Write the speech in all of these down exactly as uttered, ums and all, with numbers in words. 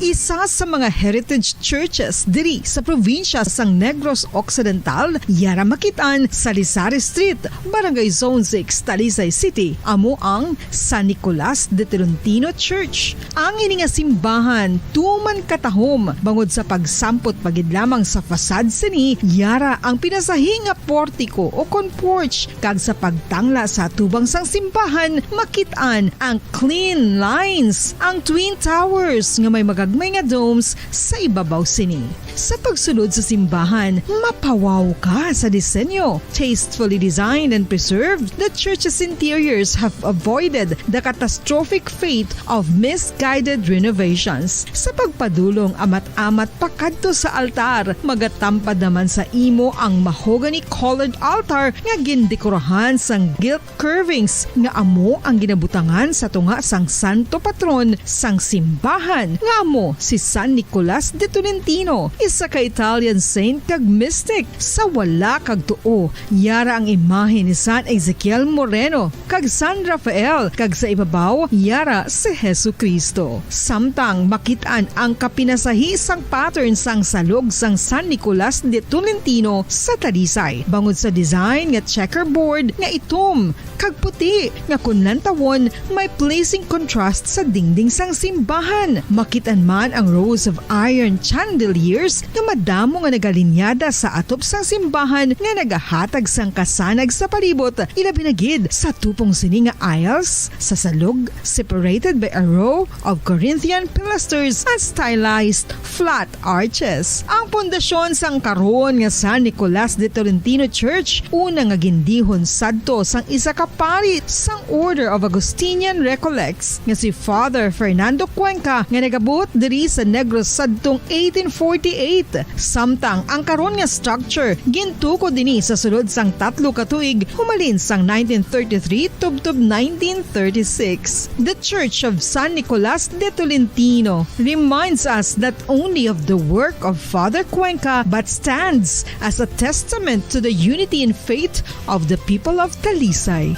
Isa sa mga heritage churches diri sa probinsya sang Negros Occidental, yara makit-an sa Lisari Street, Barangay Zone six, Talisay City, amo ang San Nicolas de Tolentino Church. Ang ini nga simbahan tuman katahom bangod sa pagsampot pa gid lamang sa facade sini, yara ang pinasahi nga portiko o kon porch, kag sa pagtangla sa atubang sang simbahan, makit-an ang clean lines, ang twin towers nga may magagmay nga domes sa ibabaw sini. Sa pagsulod sa simbahan, mapawaw ka sa disenyo. Tastefully designed and preserved, the church's interiors have avoided the catastrophic fate of misguided renovations. Sa pagpadulong amat-amat pakadto sa altar, magatampad naman sa imo ang mahogany-colored altar nga gindekorahan sang gilt curvings nga amo ang ginabutangan sa tunga sang santo patron sang simbahan, nga amo si San Nicolas de Tolentino, isa ka Italian saint kag mystic. Sa wala kag tuo, yara ang imahe ni San Ezekiel Moreno kag San Rafael, kag sa ibabaw, yara si Jesu-Cristo. Samtang makit-an ang kapinasahi sang pattern sang salog sang San Nicolas de Tolentino sa Talisay, bangod sa design nga checkerboard nga itom kag puti nga kon lantawon may pleasing contrast sa dingding sang simbahan. Makit-an man ang rows of iron chandeliers nga madamo nga nagalinyada sa atop sang simbahan nga nagahatag sang kasanag sa palibot, ilabi na gid sa tupong sini nga aisles sa salog, separated by a row of Corinthian pilasters and stylized flat arches. Ang pundasyon sang karon nga San Nicolas de Tolentino Church, una nga gindihon sadto sang isa ka pari sang Order of Augustinian Recollects nga si Father Fernando Cuenca, nga nagabuot diri sa Negros sadtong eighteen forty-eight. Samtang ang karon nga structure gintukod ini sa sulod sang tatlo ka tuig, humalin sang nineteen thirty-three tubtob nineteen thirty-six. The Church of San Nicolas de Tolentino reminds us not only of the work of Father Cuenca but stands as a testament to the unity in faith of the people of Talisay.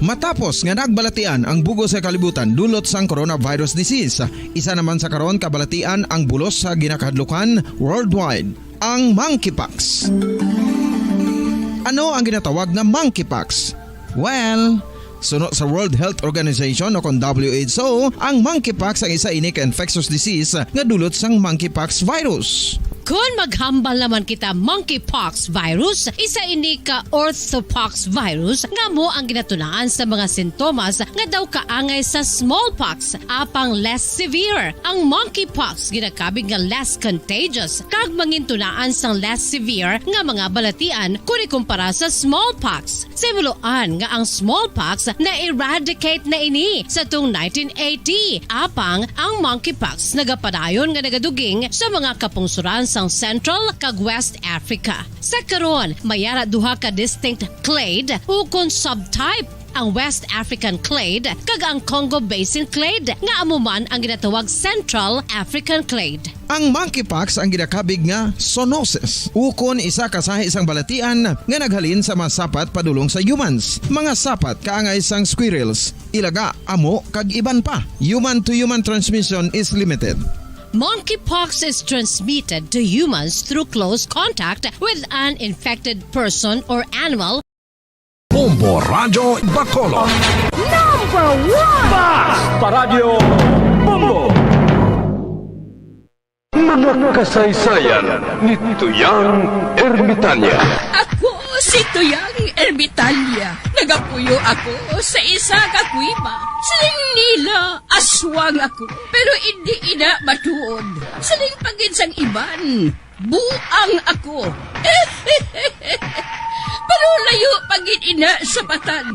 Matapos nga nagbalatian ang bug-os nga kalibutan dulot sang coronavirus disease, isa naman sa karon kabalatian ang bulos sa ginakahadlukan worldwide, ang monkeypox. Ano ang ginatawag nga monkeypox? Well, suno sa World Health Organization o kon W H O, ang monkeypox ang isa ini ka infectious disease nga dulot sang monkeypox virus. Kon maghambal naman kita monkeypox virus, isa ini ka orthopox virus nga amo ang ginatunaan sa mga sintomas nga daw kaangay sa smallpox, apang less severe. Ang monkeypox ginakabig nga less contagious kag mangintunaan sang less severe nga mga balatian kon ikumpara sa smallpox. Sa himuloan nga ang smallpox na-eradicate na ini sa tong nineteen eighty, apang ang monkeypox nagapadayon nga nagaduging sa mga kapungsoran sang Central kag West Africa. Sa karon, may ara duha ka distinct clade ukon subtype, ang West African clade kag ang Congo Basin clade, nga amo man ang ginatawag Central African clade. Ang monkeypox ang ginakabig nga zoonosis, ukon isa ka sahi sang balatian nga naghalin sa mga sapat padulong sa humans. Mga sapat kaangay sang squirrels, ilaga, amo, kag iban pa. Human to human transmission is limited. Monkeypox is transmitted to humans through close contact with an infected person or animal. Bombo Radyo Bacolod. Number one! Basta Radyo Bombo! Mga kasaysayan ni Tuyang Ermitanya. Ako si Tuyang Ermitanya. Nagapuyo ako sa isa ka kuweba. Siling nila, aswang ako. Pero indi ina matuod. Siling pa gid sang iban, buang ako. Pero layo pa gid ina sa patad.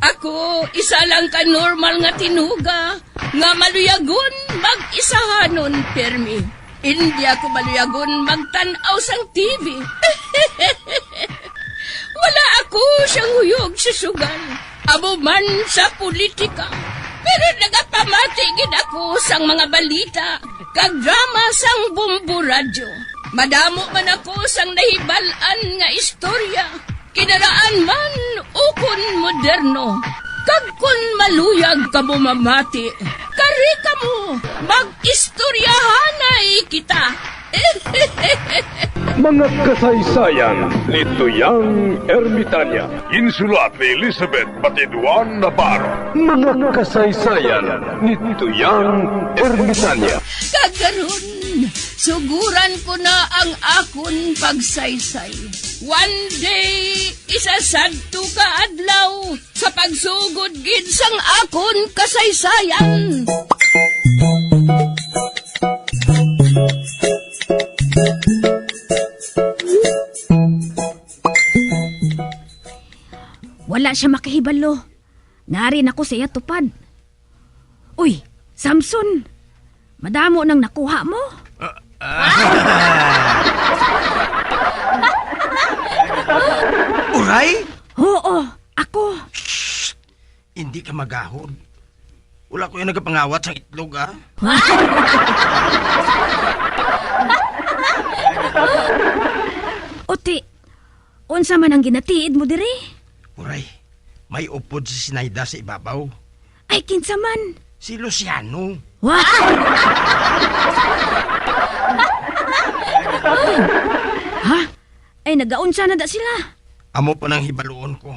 Ako, isa lang ka normal nga tinuga nga maluyagon mag-isahanon pirmi. Indi ako maluyagon magtan-aw sang T V. Wala ako siyang huyog sa sugal, amo man sa politika. Pero nagapamati gid ako sang mga balita kag drama sang Bombo Radyo. Madamo man ako sang nahibal-an nga istorya, kinaraan man ukon moderno. Kag kon maluyag kamo mamati, kari kamo, mag-istoryahanay kita. Mga kasaysayan ni Tuyang Ermitanya. Insulat ni Elizabeth Batiduan Navarro. Mga kasaysayan ni Tuyang Ermitanya. Kag karon, suguran ko na ang akon pagsaysay. One day, isa sadto ka adlaw, sa pagsugod gid sang akon kasaysayan. Wala siya makahibalo. Nari na ko sa iya tupad. Uy, Samson, madamo nang nakuha mo? Uray? Oo, ako. Hindi ka magahod. Wala ko yung nagapangawat sang itlog, ah. Uti, unsa man ang ginatiid mo diri? Uray, may upod si Sinayda sa ibabaw. Ay, kinsa man? Si Luciano. Wa- Ha? Ay, nagaunsa na da sila? Amo pa nang hibaluon ko.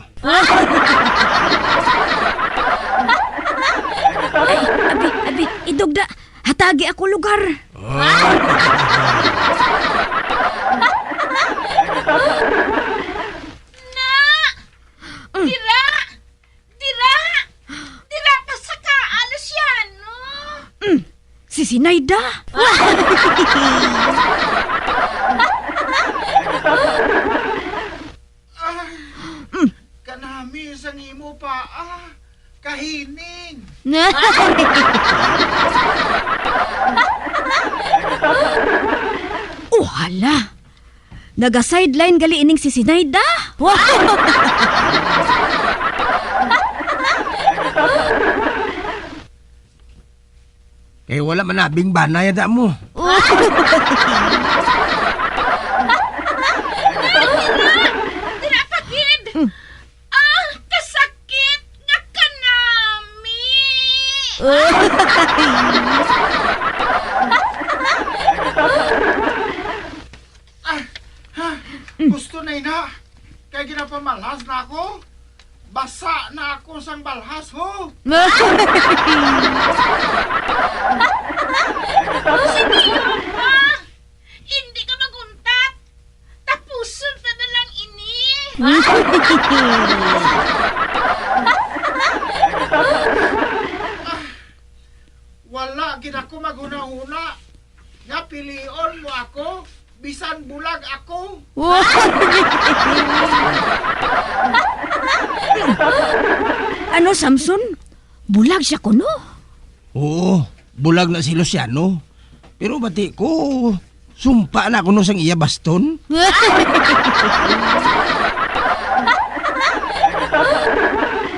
Ay, abi, abi, idugda. Hatagi ako lugar. Na! Mm. Dira! Dira! Dira ka sa kaa, Luciano! Mm. Si Sinayda? Ah, kanami sang imo pa, ah. Kahining. Oh, hala. Naga-sideline gali ining si Sinayda. Kay wala man nabing bana yada mo. Dira pa gid. Mm. Ah, kasakit nga kanami. Ah, ha, gusto na ina. Kay ginapamalhas na ako. Basa na ako sang balhas, ho. Sige, Papa. Hindi ka maguntat. Tapuson ta na lang ini. Ah, wala gid ako maghunahuna nga pilion mo ako bisan bulag ako. Wow! Ano, Samson? Bulag siya kuno? Oo, bulag na si Luciano. Pero bati ko, sumpa na kuno sang iya baston.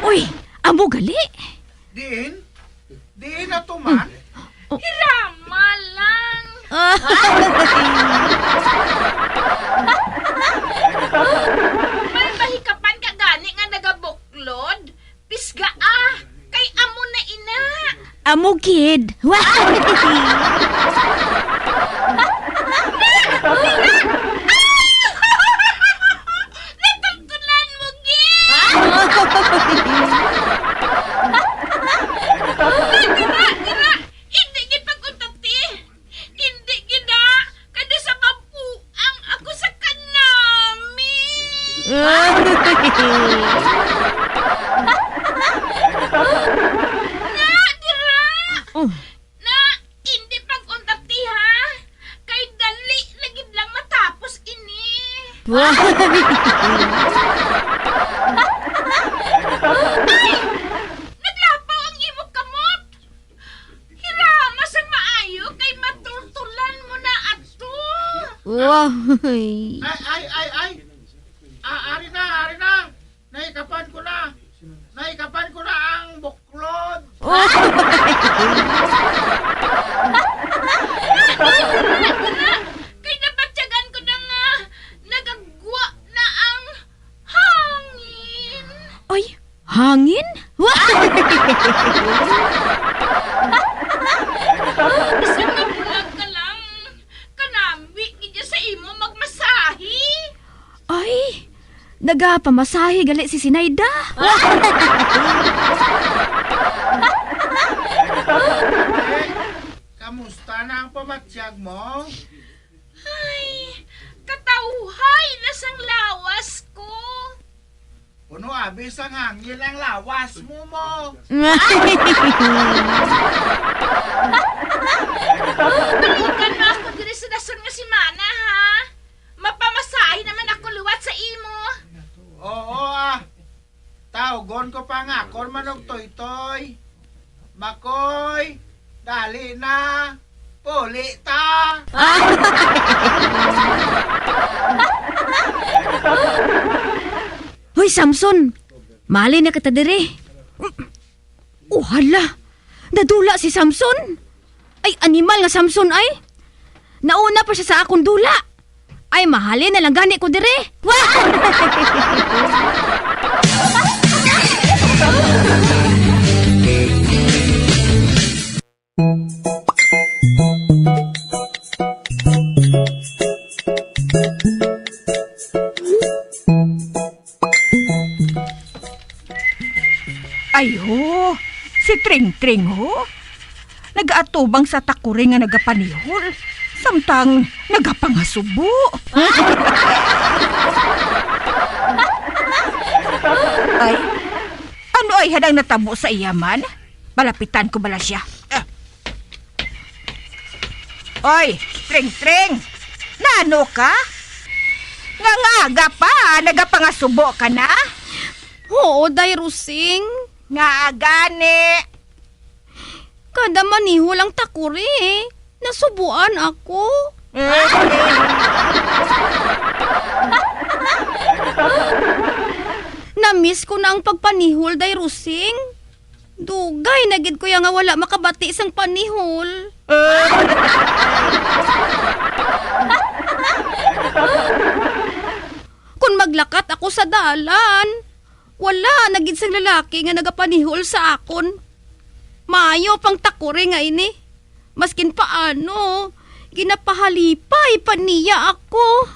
Uy, amo gali. Diin? Diin na to man? Oh. Hirama lang. Ah. May mahikapan ka gani nga nagabuklod? Pisga, ah. Kay amo na ina. Amo gid. Natultulan mo gid! Dira, dira! Hindi gid pag-untati! Hindi gid, ah! Kay daw sa mabuang ako sa kanami! Na, dira! Oh. Na, hindi pag-untati, ha? Kay dali na gid lang matapos ini. Wow! Ay! Naglapaw ang imo kamot! Hirama sang maayo kay matultulan mo na ato. Wow! Ay, ay, ay, ay! Ah, ari na, ari na! Nahikapan ko na! Nahikapan ko na ang buklod! Kay dapat siya Hangin? Bisan nga bulag ka lang, kanami gid sa imo magmasahe. Ay, nagapamasahe gali si Sinayda. Kamusta na ang pamatyag mo? Ay, katawhay na sang lawas ko. Puno abi sang hangin ang lawas mo mo. Balikan mo ako diri sa dason nga semana, ha? Mapamasahe naman ako liwat sa imo. Oo, ah. Tawgon ko pa nga akon manugtoytoy. Makoy, dali na. Puli ta. Hoy, Samson! Mali na kita diri. Oh, hala! Nadula si Samson! Ay, animal nga Samson, ay! Nauna pa siya sa akon dula! Ay, mahalin na lang gani ko diri! Ay, ho, si Tring Tring, ho. Nagaatubang sa takuri nga nagapanihol, samtang nagapangasubo. Ay, ano ay hadang natabo sa iya man? Malapitan ko bala siya. Ah. Oy, Tring Tring! Nano ka? Nga nga aga pa, nagapangasubo ka na? Oo, Day Rosing. Nga gani? Kada manihol ang takuri, nasubuan ako. Na-miss ko na ang pagpanihol, Day Rosing. Dugay na gid ko ya nga wala makabati sang panihol. Kon maglakat ako sa dalan, wala na gid sang lalaki nga nagapanihol sa akon. Maayo pang takuri nga ini. Maskin paano, ginapahalipay pa niya ako.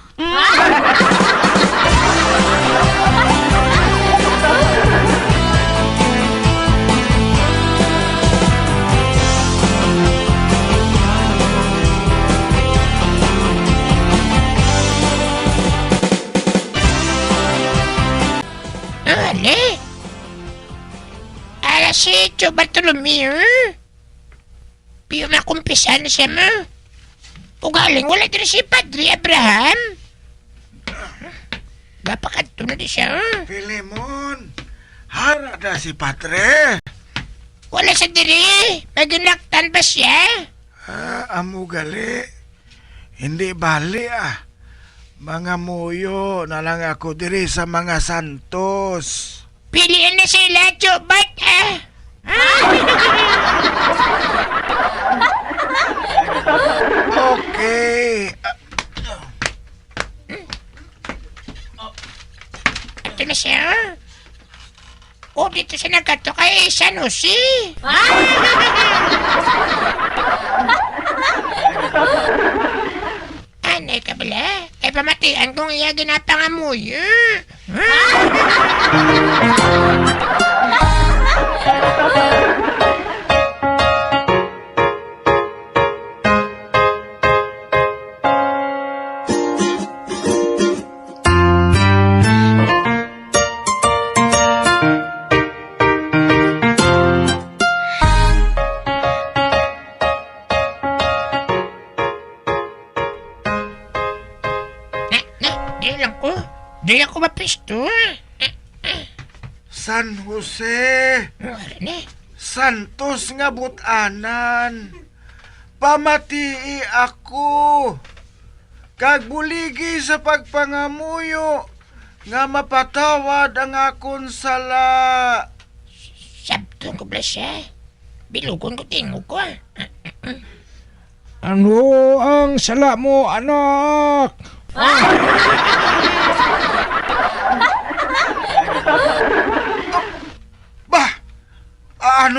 Ani? Ala si Tio Bartolomeo. Piyo makumpisan siya mo. Ugaling wala diri si Padre Abraham. Gapakadto na di siya. Filemon, hara na si Padre. Wala sa diri. May ginlaktan ba siya? Ah, amo gali. Hindi bali, ah. Mangamuyo na lang ako diri sa mga santos. Piliin na sila, Tio Bart, ah. Okay. Ah. Ito na siya. Oh, dito siya nagkadto kay San Jose. Anay ka bala? Kay pamatian kong iya ginapangamuyo. Na, na, di lang ko. Di ako mapisto. San Jose, Wala ni. Santos nga but-anan, pamatii ako, kag buligi sa pagpangamuyo nga mapatawad ang akon sala. Sabton ko bala siya. Bilugon ko tingog ko, ah. Ano ang sala mo, anak? Ah!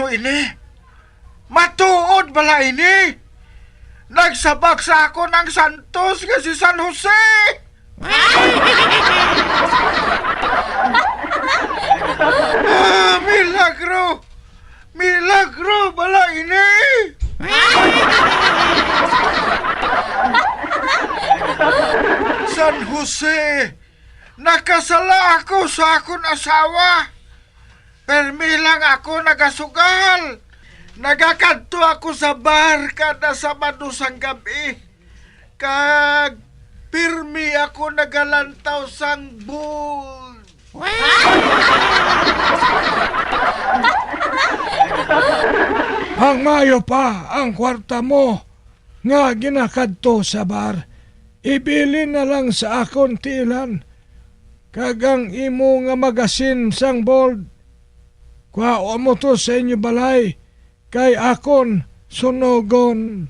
Ini? Matuod bala ini? Nagsabak sa akon ang santos nga si San Jose! Ah, milagro! Milagro bala ini! San Jose, nakasala ako sa akon asawa. Permi lang ako nagasugal. Nagakadto ako sa bar kada Sabado sang gab-i. Kag pirmi ako nagalantaw sang bul. Ang maayo pa ang kwarta mo nga ginakadto sa bar, ibilin na lang sa akon tiilan, kag ang imo nga magasin sang bold, kuhaon mo to sa inyo balay, kay akon sunogon.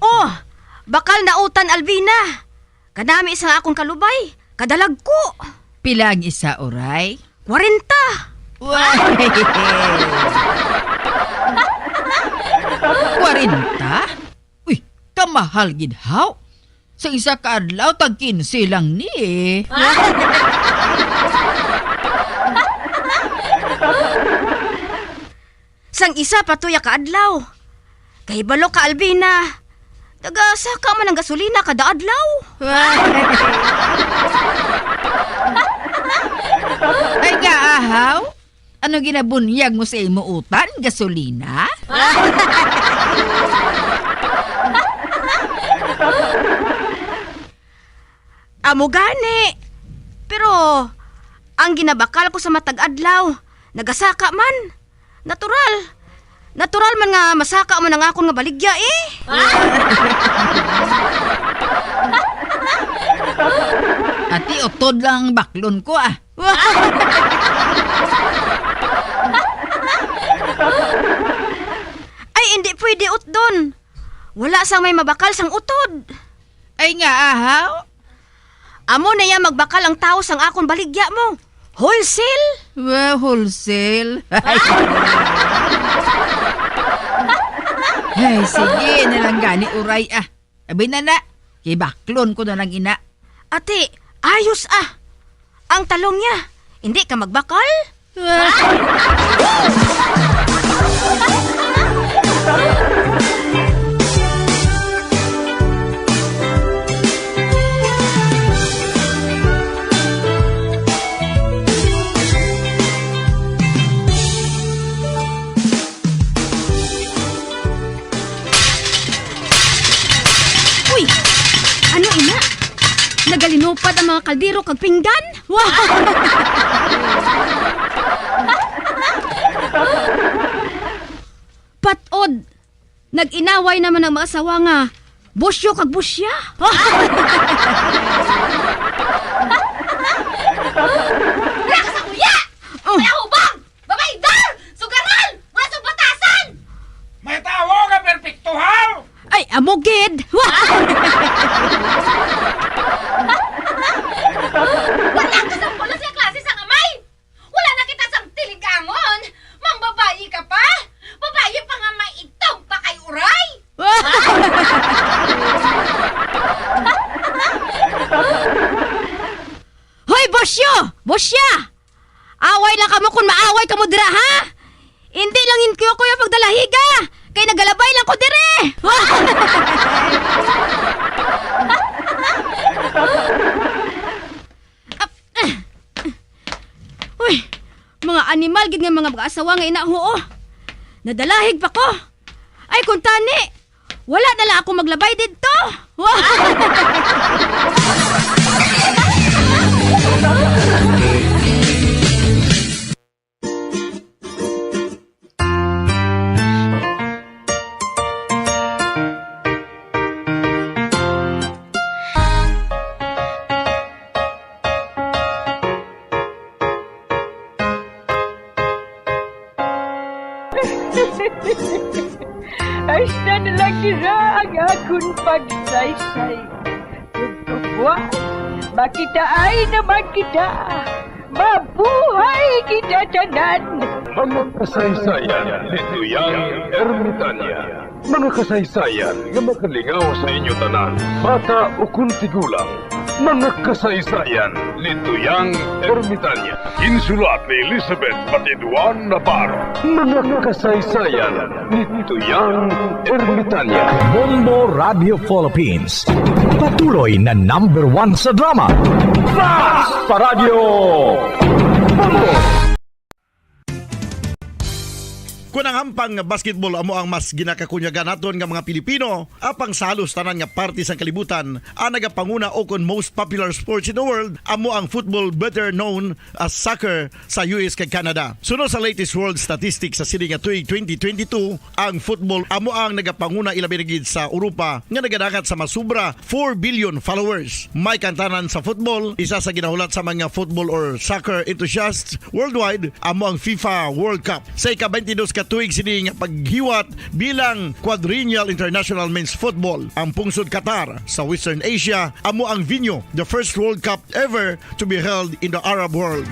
Oh, bakal na utan, Alvina. Kanami sa akong kalubay, kadalagko. Pila ang isa, Uray? Kwarenta. Uy! Kwarenta? Uy, kamahal gid, haw. Sa isa ka adlaw, tag kinse lang ni. Sang isa pa tuya ka adlaw. Kahibalo ka, Alvina. Taga saka man ang gasolina kada adlaw. Ay, nga, ahaw? Ano ginabunyag mo sa imo utan? Gasolina? Amo gani. Pero ang ginabakal ko sa matag adlaw, nagasaka man. Natural. Natural man nga masaka man ang akon nga baligya, eh. Ati, utod lang ang baklon ko, ah. Ay, hindi pwede utdon. Wala sang may mabakal sang utod. Ay nga, ahaw? Amo na ya magbakal ang tawo sang akon baligya mo. Wholesale? Wow, wholesale. Ay, sige na lang gani, Uray, ah. Abi na na, kibaklon ko na lang ina. Ate, ayos, ah. Ang talong niya, hindi ka magbakal? Uy! Ano ina? Nagalinupad ang mga kaldero kag pinggan? Wow! Patod! Nag-inaway naman ang mga asawa nga busyo kag busya. Wala ka sa kuya! Oh. Wala hubag! Babaydor! Sugaran! Wala sa batasan! May tawo nga perpekto, haw! Ay, amo gid! Wala ka sa pulos nga klase sang amay! Wala na kita sang tiligangon! Mangbabayi ka pa! Babayi pa nga maitog pa kay Uray! Hoy, busyo! Busya! Away lang kamo kon maaway kamo dira, ha? Indi lang in kuya pagdalahiga, kay nagalabay lang ko dire. Ap-, uy, mga animal gid nga mga mag-asawa nga ina, huo. Nadalahig pa ko. Ay, kung tani, wala na lang ako maglabay didto. Ang akon pagsaysay. Buwas, makitaan naman kita. Mabuhay kita tanan. Mga kasaysayan ni Tuyang Ermitanya. Mga kasaysayan nga makalingaw sa inyo tanan, bata ukon tigulang. Mga kasaysayan ni Tuyang Ermitanya. Ginsulat ni Elizabeth Batiduan Navarro. Mga kasaysayan ni Tuyang Ermitanya. Bombo Radio Philippines. Patuloy na number one sa drama. Mas pa Radyo Bombo! Kun ang hampang nga basketball amo ang mas ginakakunyagan naton nga mga Pilipino, apang sa halos tanan nga parte sang kalibutan, ang nagapanguna ukon most popular sports in the world amo ang football, better known as soccer, sa U S kag Canada. Suno sa latest world statistics sa sini nga tuig twenty twenty-two, ang football amo ang nagapanguna ilabi na gid sa Europa nga nagadangat sa masubra four billion followers. May kantanan sa football, isa sa ginahulat sa mga football or soccer enthusiasts worldwide amo ang FIFA World Cup. Sa ika-twenty-dos ka tuig sini nga paghiwat bilang Quadrennial International Men's Football, ang pungsod Qatar sa Western Asia amo ang venue the first World Cup ever to be held in the Arab world.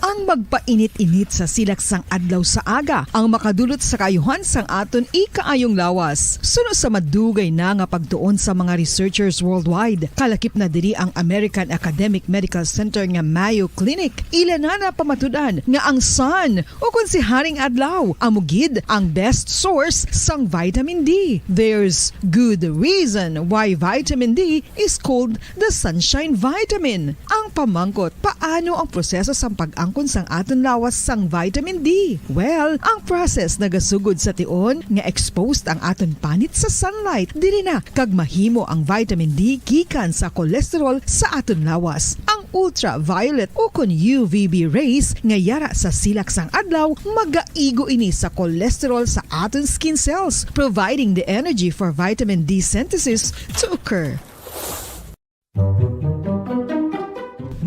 Ang magpainit-init sa silak sang adlaw sa aga ang makadulot sa kaayuhan sang aton ikaayong lawas. Suno sa madugay na nga pagtuon sa mga researchers worldwide, kalakip na diri ang American Academic Medical Center nga Mayo Clinic. Ila na napamatud-an nga ang sun, ukon si Haring Adlaw, amo gid ang best source sang vitamin D. There's good reason why vitamin D is called the sunshine vitamin. Ang pamangkot, paano ang proseso sang pag-angkon sang aton lawas sang vitamin D? Well, ang process nagasugod sa tion nga exposed ang aton panit sa sunlight. Diri na kag mahimo ang vitamin D gikan sa cholesterol sa aton lawas. Ang ultraviolet ukon U V B rays nga yara sa silak sang adlaw magaigo ini sa cholesterol sa aton skin cells, providing the energy for vitamin D synthesis to occur.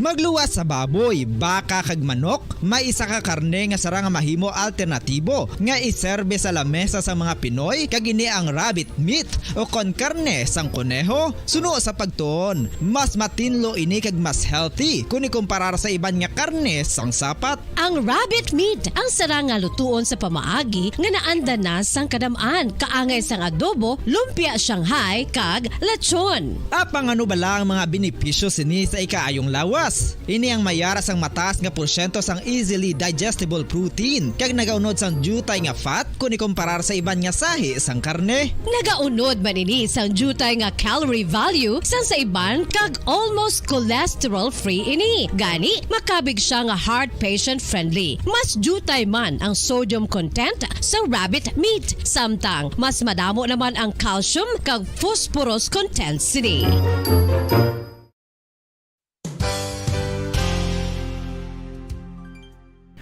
Magluwas sa baboy, baka kag manok, may isa ka karne nga sarang nga mahimo alternatibo nga iserbe sa lamesa sang mga Pinoy, kag ini ang rabbit meat ukon karne sang koneho. Suno sa pagtuon, mas matinlo ini kag mas healthy kon ikumparar sa iban nga karne sang sapat. Ang rabbit meat ang sarang nga lutuon sa pamaagi nga naanda na sang kadam-an, kaangay sang adobo, lumpia Shanghai, kag lechon. Apang ano bala ang mga benepisyo sini sa ikaayong lawas? Ini ang mayara sang mataas nga porsyento sang easily digestible protein kag nagaunod sang diutay nga fat kon ikumparar sa iban nga sahi sang karne. Nagaunod man ini sang diutay nga calorie value sang sa iban kag almost cholesterol-free ini. Gani, makabig sia nga heart patient-friendly. Mas diutay man ang sodium content sa rabbit meat, samtang mas madamo naman ang calcium kag phosphorus content sini.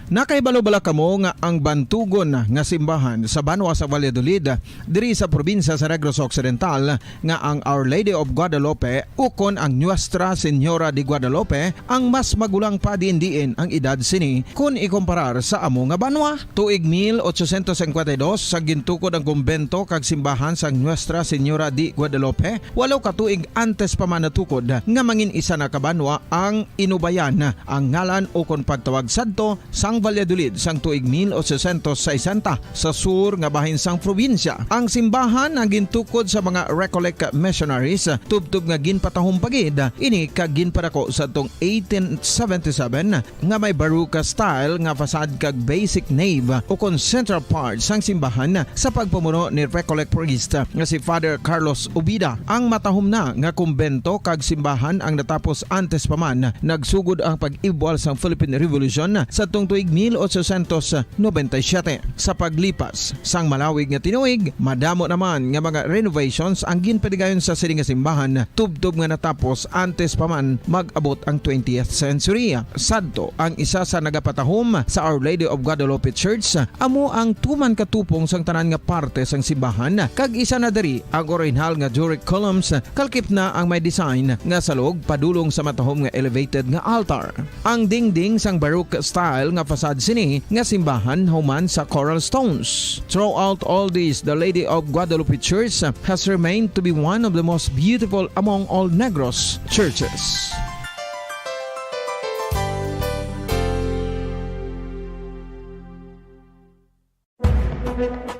Nakahibalo bala kamo nga ang bantugon nga simbahan sa banwa sa Valladolid, diri sa probinsya sa Negros Occidental, nga ang Our Lady of Guadalupe ukon ang Nuestra Señora de Guadalupe ang mas magulang pa diin-diin ang edad sini kon ikumparar sa amo nga banwa? Tuig mil ochocientos cincuenta y dos, sa gintukod ang kumbento kag simbahan sang Nuestra Señora de Guadalupe, walo ka tuig antes pa man natukod nga mangin isa na ka banwa ang Inubayan, ang ngalan ukon pagtawag sadto sang Valladolid sang tuig mil ochocientos sesenta, sa sur nga bahin sang probinsya. Ang simbahan ang gintukod sa mga Recollect missionaries, tubtob nga ginpatahom pa gid ini kag ginpadako sadtong eighteen seventy-seven, nga may Baroque style nga facade kag basic nave ukon central part sang simbahan sa pagpamuno ni Recollect priest nga si Father Carlos Ubida. Ang matahom na nga kumbento kag simbahan ang natapos antes pa man nagsugod ang pag-ibwal sang Philippine Revolution sadtong tuig mil ochocientos noventa y siete. Sa paglipas sang malawig nga tinuig, madamo naman nga mga renovations ang ginpadigayon sa sini nga simbahan, tubtob nga natapos antes pa man mag-abot ang twentieth century. Sadto, ang isa sa nagapatahom sa Our Lady of Guadalupe Church amo ang tuman ka tupong sang tanan nga parte sang simbahan, kag isa na diri ang orihinal nga Doric columns, kalakip na ang may design nga salog padulong sa matahom nga elevated nga altar. Ang dingding sang Baroque style nga sad sini nga simbahan human sa coral stones. Throughout all this, the Lady of Guadalupe Church has remained to be one of the most beautiful among all Negros churches.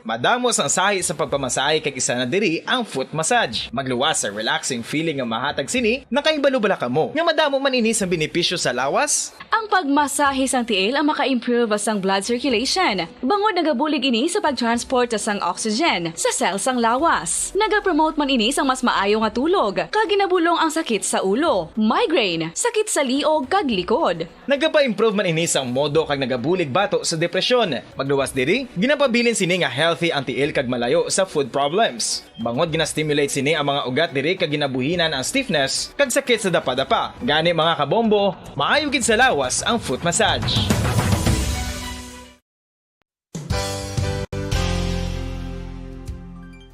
Madamo sang sahi sa pagpamasahe kag isa na diri ang foot massage. Magluwas sa relaxing feeling nga mahatag sini, nakahibalo bala kamo nga madamo man ini sang benepisyo sa lawas? Ang pagmasahe sang tiil ang maka-improve sang blood circulation, bangod nagabulig ini sa pag-transport sang oxygen sa cell sang lawas. Nagapromote man ini sang mas maayo nga tulog, kag ginabulong ang sakit sa ulo, migraine, sakit sa liog, kag likod. Nagapa-improve man ini sang modo kag nagabulig bato sa depresyon. Magluwas diri, ginapabilin sini nga healthy ang tiil kag malayo sa foot problems. Bangod gina-stimulate sini ang mga ugat diri kag ginabuhinan ang stiffness kag sakit sa dapadapa. Gani, mga kabombo, maayo gid sa lawas ang foot massage.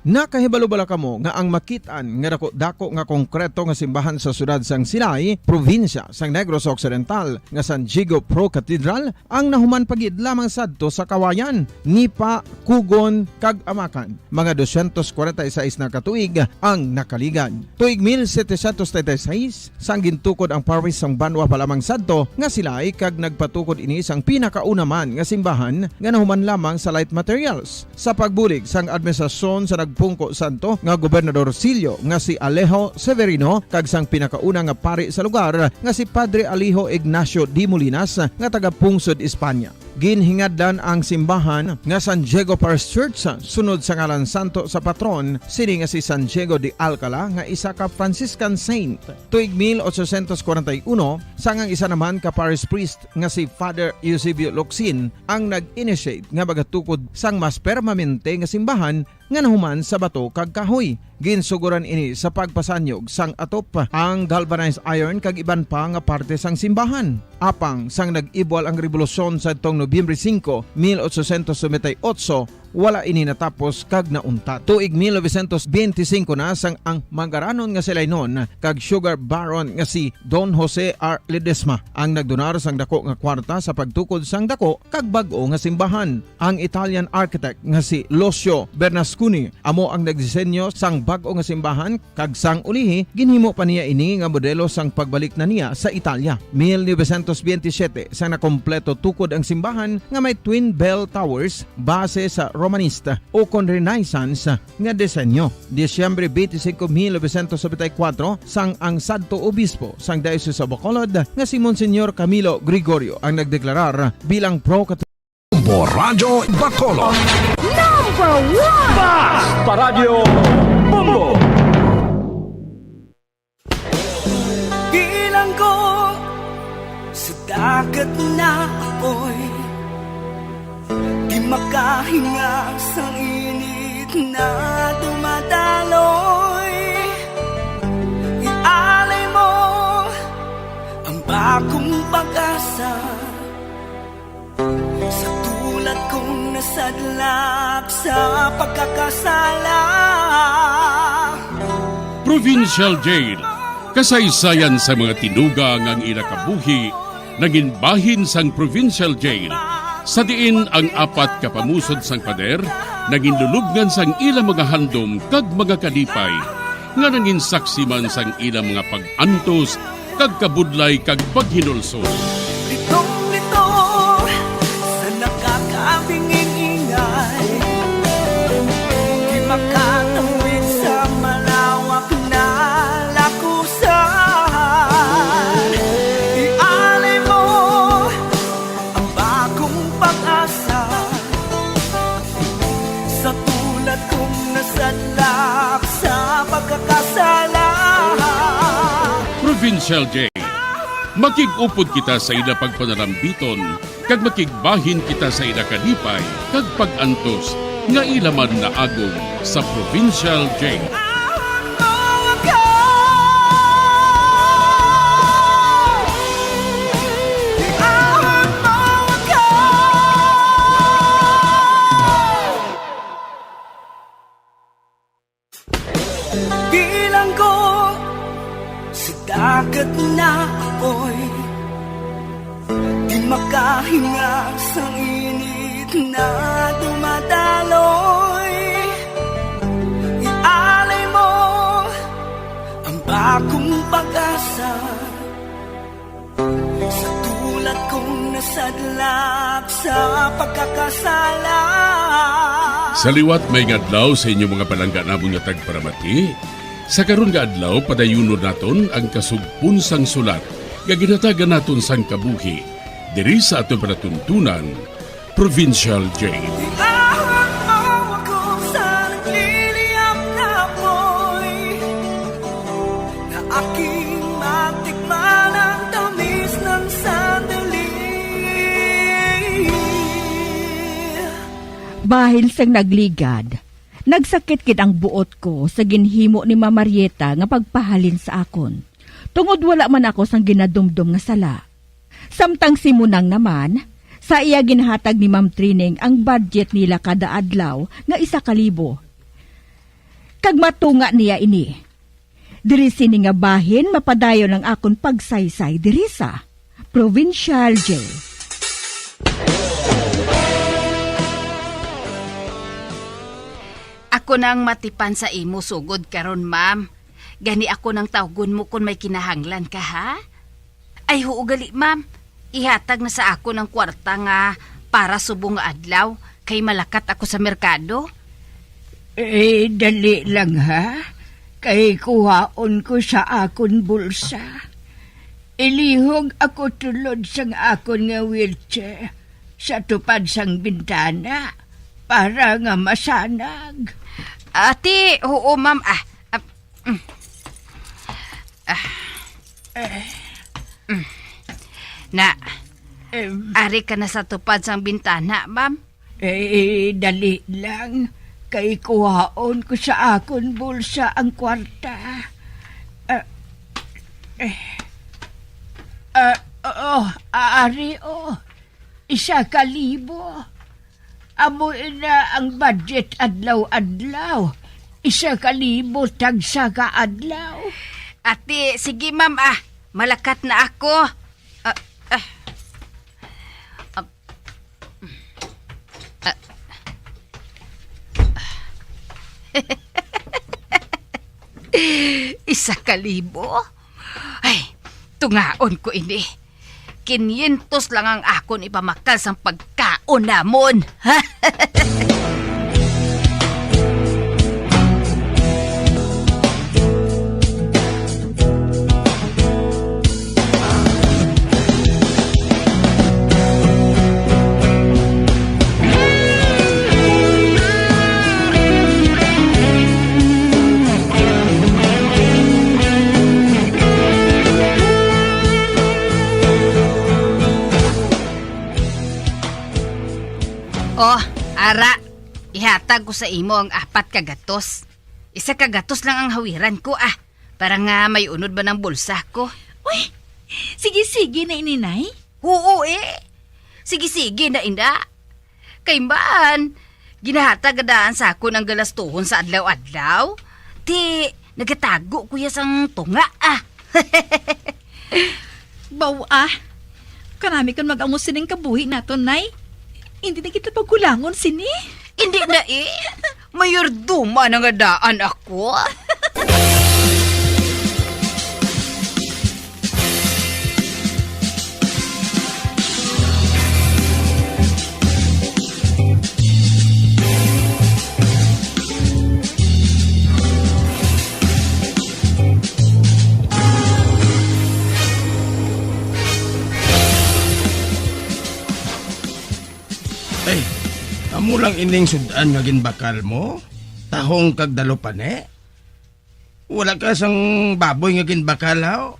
Nakahibalo bala kamo nga ang makit-an nga dako-dako nga konkreto nga simbahan sa siyudad sang Silay, probinsya sang Negros Occidental, nga San Diego Pro Cathedral, ang nahuman pa gid lamang sadto sa Kawayan, Nipa, Cogon, kag Amacan? Mga dosyentos kwarenta y seis na ka tuig ang nakaligad. Tuig mil setecientos treinta y seis, sang gintukod ang parish sang banwa pa lamang sadto nga Silay, kag nagpatukod ini sang pinakauna man nga simbahan nga nahuman lamang sa light materials. Sa pagbulig sang administrasyon sa nagpungko sadto nga gobernador silyo nga si Alejo Severino kag sang pinakauna nga pari sa lugar nga si Padre Alejo Ignacio de Molinas nga taga-pungsod Espanya, ginhingadlan ang simbahan nga San Diego Parish Church sunod sa ngalan santo sa patron sini nga si San Diego de Alcala, nga isa ka Franciscan saint. Tuig mil ochocientos kwarenta y uno, sang ang isa naman ka parish priest nga si Father Eusebio Locsin ang nag-initiate nga magatukod sang mas permanente nga simbahan nga nahuman sa bato kag kahoy. Ginsuguran ini sa pagpasanyog sang atop. Ang galvanized iron kag iban pa nga parte sang simbahan. Apang sang nag-ibwal ang rebolusyon sadtong Nobyembre singko, mil ochocientos noventa y ocho, wala ini natapos kag nauntat. Tuig mil novecientos benti singko na, sang ang mangaranon nga Silaynon kag sugar baron nga si Don Jose R. Ledesma ang nagdonar sang dako nga kwarta sa pagtukod sang dako kag bag-o nga simbahan. Ang Italian architect nga si Lucio Bernasconi amo ang nagdisenyo sang bag-o nga simbahan, kag sang ulihi, ginhimo pa niya ini nga modelo sang pagbalik na niya sa Italia. Mil novecientos benti siyete, sang nakompleto tukod ang simbahan nga may twin bell towers, base sa Romanista ukon Renaissance nga disenyo. Disyembre benti singko, mil novecientos nobenta y kuwatro, sang ang sadto obispo sang Diocese of Bacolod nga si Monsignor Camilo Gregorio ang nagdeklarar bilang pro Bombo Radyo Bacolod. Number one! Basta Radyo Bombo! Bilanggo sa dagat na apoy, di makahinga sa init na dumadaloy. Ialay mo ang bagong pag-asa. Sa tulad kong nasadlak sa pagkakasala. Provincial Jail. Kasaysayan sa mga tinuga nga ang ila kabuhi nangin bahin sang Provincial Jail, sa diin ang apat ka pamusod sang pader nangin lulubngan sang ila mga handom kag mga kalipay, nga nangin saksi man sang ila mga pag-antos kag kabudlay kag paghinulsol. Litong-lito sa nakakabinging ingay, di makatawid sa malawak na lakusan. Ialay mo ang bagong pag-asa. Sa tulad kong nasadlak sa pagkakasala. Provincial Jail. Makig-upod kita sa ila pagpanalambiton, kag makigbahin kita sa ila kalipay kag pag-antos nga ila man naagom sa Provincial Jail. Bilanggo sa dagat na apoy, di Pagkahinga sang init na dumadaloy, ialay mo ang bagong pag-asa sa tulad kong nasadlak sa pagkakasala. Sa liwat, may nga adlaw sa inyo mga palangga namon nga tagparamati. Sa karon nga adlaw, padayunon naton ang kasugpon sang sulat nga ginhatagan naton sang kabuhi diri sa aton palatuntunan, Provincial J. Iahon mo ako sa nagliliyab na apoy, na aking matikman ang tamis ng sandali. Bahin sang nagligad, nagsakit gid ang buot ko sa ginhimo ni Ma'am Marieta nga pagpahalin sa akon, tungod wala man ako sang ginadumdom nga sala. Samtang si Munang naman, sa iya ginhatag ni Ma'am Trining ang budget nila kada adlaw nga isa ka libo. Kag matunga niya ini. Diri sini nga bahin mapadayon ang akon pagsaysay diri sa Provincial Jail. Ako nang matipan sa imo sugod karon, ma'am. Gani ako nang tawgon mo kon may kinahanglan ka, ha? Ay, huo gali, ma'am. Ihatag na sa akon ang kwarta nga para subong nga adlaw, kay malakat ako sa merkado. Eh, dali lang, ha? Kay kuhaon ko sa akon bulsa. Ilihog ako tulod sang akon nga wheelchair sa tupad sang bintana para nga masanag. Ate, oo, ma'am. Ah, ah, mm. Ah. Eh. Mm. Na, Em. Ari ka na sa tupad sang bintana, ma'am. Eh, dali lang. Kay kuhaon ko sa akon bulsa ang kwarta. Ah, eh. Ah, oh, ari, oh. Isa ka libo. Amo ina ang budget adlaw-adlaw. Isa ka libo tagsa ka adlaw. Ate, sige, ma'am, ah. Malakat na ako. Ah, ah. Ah. Ah. Isa ka libo? Ay, tungaon ko ini. Kinyentos lang ang akon ipamakal sang pagkaon namon. Oh, ara, ihatag ko sa imo ang apat ka gatos. Isa ka gatos lang ang hawiran ko, ah, para nga may unod man ang bulsa ko. Uy, sige-sige na ini, Nay. Oo, eh. Sige-sige na ina. Kay man, ginahatag daan sa akon ang galastuhon sa adlaw-adlaw. Ti, nagatago ko ya sang tunga, ah. Baw, ah. Kanami kon mag-amo sining kabuhi naton, Nay. Hindi na kita pagkulangon sini. Hindi na, eh. Mayordoma na nga daan ako. Ay, amo lang ining sud-an nga ginbakal mo? Tahong kag dalupane? Wala ka sang baboy nga ginbakal, haw?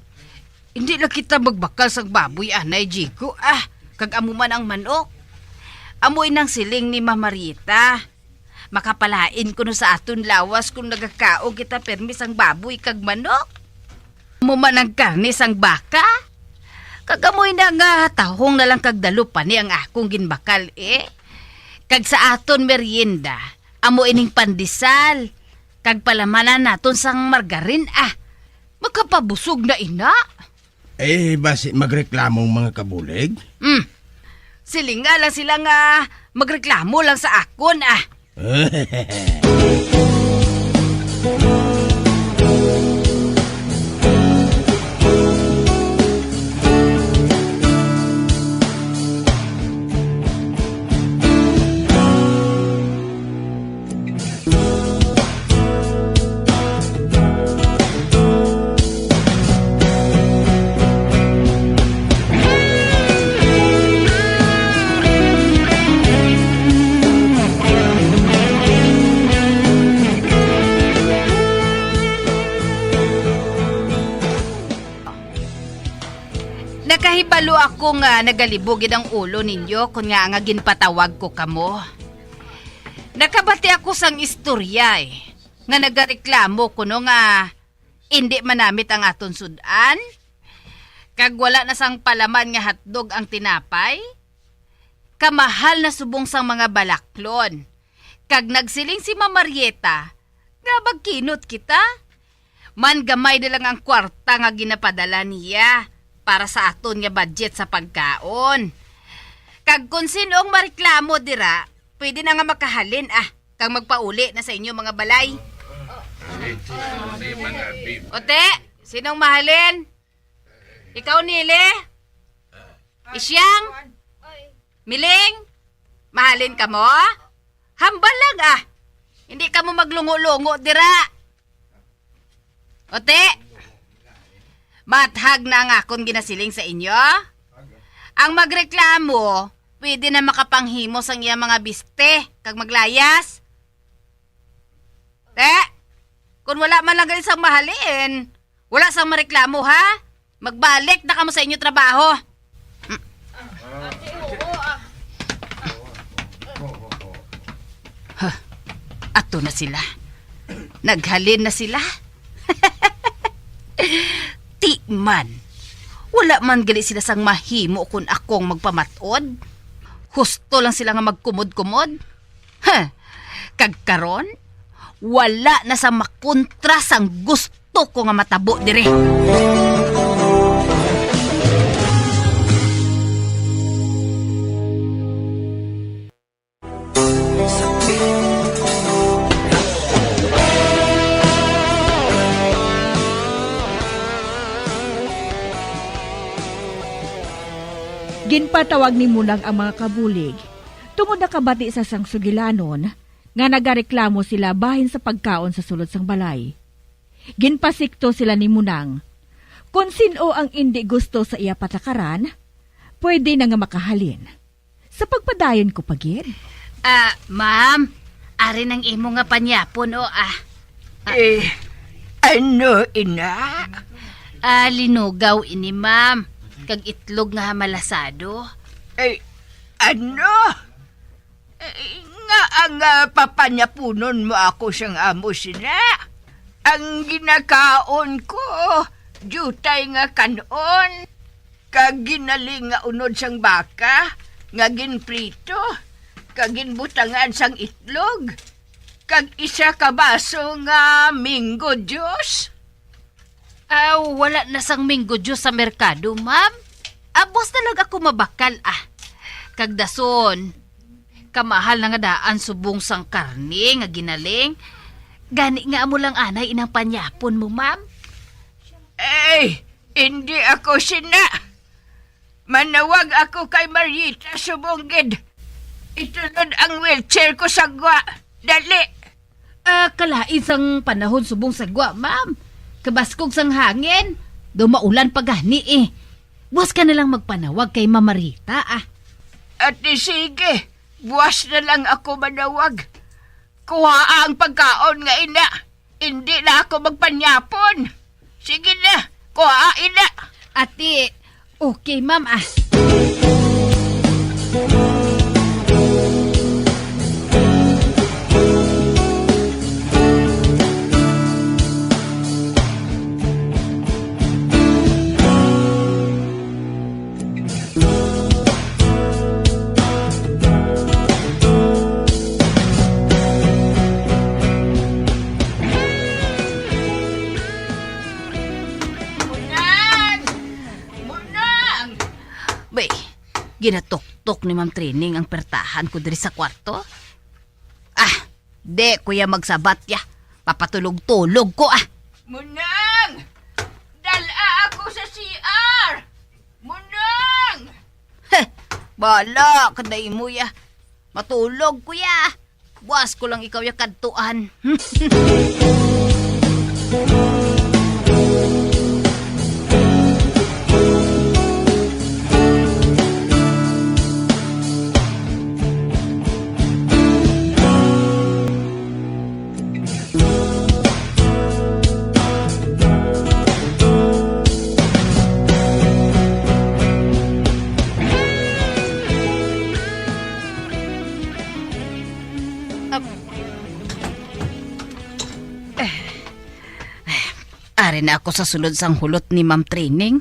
Hindi lang kita magbakal sang baboy, Anay Jigo, ah, kag amo man ang manok. Amo inang siling ni Ma'am Marieta. Makapalain kuno sa aton lawas kung nagakaon kita permi sang baboy kag manok. Amo man ang karne sang baka. Kag amo ina nga tahong na lang kag dalupane ang akong ginbakal, eh. Kag sa aton merienda, amo ining pandesal. Kag palamanan naton sang margarin, ah. Makapabusog na ina. Eh, basi magreklamo ang mga kabulig? Hmm. Silinga lang sila nga magreklamo lang sa akon, ah. Nakahibalo ako nga nagalibog gid ang ulo ninyo kon ngaa nga ginpatawag ko kamo. Nakabati ako sang istorya, eh, nga nagareklamo kuno nga indi manamit ang aton sud-an, kag wala na sang palaman nga hotdog ang tinapay, kamahal na subong sang mga balaklon. Kag nagsiling si Ma'am Marieta nga magkinot kita, man gamay na lang ang kwarta nga ginapadala niya para sa aton nga budget sa pagkaon. Kag kon sin-ong mareklamo dira, pwede na nga makahalin, ah, kag magpauli na sa inyo mga balay. Ote, sinong mahalin? Ikaw, Nili? Isyang? Miling? Mahalin kamo? Hambal lang, ah. Hindi kamo maglungo-lungo dira. Ote, mathag na ang akon ginasiling sa inyo. Ang magreklamo, pwede na makapanghimo sang iya mga biste kag maglayas. Te, kung wala man lang gali sang mahalin, wala sang mareklamo, ha? Magbalik na kamo sa inyo trabaho. Ha, ato na sila. Naghalin na sila. Ti man, wala man gali sila sang mahimo kon akong magpamat-od. Husto lang sila nga magkumod-kumod. Ha, kag karon, wala na sang makontra sang gusto ko nga matabo diri. Ginpatawag ni Munang ang mga kabulig tungod nakabati sa sang sugilanon nga nagareklamo sila bahin sa pagkaon sa sulod sang balay. Ginpasikto sila ni Munang. Kon sin-o ang indi gusto sa iya patakaran, pwede na nga makahalin. Sa pagpadayon ko pa gid. Ah, ma'am, ari nang imo nga panyapon, o, ah. Ah. Eh, ano, ina? Ah, linugaw ini, ma'am. Kag itlog nga malasado. Eh, ano? Eh, nga ang, ah, papanyapunon mo ako sang amo sina? Ang ginakaon ko, diutay nga kan-on, kag ginaling nga unod sang baka nga ginprito, kag ginbutangan sang itlog, kag isa ka baso nga mango juice. Ah, wala na sang mango juice sa merkado, ma'am. Ah, buwas na lang ako mabakal, ah. Kag dason, kamahal na nga daan subong sang karne nga ginaling. Gani nga amo lang anay inang panyapon mo, ma'am. Ay, hindi ako sina. Manawag ako kay Marita subong gid. Itunod ang wheelchair ko sa gwa. Dali. Ah, kalain sang panahon subong sa gwa, ma'am. Kabaskog sang hangin. Daw maulan pa gani, eh. Buwas ka na lang magpanawag kay Ma'am Marita, ah. Ate, sige. Buwas na lang ako manawag. Kuhaa ang pagkaon nga ina. Indi na ako magpanyapon. Sige na, kuhaa ina. Ate, okay, ma'am, ah. Munang! Munang! Bay, ginatok Gintuktok ni Ma'am Trining ang pertahan ko diri sa kwarto. Ah, di ko ya magsabat ya. Papatulog-tulog ko, ah. Munang! Dala ako sa C R! Munang! Heh, bala ka na imo ya. Matulog ko ya. Buas ko lang ikaw ya kadtuan. Ari na ako sa sulod sang hulot ni Ma'am Trining.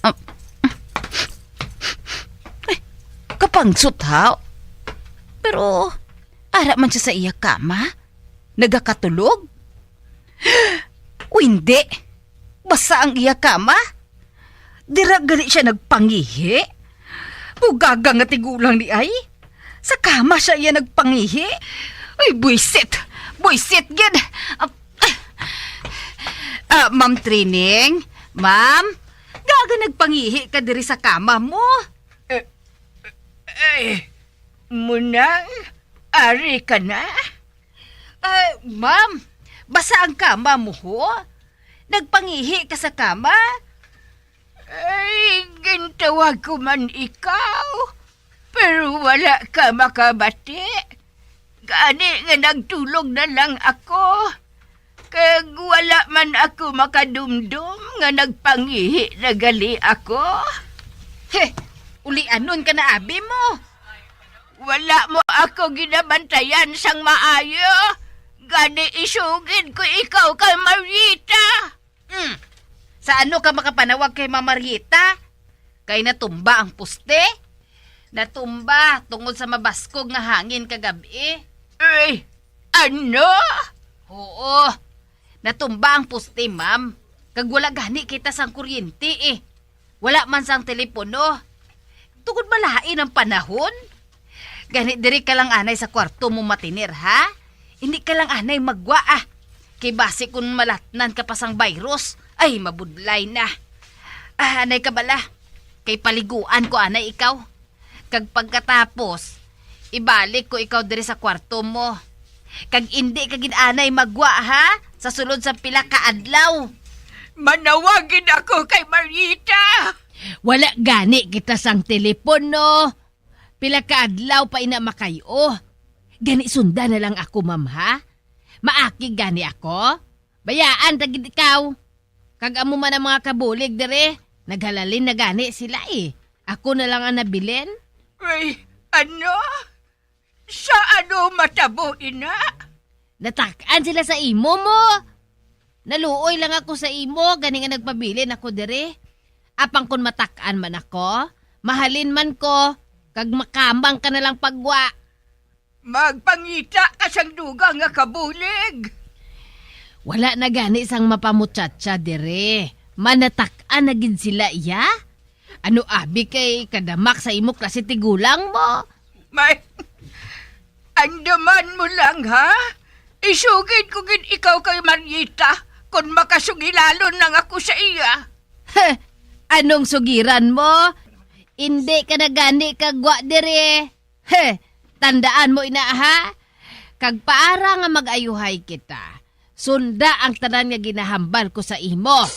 Ah, ay, kapangsot ha. Pero ara man siya sa iya kama. Nagakatulog? O hindi. Basa ang iya kama. Dira gali siya nagpangihi? Bugaga nga tigulang ni ay. Sa kama siya iya nagpangihi? Ay, buisit! Buisit gid! Ah, ah, Ma'am Trining? Ma'am? Gaga nagpangihi ka diri sa kama mo? Eh, eh, Munang, ari ka na? Ah, ma'am, basa ang kama mo, ho? Nagpangihi ka sa kama? Ay, gintawag ko man ikaw, pero wala ka makabati. Gani nga nagtulog na lang ako, kag wala man ako makadumdom nga nagpangihi na gali ako. He, ulianon ka na, abi mo. Wala mo ako ginabantayan sang maayo, gani isugid ko ikaw kay Marita. Hmm. Sa ano ka makapanawag kay Ma'am Marieta? Kay natumba ang poste? Natumba tungod sa mabaskog nga hangin kagab-i. Ay, ano? Oo. Natumba ang poste, ma'am. Kag wala gani kita sang kuryente, eh. Wala man sang telepono. Tungod malain ang panahon. Gani diri ka lang anay sa kwarto mo matiner, ha? Hindi ka lang anay maggwa, ah. Kay basi kun malatnan ka pa sang virus, ay mabudlay na. Ah, anay ka bala. Kay paliguan ko anay ikaw. Kag pagkatapos, ibalik ko ikaw diri sa kwarto mo. Kag indi ka gid anay maggwa, ha? Sa sulod sa pila ka adlaw. Manawag gid ako kay Marita. Wala gani kita sang telepono. Pila ka adlaw pa ina makay-o. Gani sunda na lang ako, ma'am, ha? Maakig gani ako? Bayaan ta gid ikaw. Kag amo man ang mga kabulig diri, naghalalin na gani sila, eh. Ako na lang ang nabilin. Ay, ano? Sa ano matabo ina? Natak-an sila sa imo mo. Naluoy lang ako sa imo, gani nga nagpabilin ako diri. Apang kon matak-an man ako, mahalin man ko, kag makamang ka na lang pagwa. Magpangita ka sang dugang nga kabulig. Wala na gani sang mapamutsatsa diri. Manatak-an na gid sila, iya? Ano abi kay kadamak sa imo klase tigulang mo? May, andaman mo lang, ha? Isugid ko gid ikaw kay Marita kon makasugilalon lang ako sa iya. Heh, anong sugiran mo? Indi ka na gani kagwa diri. He, tandaan mo ina, ha? Kag para nga mag-ayuhay kita, sunda ang tanan nga ginahambal ko sa imo.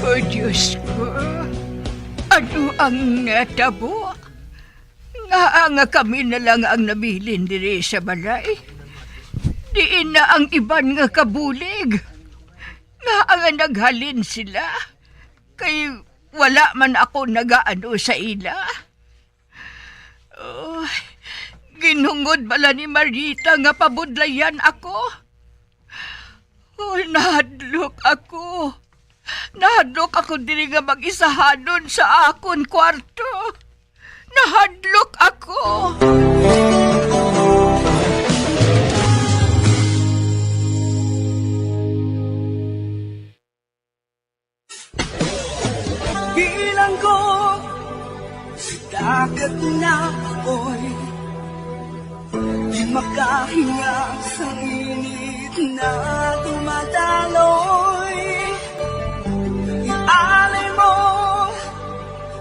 O Diyos ko, ano ang natabo? Ngaa nga kami na lang ang nabilin diri sa balay? Diin na ang iban nga kabulig? Ngaa nga naghalin sila? Kay wala man ako nagaano sa ila. Oh, ginhungod bala ni Marita nga pabudlayan ako? Oh, nahadlok ako. Nahadlok ako diri nga mag-isahanon sa akon kwarto. Nahadlok ako. Bilanggo sa dagat na apoy, di makahinga sa init na dumadaloy. Ialay mo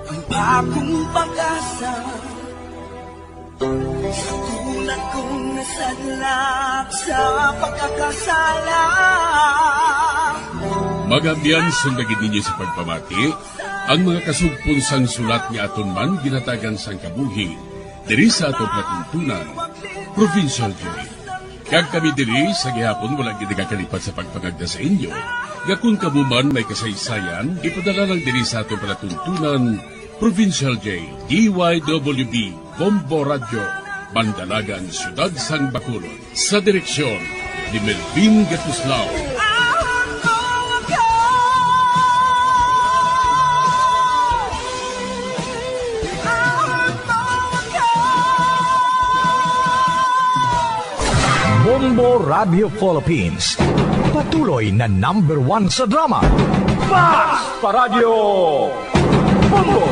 ang bagong pag-asa sa tulad kong nasadlak sa pagkakasala. Mga abyan, sundagin ninyo sa pagpamati ang mga kasugpon sang sulat nga aton man ginhatagan sang kabuhi diri sa aton palatuntunan, Provincial Joy. Kag kami diri sa gihapon wala gid nagakalipat sa pagpangagda sa inyo nga kon kamo man may kasaysayan, ipadala lang diri sa aton palatuntunan, Provincial J, D Y W B, Bombo Radyo, Mandalagan, Siyudad sang Bacolod, sa direksyon ni Melvin Gatuslao. Bombo Radio Philippines, patuloy na number one sa drama. Mas pa Radyo Bombo!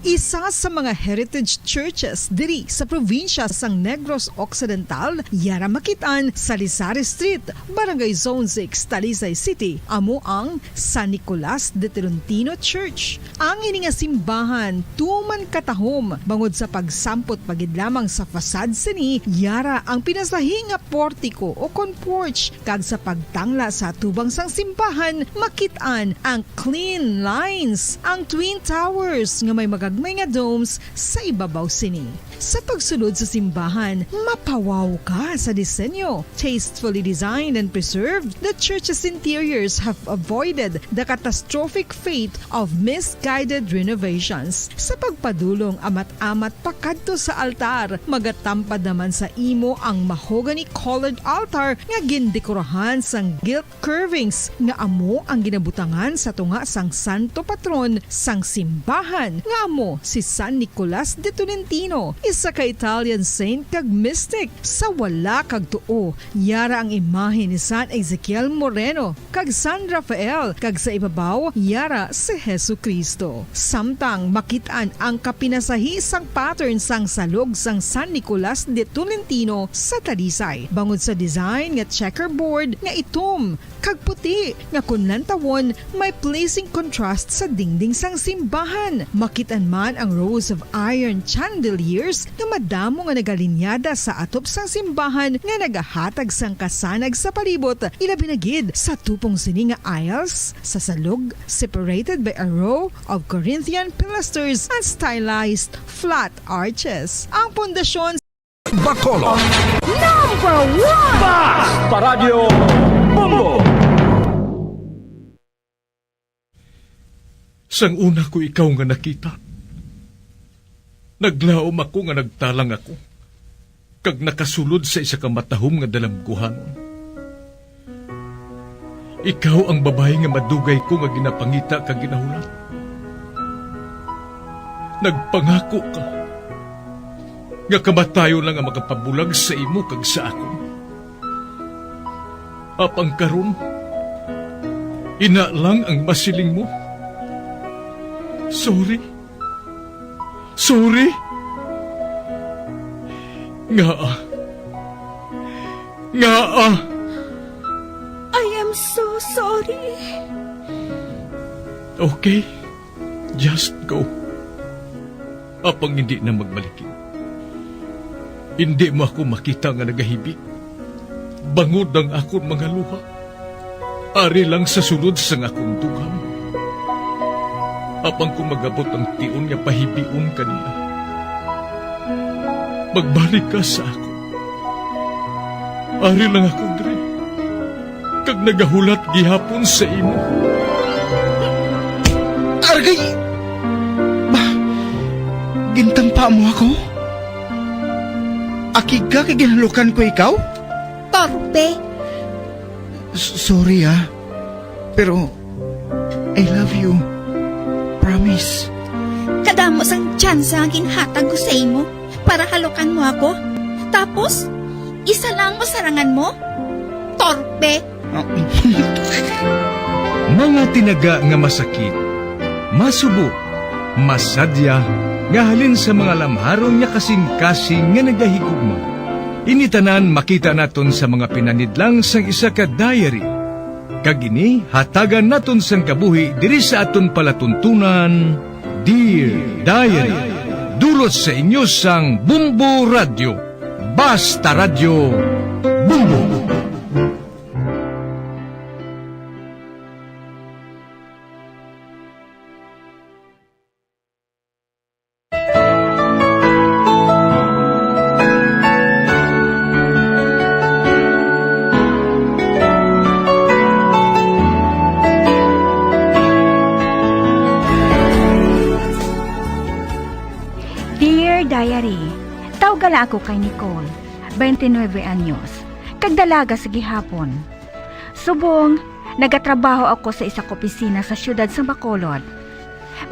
Isa sa mga heritage churches diri sa probinsya sang Negros Occidental, yara makit-an sa Lizares Street, Barangay Zone six, Talisay City, amo ang San Nicolas de Tolentino Church. Ang ini nga simbahan tuman katahom bangod sa pagsampot pa gid lamang sa facade sini, yara ang pinasahi nga portiko o kon porch, kag sa pagtangla sa atubang sang simbahan, makit-an ang clean lines, ang twin towers nga may magagmay nga domes sa ibabaw sini. Sa pagsulod sa simbahan, mapawaw ka sa disenyo. Tastefully designed and preserved, the church's interiors have avoided the catastrophic fate of misguided renovations. Sa pagpadulong amat-amat pakadto sa altar, magatampad naman sa imo ang mahogany-colored altar nga gindekorahan sang gilt curvings nga amo ang ginabutangan sa tunga sang santo patron sang simbahan, nga amo si San Nicolas de Tolentino, isa ka Italian saint kag mystic. Sa wala kag tuo, yara ang imahe ni San Ezekiel Moreno kag San Rafael, kag sa ibabaw, yara si Jesu-Cristo. Samtang makit-an ang kapinasahi sang pattern sang salog sang San Nicolas de Tolentino sa Talisay, bangod sa design nga checkerboard nga itom kag puti, nga kon lantawon, may pleasing contrast sa dingding sang simbahan. Makit-an man ang rows of iron chandeliers nga madamo nga nagalinyada sa atop sang simbahan nga nagahatag sang kasanag sa palibot, ilabi na gid sa tupong sini nga aisles sa salog, separated by a row of Corinthian pilasters and stylized flat arches. Ang pundasyon Bacolod. Number one! Mas pa Radyo Bombo! Sang una ko ikaw nga nakita, naglaom ako nga nagtalang ako, kag nakasulod sa isa ka matahom nga dalamguhanon. Ikaw ang babayi nga madugay ko nga ginapangita kag ginahulat. Nagpangako ka nga kamatayon lang ang makapabulag sa imo kag sa akon. Apang karon, ina lang ang masiling mo. Sorry. Sorry. Ngaa? Ngaa? I am so sorry. Okay. Just go. Apang indi na magbalikid. Indi mo ako makita nga nagahibi. Bangod ang akon mga luha, ari lang sa sulod sang akon dughan. Apang kon mag-abot ang tion nga pahibion ka niya, magbalik ka sa akon. Ari lang ako diri, kag nagahulat gihapon sa imo. Argay! Ba, gintampa mo ako? Akig ka kay ginhalukan ko ikaw? Torpe! S- sorry, ah. Pero, I love you. Promise. Kadamo sang tsansa nga ginhatag ko sa imo para halukan mo ako. Tapos, isa lang mo sarangan mo? Torpe! Mga tinaga nga masakit, masubo, masadya, nga halin sa mga lamharon nga kasing-kasing nga nagahigugma. Ini tanan makita naton sa mga pinanidlang sang isa ka diary. Kag ini hatagan naton sang kabuhi diri sa aton palatuntunan, Dear Diary. Dulot sa inyo sang Bumbo Radyo. Basta Radyo, Bumbo. Dear Diary, tawga lang ako kay Nicole, twenty-nine anyos, kag dalaga sa gihapon. Subong, nagatrabaho ako sa isa ka opisina sa siyudad sa Bacolod.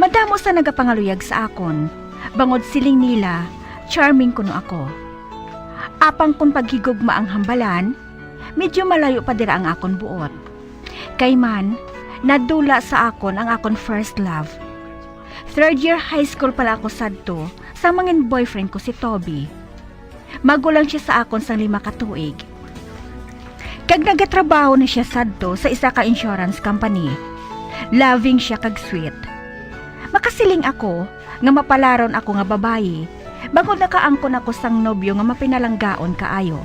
Madamo sa nagapangaluyag sa akon, bangod siling nila, charming kuno ako. Apang kon paghigugma ang hambalan, medyo malayo pa dira ang akon buot. Kay man, nadula sa akon ang akon first love. Third year high school pa lang ako sadto sa mangin boyfriend ko si Toby. Magulang sia sa akon sang lima ka tuig. Kag nagatrabaho na sia sadto sa isa ka insurance company. Loving sia kag sweet. Makasiling ako nga mapalaron ako nga babayi, bangod nakaangkon ako sang nobyo nga mapinalanggaon kaayo.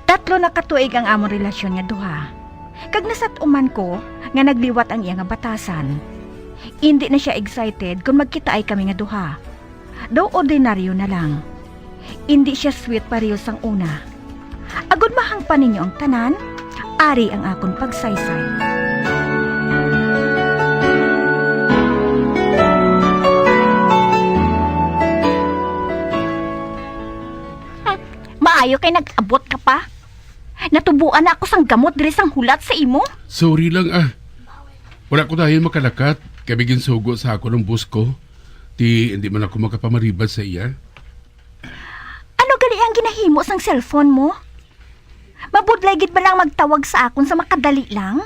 Tatlo na ka tuig ang amon relasyon nga duha, kag nasat-uman ko nga nagliwat ang iya nga batasan. Indi na sia excited kon magkitaay kami nga duha. Daw ordinaryo na lang. Indi sia sweet pareho sang una. Agod mahangpan ninyo ang tanan, ari ang akon pagsaysay. Maayo kay nag-abot ka pa. Natubuan na ako sang gamot diri sang hulat sa imo. Sorry lang, ah. Wala ko dayon makalakat, kay may ginsugo sa akon ang boss ko. Ti, hindi man ako makapamaribad sa iya. Ano gali ang ginahimo sang cellphone mo? Mabudlay gid ba lang magtawag sa akon sa makadali lang?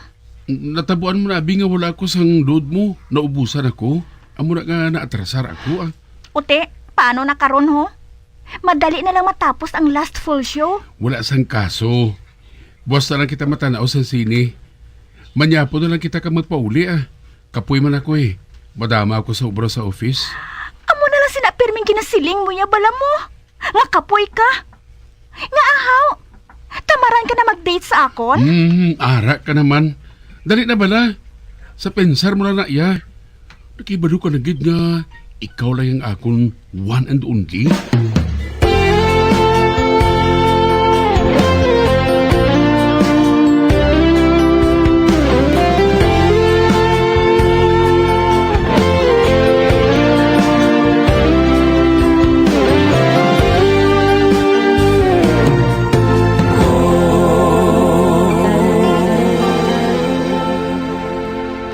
Natabuan mo na, abi, nga wala ako sang load mo. Naubusan ako. Amo na nga naatrasar ako, ah. Uti, paano na karon, ho? Madali na lang matapos ang last full show. Wala sang kaso. Buwas na lang kita matanaw sa sine. Manyapon na lang kita kag magpauli, ah. Kapoy man ako, eh. Madama ako sa obra sa office. Amo na lang sina pirming ginasiling mo ya, bala mo. Nga kapoy ka. Nga ahaw. Tamaran ka na mag-date sa akon? Hmm, ara ka naman. Dali na bala. Sa pensar mo lang na iya. Nakibalo ka na gid nga ikaw lang ang akon one and only.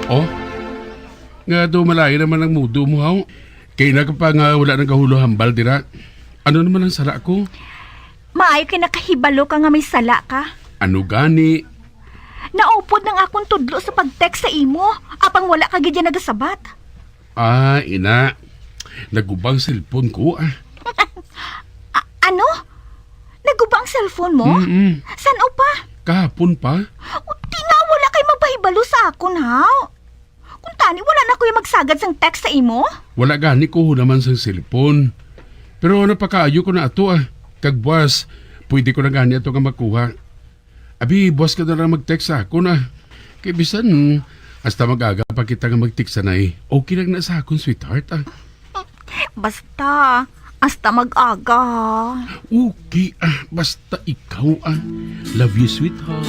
Oh? Nga daw malain naman ang mudo mo, haw? Kay na ka pa nga wala nang kahulo hambal dira. Ano naman ang sala ko? Maayo kay nakahibalo ka nga may sala ka. Ano gani? Naupod nang akon tudlo sa pag-text sa imo, apang wala ka gid ya nagasabat. Ah, ina. Nagubang cellphone ko, ah. A-, ano? Nagubang cellphone mo? Mm-mm. San-o pa? Kahapon pa. O, di nga, wala kay mapahibalo sa akon, haw? Kung tani, wala na ko yung magsagad sang text sa imo? Wala gani ko naman sang cellphone. Pero napakaayo ko na ato, ah. Kag buwas, pwede ko na gani ato nga makuha. Abi, buwas ka na lang mag-text sa akon, ah. Kay bisan, hasta mag-aga pa kita nga mag-text, anay. Okay lang na sa akon, sweetheart, ah. Basta, hasta mag-aga. Okay, ah. Basta ikaw, ah. Love you, sweetheart.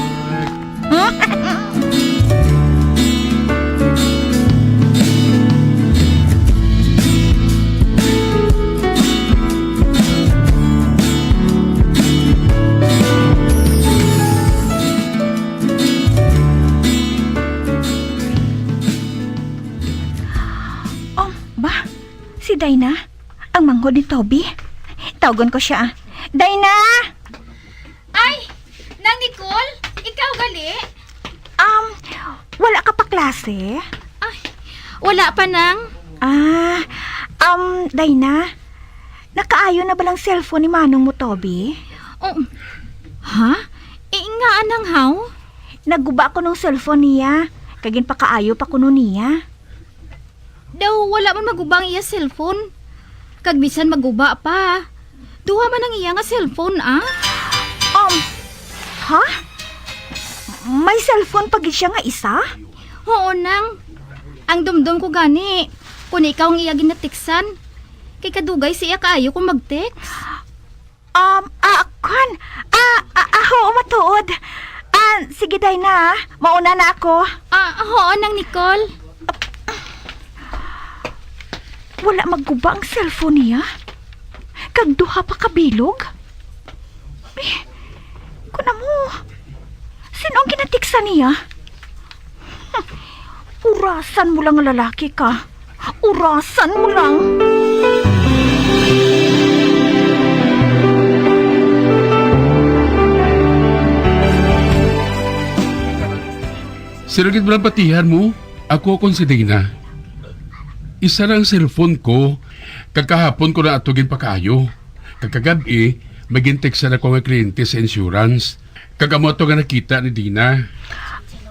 Ba? Si Dina? Ang manghod ni Toby? Tawgon ko siya. Dina! Ay! Nang Nicole, ikaw gali? Um, wala ka pa klase? Ay, wala pa, Nang. Ah, um, Dina, nakaayo na ba lang cellphone ni manong mo, Toby? Oh, ha? Eh, nga anang how? Naguba ko nung cellphone niya, kag ginpakaayo pa kuno niya. Daw wala man maguba ang iya cellphone. Kag bisan maguba pa, duha man ang iya nga cellphone, ah. Um, ha? May cellphone pa gid siya nga isa? Oo, Nang. Ang dumdom ko gani, kung ikaw ang iya ginatiksan, kay kadugay siya kaayo kung mag-text. Um, ah, kwan. Ah, ah, ah, oo, matuod. Ah, sige, Dina. Mauna na ako. Ah, oo, Nang Nicole. Wala maguba ang cellphone niya. Kag duha pa ka bilog. Eh, kun amo, sino ang ginatiksa niya? Urasan mo lang nga lalaki ka. Urasan mo lang. Sino gid man ang patihan mo? Ako kon si Dina. Isa lang cellphone ko, kag kahapon ko na ato ginpakaayo. Kag kagab-i, may gintekstan ako nga kliyente sa insurance. Kag amo ato nga nakita ni Dina.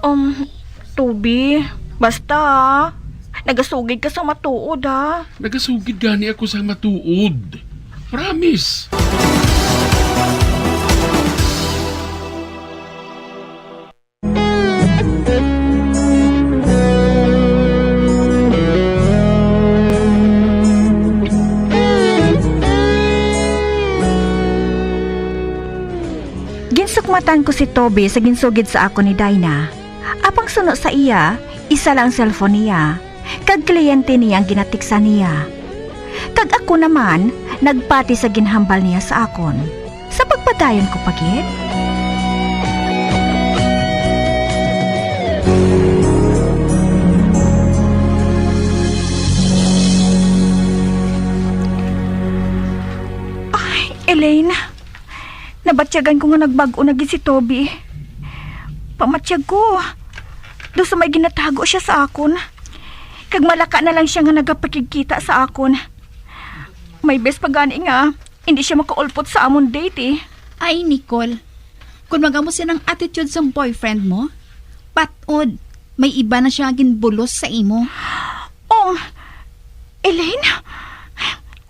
Um, Toby, basta, ah. Nagasugid ka sa matuod, ha? Nagasugid gani ako sa matuod. Promise. Ginsukmatan ko si Toby sa ginsugid sa akon ni Dina. Apang suno sa iya, isa lang ang cellphone niya, kag kliyente niya ang ginatiksa niya. Kag ako naman, nagpati sa ginhambal niya sa akon. Sa pagpadayon ko pa gid. Ay, Elaine, nabatyagan ko nga nagbag-o na gid si Toby. Pamatyag ko, daw sa may ginatago siya sa akon. Kag malaka na lang siya nga nagapakigkita sa akon. May bes pa gani nga hindi siya makaulpot sa amon date, eh. Ay, Nicole, kung mag-amo sina ang attitude sang boyfriend mo, patod, may iba na siya nga ginbulos sa imo. Um, Elaine?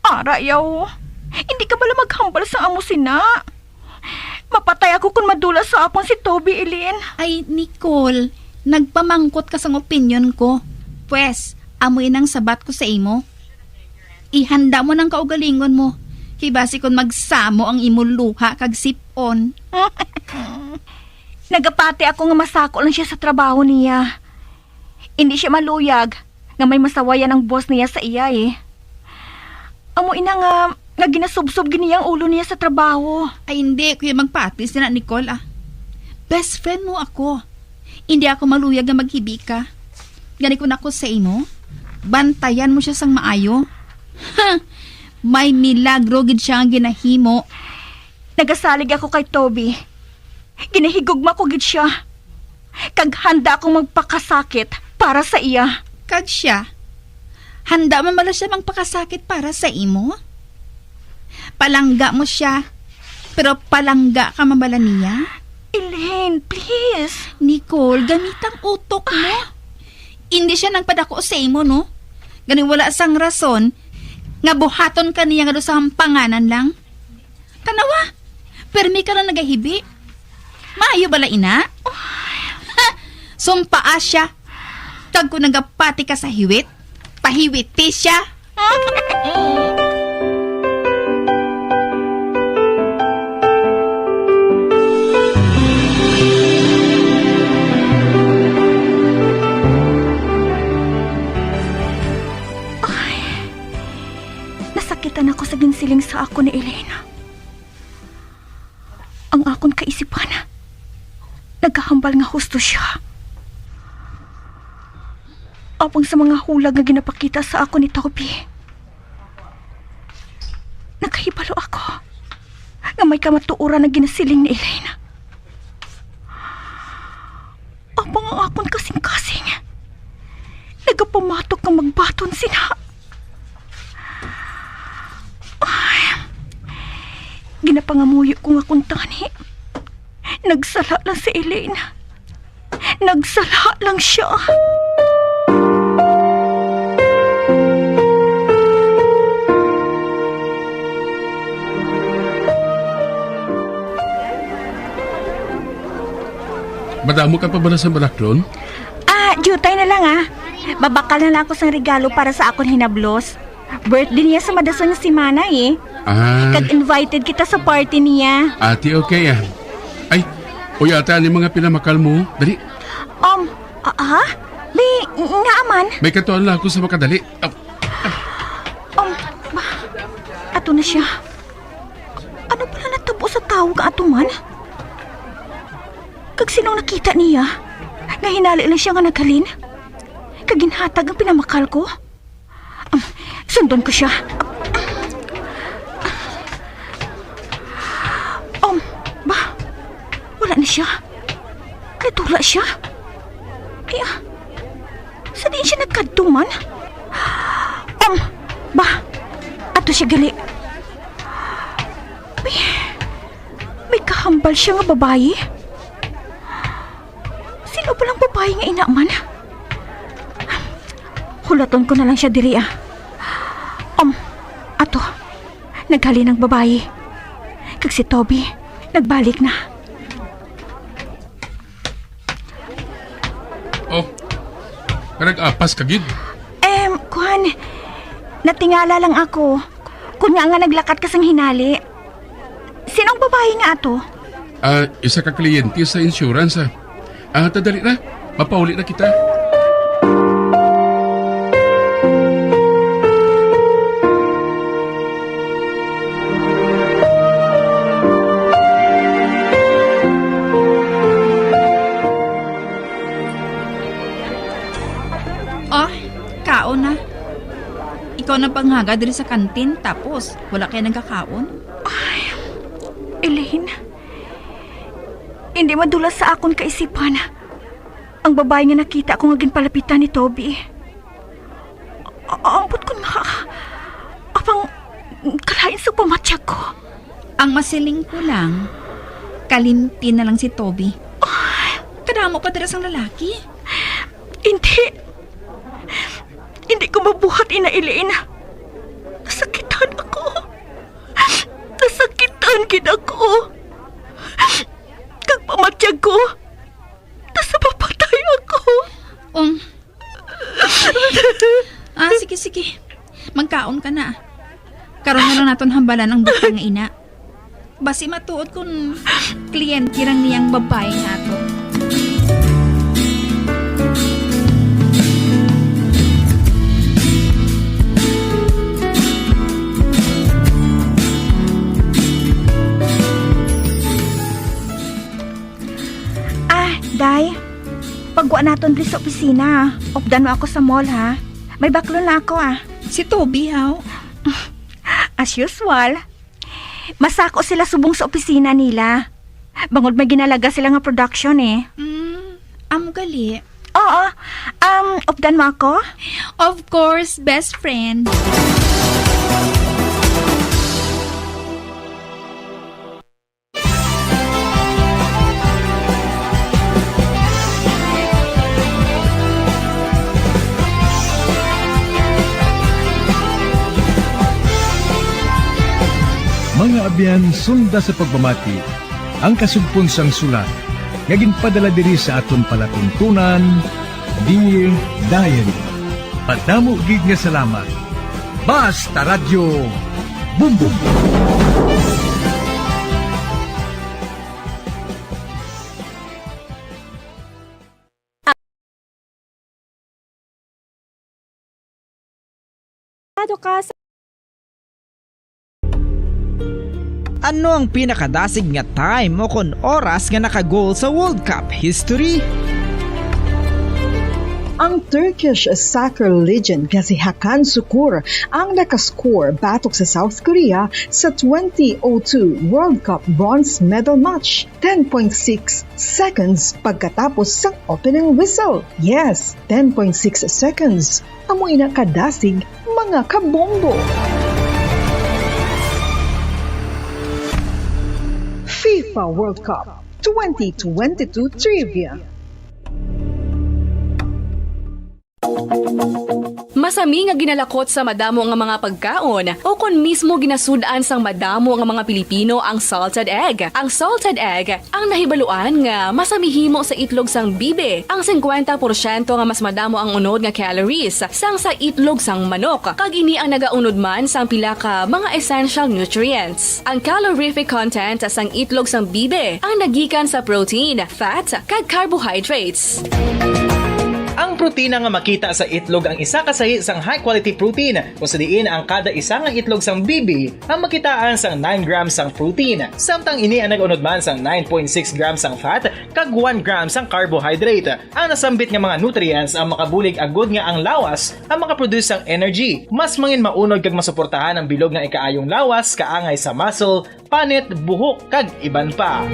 Ara, yaw. Hindi ka bala maghambal sa amo sina? Mapatay ako kung madula sa akon si Toby, Elaine. Ay, Nicole, nagpamangkot ka sang opinyon ko. Pwes, amo inang sabat ko sa imo. Ihanda mo nang kaugalingon mo, kay basi kon magsamo ang imo luha kag sip-on. Nagapati ako nga masako lang siya sa trabaho niya. Indi siya maluyag nga may masawayan ang boss niya sa iya, eh. Amo ina nga, nga ginasubsob gid niya ang ulo niya sa trabaho. Ay, hindi, kuya, magpati sina Nicole, ah. Best friend mo ako. Hindi ako maluyag nga maghibi ka. Gani ko nako sa imo, bantayan mo siya sang maayo. Ha! May milagro gid siya nga ginahimo. Nagasalig ako kay Toby. Ginahigugma ko gid siya. Kag handa akong magpakasakit para sa iya. Kag siya, handa man bala siya magpakasakit para sa imo? Palangga mo siya, pero palangga ka man bala niya? Elaine, please. Nicole, gamitang utok mo. Hindi siya nagpadako sa imo, no? Gani wala sang rason nga buhaton ka niya nga daw sa hampanganan lang. Tanawa, permi ka na nagahibi. Maayo bala ina? Ha! Sumpaa siya. Kag kung nagapati ka sa hiwit, pahiwiti siya. Ay, nasakitan ako sa ginsiling sa ako ni Elena. Ang akon kaisipan nagahambal nga husto siya. Apang sa mga hulag nga ginapakita sa akon ni Toby, nakahibalo ako nga may kamatuoran ang ginasiling ni Elaine. Apang ang akon kasing-kasing nagapamatok nga magbaton sina. Ay, ginapangamuyo ko nga kuntani nagsala lang si Elaine. Nagsala lang siya. Madamo ka pa bala sa balaklon? Ah, diutay na lang, ah. Mabakal na lang ako sang regalo para sa akon hinablos. Birthday niya sa madason nga semana, eh. Ah. Kag invited kita sa party niya. Ati, okay, ah. Ay, uy, ate, ani mga pinamakal mo? Dali. Um, ah, ah? May, nga man? May katuan lang ako sa makadali. Ah. Um, ba, ato na siya. Ano pala natabo sa tawo nga ato man? Kag sinong nakita niya nga hinali lang siya nga naghalin? Kag ginhatag ang pinamakal ko? Um, sundon ko siya. Um, ba? Wala na siya. Natula siya. Ay, ah. Sa diin siya nagkadto man? Um, ba? Ato siya gali. May, may kahambal siya nga babayi. Sino ba lang babayi nga ina man? Hulaton ko na lang siya diri, ah. Um, ato. Naghalin ang babayi. Kag si Toby, nagbalik na. Oh, nag-apas ka gid? Em, kuan, natingala lang ako. Kun nga nga naglakat ka sang hinali. Sinong babayi nga ato? Ah, isa ka kliyente sa insurance, ah. Ah, ta dali na. Mapauli na kita. Oh, kaon na. Ikaw na pangaga diri sa kantin, tapos wala kay nagkakaon? Ay, Elaine, hindi madula sa akon kaisipan ang babayi nga nakita ko nga ginpalapitan ni Toby. A-, ambot kon maka-, apang kalain sa pamatyag ko. Ang masiling ko lang, kalimti na lang si Toby. Kadamo pa dira sang lalaki. Hindi. Hindi ko mabuhat, Ina Elaine. Nasakitan ako. Nasakitan gid ako. Kag pamatyag ko, nasa mapatay ako. Um. Ah, sige, sige. Magkaon ka na. Karon na lang naton hambalan ang butang nga ina. Basi matuod kun kliyente lang niyang babayi nato. Ah, Day, pagwa naton diri sa opisina. Updan mo ako sa mall, ha? May baklon na ako, ah. Si Toby, haw? As usual. Masako sila subong sa opisina nila. Bangod may ginalaga sila nga production, eh. Mm, amo gali. Oo. Um, updan mo ako? Of course, best friend. Mga abyan, sunda sa pagpamati ang kasugpon sang sulat nga ginpadala diri sa aton palatuntunan, Dear Diary. Madamo gid nga salamat. Basta Radyo Bumbong. Ado ka sa Ano ang pinakadasig nga time o kon oras nga naka-goal sa World Cup history? Ang Turkish soccer legend nga si Hakan Sukur ang nakascore batok sa South Korea sa twenty oh two World Cup bronze medal match, ten point six seconds pagkatapos sang opening whistle. Yes, ten point six seconds. Amo ina kadasig, mga kabombo. FIFA World Cup twenty twenty-two Trivia. Masami nga ginalakot sa madamo nga mga pagkaon, o kon mismo ginasud-an sang madamo nga mga Pilipino ang salted egg. Ang salted egg ang nahibaluan nga masami himo sa itlog sang bibi, ang singkwenta porsyento nga mas madamo ang unod nga calories sang sa itlog sang manok, kag ini ang nagaunod man sang pila ka mga essential nutrients. Ang calorific content sang itlog sang bibi ang nagikan sa protein, fat, kag carbohydrates. Ang protina nga makita sa itlog ang isa ka sahi sang high-quality protein, kung sa diin ang kada isa nga itlog sang bibi ang makitaan sang nine grams sang protein, samtang ini ang nag-unod man sang nine point six grams sang fat kag one gram sang carbohydrate. Ang nasambit nga mga nutrients ang makabulig agud nga ang lawas ang makaproduce sang energy. Mas mangin maunod kag masuportahan ang bilog nga ikaayong lawas, kaangay sa muscle, panit, buhok, kag iban pa.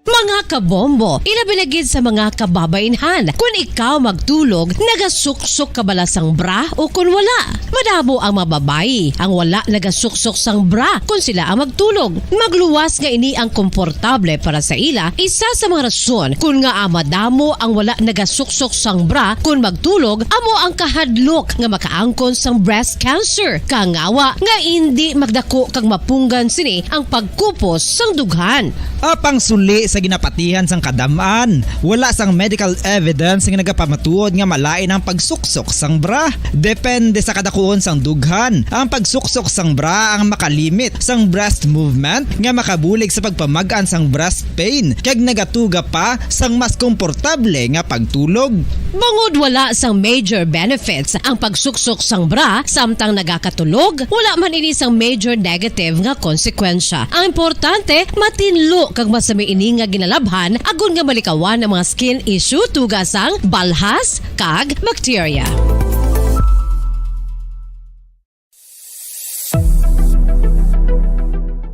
Mga kabombo, ilabi na gid sa mga kababainhan. Kun ikaw magtulog, nagasuksok ka bala sang bra o kun wala? Madamo ang mga babayi ang wala nagasuksok sang bra kun sila ang magtulog. Magluwas nga ini ang komportable para sa ila, isa sa mga rason kun ngaa madamo ang wala nagasuksok sang bra kun magtulog amo ang kahadlok nga makaangkon sang breast cancer. Kangawa nga indi magdako kag mapunggan sini ang pagkupos sang dughan. Apang suli sa ginapatihan sang kadam-an, wala sang medical evidence nga nagapamatuod nga malain ang pagsuksok sang bra. Depende sa kadakuon sang dughan, ang pagsuksok sang bra ang makalimit sang breast movement nga makabulig sa pagpamag-an sang breast pain kag nagatuga pa sang mas komportable nga pagtulog. Bangod wala sang major benefits ang pagsuksok sang bra samtang nagakatulog, wala man ini sang major negative nga konsekwensya. Ang importante, matinlo kag masami ini nga ginalabhan agod nga malikawan ang mga skin issue tuga sang balhas kag bakterya.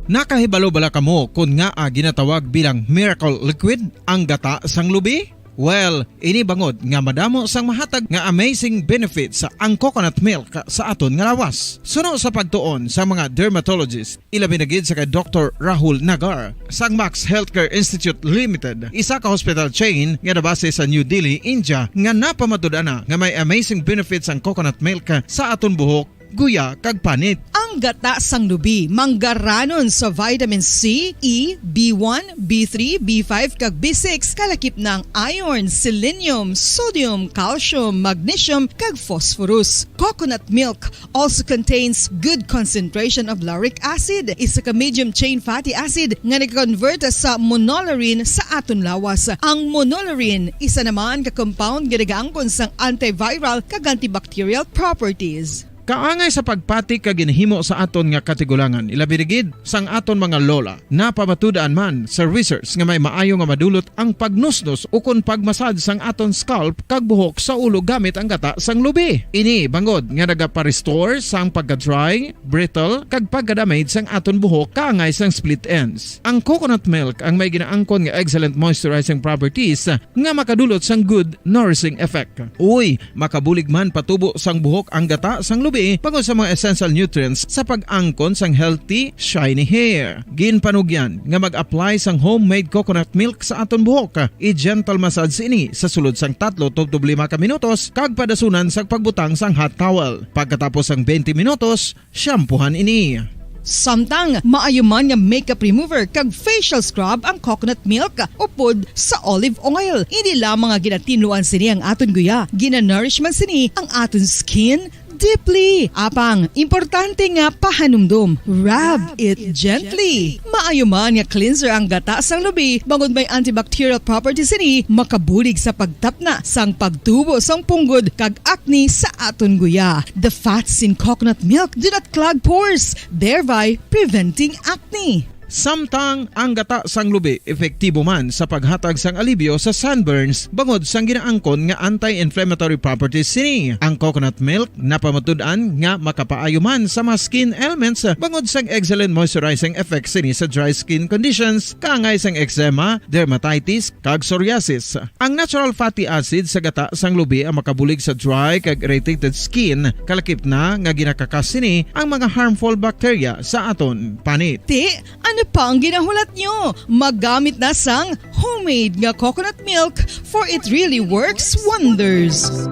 Nakahibalo bala kamo kon ngaa ginatawag bilang miracle liquid ang gata sang lubi? Well, ini bangod nga madamo sang mahatag nga amazing benefits ang coconut milk sa aton nga lawas. Suno sa pagtuon sa mga dermatologist, ilabi na gid sa kay Doktor Rahul Nagar sang Max Healthcare Institute Limited, isa ka hospital chain nga nabase sa New Delhi, India, nga napamatud-an na nga may amazing benefits ang coconut milk sa aton buhok, guya, kag panit. Ang gata sang lubi manggaranon sa vitamin C, E, B one, B three, B five, kag B six, kalakip na ang iron, selenium, sodium, calcium, magnesium, kag phosphorus. Coconut milk also contains good concentration of lauric acid, isa ka medium chain fatty acid nga nag-convert sa monolaurin sa aton lawas. Ang monolaurin, isa naman ka compound nga nagaangkon sang antiviral kag antibacterial properties. Kaangay sa pagpati kag ginhimo sa aton nga katigulangan, ilabi na gid sang aton mga lola. Napamatud-an man sa research nga may maayo nga madulot ang pagnusnos ukon pagmasad sang aton scalp kag buhok sa ulo gamit ang gata sang lubi. Ini bangod nga nagapa-restore sang pagka-dry, brittle, kag pagka-damage sang aton buhok kaangay sang split ends. Ang coconut milk ang may ginaangkon nga excellent moisturizing properties nga makadulot sang good nourishing effect. Uy, makabulig man patubo sang buhok ang gata sang lubi bangod sa mga essential nutrients sa pag-angkon sang healthy, shiny hair. Ginpanugyan nga mag-apply sang homemade coconut milk sa aton buhok. I-gentle massage ini sa sulod sang tatlo tubtob lima ka minutos kag padasunan sang pagbutang sang hot towel. Pagkatapos sang twenty minutos, shampoohan ini. Samtang maayo man nga makeup remover kag facial scrub ang coconut milk upod sa olive oil. Hindi lamang nga ginatinluan sini ang aton guya, ginanourish man sini ang aton skin deeply. Apang, importante nga pahanumdom, rub it gently. Maayo man nga cleanser ang gata sang lubi, bangod may antibacterial properties sini, makabulig sa pagtapna sang pagtubo sang punggod kag acne sa aton guya. The fats in coconut milk do not clog pores, thereby preventing acne. Samtang ang gata sang lubi epektibo man sa paghatag sang alibyo sa sunburns bangod sang ginaangkon nga anti-inflammatory properties sini. Ang coconut milk napamatud-an nga makapaayo man sa mga skin ailments bangod sang excellent moisturizing effect sini sa dry skin conditions kaangay sang eczema, dermatitis, kag psoriasis. Ang natural fatty acid sa gata sang lubi ang makabulig sa dry kag irritated skin, kalakip na nga ginakakas sini ang mga harmful bacteria sa aton panit. Ti, ano pa ang ginahulat nyo? Magamit na sang homemade nga coconut milk, for it really works wonders.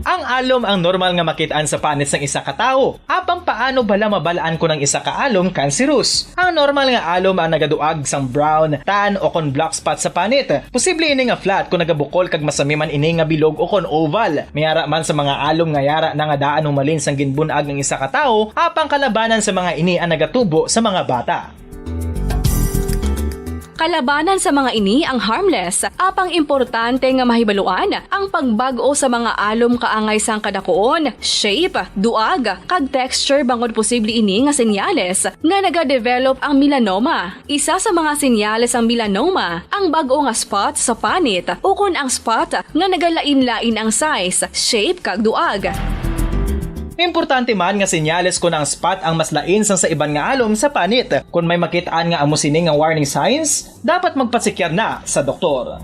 Ang alom ang normal nga makit-an sa panit sang isa ka tawo. Apang paano bala mabal-an kon ang isa ka alom cancerous? Ang normal nga alom ang nagaduag sang brown, tan, o kon black spot sa panit. Posible ini nga flat kon nagabukol kag masami man ini nga bilog o kon oval. May ara man sa mga alom nga yara na nga daan humalin sang ginbun-ag ang isa ka tawo, apang kalabanan sa mga ini ang nagatubo sa mga bata. Kalabanan sa mga ini ang harmless, apang importante nga mahibaluan ang pagbag-o sa mga alom kaangay sang kadakuon, shape, duag, kag texture bangod posible ini nga senyales nga nagadevelop ang melanoma. Isa sa mga senyales sang melanoma ang bag-o nga spot sa panit ukon ang spot nga nagalain-lain ang size, shape, kag duag. Importante man nga senyales kon ang spot ang mas lain sang sa iban nga alom sa panit. Kon may makit-an nga amo sini nga warning signs, dapat magpatsikyar na sa doktor.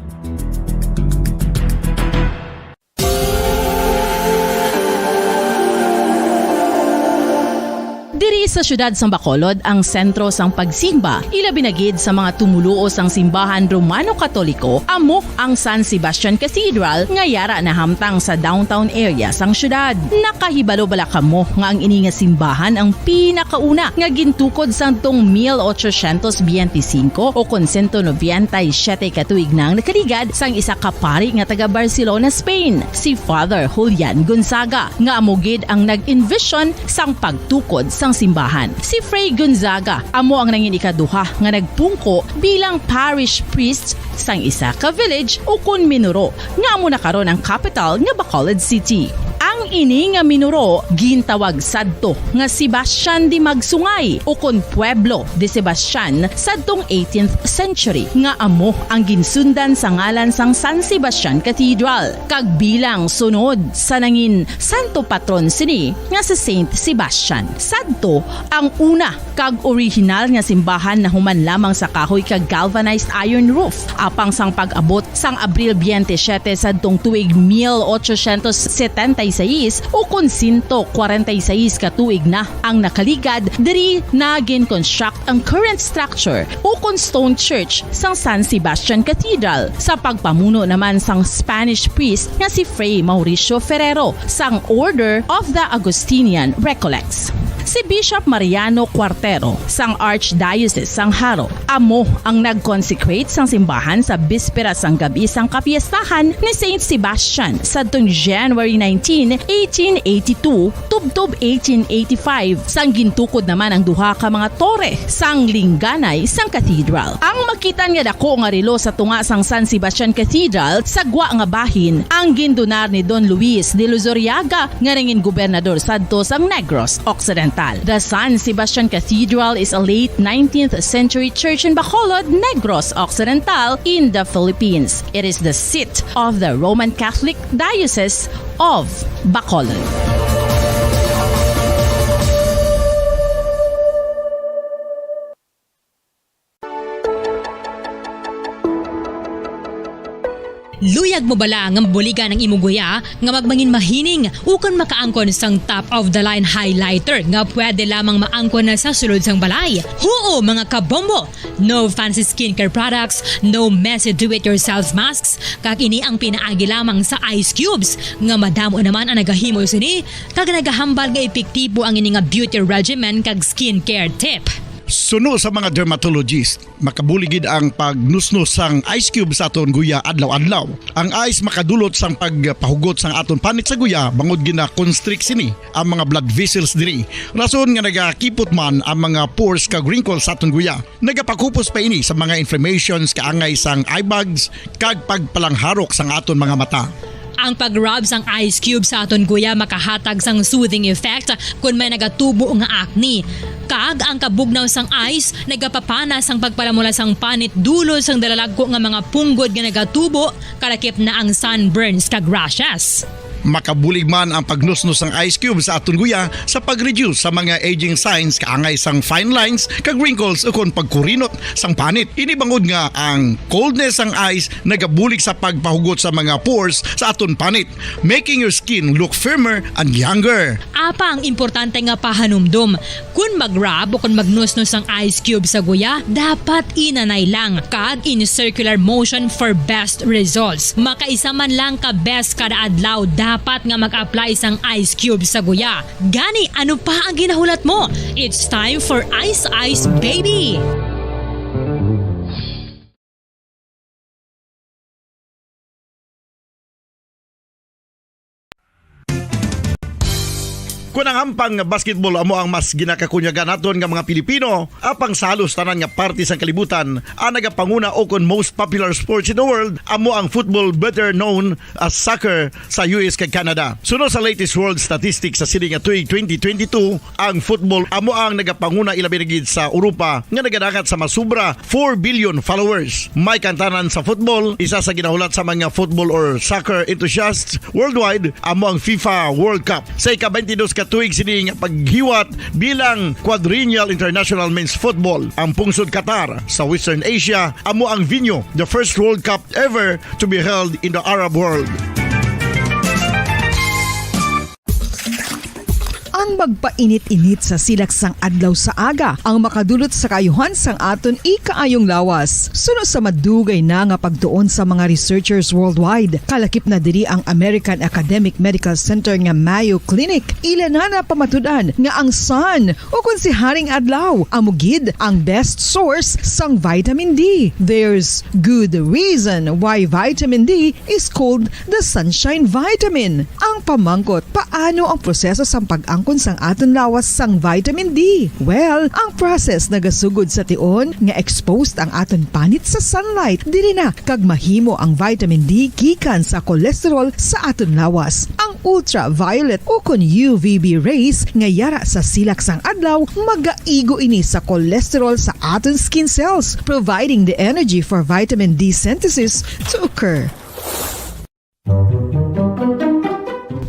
Diri sa siyudad sang Bacolod ang sentro sang pagsimba, ilabi na gid sa mga tumoluo sang simbahan Romano-Katoliko, amo ang San Sebastian Cathedral nga yara nahamtang sa downtown area sang siyudad. Nakahibalo bala kamo nga ang ini nga simbahan ang pinakauna nga gintukod sadtong mil ochocientos biyente singko o kon sento nobenta y siyete ka tuig na ang nakaligad sang isa ka pari nga taga Barcelona, Spain, si Father Julian Gonzaga, nga amo gid ang nag-envision sang pagtukod sang simbahan. Si Fray Gonzaga amo ang nangin ikaduha nga nagpungko bilang parish priest sang isa ka village ukon minuro nga amo na karon ang kapital nga Bacolod City. Ang ini nga minuro gintawag sadto nga Sebastian de Magsungay ukon Pueblo de Sebastian sadtong eighteenth century, nga amo ang ginsundan sa ngalan sang San Sebastian Cathedral, kag bilang sunod sa nangin santo patron sini nga si Saint Sebastian. Sadto ang una kag orihinal nga simbahan nahuman lamang sa kahoy kag galvanized iron roof. Apang sang pag-abot sang Abril biyente siyete sadtong tuig mil ochocientos setenta y seis, ukon sento kwarenta y seis ka tuig na ang nakaligad, diri na gin-construct ang current structure ukon stone church sang San Sebastian Cathedral sa pagpamuno naman sang Spanish priest nga si Fray Mauricio Ferrero sang Order of the Augustinian Recollects. Si Bishop Mariano Cuartero sang Archdiocese sang Jaro amo ang nag-consecrate sang simbahan sa bispera sang gab-i sang kapiestahan ni Saint Sebastian sadtong January nineteen, eighteen eighty-two, tubtob eighteen eighty-five, sang gintukod naman ang duha ka mga tore sang lingganay sang cathedral. Ang makit-an nga dako nga relo sa tunga sang San Sebastian Cathedral sa gwa nga bahin ang gindonar ni Don Luis de Luzuriaga nga nangin gobernador sadto sang Negros Occidental. The San Sebastian Cathedral is a late nineteenth century church in Bacolod, Negros Occidental, in the Philippines. It is the seat of the Roman Catholic Diocese of Bacolod. Luyag mo bala nga mabuligan ang imong guya nga magmangin mahining ukon makaangkon sang top of the line highlighter nga pwede lamang maangkon na sa sulod sang balay? Huo, mga kabombo! No fancy skincare products, no messy do-it-yourself masks, kag ini ang pinaagi lamang sa ice cubes, nga madamo naman ang nagahimo sini, kag nagahambal nga epektibo ang ini nga beauty regimen kag skincare tip. Suno sa mga dermatologist, makabulig gid ang pagnusnos sang ice cube sa aton guya adlaw-adlaw. Ang ice makadulot sang pagpahugot sang aton panit sa guya, bangod gina-constrict sini ang mga blood vessels diri. Rason nga nagakipot man ang mga pores kag wrinkles sa aton guya. Nagapakupos pa ini sa mga inflammations kaangay sang eye bags kag pagpalangharok sang aton mga mata. Ang pag-rub sang ice cube sa aton guya makahatag sang soothing effect kon may nagatubo nga acne. Kag ang kabugnaw sang ice nagapapana sang pagpalamula sang panit dulot sang dalalagko nga mga punggod nga nagatubo, kalakip na ang sunburns kag rashes. Makabulig man ang pagnusnos sang ice cube sa aton guya sa pag-reduce sa mga aging signs, kaangay sang fine lines kag wrinkles, ukon pagkurinot sang panit. Ini bangod nga ang coldness sang ice nagabulig sa pagpahugot sa mga pores sa aton panit, making your skin look firmer and younger. Apang importante nga pahanumdom, kon mag-rub o kon magnusnos ang ice cube sa guya, dapat inanay lang kag in circular motion for best results. Makaisa man lang ka beses kada adlaw dapat nga mag-apply sang ice cube sa guya. Gani, ano pa ang ginahulat mo? It's time for Ice Ice Baby! Kon ang hampang nga basketball amo ang mas ginakakunyagan naton nga mga Pilipino, apang sa halos tanan nga parte sang kalibutan, ang nagapanguna o kon most popular sports in the world amo ang football, better known as soccer, sa U S kag Canada. Suno sa latest world statistics sa sini nga tuig twenty twenty-two, ang football amo ang nagapanguna, ilabi na gid sa Europa, nga nagadangat sa masubra four billion followers. May kantanan sa football, isa sa ginahulat sa mga football or soccer enthusiasts worldwide, amo ang FIFA World Cup. Sa ika-twenty-dos ka tuig sini nga paghiwat bilang quadrennial international men's football, ang pungsod Qatar sa Western Asia amo ang venue, the first World Cup ever to be held in the Arab world. Ang magpainit-init sa silak sang adlaw sa aga ang makadulot sa kaayuhan sang aton ikaayong lawas. Suno sa madugay na nga pagtuon sa mga researchers worldwide, kalakip na diri ang American Academic Medical Center nga Mayo Clinic, ila na napamatud-an nga ang sun, o kon si Haring Adlaw, amo gid ang best source sang vitamin D. There's good reason why vitamin D is called the sunshine vitamin. Ang pamangkot, paano ang proseso sang pag-angkon sang aton lawas sang vitamin D? Well, ang process nagasugod sa tion nga exposed ang aton panit sa sunlight, diri na kag mahimo ang vitamin D gikan sa cholesterol sa aton lawas. Ang ultraviolet o kon U V B rays nga yara sa silak sang adlaw magaigo ini sa cholesterol sa aton skin cells, providing the energy for vitamin D synthesis to occur.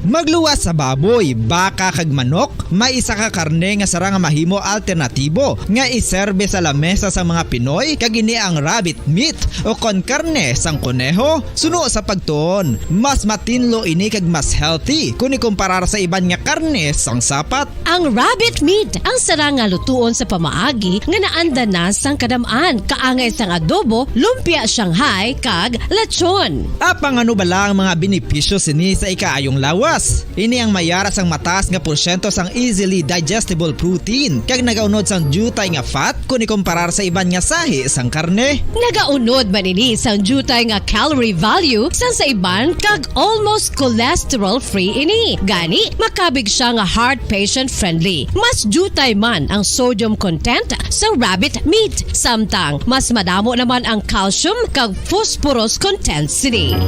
Magluwas sa baboy, baka, kag manok, may isa ka karne nga sarang nga mahimo alternatibo nga iserbe sa lamesa sang mga Pinoy, kag ini ang rabbit meat o kon karne sang koneho. Suno sa pagtuon, mas matinlo ini kag mas healthy kon ikumparar sa iban nga karne sang sapat. Ang rabbit meat ang sarang nga lutuon sa pamaagi nga naanda na sang kadam-an, kaangay sang adobo, lumpia Shanghai, kag lechon. Apang ano bala ang mga benepisyo sini sa ikaayong lawas? Ini ang mayara sang mataas nga porsyento sang easily digestible protein, kag nagaunod sang diutay nga fat kon ikumparar sa iban nga sahi sang karne. Nagaunod man ini sang diutay nga calorie value sang sa iban kag almost cholesterol-free ini. Gani, makabig sia nga heart patient-friendly. Mas diutay man ang sodium content sa rabbit meat, samtang mas madamo naman ang calcium kag phosphorus content sini.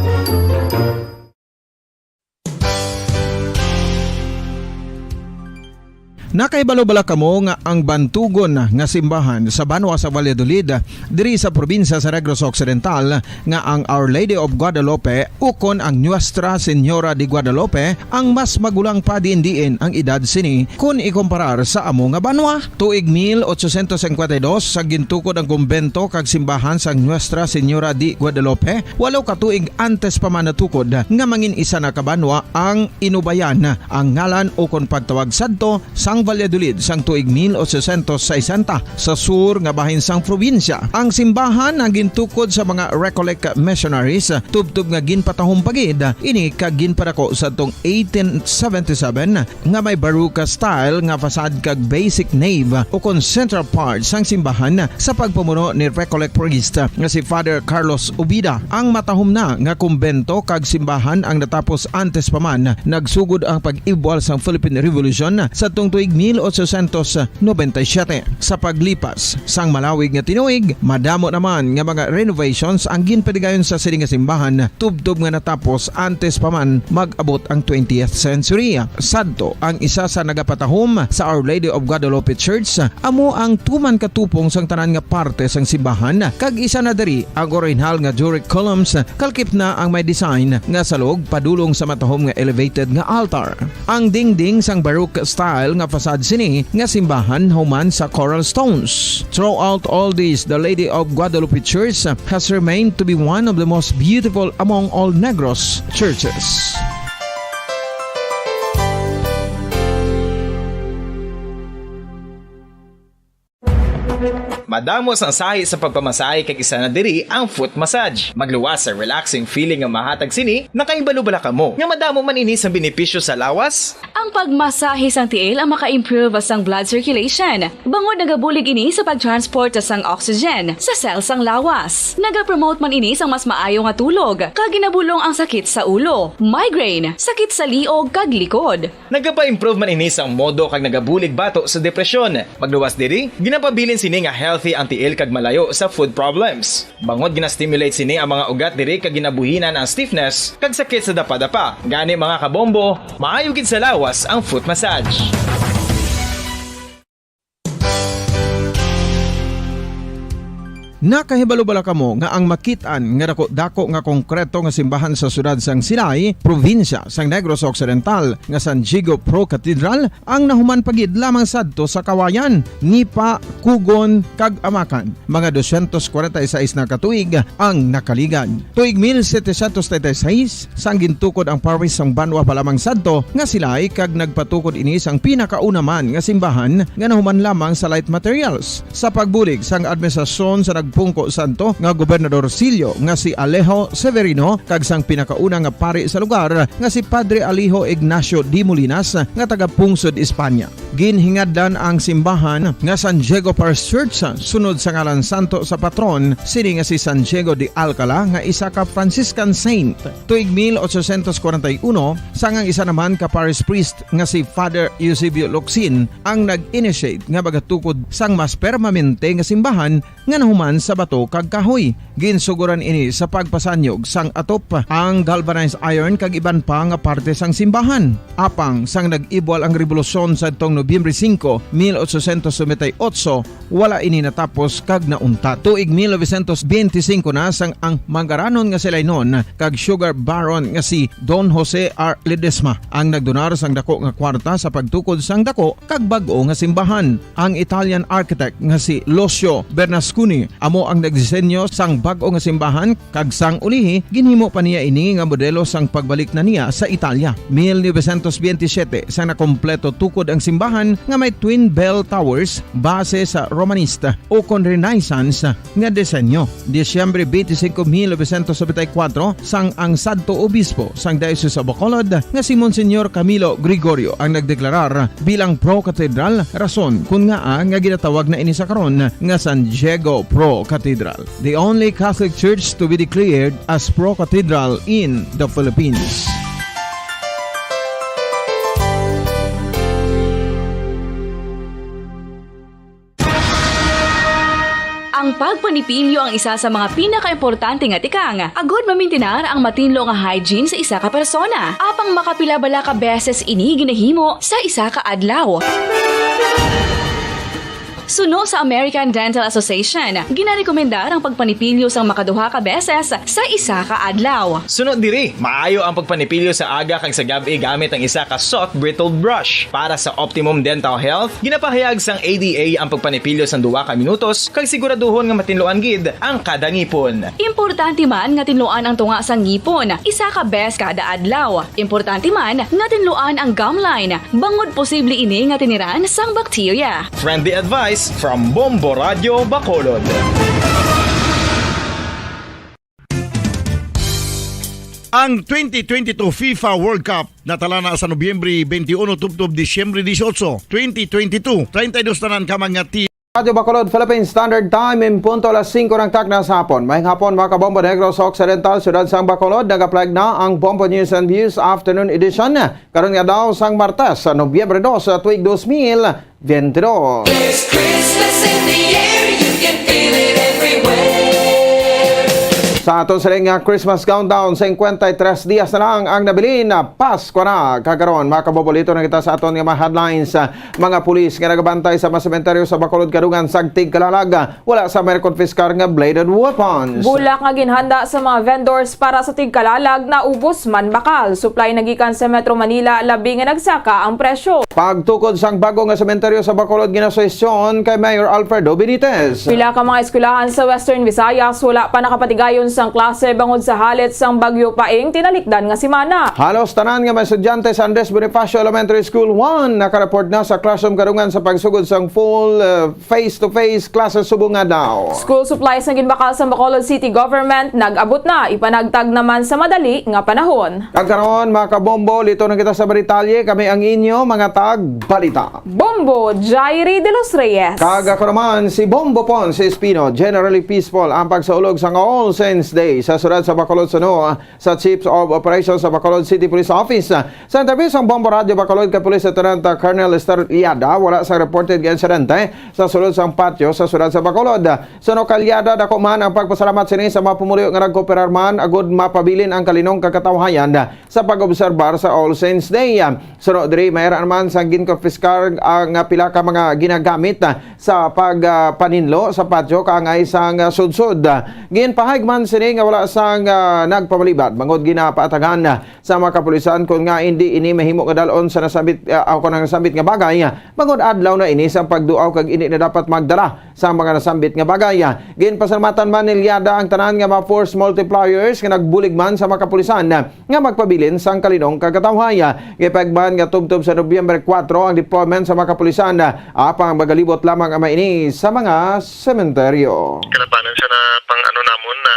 Nakahibalo bala kamo nga ang bantugon nga simbahan sa banwa sa Valladolid, diri sa probinsya sa Negros Occidental, nga ang Our Lady of Guadalupe ukon ang Nuestra Señora de Guadalupe ang mas magulang pa diin-diin ang edad sini kon ikumparar sa amo nga banwa? Tuig mil ochocientos cincuenta y dos, sa gintukod ang kumbento kag simbahan sang Nuestra Señora de Guadalupe, walo ka tuig antes pa man natukod nga mangin isa na ka banwa ang Inubayan, ang ngalan ukon pagtawag sadto sang Valladolid sang tuig mil ochocientos sesenta, sa sur nga bahin sang probinsya. Ang simbahan ang gintukod sa mga Recollect missionaries, tubtob nga ginpatahom pa gid ini kag ginpadako sadtong eighteen seventy-seven, nga may Baroque style nga facade kag basic nave ukon central part sang simbahan sa pagpamuno ni Recollect priest nga si Father Carlos Ubida. Ang matahom na nga kumbento kag simbahan ang natapos antes pa man nagsugod ang pag-ibwal sang Philippine Revolution sadtong tuig mil ochocientos noventa y siete. Sa paglipas sang malawig nga tinuig, madamo naman nga mga renovations ang ginpadigayon sa sini nga simbahan, tubtob nga natapos antes pa man mag-abot ang twentieth century. Sadto, ang isa sa nagapatahom sa Our Lady of Guadalupe Church, amo ang tuman ka tupong sang tanan nga parte sang simbahan, kag isa na diri ang orihinal nga Doric columns, kalkip na ang may design nga salog padulong sa matahom nga elevated nga altar. Ang dingding sang Baroque style nga facade sini nga simbahan human sa coral stones. Throughout all this, the Lady of Guadalupe Church has remained to be one of the most beautiful among all Negros churches. Madamo sang sahi sa pagpamasahe, kag isa na diri ang foot massage. Magluwas sa relaxing feeling nga mahatag sini. Nakahibalo bala kamo nga madamo man ini sang benepisyo sa lawas? Ang pagmasahe sang tiil ang maka-improve sang blood circulation, bangod nagabulig ini sa pag-transport sang oxygen sa cell sang lawas. Nagapromote man ini sang mas maayo nga tulog, kag ginabulong ang sakit sa ulo, migraine, sakit sa liog, kag likod. Nagapa-improve man ini sang modo kag nagabulig bato sa depresyon. Magluwas diri, ginapabilin sini nga healthy ang tiil kag malayo sa foot problems. Bangod gina-stimulate sini ang mga ugat diri kag ginabuhinan ang stiffness kag sakit sa dapadapa. Gani, mga kabombo, maayo gid sa lawas ang foot massage. Nakahibalo bala kamo nga ang makit-an nga dako-dako nga konkreto nga simbahan sa siyudad sang Silay, probinsya sang Negros Occidental, nga San Diego Pro Cathedral ang nahuman pa gid lamang sadto sa Kawayan, Nipa, Cogon, kag Amacan, mga dosyentos kwarenta y seis na ka tuig ang nakaligad. Tuig mil setecientos treinta y seis, sang gintukod ang parish sang banwa pa lamang sadto nga Silay, kag nagpatukod ini sang pinakauna man nga simbahan nga nahuman lamang sa light materials. Sa pagbulig sang administrasyon sa nagpungko sadto nga gobernador silyo nga si Alejo Severino kag sang pinakauna nga pari sa lugar nga si Padre Alejo Ignacio de Molinas nga taga-pungsod Espanya, ginhingadlan ang simbahan nga San Diego Parish Church sunod sa ngalan santo sa patron sini nga si San Diego de Alcala nga isa ka Franciscan saint. Tuig mil ochocientos kwarenta y uno, sang ang isa naman ka parish priest nga si Father Eusebio Locsin ang nag-initiate nga magatukod sang mas permanente nga simbahan nga nahuman sa bato kag kahoy. Ginsugoran ini sa pagpasanyog sang atop, ang galvanized iron kag iban pa nga parte sang simbahan. Apang sang nag-ibwal ang rebolusyon sadtong Nobyembre singko, mil ochocientos noventa y ocho, wala ini natapos kag nauntat. Tuig mil novecientos benti singko na sang ang mangaranon nga Silaynon kag sugar baron nga si Don Jose R. Ledesma ang nagdonar sang dako nga kwarta sa pagtukod sang dako kag bag-o nga simbahan. Ang Italian architect nga si Lucio Bernasconi amo ang nagdisenyo sang bag-o nga simbahan, kag sang ulihi ginhimo pa niya ini nga modelo sang pagbalik na niya sa Italia. Mil novecientos benti siyete, sang nakompleto tukod ang simbahan nga may twin bell towers base sa Romanista ukon Renaissance nga disenyo. Disyembre benti singko, mil novecientos nobenta y kuwatro, sang ang sadto obispo sang Diocese of Bacolod nga si Monsignor Camilo Gregorio ang nagdeklarar bilang pro cathedral, rason kon ngaa nga ginatawag na ini sa karon nga San Diego Pro Cathedral, the only Catholic Church to be declared as pro cathedral in the Philippines. Ang pagpanipilyo ang isa sa mga pinakaimportante nga tikang agud mamintinar ang matinlo nga hygiene sa isa ka persona. Apang makapila bala ka beses ini ginahimo sa isa ka adlaw? Suno sa American Dental Association, ginarekomendar ang pagpanipilyo sang makaduha ka beses sa isa ka adlaw. Suno diri, maayo ang pagpanipilyo sa aga kag sa gab-i gamit ang isa ka soft bristled brush. Para sa optimum dental health, ginapahayag sang A D A ang pagpanipilyo sang duha ka minutos kag siguraduhon nga matinluan gid ang kada ngipon. Importante man nga tinluan ang tunga sang ngipon isa ka bes kada adlaw. Importante man nga tinluan ang gum line, bangod posible ini nga tiniran sang bakterya. Friendly advice from Bombo Radio Bacolod. Ang twenty twenty-two FIFA World Cup natala na sa Nobyembre twenty-one tubtob Disyembre dieciocho, twenty twenty-two. Treinta y dos tanan ka mga team Radyo Bacolod, Philippine Standard Time, in punto alas singko ng takna sa hapon. Maayong hapon, mga kabombo, Negros Occidental, siyudad sang Bacolod. Nag-apply na ang Bombo News and Views Afternoon Edition. Karon nga daw sang Martes, sa Nobyembre dos, sa tuig dos mil biyente dos. There's Christmas in the air, you can feel it everywhere. Sa aton sining nga Christmas countdown, singkwenta y tres dias na lang ang nabilin. Pasko na! Kag karon, mga kabombo, liton na kita sa aton nga mga headlines. Mga pulis nga nagabantay sa mga sementeryo sa Bacolod, kadungan sang tigkalalag, wala sang may nakonpiskar nga bladed weapons. Bulak nga ginhanda sa mga vendors para sa tigkalalag naubos man bakal. Supply na gikan sa Metro Manila, labi nga nagsaka ang presyo. Pagtukod sang bago nga sementeryo sa Bacolod, ginasuhestyon kay Mayor Alfredo Benitez. Pila ka mga eskwelahan sa Western Visayas wala pa nakapatigayon sang klase bangod sa halit sang Bagyo Paeng tinalikdan nga semana. Halos tanan nga mga estudyante sa Andres Bonifacio Elementary School one nakareport na sa classroom kadungan sa pagsugod sang full, uh, face-to-face classes subong adlaw. School supplies nga ginbakal sa Bacolod City Government nag-abot na, ipanagtag naman sa madali nga panahon. Kag karon, mga kabombo, liton na kita sa detalye. Kami ang inyo mga tagbalita. Bombo Jairi de los Reyes. Kag ako naman si Bombo Ponce Espino. Generally peaceful ang pagsaulog sang All Saints Day sa siyudad sa Bacolod, suno sa Chiefs of Operations sa Bacolod City Police Office. Sa interview sang Bombo Radyo Bacolod kay Police Lieutenant Colonel Lester Liada, wala sang reported nga insidente sa sulod sang patio sa siyudad sa Bacolod. Suno kay Liada, dako man ang pagpasalamat sini sa mga pumuluyo nga nagkooperar man agud mapabilin ang kalinong kag katawhayan sa pag-obserbar sa All Saints Day. Suno diri, mayra naman sang ginkonpiskar ang pila ka mga ginagamit sa pag, ah, paninlo sa patio kaangay sang, ah, sudsod. Ginpahayag man sini nga wala sang, ah, nagpamalibad bangod ginapaatagan sa mga kapulisan kon ngaa indi ini mahimo nga dal-on sa nasambit, ah, o kon ang nasambit nga bagay, bangod adlaw na ini sang pagduaw kag indi na dapat magdala sa mga nasambit nga bagay. Ginpasalamatan man ni Liada ang tanan nga mga force multipliers nga nagbulig man sa mga kapulisan nga magpabilin sang kalinong kag katawhay. Ginpahayag man nga tubtob sa Nobyembre kuwatro ang deployment sa mga kapulisan, apang magalibot lamang ang mga ini sa mga sementeryo. Kalabanan siya na pang ano namon na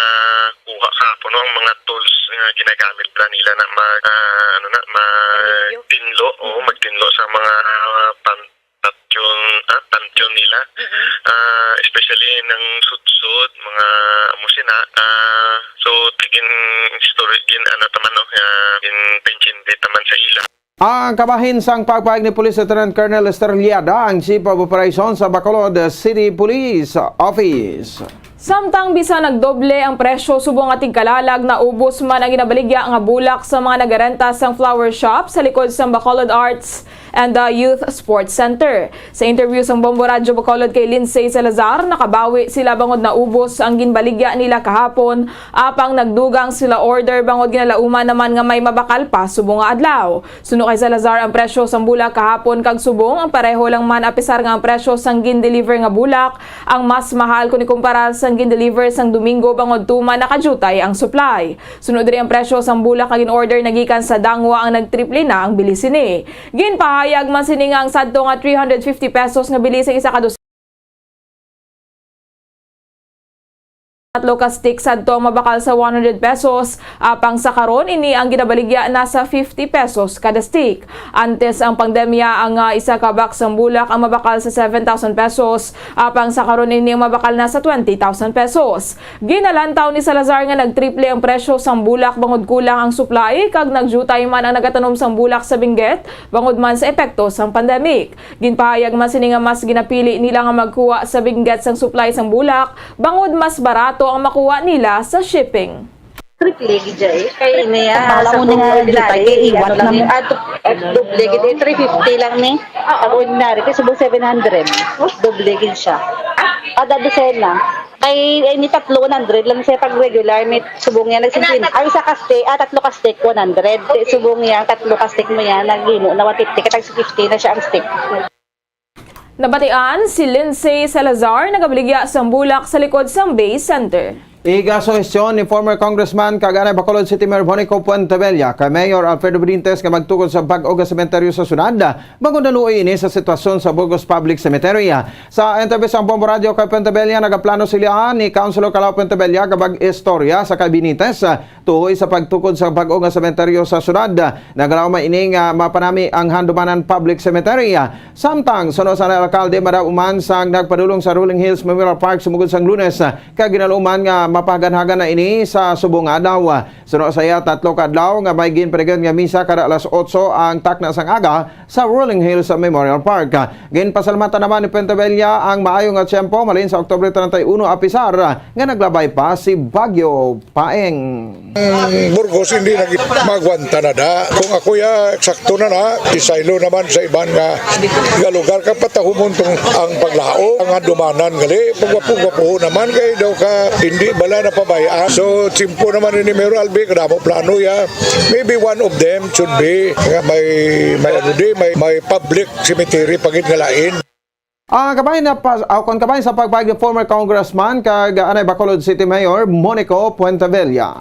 kuha kahapon, no, ang mga tools nga ginagamit ra nila na mag, ah, ano na, magtinlo, oo, magtinlo sa mga, ah, pan-, panteon, ah, panteon nila. Ah, especially nang sudsod, mga amo sina. Ah, so, gin-story, gin-, ano, taman, no, ah, gin-, gin-, taman sa ila. Ang kabahin sang pagpahayag ni Police Lieutenant Colonel Lester Liada, ang Chief of Operations sa Bacolod City Police Office. Samtang bisan nagdoble ang presyo subong nga tigkalalag, naubos man ang ginabaligya nga bulak sa mga nagarenta sang flower shop sa likod sang Bacolod Arts and, uh, Youth Sports Center. Sa interview sang Bombo Radyo Bacolod kay Lindsay Salazar, nakabawi sila bangod naubos ang ginbaligya nila kahapon, apang nagdugang sila order bangod ginalauman naman nga may mabakal pa subong nga adlaw. Suno kay Salazar, ang presyo sang bulak kahapon kag subong ang pareho lang man, apisar nga ang presyo sang gin-deliver nga bulak ang mas mahal kon ikumpara sang gin-deliver sang Domingo bangod tuman nakajutay ang supply. Suno diri, ang presyo sang bulak nga gin-order nagikan sa Dangwa ang nagtriple na ang bili sini. Ginpahayag man sini nga ang sadto nga three hundred fifty pesos nga bili sang isa ka dos-, tatlo ka stick sadto ang mabakal sa one hundred pesos, apang sa karon ini ang ginabaligya na sa fifty pesos kada stick. Antes ang pandemya, ang, ah, isa ka box sang bulak ang mabakal sa seven thousand pesos, apang sa karon ini ang mabakal na sa twenty thousand pesos. Ginalantaw ni Salazar nga nagtriple ang presyo sang bulak bangod kulang ang supply kag nagjutay man ang nagatanom sang bulak sa Benguet bangod man sa epekto sang pandemic. Ginpahayag man sini nga mas ginapili nila nga magkuha sa Benguet sang supply sang bulak bangod mas barato ang makuha nila sa shipping. Triple gid siya eh. Kay niya, bala sa mo nga ordinary, jutay kay iwat ano lang na mo. Ato, eh, doble gid eh, three fifty lang ni. Ang ordinary, kay subong seven hundred. Doble gid siya. Kada dosena. Kay, eh, ni tatlo, one hundred lang siya pag regular. Ni subong niya, nag-, ang isa ka stick, ah, tatlo ka stick, one hundred. Kay subong niya, ang tatlo ka stick mo yan, naghimo na one fifty. Kay tag fifty na siya ang stick. Nabatian si Lindsay Salazar, nagabaligya sang bulak sa likod sang Bay Center. Igasuhestyon ni former Congressman kag anay Bacolod City Mayor Bonico Puentebella kay Mayor Alfredo Benitez nga magtukod sa bag-o nga sementeryo sa syudad, bangod naluoy ini sa sitwasyon sa Burgos Public Cemetery. Sa interview sang Bombo Radio kay Puentebella, nagaplano sila ni Councilor Calao Puentebella nga mag-istorya sa kay Benitez tuhoy sa pagtukod sa bag-o nga sementeryo sa syudad. Nagalaw man ini nga mapanami ang Handumanan Public Cemetery. Samtang suno sa alkalde, madamo man sang nagpadulong sa Rolling Hills Memorial Park sumugod sang Lunes, kag ginaluman nga mapaganhagan na ini sa subong nga adlaw. Suno sa iya, tatlo ka adlaw nga may ginpadayon nga misa kada alas otso ang takna sang aga sa Rolling Hills Memorial Park. Ginpasalamatan naman ni Puentebella ang maayo nga tiyempo malin sa Oktubre treinta y uno, apisar nga naglabay pa si Bagyo Paeng. Ang Burgos hindi na magwanta na da. Kung ako ya, eksakto na na, isaylo naman sa iban nga, nga lugar ka patahumon tong ang paglaom, ang Handumanan gali, pagwapo-wapo naman kay daw ka hindi bala na pabayaan. So, tiyempo naman ni Mayor Albi, kadamo plano ya. Maybe one of them should be nga may, may ano di, may, may public cemetery pagid nga lain. Ang kabahin na pas-, ah, kon kabahin sa pagpahayag ni former Congressman kag anay Bacolod City Mayor Monico Puentevilla.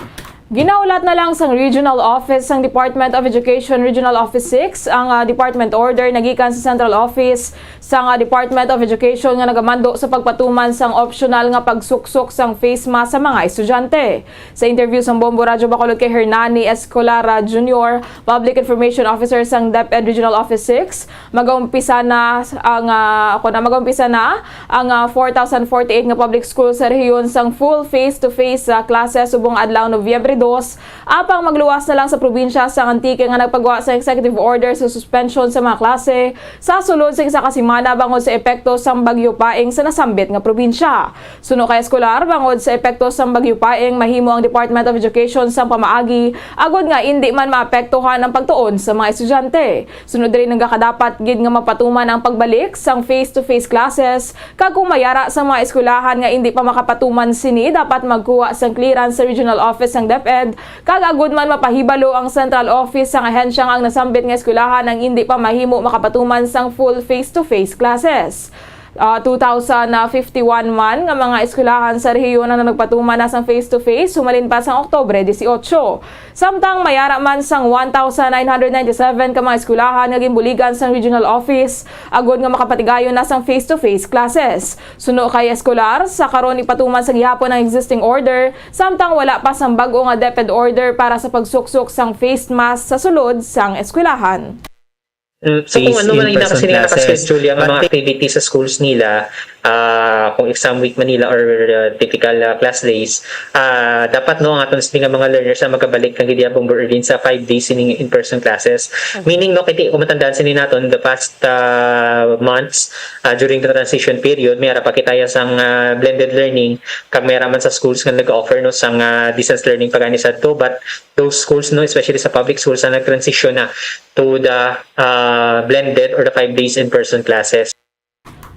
Ginahulat na lang sang Regional Office sang Department of Education, Regional Office six, ang, ah, department order nagikan sa Central Office sang, ah, Department of Education nga nagamando sa pagpatuman sang optional nga pagsuksok sang face mask sa mga estudyante. Sa interview sang Bombo Radyo Bacolod kay Hernani Escolara Junior, Public Information Officer sang DepEd Regional Office six, magaumpisa na ang, ah, ako na, magaumpisa na ang, ah, four thousand forty-eight nga public school sa rehiyon sang full face-to-face, ah, classes subong adlaw Nobyembre dos, apang magluwas na lang sa probinsya sang Antique nga nagpagwa sa executive order sa suspension sa mga klase sa sulod sa isa ka semana bangod sa epekto sang Bagyo Paeng sa nasambit nga probinsya. Suno kay Escolar, bangod sa epekto sang Bagyo Paeng, mahimo ang Department of Education sang pamaagi agod nga indi man maapektuhan ang pagtuon sa mga estudyante. Sunod diri, nagakadapat gid nga mapatuman ang pagbalik sang face-to-face classes, kag kung may ara sa mga eskwelahan nga indi pa makapatuman sini, dapat magkuha sang clearance sa regional office sang DepEd, kag agud man mapahibalo ang central office sang ahensya nga ang nasambit nga eskwelahan ang indi pa mahimo makapatuman sang full face-to-face classes. Ah, two thousand fifty-one man nga mga eskwelahan sa rehiyon ang nagpatuman na sang face-to-face humalin pa sang Oktubre dieciocho. Samtang may ara man sang one thousand nine hundred ninety-seven ka mga eskwelahan nga ginbuligan sang regional office agod nga makapatigayon na sang face-to-face classes. Suno kay Escolar, sa karon ipatuman sa gihapon ang existing order, samtang wala pa sang bag-o nga DepEd order para sa pagsuksok sang face mask sa sulod sang eskwelahan. Mm, so, kung face ano man in-person classes, naka-schedule ang mga activities sa schools nila, ah, kung exam week man nila or, ah, typical, ah, class days, ah, dapat, no, ang aton sini nga mga learners ang magkabalik kang gid iya, Bombo Ervin, sa five days sining in-person classes. Okay. Meaning, no, kay di ko matandaan sini naton the past, ah, months, ah, during the transition period, may ara pa kita ya sang, ah, blended learning, kag may ara man sa schools nga nag-offer, no, sang, ah, distance learning pa gani sadto, but those schools, no, especially sa public schools, na nag-transition na to the, ah, blended or the five days in-person classes.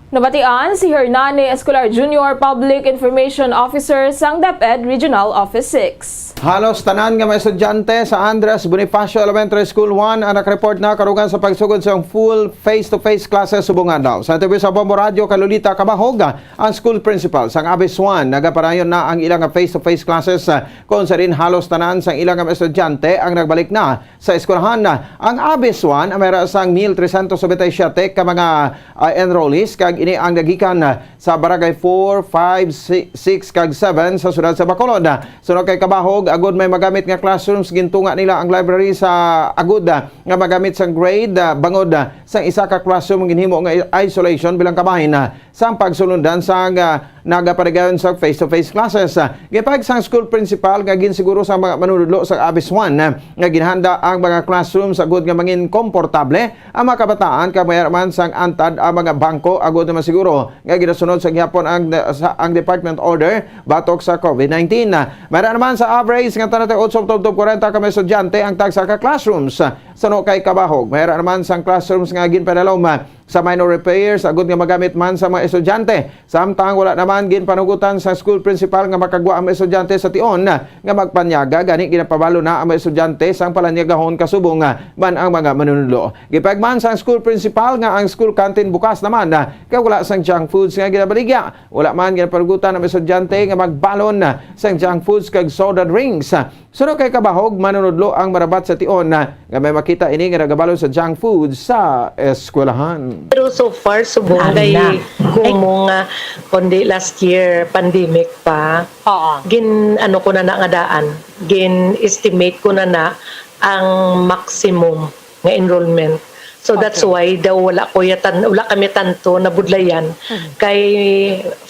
Nabatian si Hernani Escolar Junior, Public Information Officer sang DepEd Regional Office six. Halos tanan nga mga estudyante sa Andres Bonifacio Elementary School one ang nakareport na karugan sa pagsugod sa full face-to-face classes subong adlaw. Sa interview sa Bombo Radyo kay Lolita Cabahog, ang school principal sang Abis one, nagapadayon na ang ilang face-to-face classes, ah, kung sa din halos tanan sang ilang mga estudyante ang nagbalik na sa eskwelahan. Ang Abis one may ara sang mil trescientos noventa y siete ka mga, ah, enrollees, kag ini ang nagikan, ah, sa Barangay four, five, si-, six, kag seven sa siyudad sa Bacolod. Suno kay Cabahog, agud may magamit nga classrooms, gintunga nila ang library sa agud, ah, nga magamit sa grade, ah, bangod, ah, sa isa ka classroom ginhimo nga i-, isolation bilang kabahin, ah, sang pagsulundan sang, ah, nagapatigayon sa face-to-face classes. Ah, gipahayag sang school principal nga ginsiguro sa mga manunudlo sa Abis one, ah, nga ginhanda ang mga classrooms agud nga mangin komportable ang mga kabataan, kag may ara man sang antad ang mga bangko agud nga masiguro nga ginasunod sa gihapon ang, sa, ang department order batok sa COVID nineteen. Ah, may ara naman sa average nga treinta y ocho tubtob kwarenta ka mga estudyante ang tagsa ka classrooms. Ah, Suno kay Kabahog, mahira naman sang classrooms nga ginpadalom sa minor repairs agud nga magamit man sa mga estudyante. Samtang wala naman ginpanugutan sa school principal nga makagwa ang mga estudyante sa tion nga magpanyaga, gani ginapabalo na ang mga estudyante sang palanyagahon kasubong man ang mga manunudlo. Gipahayag man sang school principal nga ang school canteen bukas naman, kay wala sang junk foods nga ginabaligya. Wala man ginapanugutan ang mga estudyante nga magbalon sang junk foods kag soda drinks. Suno kay Kabahog, manunudlo ang marabat sa tion nga may makita ini nga nagabalon sa junk food sa eskwelahan. Pero so far, subong Ano kay na? Kumo nga, kundi last year, pandemic pa, Oo. gin, ano ko na na nga daan, gin-estimate ko na na ang maximum nga enrollment. So that's Okay. why daw wala ko yatan, wala kami tanto nabudlayan. Kay,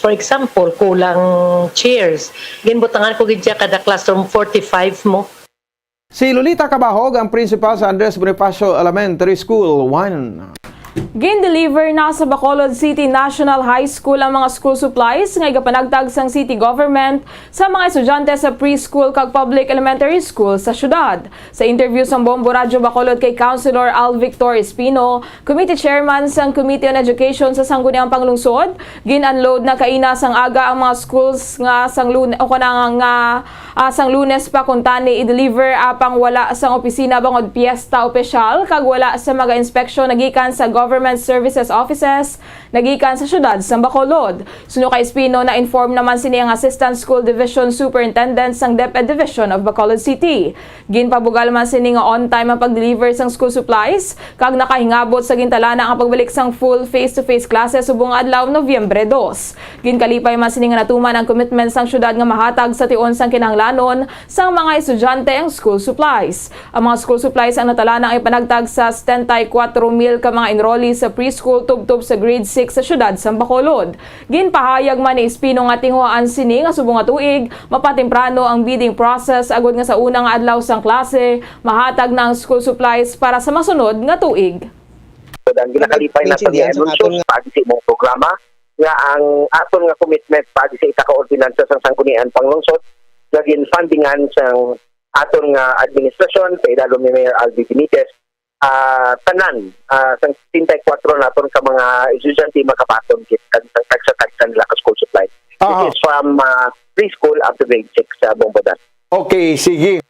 for example, kulang chairs. Ginbutangan ko gid siya kada classroom forty-five mo. Si Lolita Cabahog ang principal sa Andres Bonifacio Elementary School one. Gin-deliver na sa Bacolod City National High School ang mga school supplies nga igapanagtag sang city government sa mga estudyante sa preschool kag public elementary school sa syudad. Sa interview sang Bombo Radyo Bacolod kay Councilor Al Victor Espino, Committee Chairman sang Committee on Education sa Sangguniang Panglungsod, gin-unload na kaina sang aga ang mga schools nga sang Lun-, o kanang nga, ah, sang Lunes pa kuntani i-deliver apang wala sang opisina bangod piyesta opisyal kag wala sa mga inspeksyon nagikan sa government services offices nagikan sa syudad sang Bacolod. Suno kay Espino, na-inform naman sini ang Assistant School Division Superintendent sang DepEd Division of Bacolod City. Ginpabugal man sini nga on time ang pag-deliver sang school supplies kag nakahingabot sa gintalana ang pagbalik sang full face-to-face classes subong nga adlaw, Nobyembre dos. Ginkalipay man sini nga natuman ang commitment sang syudad nga mahatag sa tion sang kinahanglanon sang mga estudyante ang school supplies. Ang mga school supplies ang natalana ang ipanagtag sa setenta y cuatro mil ka mga enrollees sa preschool tubtob sa grade six sa syudad sang Bacolod. Ginpahayag man ni Espino nga tinguhaan sini nga subong nga tuig, mapatemprano ang bidding process agud nga sa una nga adlaw sang klase, mahatag na ang school supplies para sa masunod nga tuig. Ang ginakalipay na sa mga anunsyo paagi sa imong programa nga ang aton nga commitment paagi sa ita ka ordinansa sang Sangguniang Panglungsod nga ginfundingan sang aton nga administrasyon sa ilalom ni Mayor Albi Benitez, ah, tanan, ah, sang setenta y cuatro naton ka mga estudyante makabaton gid kag sang tagsa-tagsa nila ka school supply. Aha. This is from ah, preschool up to grade six sa Bombodan. Okay, sige.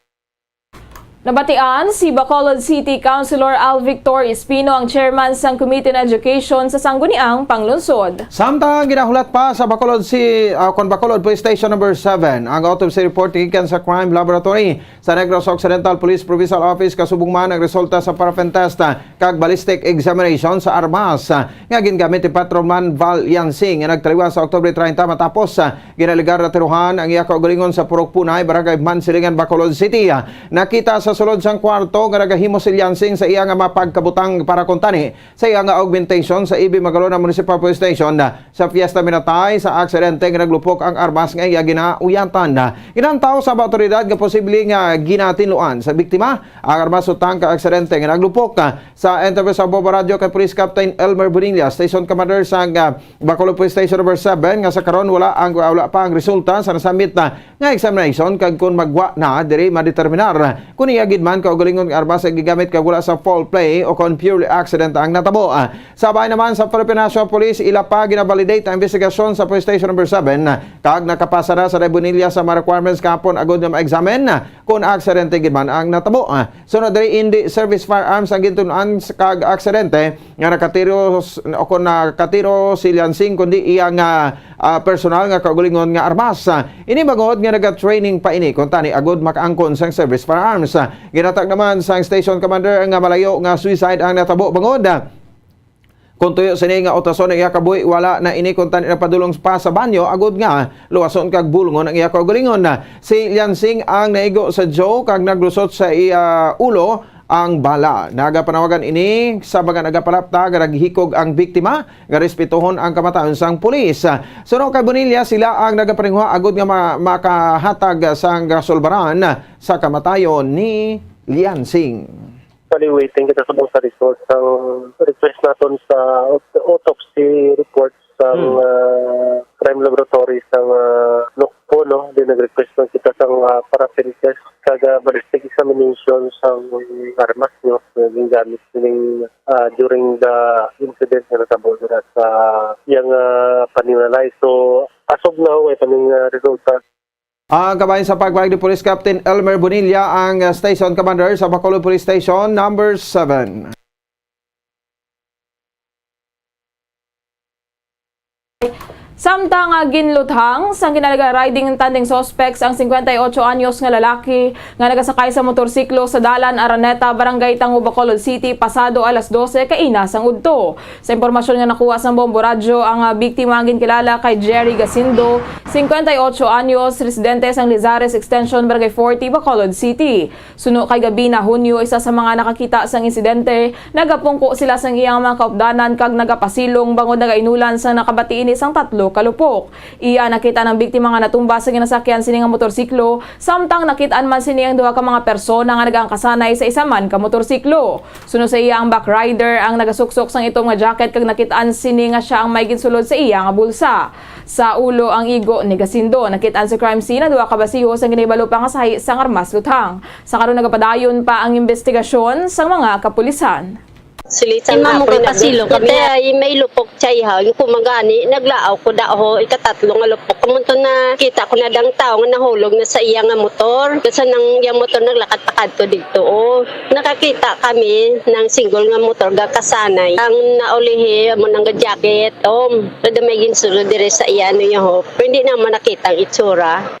Nabatian si Bacolod City Councilor Al Victor Espino, ang chairman sang Committee on Education sa Sangguniang Panglungsod. Samtang ginahulat pa sa Bacolod si ah, kon Bacolod Police Station Number seven ang autopsy report gikan sa Crime Laboratory sa Negros Occidental Police Provincial Office, kasubong man ang resulta sa paraffin test, ah, kag ballistic examination sa armas, ah, nga gingamit ni Patrolman Val Yansing nga nagtaliwan sa Oktubre treinta matapos, ah, ginaligar na tiruhan ang iya kaugalingon sa Purok Punay, Barangay Mansilingan, Bacolod City. Ah, nakita sa sulod sang kwarto nga nagahimo si Yansing sa iya nga mapagkabutang para kuntani sa iya nga augmentation sa E B Magalona Municipal Police Station, ah, sa Fiesta Minatay. Sa aksidente nga naglupok ang armas nga iya ginauyatan. Ginantaw sa mga awtoridad nga posible nga ginatinluan sa biktima ang armas sa tangka aksidente nga naglupok. Sa interview sa Bombo Radyo kay Police Captain Elmer Bonilla, Station Commander sa, ah, Bacolod Police Station Number seven, nga sa karon wala ang, wala pa ang resulta sa nasambit na nga examination, kag kon magwa na, diri madeterminar kon iya gid man kaugalingon nga armas ang gigamit kag wala sa foul play o kon purely accident ang natabo. Ah, sa bahin naman sa Philippine National Police, ila pa ginavalidate ang investigasyon sa Police Station Number seven, kag nakapasa na sa Bonilla sa mga requirements kahapon agud nga ma-examine kon aksidente gid man ang natabo. Ah, sunod diri, hindi service firearms ang gintun-an sa kag aksidente nga nakatiro s-, o kon nakatiro si Liansing, kundi iya nga, ah, personal nga kaugalingon nga armas. Ah, ini bangod nga naga-training pa ini kuntani agud makaangkon sang service firearms. Ah, ginatag naman sang station commander nga malayo nga suicide ang natabo bangod, ah, kung tuyo sini nga utason ang iya kabuhi, wala na ini kuntani napadulong pa sa banyo agud nga luwason kag bulungon ang iya kaugalingon. Si Liansing ang naigo sa Joe kag naglusot sa iya ulo ang bala. Nagapanawagan ini sa mga nagapalapta nga naghikog ang biktima nga respetuhon ang kamatayon sang pulis. Suno kay Bonilla, sila ang nagaparinguha agud nga ma-, makahatag sang kasulbaran sa kamatayon ni Liansing. Actually, waiting kita sa mga result. Ang request naton sa aut-, autopsy report sa Hmm. ah, crime laboratory sa uh, Nokpo, no? Di nag-request man kita sa uh, paraffin test. kag, ah, ballistic examination sang armas nga gingamit sining, ah, during the incident nga natabo dira sa iyang, ah, panimalay. So, as of now, way pa ning, ah, resulta. Ang kabahin sa pagpahayag ni Police Captain Elmer Bonilla, ang, ah, Station Commander sa Bacolod Police Station Number seven. Samtang, ah, ginluthang sang ginalaga riding tanding suspects ang singkwenta y ocho anyos nga lalaki nga nagasakay sa motorsiklo sa Dalan Araneta, Barangay Tango, Bacolod City, pasado alas dose kaina sang udto. Sa impormasyon nga nakuha sang Bombo Radyo, ang, ah, biktima ang ginkilala kay Jerry Gasindo, singkwenta y ocho anyos, residente sang Lizares Extension, Barangay forty, Bacolod City. Suno kay Gabina Hunyo, isa sa mga nakakita sang insidente, nagapungko sila sang iyang mga kaupdanan kag nagapasilong bangod nagainulan sang nakabati ini sang tatlo ka lupok. Iya nakit-an ang biktima nga natumba sa ginasakyan sini nga motorsiklo, samtang nakit-an man sini ang duha ka mga persona nga nagaangkasanay sa isa man ka motorsiklo. Suno sa iya, ang back rider ang nagasuksok sang itom nga jacket kag nakit-an sini nga sia ang may ginsulod sa iya nga bulsa. Sa ulo ang igo ni Gasindo. Nakit-an sa crime scene ang duha ka basiho sang ginahibalo pa nga sahi sang armas luthang. Sa karon, nagapadayon pa ang imbestigasyon sang mga kapulisan. Sulitan Imo mo hapon na kapasilong doon. Kami Ate, ay may lupok sa ihaw. Yung kumagani, naglaaw ko daho, ikatatlo nga lupok. Kumunto na, kita ko na dang tao nga nahulog na sa iya nga motor. Kasi nang yung motor naglakat-lakat to dito, oh. Nakakita kami ng single nga motor, gakasanay. Ang naulihi, amo nang jacket, oh. Kada may ginsulo dire sa iya, ano niya, ho. Pero hindi naman nakita ang itsura.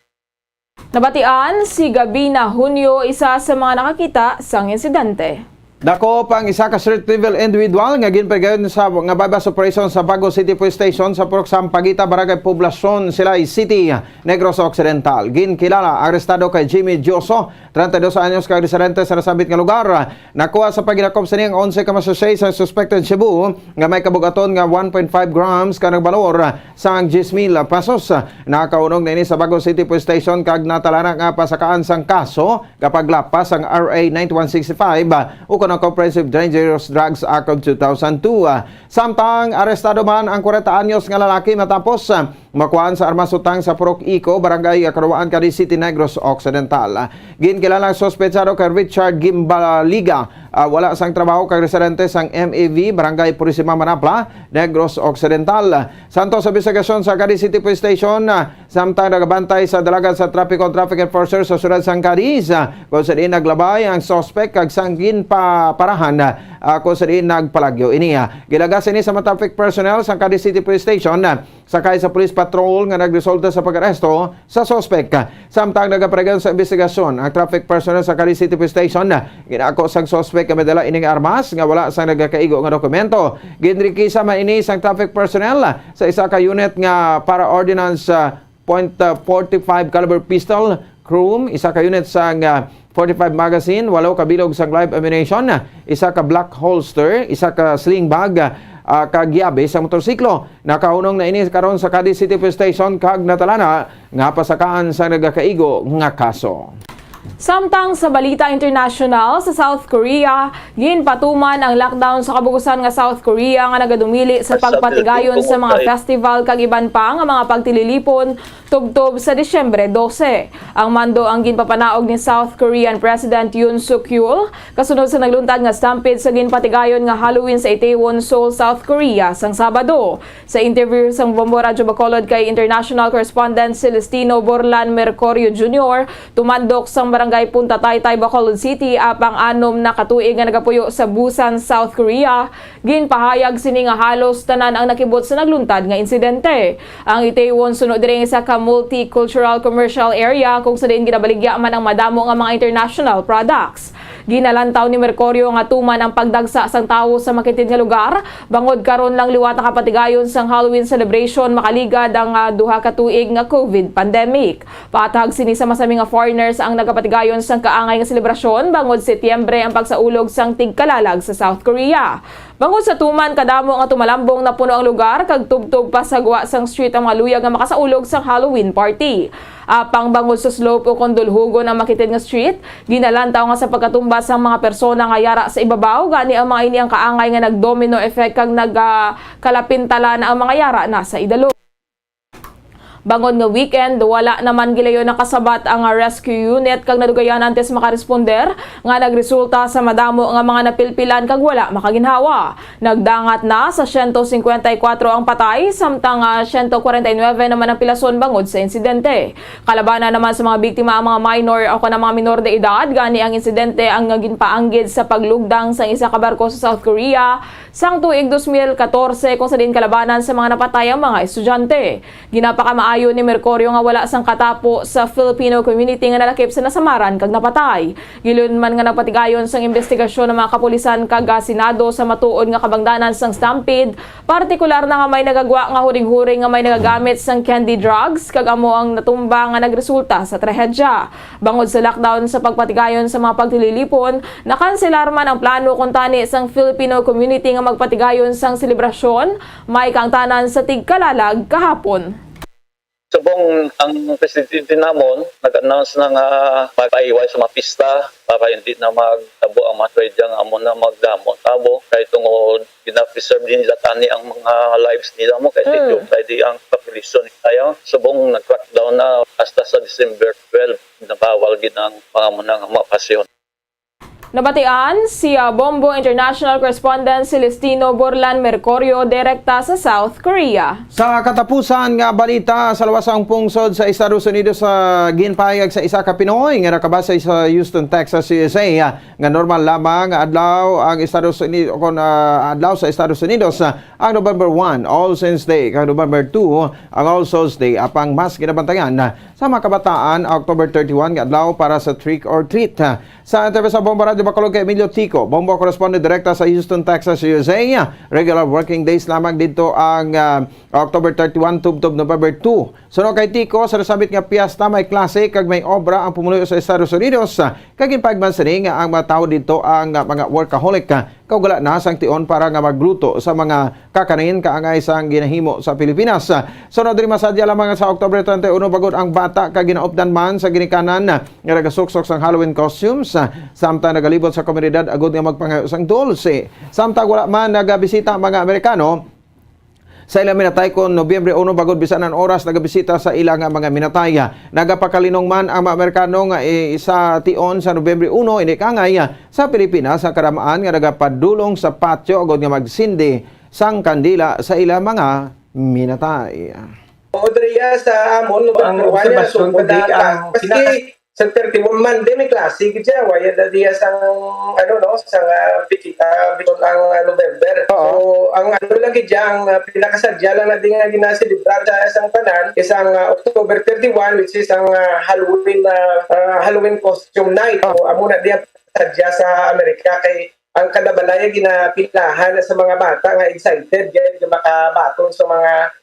Nabatian si Gabina Hunyo, isa sa mga nakakita sang insidente. Dako pa ang isa ka street level individual nga ginparigayon sa nga buy-bust operation sa Bago City Police Station sa Purok Sampaguita, Barangay Poblacion, Silay City, Negros Occidental. Ginkilala, arestado kay Jimmy Dioso, treinta y dos anyos, kag residente sa nasambit nga lugar. Nakuha sa paghinakop sini ang onse ka masachet sa suspected shabu nga may kabug-aton nga one point five grams ka nagbalor sang diyes mil pesos. Nakahunong na ini sa Bago City Police Station kag natalana nga pasakaan sang kaso kapag lapas sang R A nine one six five, ah, ukon ang Comprehensive Dangerous Drugs Act of two thousand two. Ah, samtang arestado man ang kwarenta anyos nga lalaki matapos, ah, makuhaan sa armas utang sa Purok Ico, Barangay Karuwaan, Cadiz City, Negros Occidental. Ah, ginkilala ang suspetsado kay Richard Gimbaliga, ah, wala sang trabaho kag residente sang M A V, Barangay Purisima, Manapla, Negros Occidental. Santo sa investigasyon sa Cadiz City Police Station, ah, samtang nagabantay sa dalagan sa trapiko ang traffic enforcer sa siyudad sang Cadiz, ah, kung sa diin naglabay ang suspect kag sang ginpaparahan, ah, kung sa diin nagpalagyo ini. Ah, gilagas ini sa mga traffic personnel sa Cadiz City Police Station, ah, sakay sa police patrol nga nagresulta sa pag-aresto sa suspect. Samtang nagapadayon sa investigasyon ang traffic personnel sa Cadiz City Police Station, ginako sang suspect nga may dala ining armas nga wala sang nagakaigo nga dokumento. Ginrikisa man ini sang traffic personnel sa isa ka unit nga para ordnance, ah, point forty-five caliber pistol, chrome, isa ka unit sang, ah, forty-five magazine, walo ka bilog sang live ammunition, isa ka Glock holster, isa ka sling bag, ah, kag yabe sa motorsiklo. Nakahunong na ini karon sa Cadiz City Police Station kag natalana nga pasakaan sa nagakaigo nga kaso. Samtang sa balita internasyonal, sa South Korea, ginpatuman ang lockdown sa kabug-usan nga South Korea nga nagadumili sa pagpatigayon sa mga festival kag iban pa nga mga pagtililipon tubtob sa Disyembre dose. Ang mando ang ginpapanaog ni South Korean President Yoon Suk Yeol kasunod sa nagluntad nga stampede sa ginpatigayon nga Halloween sa Itaewon, Seoul, South Korea, sang Sabado. Sa interview sang Bombo Radyo Bacolod kay international correspondent Celestino Borlan Mercurio Junior, tumandok sang Barangay Punta Taytay, Bacolod City, apang anom na ka tuig nga nagapuyo sa Busan, South Korea, ginpahayag sini nga halos tanan ang nakibot sa nagluntad nga insidente. Ang Itaewon suno diri ang isa ka multicultural commercial area kung sa diin ginabaligya man ang madamo nga mga international products. Ginalantaw ni Mercurio nga tuman ang pagdagsa sang tawo sa makitid nga lugar, bangod karon lang liwat nakapatigayon sang Halloween celebration makaligad ang, ah, duha ka tuig nga COVID pandemic. Patag sini sa masami nga foreigners ang nagapatigayon sang kaangay nga selebrasyon, bangod Setyembre ang pagsaulog sang tigkalalag sa South Korea. Bangod sa tuman kadamo nga tumalambong, napuno ang lugar kag tubtob pa sa gwa sang street ang mga luyag nga makasaulog sang Halloween party. Apang bangod sa slope ukon dulhogon ang makitid nga street, ginalantaw nga sa pagkatumba sang mga persona nga yara sa ibabaw, gani ang mga ini ang kaangay nga nag-domino effect kag nagkalapintalan ang mga yara na sa idalom. Bangod nga weekend, wala naman gilayon nakasabat ang rescue unit kag nadugayan antes makaresponder, nga nagresulta sa madamo nga mga napilpilan kag wala makaginhawa. Nagdangat na sa siyento singkwenta y kuwatro ang patay, samtang, ah, siyento kwarenta y nuwebe naman ang pilason bangod sa insidente. Kalabanan naman sa mga biktima ang mga minor o kon ang mga minor de edad, gani ang insidente ang ginpaanggid sa paglugdang sang isa ka barko sa South Korea sang tuig dos mil katorse, kung sa diin kalabanan sa mga napatay ang mga estudyante. Ginapakamaayo ni Mercurio nga wala sang katapo sa Filipino community nga nalakip sa nasamaran kag napatay. Gilayon man nga nagpatigayon sang imbestigasyon ang mga kapulisan kag, ah, Senado sa matuod nga kabangdanan sang stampede, partikular na nga may nagagwa nga huring-huring nga may nagagamit sang candy drugs, kag amo ang natumba nga nagresulta sa trahedya. Bangod sa lockdown sa pagpatigayon sa mga pagtililipon, nakanselar man ang plano kuntani sang Filipino community nga magpatigayon sang selebrasyon, may kaangtanan sa tigkalalag kahapon. Subong ang presidente namon nag-announce na nga magpaiway sa mga pista para hindi na magtabo ang mga trahedya nga amo na magdamo ang tabo, kay tungod gina-preserve din nila tani ang mga lives nila mo kay Mm. Tito Friday ang population nila. Subong nag-crackdown na hasta sa December twelve, nabawal gid ang mga amo na nga mga okasyon. Nabatian si, ah, Bombo International Correspondent Celestino Borlan Mercurio direkta sa South Korea. Sa katapusan nga balita, sa lawas sang pungsod sa Estados Unidos, sa ginpahayag sa isa ka Pinoy nga nakabase sa Houston, Texas, U S A, ah, nga normal lamang nga adlaw ang Estados Unidos, kon, ah, adlaw sa Estados Unidos, ah, ang November one, All Saints Day, kag November two, ang All Souls Day. Apang mas ginabantayan, ah, sa mga kabataan, October thirty-one nga adlaw para sa trick or treat. Sa interview sa Bombo Radyo Bacolod kay Emilio Tico, Bombo correspondent direkta sa Houston, Texas, U S A. Regular working days lamang dito ang, ah, October thirty-one tubtob November two. Suno kay Tico, sa nasambit nga piyesta may klase kag may obra ang pumuluyo sa Estados Unidos. Kag ginpahayag man sini nga ang mga tawo dito ang, ah, mga workaholic, ah, kag wala na sang tion para nga magluto sa mga kakanin kaangay sang ginahimo sa Pilipinas. Sunod diri, masadya lamang sa October twenty-one, bag-o ang bata kag ginaupdan man sa ginikanan nga nagasuksok sang Halloween costumes, samtang nagalibot sa komunidad agod nga magpangayo sang dulce. Samtang wala man nagabisita ang mga Amerikano sa ilang minatay kon Nobyembre uno, bag-o bisan ang oras nagabisita sa ila nga mga minatay. Nagapakalinong man ang mga Amerikano nga i-, sa tion sa Nobyembre uno, ini kaangay sa Pilipinas ang karamaan nga nagapadulong sa patio agod nga magsindi sang kandila sa ila mga minatay. O, diri sa amon, ang obserbasyon, kundi ang maski sa thirty-one man, di may klase gid siya, wala na diya sang, ano, no, sang, ah, piki-, ah, biton ang, ah, November. Oo. So, ang ano lang gid siya, ang, ah, pinakasadya lang na di nga ginaselebrar sa isang tanan, isang, ah, October thirty-one, which is ang, ah, Halloween, ah, ah, Halloween costume night. Oo. So, amo na diya sadya sa Amerika kay ang kada balay ginapilahan sa mga bata nga excited gid nga makabaton sa mga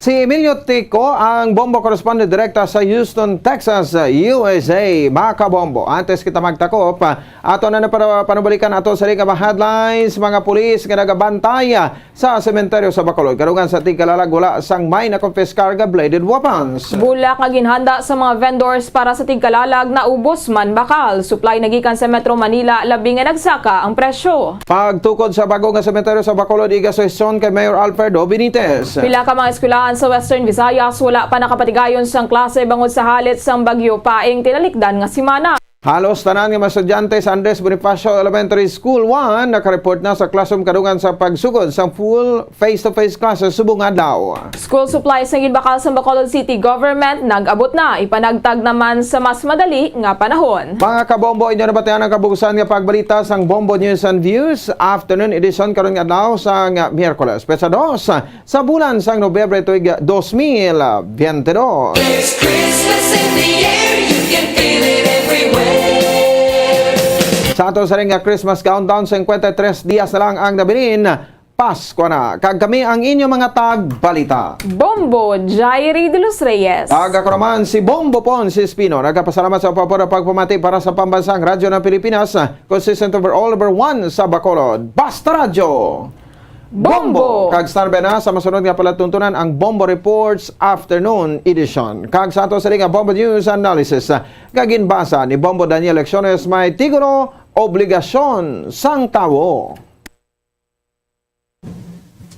Si Emilio Tico, ang Bombo correspondent direkta sa Houston, Texas, U S A. Mga kabombo, antes kita magtakop, ato na na para panubalikan ato sa mga headlines, mga pulis nga nagabantay sa sementeryo sa Bacolod. Kadungan sa tigkalalag, wala sang may nakumpiskar nga bladed weapons. Bulak nga ginhanda sa mga vendors para sa tigkalalag naubos man bakal. Supply na gikan sa Metro Manila, labi nga nagsaka ang presyo. Pagtukod sa bag-o nga sementeryo sa Bacolod, igasuhestyon kay Mayor Alfredo Benitez. Pila ka mga eskwelahan sa Western Visayas wala pa nakapatigayon sang klase bangod sa halit sang Bagyo Paeng tinalikdan nga semana. Halos tanan nga mga estudyante sa Andres Bonifacio Elementary School one nakareport na sa classroom kadungan sa pagsugod sang full face-to-face classes subong adlaw. School supplies ang ginbakal sang Bacolod City Government nag-abot na, ipanagtag naman sa mas madali nga panahon. Mga kabombo, inyo nabatian ang kabugusan nga pagbalita sang Bombo News and Views Afternoon Edition karon nga adlaw sang Miyerkules, petsa dos sa bulan sang Nobyembre tuig dos mil biyente dos. There's Christmas in the air, you can feel it everywhere. Sa ato sa ring nga Christmas countdown, singkwenta y tres dias na lang ang nabilin. Pasko na, kag kami ang inyo mga tagbalita. Bombo, Jairi de los Reyes. Kag ako naman si Bombo Pon, si Espino. Nagapasalamat sa pagpapura pagpamati para sa Pambansang Radyo ng Pilipinas, consistent over all over one sa Bacolod. Basta Radyo! Bombo! Kag standby na sa masunod nga palatuntunan ang Bombo Reports Afternoon Edition. Kag sa ato sa nga Bombo News Analysis, kag ginbasa ni Bombo Daniel Lecciones, may titulo, Obligasyon sang Tawo.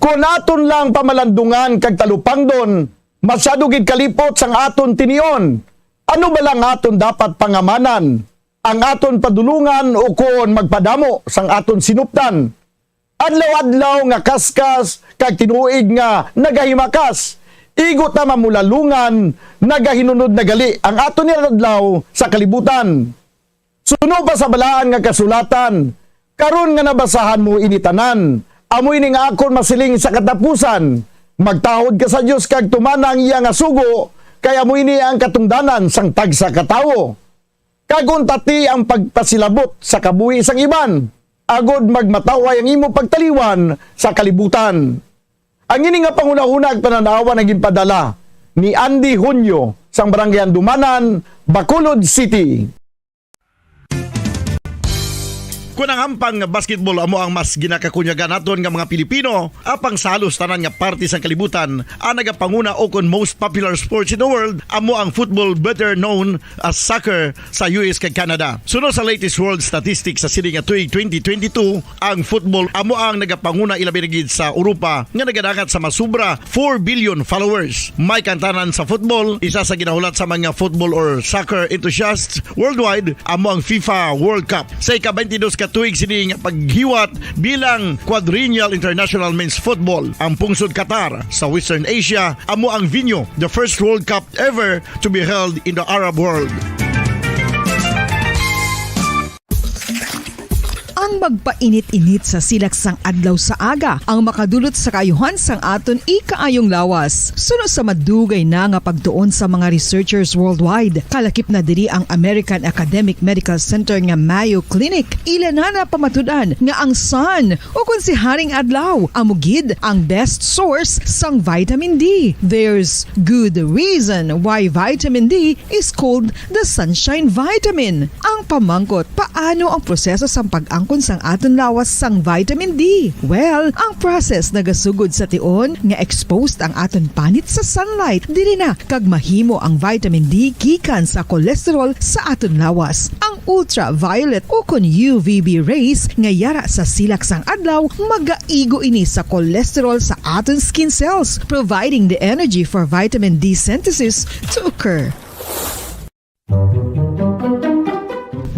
Kon aton lang pamalandungan kag talupangdon Masyado gid kalipot sang aton tinion. Ano bala ang aton dapat pangamanan? Ang aton padulongan ukon magpadamo sang aton sinuptan? Adlaw-adlaw nga kaskas kag tinuig nga nagahimakas, igo ta mamulalungan, nagahinunod na gali ang aton inadlaw sa kalibutan. Suno pa sa balaan nga kasulatan, karon nga nabasahan mo ini tanan, amo ini nga akon masiling sa katapusan, magtahod ka sa Dios kag tumana ang iya nga sugo, kay amo ini ang katungdanan sang tagsa ka tawo. Kag untati ang pagpasilabot sa kabuhi sang iban, agod magmataway ang imo pagtaliwan sa kalibutan. Ang ini nga panghunahuna ag panan-awan ang ginpadala ni Andy Hunyo sang Barangay Andumanan, Bacolod City. Kon ang hampang nga basketball amo ang mas ginakakunyagan naton nga mga Pilipino, apang sa halos tanan nga parte sang kalibutan, ang nagapanguna ukon most popular sports in the world amo ang football, better known as soccer, sa U S kag Canada. Suno sa latest world statistics sa sini nga tuig twenty twenty-two, ang football amo ang nagapanguna, ilabi na gid sa Europa, nga nagadangat sa masubra four billion followers. May kantanan sa football, isa sa ginahulat sa mga football or soccer enthusiasts worldwide, amo ang FIFA World Cup. Sa ika-twenty-dos ka tuig sini nga paghiwat bilang Quadrennial International Men's Football, ang pungsod Qatar sa Western Asia amo ang venue, the first World Cup ever to be held in the Arab world. Ang magpainit-init sa silak sang adlaw sa aga ang makadulot sa kaayuhan sang aton ikaayong lawas. Suno sa madugay na nga pagtuon sa mga researchers worldwide, kalakip na diri ang American Academic Medical Center nga Mayo Clinic. Ila na napamatud-an nga ang sun, o kon si Haring Adlaw, amo gid ang best source sang vitamin D. There's good reason why vitamin D is called the sunshine vitamin. Ang pamangkot, paano ang proseso sang pag-angkon sang aton lawas sang vitamin D? Well, ang process nagasugod sa tion nga exposed ang aton panit sa sunlight. Diri na kag mahimo ang vitamin D gikan sa cholesterol sa aton lawas. Ang ultraviolet ukon U V B rays nga yara sa silak sang adlaw magaigo ini sa cholesterol sa aton skin cells, providing the energy for vitamin D synthesis to occur.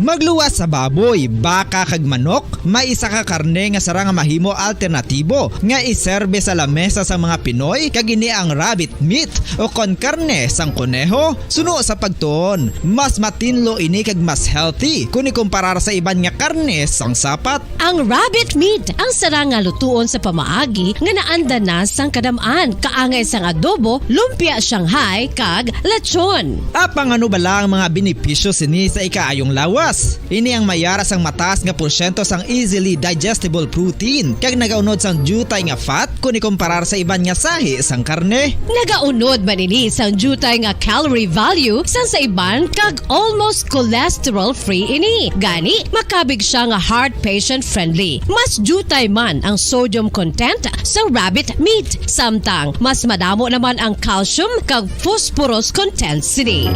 Magluwas sa baboy, baka, kag manok, may isa ka karne nga sarang nga mahimo alternatibo nga iserbe sa lamesa sang mga Pinoy, kag ini ang rabbit meat o kon karne sang koneho. Suno sa pagtuon, mas matinlo ini kag mas healthy kon ikumparar sa iban nga karne sang sapat. Ang rabbit meat ang sarang nga lutuon sa pamaagi nga naanda na sang kadam-an, kaangay sang adobo, lumpia Shanghai, kag lechon. Apang ano bala ang mga benepisyo sini sa ikaayong lawas? Ini ang mayara sang mataas nga porsyento sang easily digestible protein, kag nagaunod sang diutay nga fat kon ikumparar sa iban nga sahi sang karne. Nagaunod man ini sang diutay nga calorie value sang sa iban kag almost cholesterol-free ini. Gani, makabig sia nga heart patient-friendly. Mas diutay man ang sodium content sa rabbit meat, samtang mas madamo naman ang calcium kag phosphorus content sini.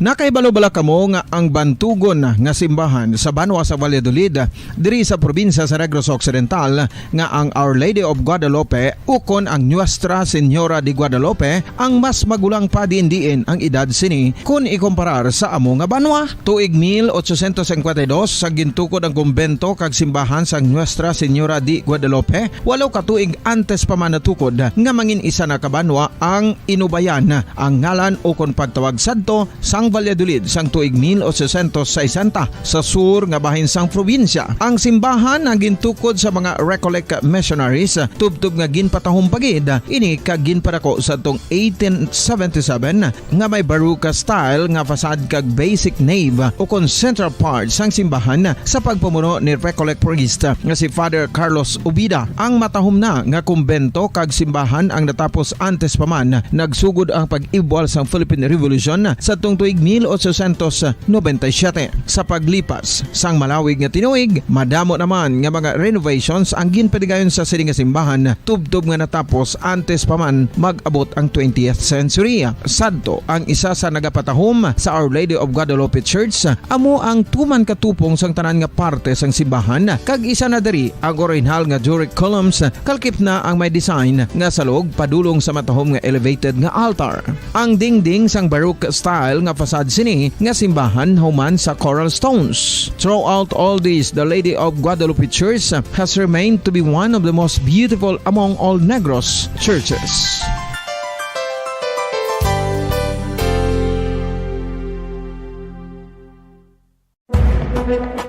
Nakahibalo bala kamo nga ang bantugon nga simbahan sa banwa sa Valladolid, diri sa probinsya sa Negros Occidental, nga ang Our Lady of Guadalupe ukon ang Nuestra Señora de Guadalupe ang mas magulang pa diin-diin ang edad sini kon ikumparar sa amo nga banwa? Tuig mil ochocientos cincuenta y dos, sa gintukod ang kumbento kag simbahan sang Nuestra Señora de Guadalupe, walo ka tuig antes pa man natukod nga mangin isa na ka banwa ang Inubayan, ang ngalan ukon pagtawag sadto sang Valladolid sang tuig mil ochocientos sesenta sa sur nga bahin sang probinsya. Ang simbahan ang gintukod sa mga Recollect missionaries, tubtob nga ginpatahom pa gid ini kag ginpadako sadtong eighteen seventy-seven, nga may Baroque style nga facade kag basic nave ukon central part sang simbahan sa pagpamuno ni Recollect priest nga si Father Carlos Ubida. Ang matahom na nga kumbento kag simbahan ang natapos antes pa man nagsugod ang pag-ibwal sang Philippine Revolution sadtong tuig mil ochocientos noventa y siete. Sa paglipas sang malawig nga tinuig, madamo naman nga mga renovations ang ginpadigayon sa sini nga simbahan, tubtob nga natapos antes pa man mag-abot ang twentieth century. Sadto, ang isa sa nagapatahom sa Our Lady of Guadalupe Church amo ang tuman katupong sang tanan nga parte sang simbahan, kag isa na diri ang orihinal nga Doric columns, kalkip na ang may design nga salog padulong sa matahom nga elevated nga altar. Ang dingding sang Baroque style nga facade sini nga simbahan human sa coral stones. Throughout all this, the Lady of Guadalupe Church has remained to be one of the most beautiful among all Negros churches.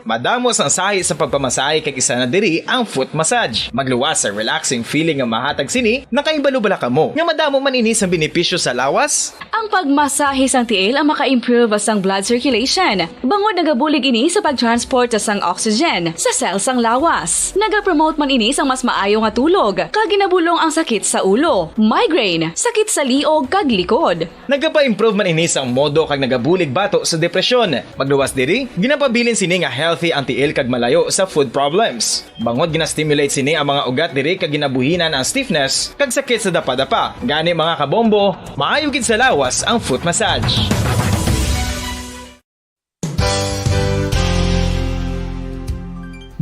Madamo sang sahi sa pagpamasahe, kag isa na diri ang foot massage. Magluwas sa relaxing feeling nga mahatag sini. Nakahibalo bala kamo nga madamo man ini sang benepisyo sa lawas? Ang pagmasahe sang tiil ang maka-improve sang blood circulation, bangod nagabulig ini sa pag-transport sang oxygen sa cell sang lawas. Nagapromote man ini sang mas maayo nga tulog, kag ginabulong ang sakit sa ulo, migraine, sakit sa liog, kag likod. Nagapa-improve man ini sang modo kag nagabulig bato sa depresyon. Magluwas diri, ginapabilin sini nga healthy ang tiil kag malayo sa foot problems. Bangod gina-stimulate sini ang mga ugat diri kag ginabuhinan ang stiffness kag sakit sa dapadapa. Gani, mga kabombo, maayo gid sa lawas ang foot massage.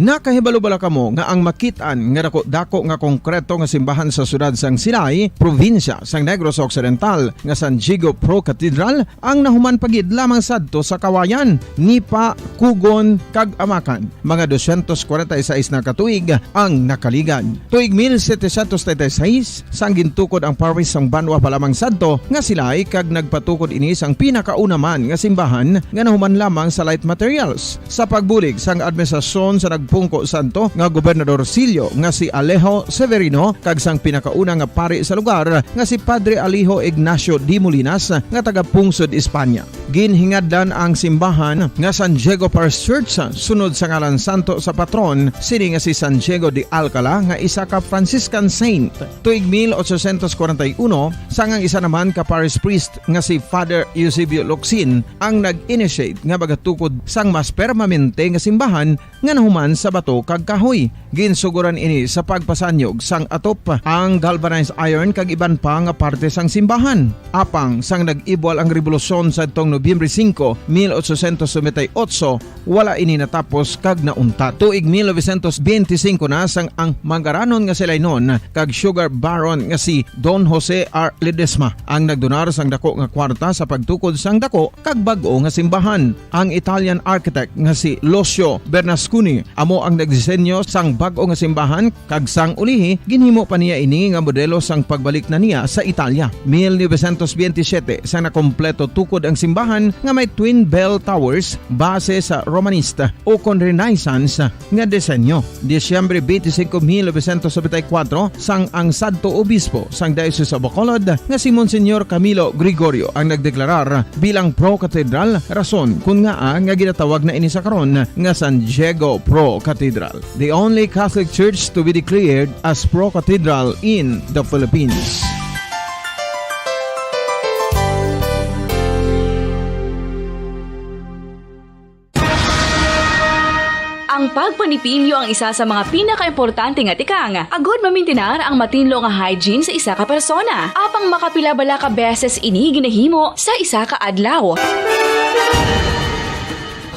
Nakahibalo bala kamo nga ang makit-an nga dako-dako nga konkreto nga simbahan sa siyudad sang Silay, probinsya sang Negros Occidental, nga San Diego Pro Cathedral ang nahuman pa gid lamang sadto sa Kawayan, Nipa, Cogon, kag Amacan, mga dosyentos kwarenta y seis na ka tuig ang nakaligad. Tuig mil setecientos treinta y seis, sang gintukod ang parish sang banwa pa lamang sadto nga Silay, kag nagpatukod ini sang pinakauna man nga simbahan nga nahuman lamang sa light materials. Sa pagbulig sang administrasyon sa nagpungko sadto nga Gobernador Sillo nga si Alejo Severino kag sang pinakauna nga pari sa lugar nga si Padre Alejo Ignacio de Molinas nga taga-pungsod Espanya. Ginhingadlan ang simbahan nga San Diego Parish Church sunod sa ngalan santo sa patron sini nga si San Diego de Alcala nga isa ka Franciscan saint. Tuig mil ochocientos kwarenta y uno, sang ang isa naman ka parish priest nga si Father Eusebio Locsin ang nag-initiate nga magatukod sang mas permanente nga simbahan nga nahuman sa bato kag kahoy. Ginsugoran ini sa pagpasanyog sang atop, ang galvanized iron kag iban pa nga parte sang simbahan. Apang sang nag-ibwal ang rebolusyon sadtong Nobyembre singko, mil ochocientos noventa y ocho, wala ini natapos kag nauntat. Tuig mil novecientos benti singko na sang ang mangaranon nga Silaynon kag sugar baron nga si Don Jose R. Ledesma ang nagdonar sang dako nga kwarta sa pagtukod sang dako kag bag-o nga simbahan. Ang Italian architect nga si Lucio Bernasconi amo ang nagdisenyo sang bag-o nga simbahan, kag sang ulihi ginhimo pa niya ini nga modelo sang pagbalik na niya sa Italia. Mil novecientos benti siyete, sang nakompleto tukod ang simbahan nga may twin bell towers base sa Romanista ukon Renaissance nga disenyo. Disyembre benti singko, mil novecientos nobenta y kuwatro, sang ang sadto obispo sang Diocese of Bacolod nga si Monsignor Camilo Gregorio ang nagdeklarar bilang pro-cathedral, rason kon ngaa nga ginatawag na ini sa karon nga San Diego Pro Cathedral, the only Catholic church to be declared as pro-cathedral in the Philippines. Ang pagpanipilyo ang isa sa mga pinakaimportante nga tikang agud mamintinar ang matinlo nga hygiene sa isa ka persona. Apang makapila bala ka beses ini ginahimo sa isa ka adlaw?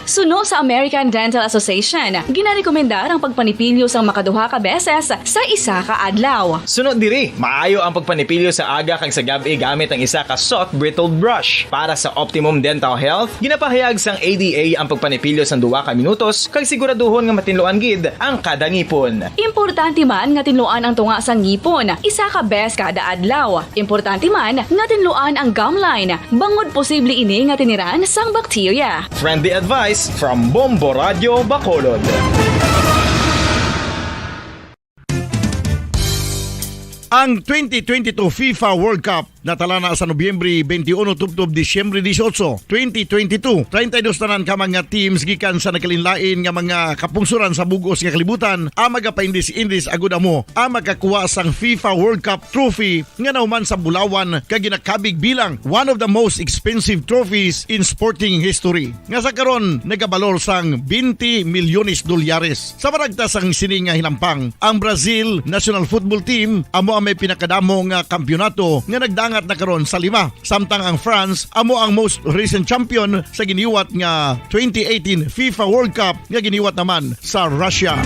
Suno sa American Dental Association, ginarekomendar ang pagpanipilyo sang makaduha ka beses sa isa ka adlaw. Suno diri, maayo ang pagpanipilyo sa aga kag sa gab-i gamit ang isa ka soft bristled brush. Para sa optimum dental health, ginapahayag sang A D A ang pagpanipilyo sang duha ka minutos kag siguraduhon nga matinluan gid ang kada ngipon. Importante man nga tinluan ang tunga sang ngipon isa ka bes kada adlaw. Importante man nga tinluan ang gum line, bangod posible ini nga tiniran sang bakterya. Friendly advice from Bombo Radio Bacolod. Ang twenty twenty-two FIFA World Cup Natala na sa Nobyembre twenty-one tubtob Disyembre dieciocho, twenty twenty-two. Treinta y dos tanan ka mga teams gikan sa nagkalainlain nga mga kapungsoran sa bug-os nga kalibutan ang magapaindis-indis agud amo ang makakuha sang FIFA World Cup trophy nga nahuman sa bulawan kag ginakabig bilang one of the most expensive trophies in sporting history, nga sa karon nagabalor sang twenty milyones dolyares. Sa maragta sang sini nga hinampang, ang Brazil national football team amo ang may pinakadamo nga kampiyonato nga nagdangat na karon sa lima, samtang ang France amo ang most recent champion sa giniwat nga twenty eighteen FIFA World Cup nga giniwat naman sa Russia.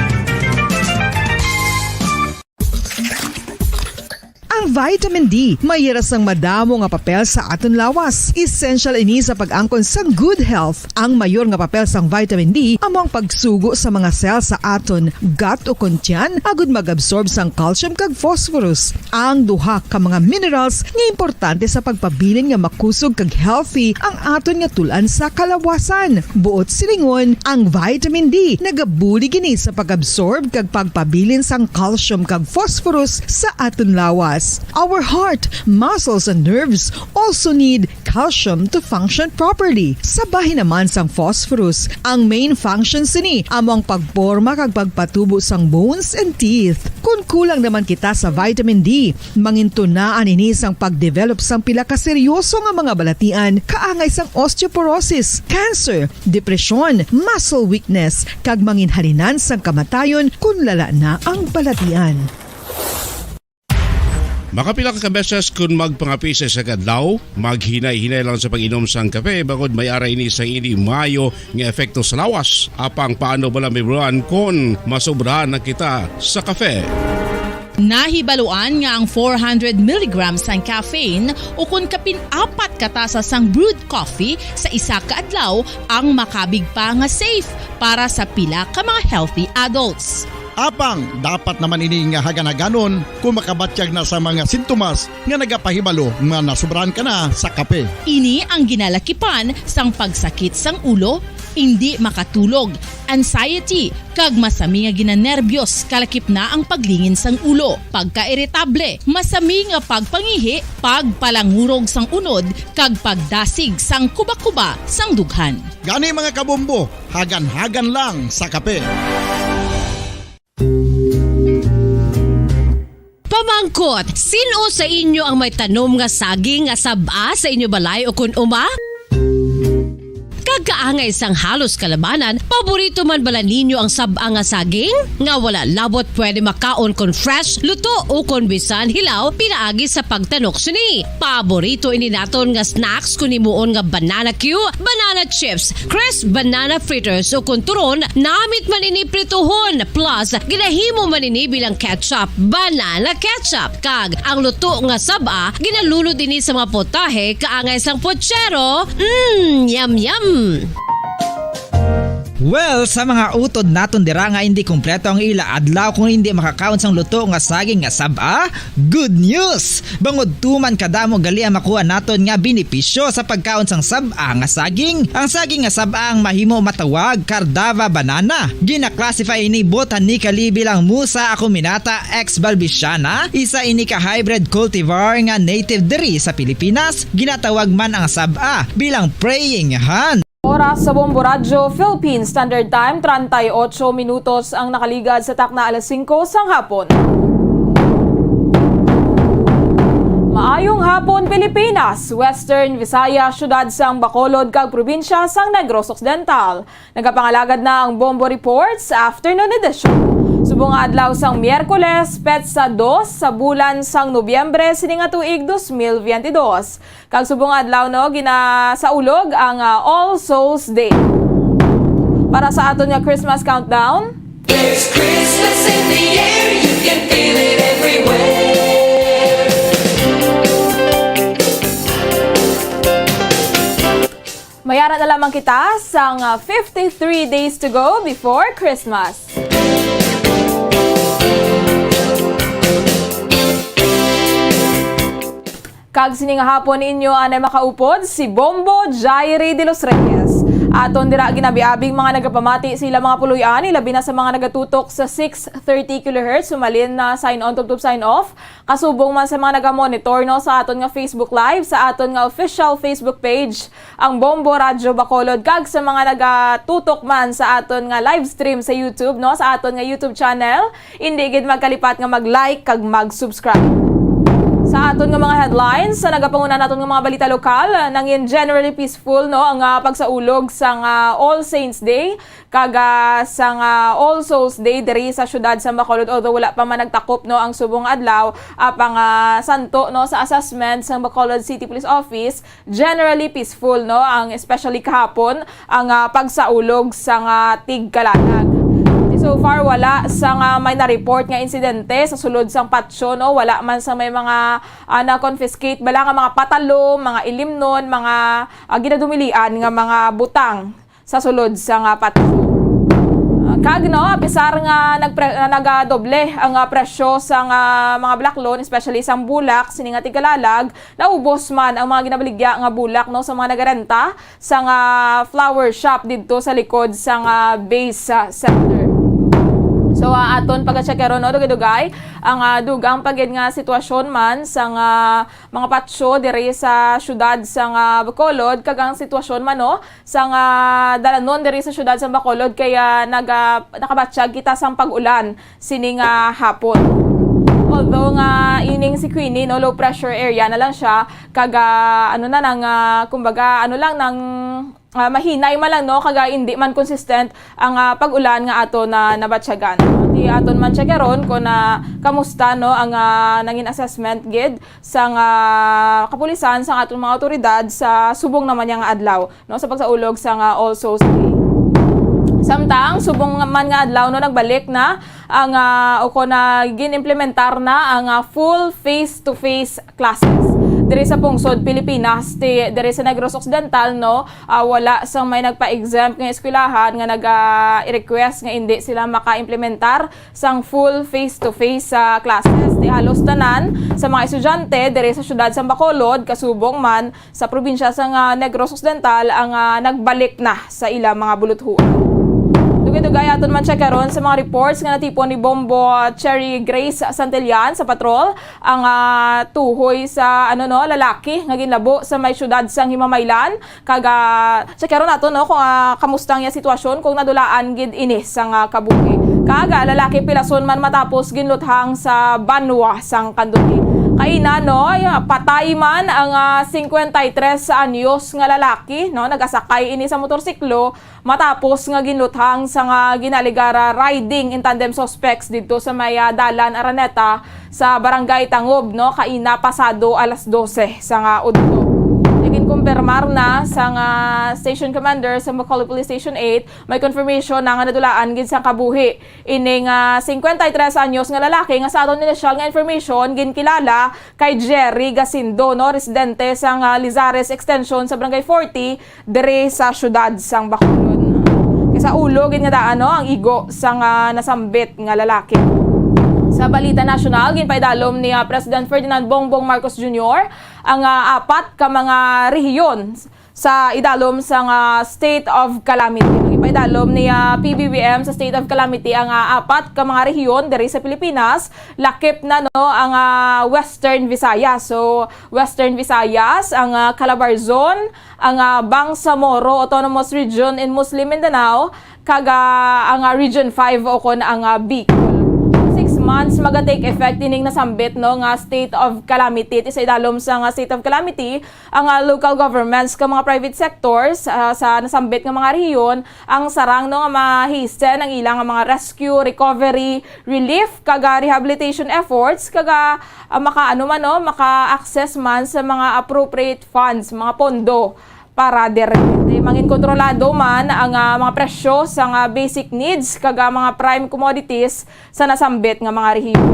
Ang vitamin D may hira sang madamo nga papel sa aton lawas. Essential ini sa pag-angkon sang good health. Ang mayor nga papel sang vitamin D amo ang pagsugo sa mga cell sa aton gut o kon tiyan agud mag-absorb sang calcium kag phosphorus, ang duha ka mga minerals nga importante sa pagpabilin nga makusog kag healthy ang aton nga tul-an sa kalawasan. Buot silingon, ang vitamin D nagabulig ini sa pag-absorb kag pagpabilin sang calcium kag phosphorus sa aton lawas. Our heart, muscles, and nerves also need calcium to function properly. Sa bahin naman sang phosphorus, ang main function sini amo ang pagporma kag pagpatubo sang bones and teeth. Kon kulang naman kita sa vitamin D, mangintunaan ini sang pagdevelop sang pila ka seryoso nga mga balatian, kaangay sang osteoporosis, cancer, depresyon, muscle weakness, kag manginhalinan sang kamatayon kon lala na ang balatian. Makapila ka beses kon magpangape sa isa ka adlaw, maghinay-hinay lang sa pag-inom sang kape, bangod may ara ini sa ini maayo nga epekto sa lawas. Apang paano bala, Ma'am Ron, kon masobrahan na kita sa kape? Nahibaluan nga ang four hundred milligrams sang caffeine, o kon kapin apat ka tasa sang brewed coffee sa isa ka adlaw, ang makabig pa nga safe para sa pila ka mga healthy adults. Apang dapat naman ini nga hagan-haganon kung makabatyag na sa mga sintomas nga nagapahibalo nga nasobrahan ka na sa kape. Ini ang ginalakipan sang pagsakit sang ulo, indi makatulog, anxiety, kag masami nga ginanerbyos, kalakip na ang paglingin sang ulo, pagkairitable, masami nga pagpangihi, pagpalangurog sang unod, kag pagdasig sang kuba-kuba sang dughan. Gani, mga kabombo, hagan-hagan lang sa kape. Pamangkot, sin-o sa inyo ang may tanom nga saging nga sab-a sa inyo balay o kon uma? Kag kaangay sang halos kalabanan, paborito man bala ninyo ang sab-a nga saging? Nga wala labot pwede makaon kon fresh, luto, o kon bisan hilaw pinaagi sa pagtanok sini. Paborito ini naton nga snacks kon himuon nga banana cue, banana chips, crisp banana fritters, o kon turon, namit man ini prituhon, plus ginahimo man ini bilang ketchup, banana ketchup. Kag ang luto nga sab-a ginalunod ini sa mga potahe kaangay sang pochero. Mm, yum, yum. Well, sa mga utod naton dira nga indi kompleto ang ila adlaw kung indi makakaon sang luto nga saging nga sab-a, good news! Bangod tuman kadamo gali ang makuha naton nga benepisyo sa pagkaon sang sab-a nga saging. Ang saging nga sab-a ang mahimo matawag Cardava banana. Gina-classify ini botanically bilang Musa acuminata ex balbisiana, isa ini ka hybrid cultivar nga native diri sa Pilipinas. Ginatawag man ang sab-a bilang praying hand. Oras sa Bombo Radyo Philippine Standard Time, treinta y ocho minutos ang nakaligad sa takna alas singko sang hapon. Maayong hapon, Pilipinas, Western Visayas, siyudad sang Bacolod, kag probinsya sang Negros Occidental. Nagapangalagad na ang Bombo Report sa afternoon edition. Subong nga adlaw sang Miyerkules, petsa dos sa bulan sang Nobyembre sining nga tuig dos mil biyente dos. Kag subong nga adlaw, no, ginasaulog ang, ah, All Souls Day. Para sa aton nga Christmas countdown, There's Christmas in the air, you can feel it everywhere. May ara na lamang kita sang, ah, fifty-three days to go before Christmas. Kag sini nga hapon inyo anay makaupod si Bombo Jairi de los Reyes. Aton dira ginabi-abing mga nagapamati sa ila mga puloy-an, ilabi na sa mga nagatutok sa six thirty kilohertz, sumalin na sign on tubtob sign off. Kasubong man sa mga nagamonitor, no, sa aton nga Facebook Live, sa aton nga official Facebook page, ang Bombo Radyo Bacolod, kag sa mga nagatutok man sa aton nga live stream sa YouTube, no, sa aton nga YouTube channel, indi gid magkalipat nga mag-like kag mag-subscribe. Sa aton nga mga headlines, sa nagapanguna naton nga mga balita lokal, nangin generally peaceful, no, ang, ah, pagsaulog sang, ah, All Saints Day kag, ah, sang, ah, All Souls Day diri sa siyudad sa Bacolod, although wala pa man nagtakop, no, ang subong adlaw, apang, ah, santo, no, sa assessment sang Bacolod City Police Office, generally peaceful, no, ang especially kahapon ang, ah, pagsaulog sang, ah, tigkalalag. So far, wala sang, ah, may na-report nga insidente sa sulod sang patio, no, wala man sang may mga, ah, na-confiscate bala nga mga patalo, mga ilimnon, mga, ah, ginadumilian nga mga butang sa sulod sang, ah, patio. Ah, kag, no, apisar nga nagpre-, ah, nagadoble ang, ah, presyo sang, ah, mga bulaklon, especially sang bulak, sini nga tigkalalag, naubos man ang mga ginabaligya nga bulak, no, sa mga nagarenta sang, ah, flower shop didto sa likod sang, ah, base, ah, center. So, ah, aton pagatsyakeron, no, dugay-dugay ang, ah, dugang pa gid nga sitwasyon man sang, ah, mga patio diri sa siyudad sang, ah, Bacolod, kag ang sitwasyon man, no, sang, ah, dalanon diri sa siyudad sang Bacolod, kay, ah, naga-, nakabatyag kita sang pag-ulan sining, ah, hapon. Although nga ining si Queenie, no, low pressure area na lang siya, kag, ah, ano na nang, ah, kumbaga, ano lang nang, ah, mahinay man lang, no, kag, ah, hindi man consistent ang, ah, pag-ulan nga ato na nabatyagan. Di aton man check karon kung, ah, kamusta, no, ang, ah, nangin assessment gid sang, ah, kapulisan, sang aton mga awtoridad sa subong naman niya nga adlaw, no, sa pagsaulog sang, ah, All Souls Day. Samtang subong man nga adlaw, no, nagbalik na ang, ah, o kon, ah, gin-implementar na ang, ah, full face-to-face classes diri sa pungsod Pilipinas. Ti-, diri sa Negros Occidental, no, ah, wala sang may nagpa-exempt nga eskwelahan nga naga-request nga indi sila maka-implementar sang full face-to-face, ah, classes. Ti halos tanan sa mga estudyante diri sa siyudad sang Bacolod, kasubong man sa probinsya sang, ah, Negros Occidental ang, ah, nagbalik na sa ila mga buluthuan. Dugay-dugay aton man check karon sa mga reports nga natipon ni Bombo Cherry Grace Santillan sa patrol ang, ah, tuhoy sa, ano, no, lalaki nga ginlabo sa may siyudad sang Himamaylan. Kag, ah, check karon nato, no, kung, ah, kamusta ang iya sitwasyon, kung nadulaan gid ini sang, ah, kabuhi. Kag, ah, lalaki pilason man matapos ginluthang sa banwa sang Candoni. Kaina, no, ya, patay man ang, ah, cincuenta y tres anyos nga lalaki, no, nagasakay ini sa motorsiklo matapos nga ginluthang sang, ah, ginaalegar nga riding in tandem suspects didto sa may, ah, Dalan Araneta sa Barangay Tangob, no, kaina pasado alas dose sang, ah, udto. Ginkumpirmar na sang, ah, station commander sa Bacolod Police Station eight, may confirmation na nga nadulaan gid sang kabuhi ining, ah, cincuenta y tres anyos nga lalaki nga sa aton initial nga information ginkilala kay Jerry Gacindo, no, residente sang, ah, Lizares Extension sa Barangay forty, diri sa siyudad sang Bacolod. Kay sa ulo gid nga daan, no, ang igo sang, ah, nasambit nga lalaki. Sa balita nasyonal, ginpaidalom ni, ah, President Ferdinand Bongbong Marcos Junior ang, ah, apat ka mga rehiyon sa idalom sang, ah, state of calamity. Ginpaidalom ni, ah, P B B M sa state of calamity ang, ah, apat ka mga rehiyon diri sa Pilipinas, lakip na, no, ang, ah, Western Visayas. So, Western Visayas, ang, ah, Calabarzon, ang, ah, Bangsamoro Autonomous Region in Muslim Mindanao, kag, ah, ang, ah, Region five o kon ang, ah, Bicol. Six months maga-take effect ining nasambit, no, nga state of calamity. Ti sa idalom sang, ah, state of calamity, ang, ah, local governments kag mga private sectors, ah, sa nasambit nga mga rehiyon ang sarang, no, nga ma-hasten ang ilang mga rescue, recovery, relief, kag, ah, rehabilitation efforts, kag, ah, ah, maka-, ano man, no, maka-access man sa mga appropriate funds, mga pondo para dire. Mangin kontrolado man ang, ah, mga presyo sa, ah, basic needs kag, ah, mga prime commodities sa nasambit nga mga rehiyon.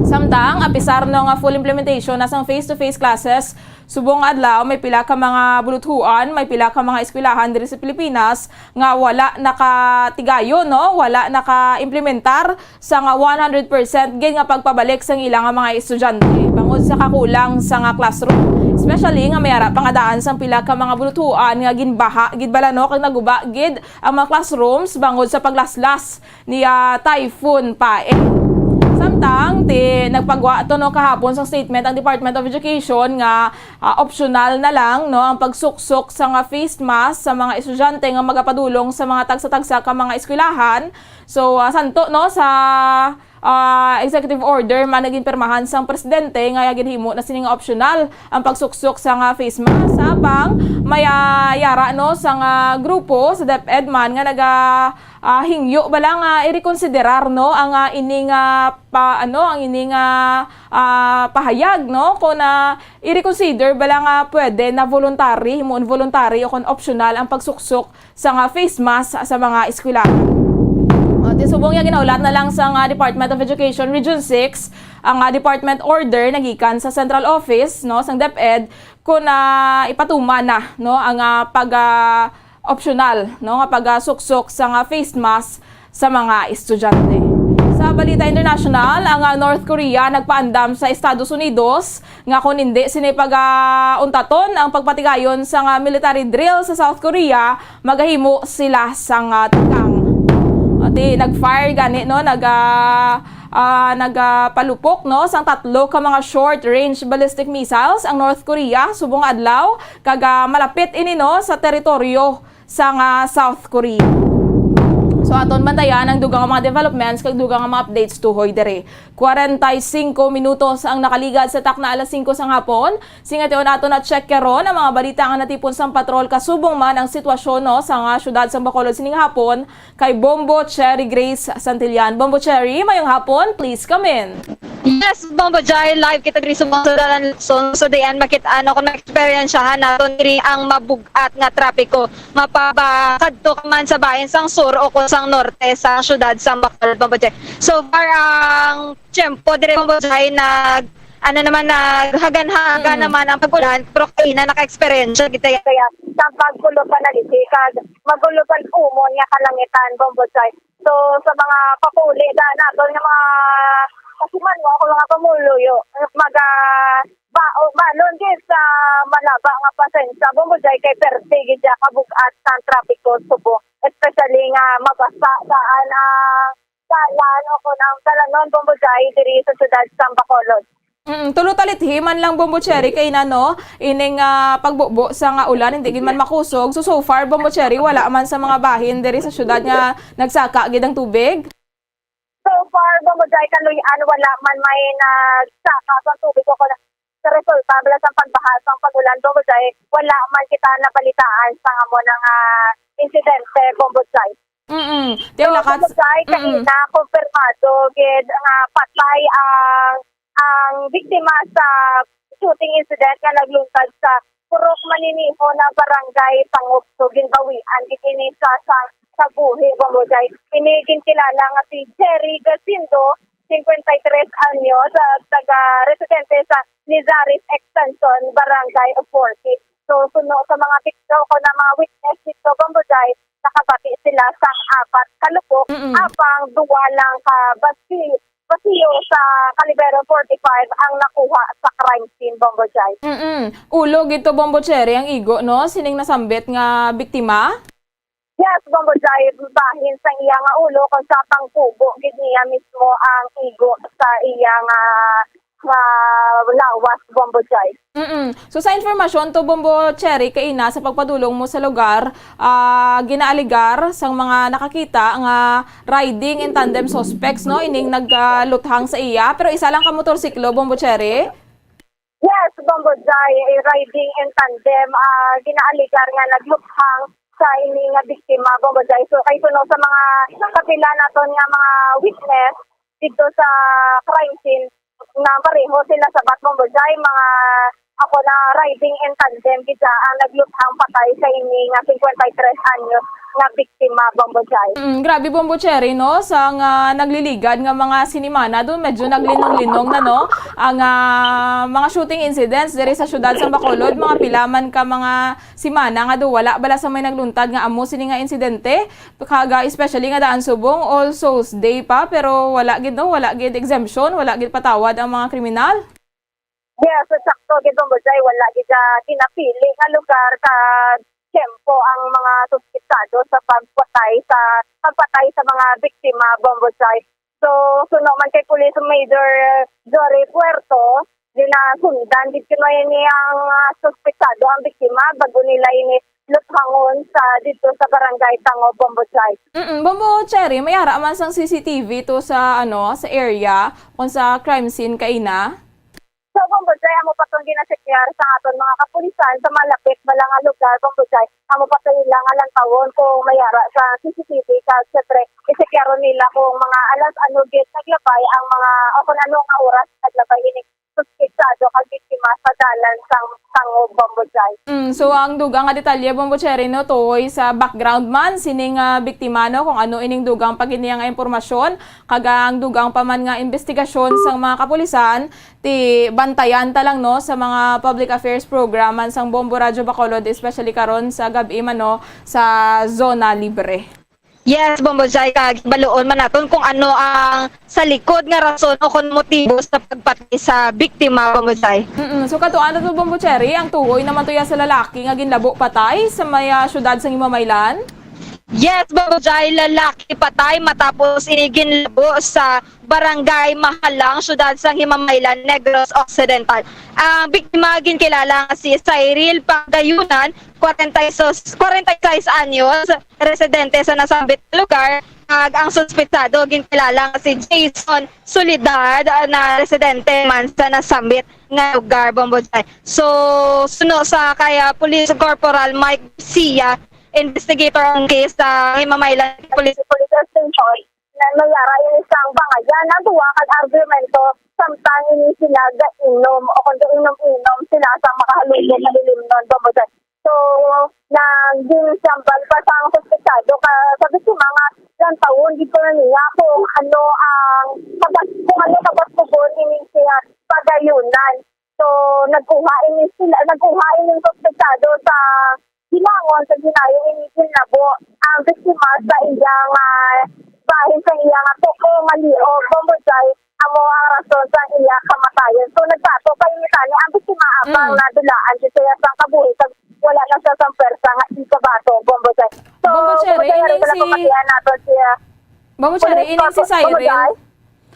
Sa Samtang, apisar no nga full implementation na sang face-to-face classes, subong adlaw may pila ka mga buluthuan, may pila ka mga eskwelahan diri sa Pilipinas nga wala nakatigayon, no? Wala naka-implementar sa nga one hundred percent gid nga pagpabalik sang ila nga mga estudyante bangod sa kakulang sa nga classroom, especially nga may ara pa nga daan sang pila ka mga buluthuan nga ginbaha gid bala, no, kag naguba gid ang mga classrooms bangod sa paglaslas ni, ah, Typhoon Paeng. Samtang, ti, nagpagwa to, no, kahapon sang statement ang Department of Education nga, ah, optional na lang, no, ang pagsuksok sa nga face mask sa mga estudyante nga magapadulong sa mga tagsa-tagsa ka mga eskwelahan. So, ah, santo, no, sa, ah, executive order man nga ginpirmahan sang presidente nga ginhimo na sini nga optional ang pagsuksok sa nga face mask. Sa pang may, ah, yara, no, sa nga grupo sa DepEd man nga naga, ah, hingyo bala nga irekonsiderar, no, ang, ah, ini nga pa, ano, ang ini nga, ah, pahayag, no, kung na i-reconsider bala nga pwede na voluntary, himuon voluntary o kung optional ang pagsuksok sa nga face mask sa mga eskwelahan. At subong nga ginaulat na lang sa nga Department of Education Region six, ang, ah, department order nagikan sa central office, no, sang DepEd, kung na ipatuman na, no, ang, ah, pag, ah, optional, no, nga pagsuksok sa nga face mask sa mga estudyante. Sa balita international, ang, ah, North Korea nagpaandam sa Estados Unidos nga kung hindi sini pagauntaton ang pagpatigayon sa nga military drill sa South Korea, magahimo sila sang, ah, tikang. Ati, nag-fire gani, no, nag, ah, ah, nagapalupok, no, sang tatlo ka mga short-range ballistic missiles ang North Korea subong adlaw, kag, ah, malapit ini, no, sa teritoryo sang, ah, South Korea. So, aton bantayan ang dugang nga mga developments kag dugang nga mga updates tuhoy diri. Kwarenta y singko minutos ang nakaligad sa takna alas singko sang hapon. Sing ation, aton na-check karon ang mga balita nga natipon sang patrol, kasubong man ang sitwasyon, no, sa nga syudad sang Bacolod sining hapon kay Bombo Cherry Grace Santillan. Bombo Cherry, mayong hapon. Please come in. Yes, Bombo Jai, live kita diri sa mga Sudalan Luzon. So, diyan makita, ano, kung na-eksperyensyahan naton diri ang mabug-at nga trapiko nga pabakadto ka man sa bahin sang sur o kung sang norte sa syudad sang Bacolod, Bombo Jai. So far, ang tiyempo diri, Bombo Jai, nag, ano naman, naghagan-hagan Mm. naman ang pag-ulan, pero kaina naka-eksperyensya kita. Kaya, sa pagkulo pa na dito, kag magulo pa umon nga kalangitan, Bombo Jai. So, sa mga papuli da naton nga mga kasimanwa o mga pamuluyo, maga ba, o, balon gid sa malaba nga pasensya, Bombo Jai, kay perte gid siya kabug-at sa trapiko subong, especially nga mabasa daan ang dalan o kun ang dalanon, Bombo Jai, diri sa siyudad sa Bacolod. Mm, tulo talithi man lang, Bombo Cherry, kay na, no, ining, ah, pagbubo sa nga ulan, hindi gid man makusog. So, so far, Bombo Cherry, wala man sa mga bahin diri sa syudad nga nagsaka gid ang tubig. So far, Bombo Jai, kaluy-an, wala man may nagsaka sa tubig o kun sa resulta bala sang pagbaha sang pag-ulan, Bombo Jai, wala man kita nabalitaan sang amo nga insidente, Bombo Jai. Mm-mm. Ti So, lakat Bombo Jai, mm. kaina, kumpirmado gid nga patay ang, ang biktima sa shooting incident nga nagluntad sa Purok Maniniho na barangay Tangub. So, ginbawian gid ini sa, sa, sa buhi, Bombo Jai. Ini ginkilala nga si Jerry Gacindo, cincuenta y tres anyos, ah, taga residente sa Nizares Extension, Barangay Oforte. So, suno sa mga picture o kon ang mga witness dito, Bombo Jai, nakabati sila sa apat ka lupok, Mm-mm. apang duwa lang ka basi-, basiyo sa kaliber forty-five ang nakuha sa crime scene, Bombo Jai. Mm-mm. Ulo gid to, Bombo Cherry, ang igo, no, sining nasambit nga biktima? Yes, Bombo Jai, bahin sa iya nga ulo, kung sa pangkubo gid niya mismo ang igo sa iya nga, nga lawas, Bombo Jai. Mm-mm. So, sa informasyon to, Bombo Cherry, kaina sa pagpadulong mo sa lugar, ah, ginaaligar sang mga nakakita nga riding in tandem suspects, no, ining nagluthang sa iya. Pero isa lang ka motorsiklo, Bombo Cherry? Yes, Bombo Jai, eh, riding in tandem, ah, ginaaligar nga nagluthang sa ini nga biktima, Bombo Jai. So, kay suno sa mga kapila naton nga mga witness dito sa crime scene, na pareho sila sabat, Bombo Jai, mga Ako na riding in tandem gid ang nagluthang patay sa ini nga fifty-three anyos nga biktima, Bombo Jai. Mm, grabe, Bombo Cherry, no? Sa nga nagliligad nga mga sinimana, doon medyo naglinong-linong na, no? Ang, ah, mga shooting incidents diri sa siyudad sa Bacolod, mga pila man ka mga simana nga do wala bala sa may nagluntad nga amo sini nga insidente. Kaga, especially nga daan subong All Souls Day pa, pero wala gid, no? Wala gid exemption, wala gid patawad ang mga kriminal. Yes, sakto gid, Bombo Jai, wala gid, ah, ginapili nga lugar kag tiyempo ang mga suspetsado sa pagpatay sa, pagpatay sa mga biktima, Bombo Jai. So, suno man kay Police Major Jory Puerto, ginasundan gid kuno ini ang, ah, suspetsado, ang biktima, bago nila ini luthangon sa, dito sa Barangay Tango, Bombo Jai. Mm, Bombo Cherry, may ara man sang C C T V to sa, ano, sa area, kung sa crime scene kaina? So, Bombo Jai, amo pa tong ginasekyar sa aton mga kapulisan sa malapit bala nga lugar, Bombo Jai. Amo pa to ila nga lantawon kung may ara sa C C T V, kag syempre, isekyaron nila kung mga alas ano gid naglabay ang mga, o kung ano nga oras naglabay ini suspetsado kag biktima sa dalan sang Tango, Bombo Jai. Mm, so ang dugang nga detalye, Bombo Cherry, no, tuoy sa background man sining, ah, biktima, no, kung ano ining dugang pa gid niya nga impormasyon, kag ang dugang pa man nga investigasyon sang mga kapulisan, ti bantayan ta lang, no, sa mga public affairs program man sang Bombo Radyo Bacolod, especially karon sa gab-i man, no, sa Zona Libre. Yes, Bombo Jai, kag baluon man naton kung ano ang sa likod nga rason o kung motibo sa pagpatay sa biktima, Bombo Jai. Mm-mm. So, kato, ano to, Bombo Cherry? Ang tuoy naman to ya sa lalaki nga ginlabo patay sa may, ah, syudad sang Himamaylan? Yes, Bombo Jai, lalaki patay matapos ini ginlabo sa Barangay Mahalang, syudad sang Himamaylan, Negros Occidental. Ang biktima ginkilala nga si Cyril Pangayunan, kwarenta y seis, kwarenta y seis anyos, residente sa nasambit nga lugar, kag ang suspetsado ginkilala nga si Jason Soledad, ah, na residente man sa nasambit nga lugar, Bombo Jai. So, suno sa kay, ah, Police Corporal Mike Garcia, investigator on case sa Himamaylan Police, Police Station, na may ara ini sang bangayan, nagduwa kag argumento samtang ini sila gainom o kung inom-inom sila sa makahalubog nga lilimnon, Bombo Jai. So, naging sambal pa sang suspetsado ka sa biktima nga lantawon gid ko na niya kung ano ang kabas-, kung ano kabaskugon ini siya pagayunan. So, nagkuha ini sila, nagkuha ini suspetsado sa binangon sa ginayo ini ginlabo ang biktima sa iya nga bahin sa iya nga tuo nga liog, Bombo Jai, amo ang rason sa iya kamatayon. So, nagbato pa ini tani ang biktima abang Mm. nadulaan siya sa kabuhi kag wala na siya sang pwersa nga ikabato, Bombo Jai. So, Bombo Cherry, Bombo Jai, ining wala si pa matian nato siya. Bombo Cherry, Police ining si Corporal, Bombo Cyril. Jai.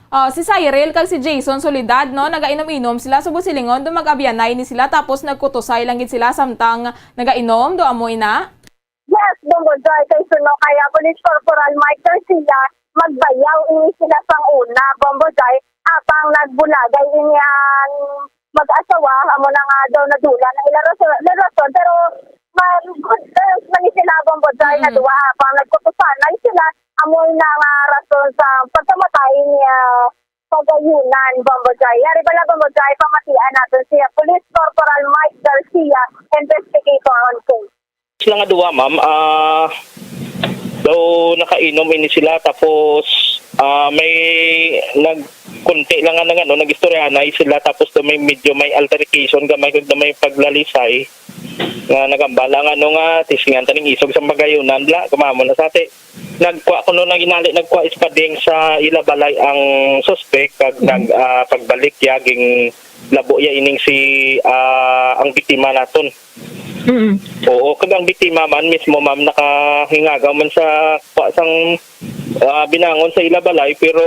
Ah, si Cyril kag si Jason Soledad, no, nagainom-inom sila, subong silingon, do mag-abyanay ni sila, tapos nagkutusay lang gid sila samtang nagainom, do amo ina? Yes, Bombo Jai, kay suno kaya Police Corporal Mike Garcia, magbayaw ini sila sang una, Bombo Jai, apang nagbulagay ini ang mag-asawa, amo na nga daw nadula na ila rason, na rason, pero ma-, good terms man ni sila, Bombo Jai, Mm. nga duwa, apang nagkutusanay sila, amo na nga rason sa pagkamatay niya. Pagayunan, Bombo Jai. Yari bala, Bombo Jai, pamatian naton siya. Police Corporal Mike Garcia, investigator on case. Sila nga duwa, ma'am, ah, daw nakainom ini sila, tapos, ah, may nagkunti lang nga nag-, ano, nag-istoryahanay sila, tapos daw may medyo may altercation gamay, kag daw may paglalisay nga nagambala nga, ano, nga tisingan taning isog sa pagayunan, bla, kumamo na sa ati. Nagkuha kuno na ginali, nagkuha ispading sa ila balay ang suspek, kag Mhm. nag, ah, pagbalik ya, ginlabo ya ining si, ah, ang biktima naton. Mm. Oo, kag ang biktima man mismo, ma'am, nakahingagaw man sa kuha sang, ah, binangon sa ila balay, pero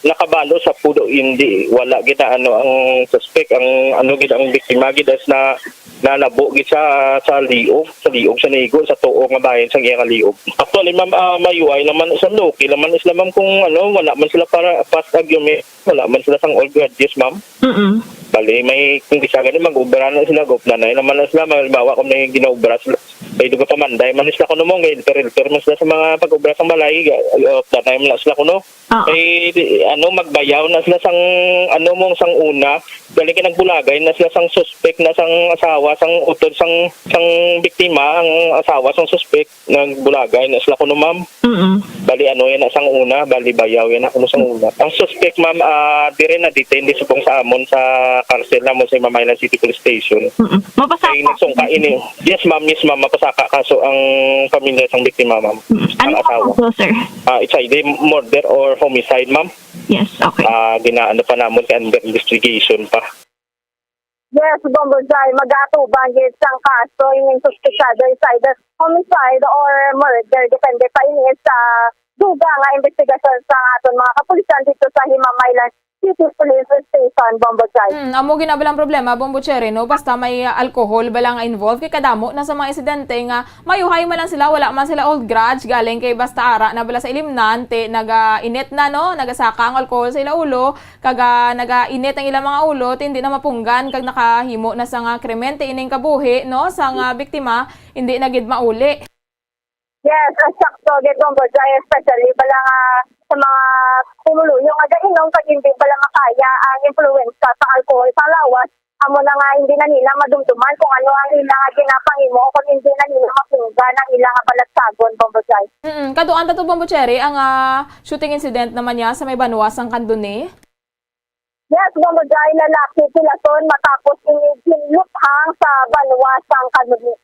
nakabalo sa pudo, hindi, wala gid na ano ang suspek, ang ano gid, ang biktima gid as na nalabo gid sa, sa liog, sa liog, sa naigo, sa tuo nga bahin sang iya nga liog. Actually, ma'am, ah, mayuhay naman sila, okay naman sila, ma'am, kung ano, wala man sila para past argument, wala man sila sang all grudges, ma'am. Mm-mm. Bali, may, kung bisa gani, mag-obra na sila, gupnanay naman na sila, halimbawa, kung may ginaobra sila, Kay duga pa man, dahil man sila kuno mo, kay helper-helper man sila sa mga pag-obra sang balay, uh, danay man na sila kuno. Oo. Kay, di- ano, magbayaw na sila sang, ano mo, sang una. Galing kay nagbulagay na sila sang suspek na sang asawa, sang utod, sang, sang biktima, ang asawa, sang suspek. Nagbulagay na sila kuno, ma'am. Mm-mm. Bali, ano yan na sang una, bali, bayaw yan na kuno sang una. Ang suspek, ma'am, ah, dire na detain di subong sa amon sa karsel namon sa Himamaylan City Police Station. Mm-mm. Kay nagsungka ini. Yes, ma'am. Yes, ma'am. Mapasaka kaso ang pamilya sang biktima, ma'am. Mm. Ano Ang ang asawa. Kaso, sir? Ah, it's either murder or homicide, ma'am. Yes, okay. Ah, ginaano pa namon kay under investigation pa. Yes, Bombo Jai, mag-aatubang gid sang kaso ining suspetsado is either homicide or murder. Depende pa ini sa dugang nga investigasyon sa aton mga kapulisan dito sa Himamaylan City Police Station, Bombo Jai. Hmm, amo ginabalang problema, Bombo Cherry, no? Basta may alcohol bala nga involved, kay kadamo na sa mga insidente nga mayuhay man lang sila, wala man sila old grudge, galing kay basta ara na bala sa ilimnan, ti naga-init na, no? Nagasaka ang alcohol sa ila ulo, kag ah, naga-init ang ilang mga ulo, ti hindi na mapunggan kag nakahimo na sa nga krimen, ti ining kabuhi, no, sa nga biktima hindi na gid mauli. Yes, ah, sakto gid, Bombo Jai, especially bala nga sa mga pumuluyo nga gainom kag hindi bala makaya ang impluwensya sa alcohol sa lawas, amo na nga hindi na nila madumduman kung ano ang ila nga ginapangimo o kung hindi na nila mapunggan ang ila nga balatsagon, Bombo Jai. Mm, kaduan ta to, Bombo Cherry, ang ah, shooting incident naman niya sa may banwa sang Candoni. Yes, Bombo Jai, lalaki pilaton matapos ini ginluthang sa banwa sang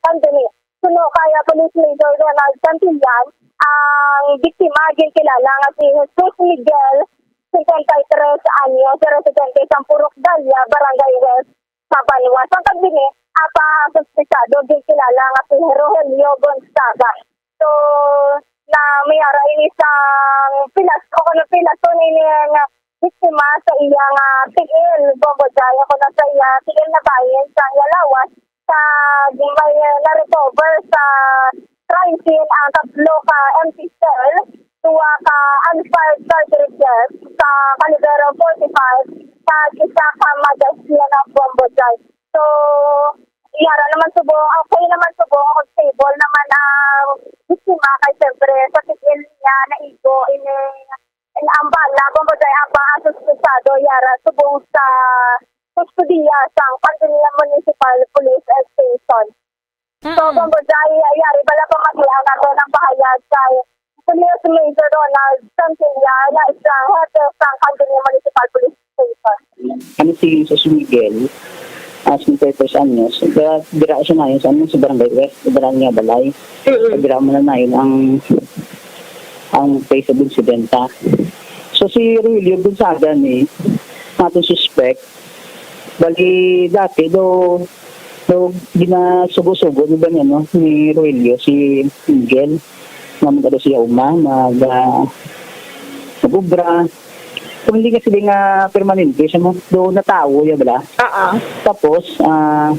Candoni. Suno kay Police Major Ronald Santillan, ang biktima ginkilala nga si Jesus Miguel, singkwenta y tres anyos, residente sa Purok Dalia, Barangay West, sa banwa sang Candoni, apan ang suspetsado ginkilala nga si Rogelio Gonzaga. So, na may ara ini sang pilas o kuno pilason ini nga biktima sa iya nga tiil, Bombo Jai, o kuno sa iya tiil na bahin sa iya lawas, sa may na-recover sa crime scene ang tatlo ka empty shell, duha ka unfired cartridges sa kaliber forty-five, kag isa ka magazine, Bombo Jai. So, yara naman subong, okay naman subong, stable naman ang biktima, kay siyempre sa tiil niya naigo ini, ang bala, Bombo Jai, ang mga suspetsado yara subong sa kustodiya sang Candoni Municipal Police Station. So, Mm. Bombo Jai, yari bala pamagian nato ang pahayag kay Police Major Ronald Santillan, na isang hepe sang Candoni Municipal Police Station. Ano si Jesus Miguel, ah, singkwenta y tres anyos, dira, dira siya ngayon sa, ano, sa Barangay West, dira niya balay. Dira mo na ngayon ang, ang place of incident, ha. So, si Rogelio Gonzaga ni, ang ating suspect, bali, dati do, do, ginasugo-sugo ni ba niya, no, ni Rogelio, si Miguel, nga magkado siya uma, mag, ah, mag-obra. Kung hindi kasi nga permanente siya mo, do natawo niya bala. Oo. Tapos, ah,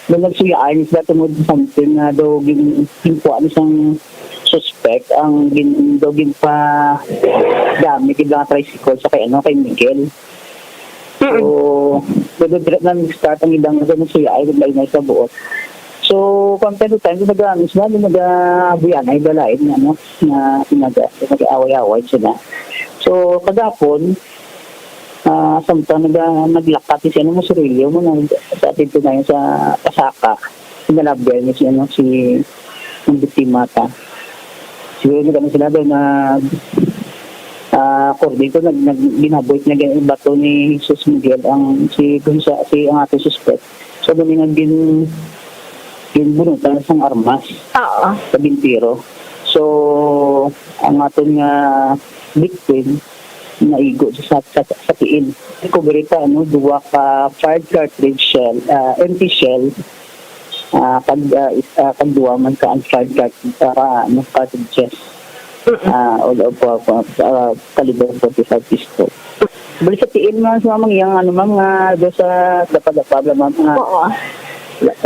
nung nagsuyaan sila tungod something nga daw gin-, ginkuha ni sang suspect ang gin, daw ginpa gamit yung mga tricycle sa kay, ano, kay Miguel. So, doon dire na nag-start ang ilang nagsuyaay, naglainay sa buot. So, from time to time, nag-ano sila, nag-abuyan ay dalain nga, ano, na nag- nag-away-away sila. So, kagapon, ah, samtang nag- naglakat si, ano, mo, si Rilio mo, nag- sa atin na yun sa Pasaka, pinalabyan niya si, ano, si, ang biktima ta. Siguro nag-ano sila doon na, ah, according to, nag, nag, ginaboy niya, gin-, bato ni Jesus Miguel ang si, kung sa, si, ang ating suspect. So, doon nga gin-, ginbunutan sang armas, Oo. sa bintiro. So, ang aton nga victim, naigo sa, sa, sa tiil. Recovery pa, ano, duwa ka fired cartridge shell, ah, empty shell, ah, kag, ah, is-, ah, kag duwa man ka unfired cartridge, ah, ano, cartridges. Ah, all of, ah, ah, caliber forty-five pistol. Bali sa tiil man sa mga yang, ano, ma'am, nga do sa Dapa-Dapa, ma'am, nga Oo.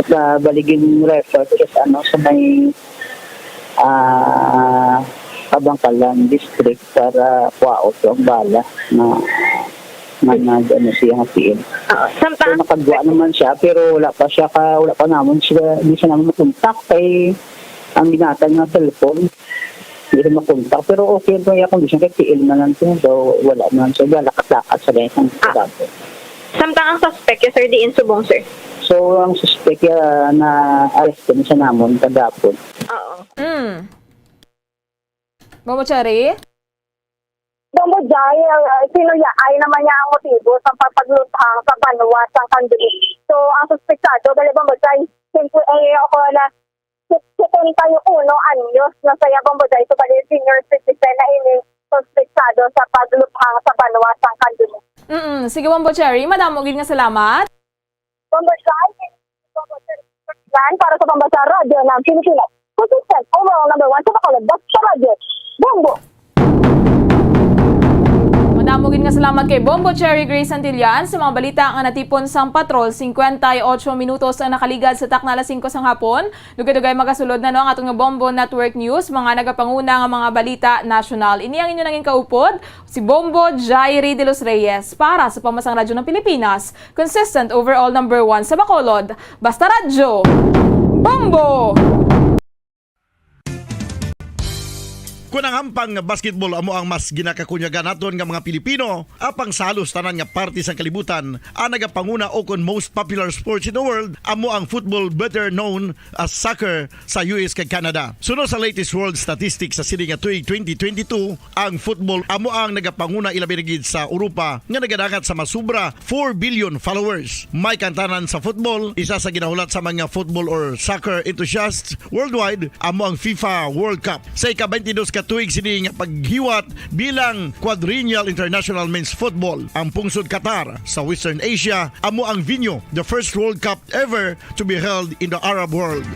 sa baligin refer sa, ano, sa may, ah, Abangkalan District para kuhaon ang bala na, na, na, ano, siya nga tiil. Oo, samtang So, nakagwa naman siya, pero wala pa siya ka, wala pa namon siya, di siya naman makontak kay ang ginatag nga cellphone, di siya makontak. Pero okay pa iya condition kay T L man lang siya, so wala naman siya, galakat-lakat sa ganyan Ah. sa dagat. Samtang ang suspect, yes, sir, diin subong, sir? So, ang suspect, ah, na-arrest na siya namon kagapon. Oo. Mm. Bombo Cherry? Bombo Jai, uh, sinuyaan naman niya ang motibo sa pagpagluthang sa banwa sang Candelaria. So, ang suspetsado, bali, Bombo Jai, singku-, eh, ako na, setenta y uno anyos na siya, Bombo Jai. So, bali, senior citizen na ini suspetsado sa pagluthang sa banwa sang Candelaria. Mm-mm. Sige, Bombo Cherry, madamo gid nga salamat. Bombo Jai, Bombo Jai, para sa Pambasa Radyo ng Pilipinas. Consistent, overall number one sa Bacolod, basta radyo. Bombo! Madamo gid nga salamat kay Bombo Cherry Grace Santillan sa mga balita nga natipon sang Patrol. Singkwenta y ocho minutos ang nakaligad sa takna alas singko sang hapon. Dugay-dugay magasulod na, no, ang aton nga Bombo Network News, mga nagapanguna nga mga balita nasyonal. Ini ang inyo nangin kaupod, si Bombo Jairi de los Reyes para sa Pambasang Radyo ng Pilipinas. Consistent, overall number one sa Bacolod. Basta Radyo, Bombo! Kon ang hampang nga basketball amo ang mas ginakakunyagan naton nga mga Pilipino, apang sa halos tanan nga parte sang kalibutan, ang nagapanguna o kon most popular sports in the world amo ang football, better known as soccer, sa U S kag Canada. Suno sa latest world statistics sa sini nga tuig twenty twenty-two, ang football amo ang nagapanguna, ilabi na gid sa Europa nga nagadangat sa mas sobra four billion followers. May kantanan sa football, isa sa ginahulat sa mga football or soccer enthusiasts worldwide, amo ang FIFA World Cup. Sa ika-twenty-dos ka tuig sini nga paghiwat bilang Quadrennial International Men's Football, ang pungsod Qatar sa Western Asia amo ang venue, the first World Cup ever to be held in the Arab world.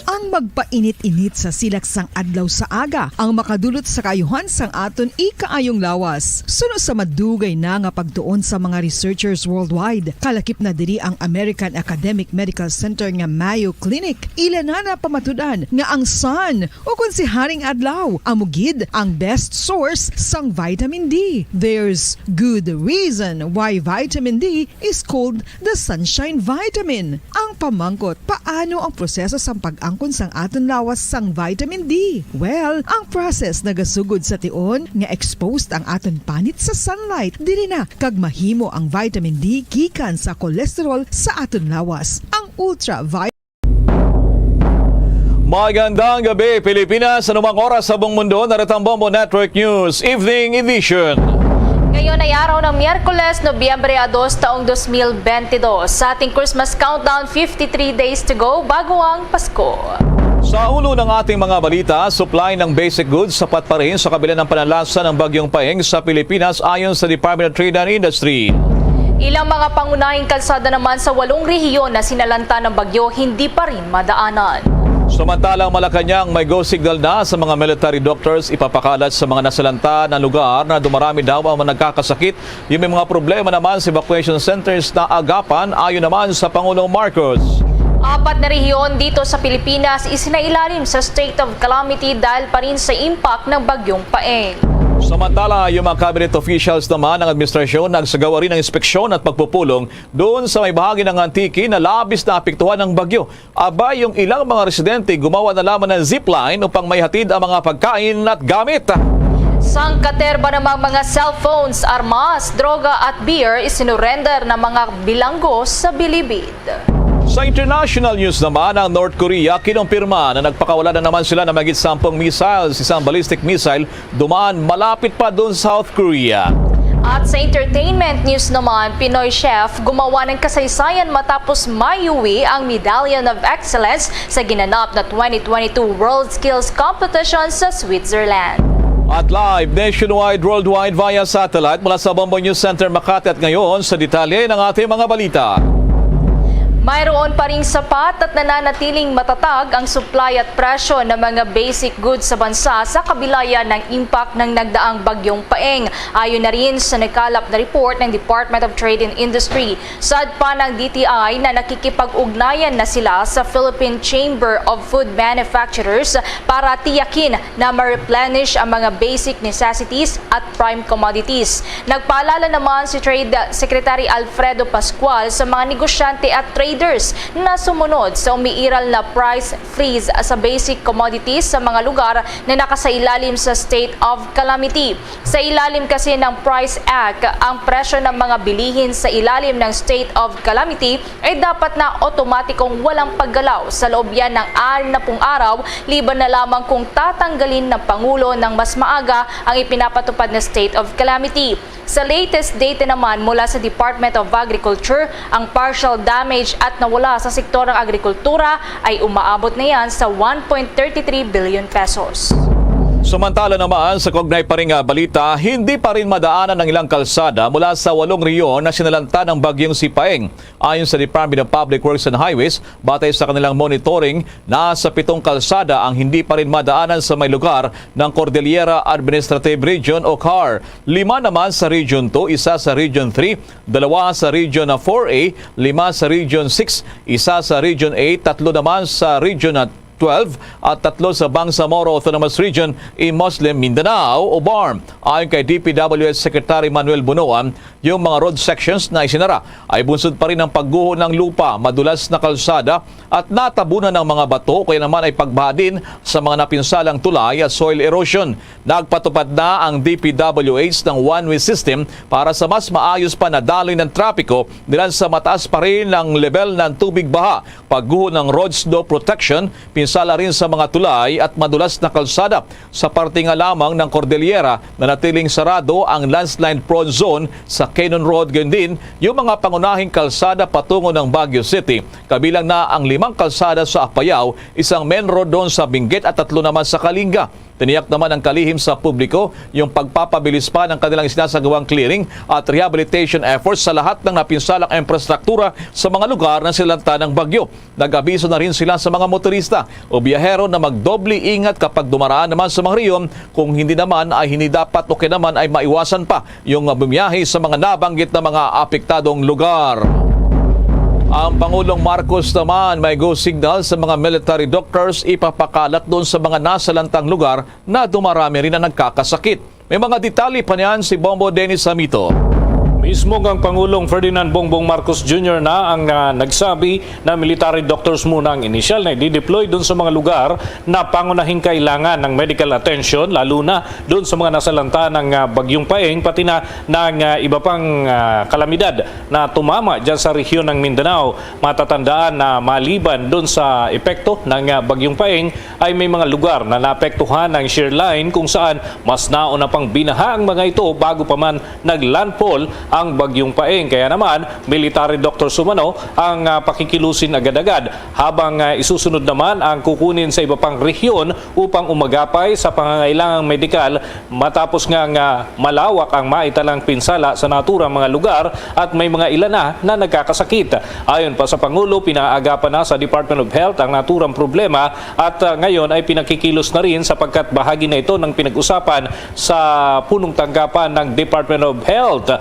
Ang magpainit-init sa silak sang adlaw sa aga ang makadulot sa kaayuhan sang aton ikaayong lawas. Suno sa madugay na nga pagtuon sa mga researchers worldwide, kalakip na diri ang American Academic Medical Center nga Mayo Clinic. Ila na napamatud-an nga ang sun, o kon si Haring Adlaw, amo gid ang best source sang vitamin D. There's good reason why vitamin D is called the sunshine vitamin. Ang pamangkot, paano ang proseso sang pag-angkon sang aton lawas sang vitamin D? Well, ang process nagasugod sa tion nga exposed ang aton panit sa sunlight. Diri na kag mahimo ang vitamin D gikan sa cholesterol sa aton lawas. Ang ultra Magandang gabi, Pilipinas. Anumang oras sa buong mundo, narito ang Bombo Network News Evening Edition. Ngayon ay araw ng Miyerkules, Nobyembre a dos, taong dos mil benti dos. Sa ating Christmas countdown, fifty-three days to go bago ang Pasko. Sa ulo ng ating mga balita, supply ng basic goods sapat pa rin sa kabila ng pananalasa ng Bagyong Paeng sa Pilipinas, ayon sa Department of Trade and Industry. Ilang mga pangunahing kalsada naman sa walong rehiyon na sinalanta ng bagyo hindi pa rin madaanan. Samantalang Malacañang may go signal na sa mga military doctors, ipapakalat sa mga nasalanta na lugar na dumarami daw ang mga nagkakasakit. Yung may mga problema naman sa evacuation centers na agapan, ayon naman sa Pangulong Marcos. Apat na rehiyon dito sa Pilipinas isinailalim sa state of calamity dahil pa rin sa impact ng Bagyong Paeng. Samantala, yung mga cabinet officials naman ng administrasyon nagsagawa rin ng inspeksyon at pagpupulong doon sa may bahagi ng Antique na labis na apektuhan ng bagyo. Abay, yung ilang mga residente gumawa na lamang ng zipline upang maihatid ang mga pagkain at gamit. Sangkaterba namang mga cellphones, armas, droga at beer isinurrender ng mga bilanggo sa bilibid. Sa international news naman, ang North Korea kinumpirma na nagpakawala na naman sila ng mahigit sampung missiles, isang ballistic missile dumaan malapit pa doon sa South Korea. At sa entertainment news naman, Pinoy chef gumawa ng kasaysayan matapos mayuwi ang Medallion of Excellence sa ginanap na twenty twenty-two World Skills Competition sa Switzerland. At live nationwide, worldwide via satellite mula sa Bombo News Center Makati. At ngayon, sa detalye ng ating mga balita. Mayroon pa ring sapat at nananatiling matatag ang supply at presyo ng mga basic goods sa bansa sa kabilayan ng impact ng nagdaang Bagyong Paeng. Ayon na rin sa nakalap na report ng Department of Trade and Industry, saad pa ng D T I na nakikipag-ugnayan na sila sa Philippine Chamber of Food Manufacturers para tiyakin na ma-replenish ang mga basic necessities at prime commodities. Nagpaalala naman si Trade Secretary Alfredo Pascual sa mga negosyante at traders na sumunod sa umiiral na price freeze sa basic commodities sa mga lugar na nakasailalim sa state of calamity. Sa ilalim kasi ng Price Act, ang presyo ng mga bilihin sa ilalim ng state of calamity ay dapat na otomatikong walang paggalaw sa loob yan ng anim na pung araw, liban na lamang kung tatanggalin ng Pangulo ng mas maaga ang ipinapatupad na state of calamity. Sa latest data naman mula sa Department of Agriculture, ang partial damage at nawala sa sektor ng agrikultura ay umaabot na yan sa one point three three billion pesos. Samantala naman, sa kaugnay pa rin nga balita, hindi pa rin madaanan ang ilang kalsada mula sa walong rehiyon na sinalanta ng Bagyong Sipaeng. Ayon sa Department of Public Works and Highways, batay sa kanilang monitoring, nasa pitong kalsada ang hindi pa rin madaanan sa may lugar ng Cordillera Administrative Region o CAR. Lima naman sa Region two, isa sa Region three, dalawa sa Region four A, lima sa Region six, isa sa Region eight, tatlo naman sa Region twelve at tatlo sa Bangsamoro Autonomous Region in Muslim Mindanao o BARMM. Ayon kay D P W H Secretary Manuel Bonoan, yung mga road sections na isinara ay bunsod pa rin ang pagguho ng lupa, madulas na kalsada at natabunan ng mga bato, kaya naman ay pagbaha din sa mga napinsalang tulay at soil erosion. Nagpatupad na ang D P W H ng one-way system para sa mas maayos pa na daloy ng trapiko dilan sa mataas pa rin ang level ng tubig baha, pagguho ng road snow protection, pinsala rin sa mga tulay at madulas na kalsada. Sa parte nga lamang ng Cordillera, nanatiling sarado ang landslide prone zone sa Cannon Road, gayon din yung mga pangunahing kalsada patungo ng Baguio City, kabilang na ang limang kalsada sa Apayao, isang main road doon sa Benguet at tatlo naman sa Kalinga. Tiniyak naman ang kalihim sa publiko yung pagpapabilis pa ng kanilang sinasagawang clearing at rehabilitation efforts sa lahat ng napinsalang infrastruktura sa mga lugar na sinalanta ng bagyo. Nag-abiso na rin sila sa mga motorista o biyahero na magdoble ingat kapag dumaraan naman sa mga rehiyon, kung hindi naman ay hindi dapat o kaya naman ay maiwasan pa yung bumiyahe sa mga nabanggit na mga apektadong lugar. Ang Pangulong Marcos naman may go signal sa mga military doctors ipapakalat doon sa mga nasalantang lugar na dumarami rin ang nagkakasakit. May mga detalye pa niyan si Bombo Dennis Hamito. Mismo ang Pangulong Ferdinand Bongbong Marcos Junior na ang ah, nagsabi na military doctors muna ang inisyal na i-deploy doon sa mga lugar na pangunahing kailangan ng medical attention, lalo na doon sa mga nasalanta ng ah, Bagyong Paeng, pati na ng ah, iba pang ah, kalamidad na tumama dyan sa rehiyon ng Mindanao. Matatandaan na maliban doon sa epekto ng ah, Bagyong Paeng, ay may mga lugar na naapektuhan ng shear line kung saan mas nauna pang binaha ang mga ito bago pa man naglandfall ang Bagyong Paeng. Kaya naman, military doctors umano ang ah, pakikilusin agad-agad, habang ah, isusunod naman ang kukunin sa iba pang rehiyon upang umagapay sa pangangailangang medikal, matapos nga nga malawak ang maitalang pinsala sa naturang mga lugar at may mga ilan na na nagkakasakit. Ayon pa sa Pangulo, pinaagapan na sa Department of Health ang naturang problema at ah, ngayon ay pinakikilos na rin sapagkat bahagi na ito ng pinag-usapan sa punong tanggapan ng Department of Health.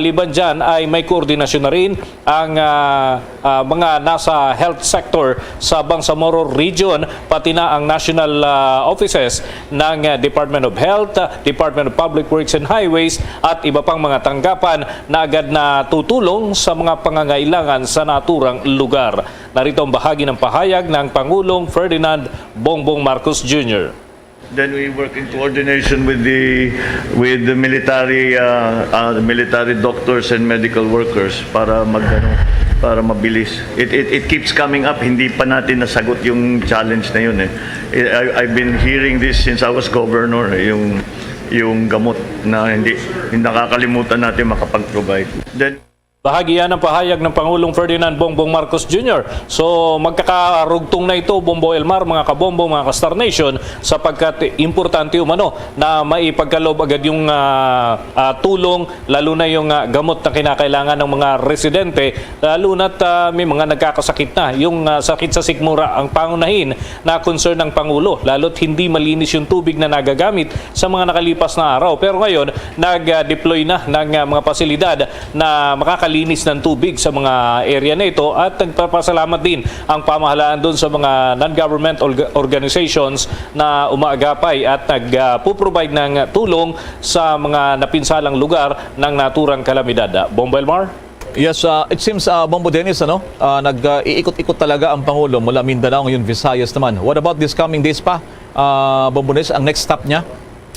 Maliban dyan ay may koordinasyon na rin ang ah, ah, mga nasa health sector sa Bangsamoro Region, pati na ang national ah, offices ng ah, Department of Health, Department of Public Works and Highways at iba pang mga tanggapan na agad na tutulong sa mga pangangailangan sa naturang lugar. Narito ang bahagi ng pahayag ng Pangulong Ferdinand Bongbong Marcos Junior. Then we work in coordination with the with the military uh, uh, the military doctors and medical workers para mag ano, para mabilis. It, it it keeps coming up. Hindi pa natin nasagot yung challenge na yun eh. I, I've been hearing this since I was governor eh, yung yung gamot na hindi, hindi nakakalimutan natin makapag-provide. Then Bahagi yan ng pahayag ng Pangulong Ferdinand Bongbong Marcos Junior. So, magkakarugtong na ito, Bombo Elmar, mga kabombo, mga ka-Star Nation, sapagkat importante umano na maipagkaloob agad yung ah, ah, tulong, lalo na yung ah, gamot na kinakailangan ng mga residente, lalo na't ah, may mga nagkakasakit na. Yung ah, sakit sa sikmura ang pangunahin na concern ng Pangulo, lalo't hindi malinis yung tubig na nagagamit sa mga nakalipas na araw. Pero ngayon, nag-deploy na ng ah, mga pasilidad na makakalinis ng tubig sa mga area na ito, at nagpapasalamat din ang pamahalaan doon sa mga non-government orga-, organizations na umaagapay at nagpuprovide ng tulong sa mga napinsalang lugar ng naturang kalamidad. Bombo Elmar? Yes, uh, it seems, uh, Bombo Dennis, ano, uh, nag-iikot-ikot talaga ang Pangulo mula Mindanao, ngayon Visayas naman. What about this coming days pa, uh, Bombo Dennis, ang next stop niya?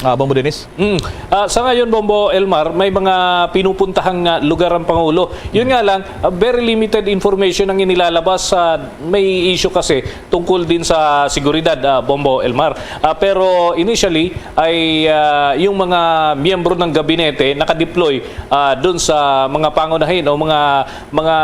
Ah, Bombo Dennis? Mm. Ah, sa ngayon, Bombo Elmar, may mga pinupuntahang ah, lugar ang Pangulo. Yun nga lang, ah, very limited information ang inilalabas. Sa may issue kasi tungkol din sa seguridad, ah, Bombo Elmar. Ah, pero initially, ay ah, yung mga miyembro ng gabinete nakadeploy ah, dun sa mga pangunahin o mga mga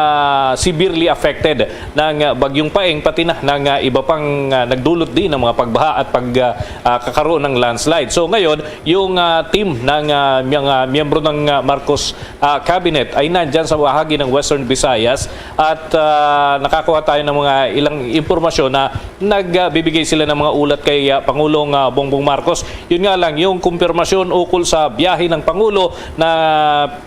severely affected ng ah, Bagyong Paeng, pati na ng ah, iba pang ah, nagdulot din ng mga pagbaha at pag ah, ah, kakaroon ng landslide. So ngayon, yung ah, team ng ah, mga miyembro ng ah, Marcos ah, cabinet ay nandyan sa bahagi ng Western Visayas, at ah, nakakuha tayo ng mga ilang impormasyon na nagbibigay sila ng mga ulat kay ah, Pangulong ah, Bongbong Marcos. Yun nga lang, yung kumpirmasyon ukol sa biyahe ng Pangulo na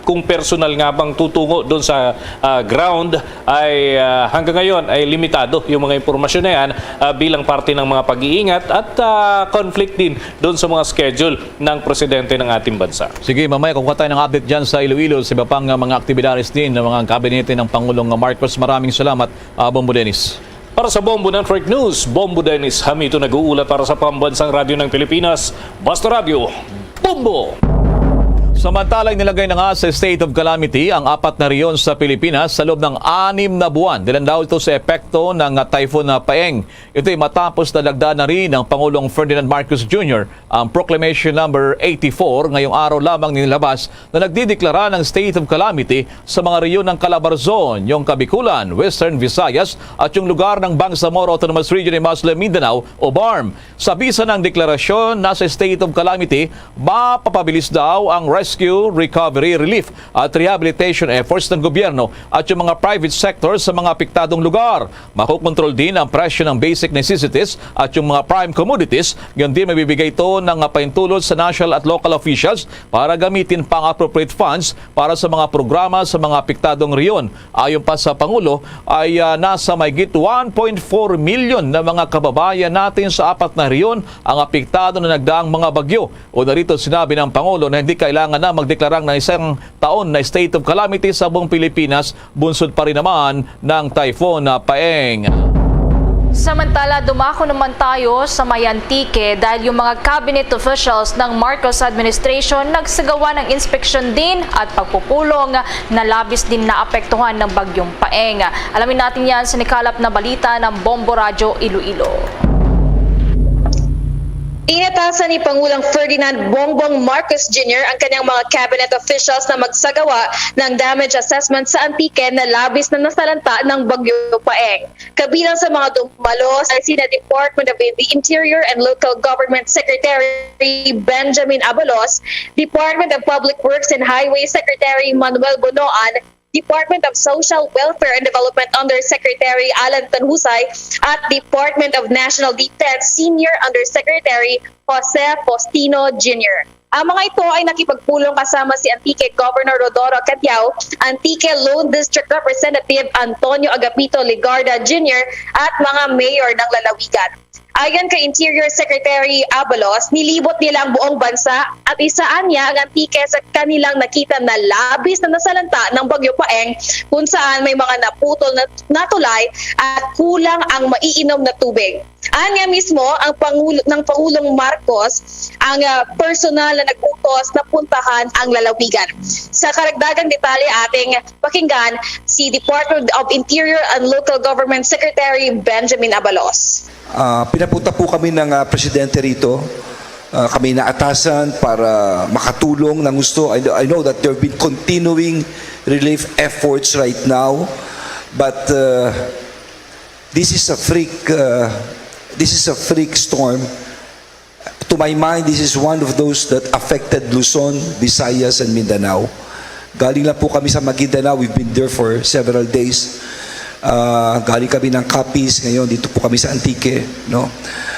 kung personal nga bang tutungo doon sa ah, ground ay ah, hanggang ngayon ay limitado yung mga impormasyon na yan, ah, bilang parte ng mga pag-iingat at ah, conflict din doon sa mga schedule ng presidente ng ating bansa. Sige, mamaya kukuha tayo ng update dyan sa Iloilo, sa iba pang ah, mga aktibidades din ng mga kabinete ng Pangulong Marcos. Maraming salamat, ah, Bombo Dennis. Para sa Bombo Network News, Bombo Dennis Hamito nag-uulat para sa Pambansang Radyo ng Pilipinas, Basta Radyo, Bombo! Samantala, inilagay na nga sa state of calamity ang apat na rehiyon sa Pilipinas sa loob ng anim na buwan. Dahil daw ito sa epekto ng ah, Typhoon na Paeng. Ito'y matapos na lagdaan na rin ng Pangulong Ferdinand Marcos Junior ang Proclamation Number eighty-four ngayong araw lamang nilabas na nagdideklara ng state of calamity sa mga rehiyon ng Calabarzon, yung Kabikulan, Western Visayas at yung lugar ng Bangsamoro Autonomous Region in Muslim Mindanao o BARMM. Sa bisa ng deklarasyon na sa state of calamity, mapapabilis daw ang rescue, recovery, relief at rehabilitation efforts ng gobyerno at yung mga private sector sa mga apektadong lugar. Makokontrol din ang presyo ng basic necessities at yung mga prime commodities. Gayon din, mabibigay ito ng pahintulot sa national at local officials para gamitin pa ang appropriate funds para sa mga programa sa mga apektadong rehiyon. Ayon pa sa Pangulo, ay ah, nasa mahigit one point four million na mga kababayan natin sa apat na rehiyon ang apektado ng nagdaang mga bagyo. O narito, sinabi ng Pangulo na hindi kailangan na magdeklara ng isang taon na state of calamity sa buong Pilipinas, bunsod pa rin naman ng Typhoon na Paeng. Samantala, dumako naman tayo sa may Antique dahil yung mga cabinet officials ng Marcos administration nagsagawa ng inspeksyon din at pagpupulong na labis din naapektuhan ng Bagyong Paeng. Alamin natin yan sa nakalap na balita ng Bombo Radyo Iloilo. Inatasan ni Pangulong Ferdinand Bongbong Marcos Junior ang kanyang mga cabinet officials na magsagawa ng damage assessment sa Antique na labis na nasalanta ng Bagyo Paeng. Kabilang sa mga dumalo ay sina Department of the Interior and Local Government Secretary Benjamin Abalos, Department of Public Works and Highway Secretary Manuel Bonoan, Department of Social Welfare and Development Undersecretary Alan Tanhusay, at Department of National Defense Senior Undersecretary Jose Faustino Junior. Ang mga ito ay nakipagpulong kasama si Antique Governor Rhodora Cadiao, Antique Lone District Representative Antonio Agapito Legarda Junior, at mga mayor ng lalawigan. Ayon kay Interior Secretary Abalos, nilibot nila ang buong bansa at isa anya ang Antique sa kanilang nakita na labis na nasalanta ng Bagyo Paeng, kung saan may mga naputol na, na tulay at kulang ang maiinom na tubig. Anya mismo ang Pangulo, ng Pangulong Marcos ang ah, personal na nag-utos na puntahan ang lalawigan. Sa karagdagang detalye, ating pakinggan si Department of Interior and Local Government Secretary Benjamin Abalos. Ah, pinapunta po kami ng ah, presidente rito. uh, kami naatasan para makatulong ng gusto. I, I know that there have been continuing relief efforts right now, but uh, this is a freak uh, this is a freak storm. To my mind, this is one of those that affected Luzon, Visayas, and Mindanao. Galing lang po kami sa Maguindanao. We've been there for several days. Ah, galing kami ng Capiz, ngayon dito po kami sa Antique, no?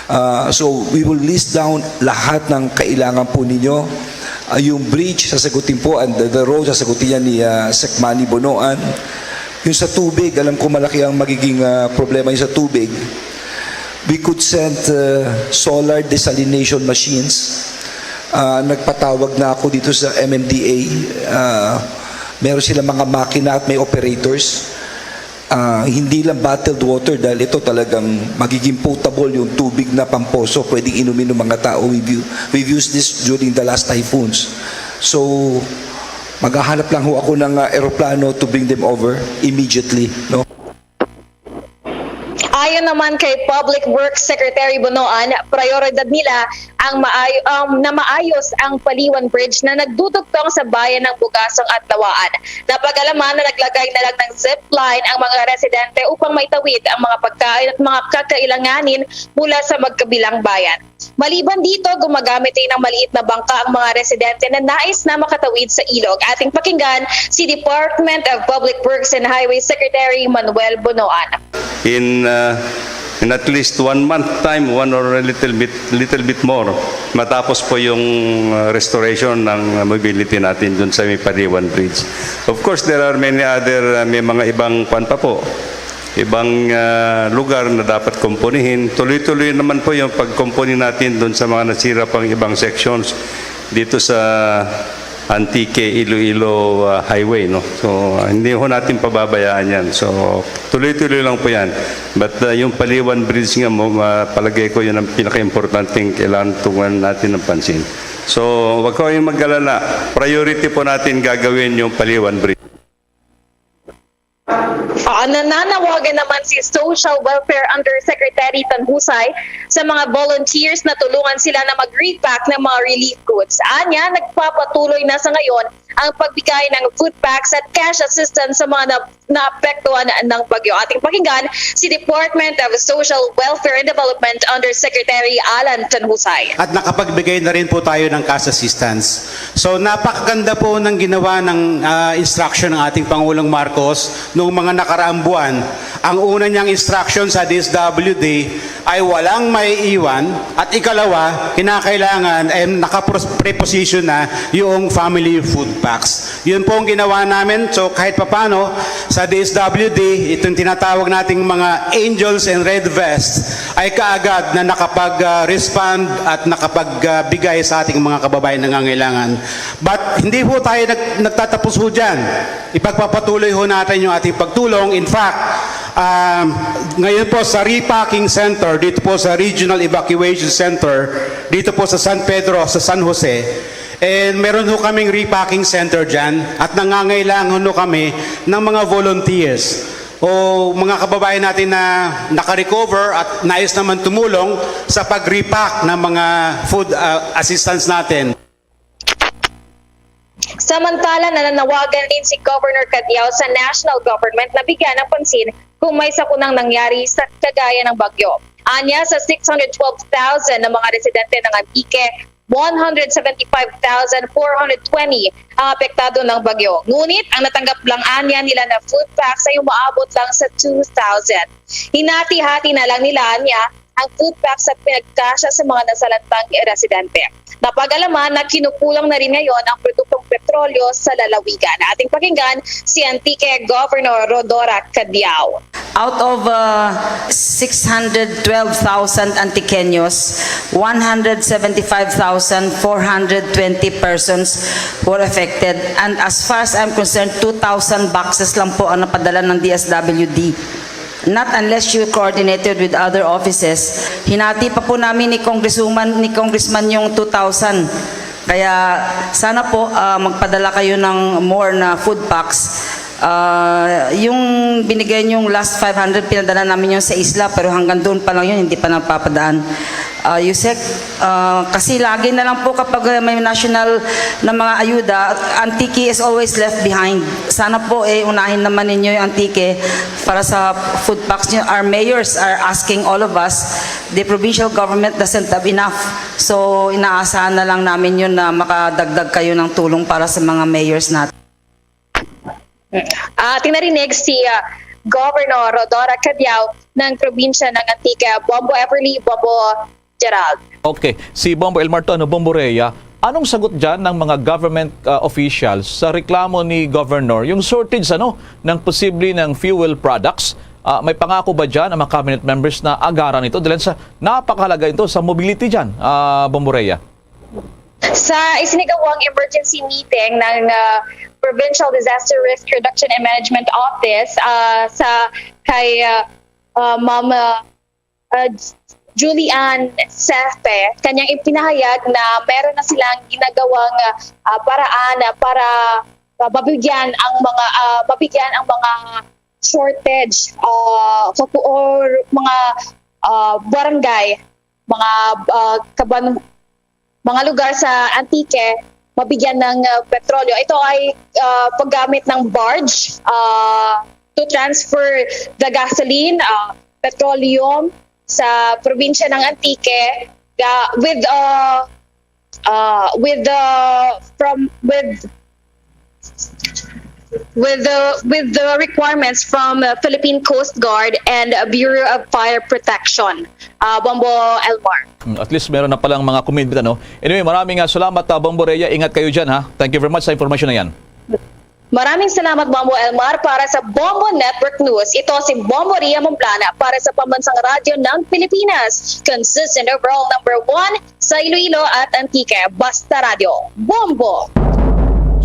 Ah, so we will list down lahat ng kailangan po ninyo. Ah, yung bridge, sasagutin po, and the, the road, sasagutin yan ni ah, Sec Manny Bonoan. Yung sa tubig, alam ko malaki ang magiging ah, problema yung sa tubig. We could send uh, solar desalination machines. Uh, nagpatawag na ako dito sa M M D A. Uh, meron sila mga makina at may operators. Uh, hindi lang bottled water, dahil ito talagang magiging potable yung tubig na pamposo, pwedeng inumin ng mga tao. We've, u- we've used this during the last typhoons. So, maghahanap lang ho ako ng uh, eroplano to bring them over immediately. No? Ayon naman kay Public Works Secretary Bonoan, prioridad nila ang maay- um, na maayos ang Paliwan Bridge na nagdudugtong sa bayan ng Bugasong at Lawaan. Napag-alaman na naglagay na lang ng zip line ang mga residente upang maitawid ang mga pagkain at mga kakailanganin mula sa magkabilang bayan. Maliban dito, gumagamit rin ng maliit na bangka ang mga residente na nais na makatawid sa ilog. Ating pakinggan si Department of Public Works and Highways Secretary Manuel Bonoan. In uh, in at least one month time, one or a little bit little bit more, matapos po yung uh, restoration ng mobility natin dun sa may Paliwan Bridge. Of course, there are many other uh, may mga ibang kwan pa po, ibang uh, lugar na dapat kumpunihin. Tuloy-tuloy naman po yung pagkumpuni natin dun sa mga nasira pang ibang sections dito sa Antique Iloilo uh, Highway, no. So hindi ho natin pababayaan 'yan. So tuloy-tuloy lang po 'yan. But uh, yung Paliwan Bridge nga mo, uh, palagay ko 'yun ang pinakaimportanteng kailangan tungan natin ng pansin. So wag kayong mag-alala. Priority po natin gagawin yung Paliwan Bridge. Ah, nananawagan naman si Social Welfare Undersecretary Tanhusay sa mga volunteers na tulungan sila na mag-repack ng mga relief goods. Anya, nagpapatuloy na sa ngayon ang pagbigay ng food packs at cash assistance sa mga na, naapektuhan ng bagyo. Ating pakinggan si Department of Social Welfare and Development Undersecretary Alan Tanhusay. At nakapagbigay na rin po tayo ng cash assistance. So napakaganda po ng ginawa ng uh, instruction ng ating Pangulong Marcos noong mga nakaraang buwan. Ang una niyang instruction sa D S W D ay walang maiiwan at ikalawa, kinakailangan ay nakapreposition na yung family food packs. Yun po ang ginawa namin. So kahit papano sa D S W D, itong tinatawag nating mga angels and red vests ay kaagad na nakapag-respond at nakapagbigay sa ating mga kababayan nangangailangan. But hindi po tayo nag- nagtatapos po dyan. Ipagpapatuloy ho natin yung ating pagtulong. In fact, um, ngayon po sa repacking center, dito po sa Regional Evacuation Center, dito po sa San Pedro, sa San Jose, and meron ho kaming repacking center dyan at nangangailangan ho kami ng mga volunteers o mga kababayan natin na naka-recover at nais naman tumulong sa pag-repack ng mga food uh, assistance natin. Samantala, nananawagan din si Governor Cadiao sa national government na bigyan ng pansin kung may sakunang nangyari sa kagaya ng bagyo. Anya, sa six hundred twelve thousand na mga residente ng Antique, one hundred seventy-five thousand four hundred twenty ang apektado ng bagyo. Ngunit ang natanggap lang anya nila na food packs ay umaabot lang sa two thousand. Hinati-hati na lang nila anya ang food packs at pinagkasya sa mga nasalantang residente. Napag-alaman na kinukulang na rin ngayon ang produktong petrolyo sa lalawigan. Ating pakinggan si Antique Governor Rhodora Cadiao. Out of uh, six hundred twelve thousand Antiqueños, one hundred seventy-five thousand four hundred twenty persons were affected. And as far as I'm concerned, two thousand boxes lang po ang napadala ng D S W D. Not unless you coordinated with other offices. Hinati pa po namin ni Congresswoman, ni Congressman yung two thousand. Kaya sana po uh, magpadala kayo ng more na food packs Ah, yung binigay niyong last five hundred, pinadala namin yun sa isla, pero hanggang doon pa lang yun, hindi pa napapadaan. Ah, Yusek, ah, kasi lagi na lang po kapag, ah, may national na mga ayuda, Antique is always left behind. Sana po, eh, unahin naman ninyo yung Antique para sa food packs niyo. Our mayors are asking all of us, the provincial government doesn't have enough. So, inaasahan na lang namin yun na makadagdag kayo ng tulong para sa mga mayors natin. Ating narinig si, ah, Governor Rhodora Cadiao ng probinsya ng Antique. Bombo Everly, Bombo Gerald. Okay, si Bombo Elmar to, ano, Bombo Rhea, anong sagot dyan ng mga government, ah, officials sa reklamo ni Governor, yung shortage, ano, ng posible ng fuel products? Ah, may pangako ba dyan ang mga cabinet members na agaran ito? Dahil sa napakahalaga ito sa mobility dyan, ah, Bombo Rhea. Sa isinagawang emergency meeting ng, ah, Provincial Disaster Risk Reduction and Management Office, ah, sa kay, ah, ah, Ma'am, ah, ah, Julian Sefe, kanyang ipinahayag na meron na silang ginagawang, ah, paraan para, ah, mabigyan ang mga, ah, mabigyan ang mga shortage, ah, kapu-, or mga, ah, barangay, mga, ah, kaban-, mga lugar sa Antique mabigyan ng, ah, petrolyo. Ito ay, ah, paggamit ng barge, ah, to transfer the gasoline, ah, petroleum sa probinsya ng Antique, ga-, with, ah, ah, with the, from, with, with the, with the requirements from the Philippine Coast Guard and, uh, Bureau of Fire Protection. Ah, Bombo Elmar. Hmm, at least meron na palang mga commitment, ano? Anyway, maraming, ah, salamat, ah, Bombo Rhea. Ingat kayo dyan, ha? Thank you very much sa information na yan. Maraming salamat, Bombo Elmar. Para sa Bombo Network News, ito si Bombo Rhea Momplana para sa Pambansang Radyo ng Pilipinas. Consistent overall number one sa Iloilo at Antique. Basta Radyo, Bombo!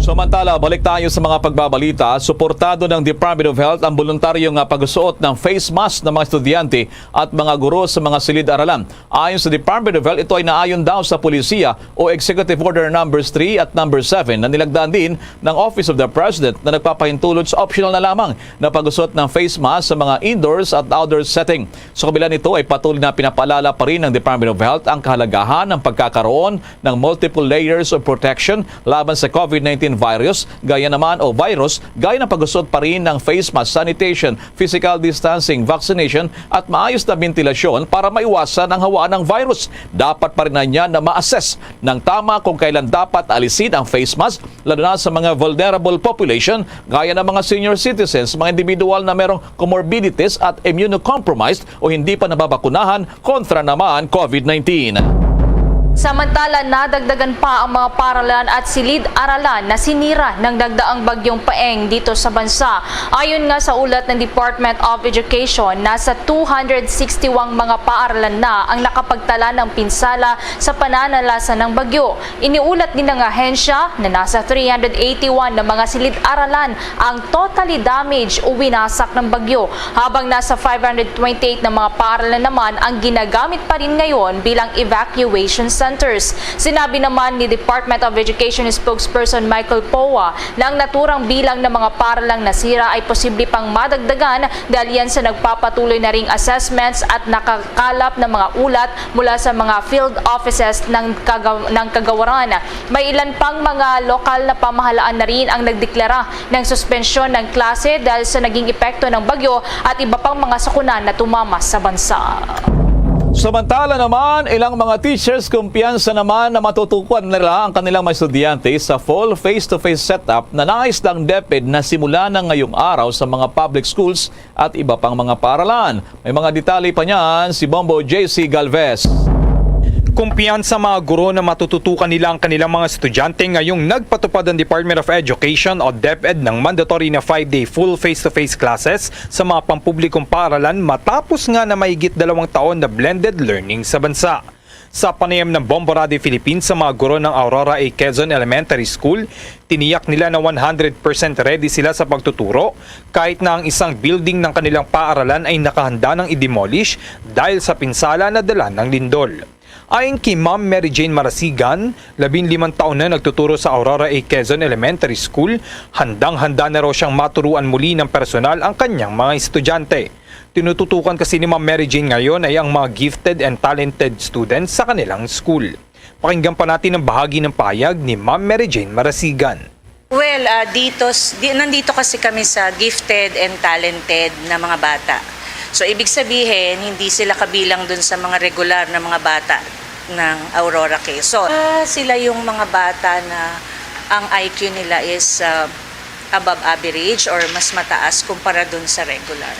Samantala, balik tayo sa mga pagbabalita. Suportado ng Department of Health ang voluntaryong, ah, pagsuot ng face mask ng mga estudyante at mga guro sa mga silid-aralan. Ayon sa Department of Health, ito ay naayon daw sa polisiya o Executive Order Numbers three at Number seven na nilagdaan din ng Office of the President na nagpapahintulot sa optional na lamang na pagsuot ng face mask sa mga indoors at outdoor setting. Sa kabila nito ay patuloy na pinapaalala pa rin ng Department of Health ang kahalagahan ng pagkakaroon ng multiple layers of protection laban sa COVID nineteen virus, gaya naman o virus, gaya ng pagsuot pa rin ng face mask, sanitation, physical distancing, vaccination, at maayos na bentilasyon para maiwasan ang hawaan ng virus. Dapat pa rin na niya na ma-assess ng tama kung kailan dapat alisin ang face mask, lalo na sa mga vulnerable population gaya ng mga senior citizens, mga individual na merong comorbidities at immunocompromised o hindi pa nababakunahan kontra naman COVID nineteen. Samantala, nadagdagan pa ang mga paaralan at silid-aralan na sinira ng nagdaang bagyong Paeng dito sa bansa. Ayon nga sa ulat ng Department of Education, nasa two hundred sixty-one mga paaralan na ang nakapagtala ng pinsala sa pananalasa ng bagyo. Iniulat din ng ahensya na nasa three hundred eighty-one na mga silid-aralan ang totally damaged o winasak ng bagyo, habang nasa five hundred twenty-eight na mga paaralan naman ang ginagamit pa rin ngayon bilang evacuation centers. Sinabi naman ni Department of Education spokesperson Michael Poa na ang naturang bilang ng mga paaralang nasira ay posible pang madagdagan dahil yan sa nagpapatuloy na ring assessments at nakakalap na mga ulat mula sa mga field offices ng kagaw-, ng kagawaran. May ilan pang mga lokal na pamahalaan na rin ang nagdeklara ng suspensyon ng klase dahil sa naging epekto ng bagyo at iba pang mga sakuna na tumama sa bansa. Samantala naman, ilang mga teachers kumpiyansa naman na matutukuan nila ang kanilang mga estudyante sa full face-to-face setup na nais ng DepEd na simula na ngayong araw sa mga public schools at iba pang mga paaralan. May mga detalye pa niyan si Bombo J C Galvez. Kumpiyansa mga guro na matututukan nila ang kanilang mga estudyante ngayong nagpatupad ang Department of Education o DepEd ng mandatory na five-day full face-to-face classes sa mga pampublikong paaralan matapos nga na mahigit dalawang taon na blended learning sa bansa. Sa panayam ng Bombo Radio Philippines sa mga guro ng Aurora A. Quezon Elementary School, tiniyak nila na one hundred percent ready sila sa pagtuturo kahit na ang isang building ng kanilang paaralan ay nakahanda ng i-demolish dahil sa pinsala na dala ng lindol. Ayon kay Ma'am Mary Jane Marasigan, labing limang taon na nagtuturo sa Aurora A Quezon Elementary School, handang-handa na raw siyang maturuan muli ng personal ang kanyang mga estudyante. Tinututukan kasi ni Ma'am Mary Jane ngayon ay ang mga gifted and talented students sa kanilang school. Pakinggan pa natin ang bahagi ng pahayag ni Ma'am Mary Jane Marasigan. Well, ah, dito, s- di, nandito kasi kami sa gifted and talented na mga bata. So, ibig sabihin, hindi sila kabilang dun sa mga regular na mga bata ng Aurora K. So, ah, sila yung mga bata na ang I Q nila is, ah, above average or mas mataas kumpara dun sa regular.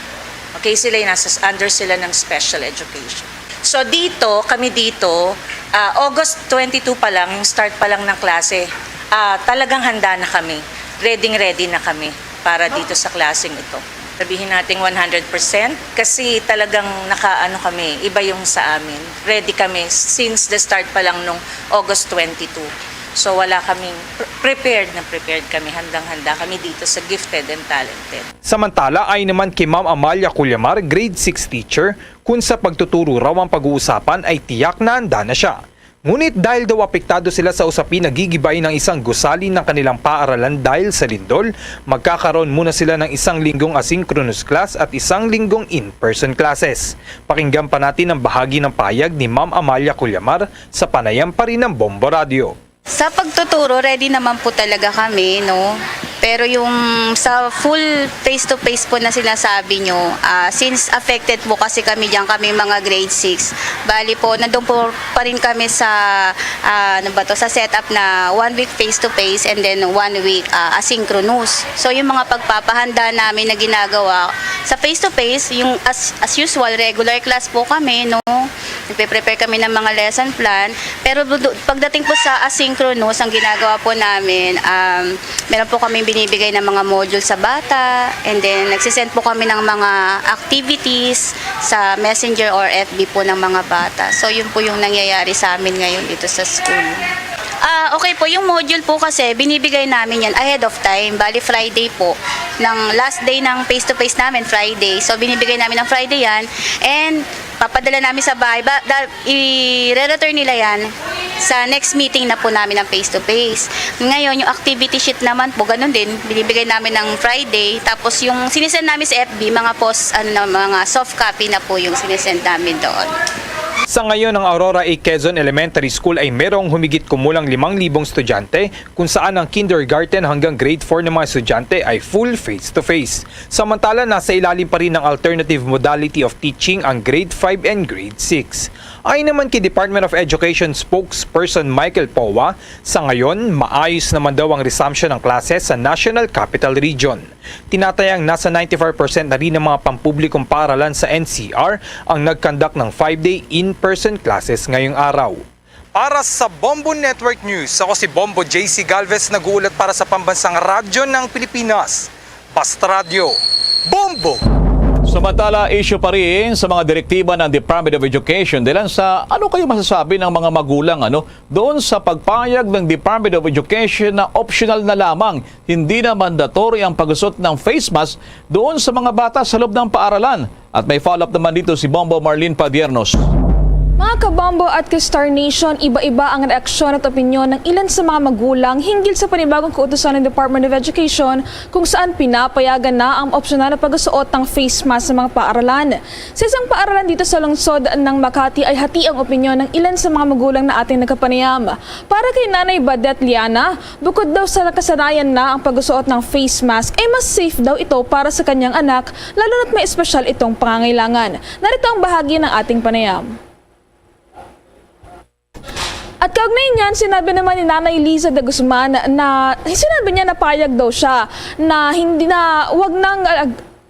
Okay, sila yung nasa, under sila ng special education. So dito, kami dito, ah, August twenty-two pa lang, yung start pa lang ng klase, ah, talagang handa na kami. Ready-ready na kami para dito sa klaseng ito. Sabihin natin one hundred percent kasi talagang nakaano kami, iba yung sa amin. Ready kami since the start pa lang nung August twenty-two. So wala kaming pre- prepared na prepared kami, handang-handa kami dito sa gifted and talented. Samantala, ayon naman kay Ma'am Amalia Cullamar, grade six teacher, kung sa pagtuturo raw ang pag-uusapan ay tiyak na handa na siya. Ngunit dahil daw apektado sila sa usapin na gigibay ng isang gusali ng kanilang paaralan dahil sa lindol, magkakaroon muna sila ng isang linggong asynchronous class at isang linggong in-person classes. Pakinggan pa natin ang bahagi ng pahayag ni Ma'am Amalia Cullamar sa panayam pa rin ng Bombo Radio. Sa pagtuturo, ready naman po talaga kami, no? Pero yung sa full face-to-face po na sinasabi nyo, ah, since affected po kasi kami diyan, kami mga grade six, bali po, nandun po pa rin kami sa, ah, ano ba to, sa setup na one week face-to-face and then one week, ah, asynchronous. So, yung mga pagpapahanda namin na ginagawa sa face-to-face, yung as, as usual, regular class po kami, no? Nagpe-prepare kami ng mga lesson plan. Pero bu-, pagdating po sa asynchronous, ang ginagawa po namin, um, meron po kaming binibigay ng mga module sa bata, and then nagsisend po kami ng mga activities sa Messenger or F B po ng mga bata. So, yun po yung nangyayari sa amin ngayon dito sa school. Ah, okay po, yung module po kasi binibigay namin yan ahead of time. Bali, Friday po, ng last day ng face-to-face namin, Friday. So, binibigay namin ng Friday yan, and papadala namin sa bahay. Ba, da, i-re-return nila yan sa next meeting na po namin ng face-to-face. Ngayon, yung activity sheet naman po, ganun din. Binibigay namin ng Friday. Tapos yung sinisend namin sa F B, mga post, ano na, mga soft copy na po yung sinisend namin doon. Sa ngayon, ang Aurora A Quezon Elementary School ay merong humigit kumulang limang libong estudyante, kung saan ang kindergarten hanggang grade four ng mga estudyante ay full face-to-face. Samantala, nasa ilalim pa rin ng alternative modality of teaching ang grade five and grade six. Ayon naman kay Department of Education spokesperson Michael Powa, sa ngayon, maayos naman daw ang resumption ng klase sa National Capital Region. Tinatayang nasa ninety-four percent na rin ng mga pampublikong paaralan sa N C R ang nag-conduct ng five-day in-person classes ngayong araw. Para sa Bombo Network News, ako si Bombo J C Galvez, nag-uulat para sa Pambansang Radyo ng Pilipinas, Basta Radyo, Bombo! Samantala, issue pa rin sa mga direktiba ng Department of Education. Dahilan sa, ano kayo masasabi ng mga magulang, ano, doon sa pagpayag ng Department of Education na optional na lamang, hindi na mandatory ang pagsuot ng face mask doon sa mga bata sa loob ng paaralan? At may follow-up naman dito si Bombo Marlene Padiernos. Mga kabombo at ka-Star Nation, iba-iba ang reaksyon at opinyon ng ilan sa mga magulang hinggil sa panibagong kautusan ng Department of Education kung saan pinapayagan na ang opsyonal na pagsuot ng face mask sa mga paaralan. Sa isang paaralan dito sa lungsod ng Makati ay hati ang opinyon ng ilan sa mga magulang na ating nagkapanayam. Para kay Nanay Badet Liana, bukod daw sa nakasanayan na ang pagsuot ng face mask, ay mas safe daw ito para sa kanyang anak, lalo na't may espesyal itong pangangailangan. Narito ang bahagi ng ating panayam. At kaugnay niyan, sinabi naman ni Nanay Liza de Guzman na, sinabi niya na payag daw siya na hindi na, wag nang, ah,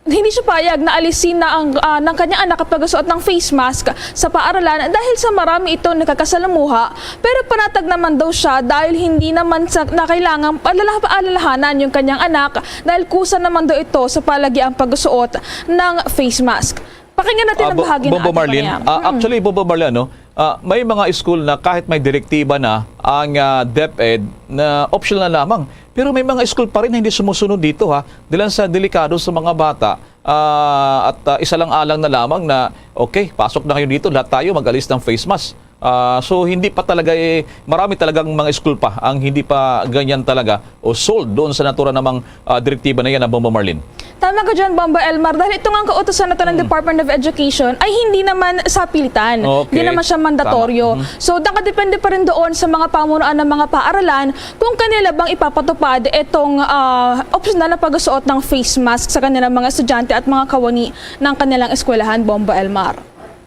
hindi siya payag na alisin na ang, ah, ng kanyang anak ang pagsuot ng face mask sa paaralan dahil sa marami itong nakakasalamuha. Pero panatag naman daw siya dahil hindi naman sa, na kailangang paalala-, paalalahanan yung kanyang anak dahil kusa naman daw ito sa palagiang pagsuot ng face mask. Pakinggan natin Ah, ang Bo-, bahagi ng Bombo ating Marlene, panayam. ah, Mm. actually, Bombo Marlene, ano, ah, may mga school na kahit may direktiba na ang, ah, DepEd na optional na lamang. Pero may mga school pa rin na hindi sumusunod dito, ha. Dahilan sa delikado sa mga bata, ah, at, ah, isa lang alang na lamang na, okay, pasok na kayo dito, lahat tayo mag-alis ng face mask. Ah, so hindi pa talaga, eh, marami talagang mga school pa ang hindi pa ganyan talaga o sold doon sa natura namang, ah, direktiba na yan, ah, Bombo Marlene. Tama ka dyan, Bombo Elmar, dahil ito nga ang kautusan nato ng Mm. Department of Education ay hindi naman sa pilitan, Okay. Hindi naman siya mandatoryo. Tama. Mhm. So, nakadepende pa rin doon sa mga pamunuan ng mga paaralan kung kanila bang ipapatupad itong, ah, opsyonal na pagsuot ng face mask sa kanilang mga estudyante at mga kawani ng kanilang eskwelahan, Bombo Elmar.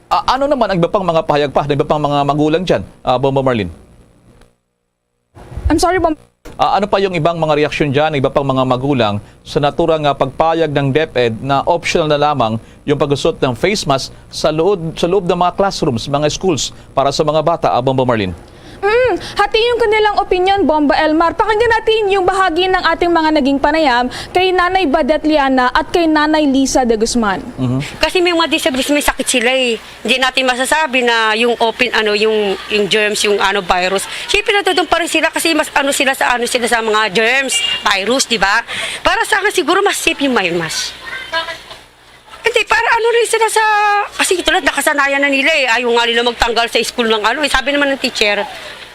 Ah, ano naman ang iba pang mga pahayag pa ng iba pang mga magulang dyan, ah, Bombo Marlene? I'm sorry, Bom- Ah, ano pa yung ibang mga reaksyon dyan, iba pang mga magulang sa natura nga pagpayag ng DepEd na optional na lamang yung pagsusot ng face mask sa loob, sa loob ng mga classrooms, mga schools para sa mga bata, ah, Bombo Marlene? Mm, hati yung kanilang opinion, Bombo Elmar. Pakinggan natin yung bahagi ng ating mga naging panayam kay Nanay Badet Liana at kay Nanay Lisa de Guzman. Mhm. Kasi may mga disabilities, may sakit sila eh. Hindi natin masasabi na yung open, ano, yung, yung germs, yung, ano, virus. Siyempre, nandun pa rin sila kasi mas, ano, sila sa, ano, sila sa mga germs, virus, di ba? Para sa akin, siguro mas safe yung may mask. Hindi, para ano rin sila sa, kasi tulad, nakasanayan na nila eh. Ayaw nga nila magtanggal sa school ng ano eh. Sabi naman ng teacher,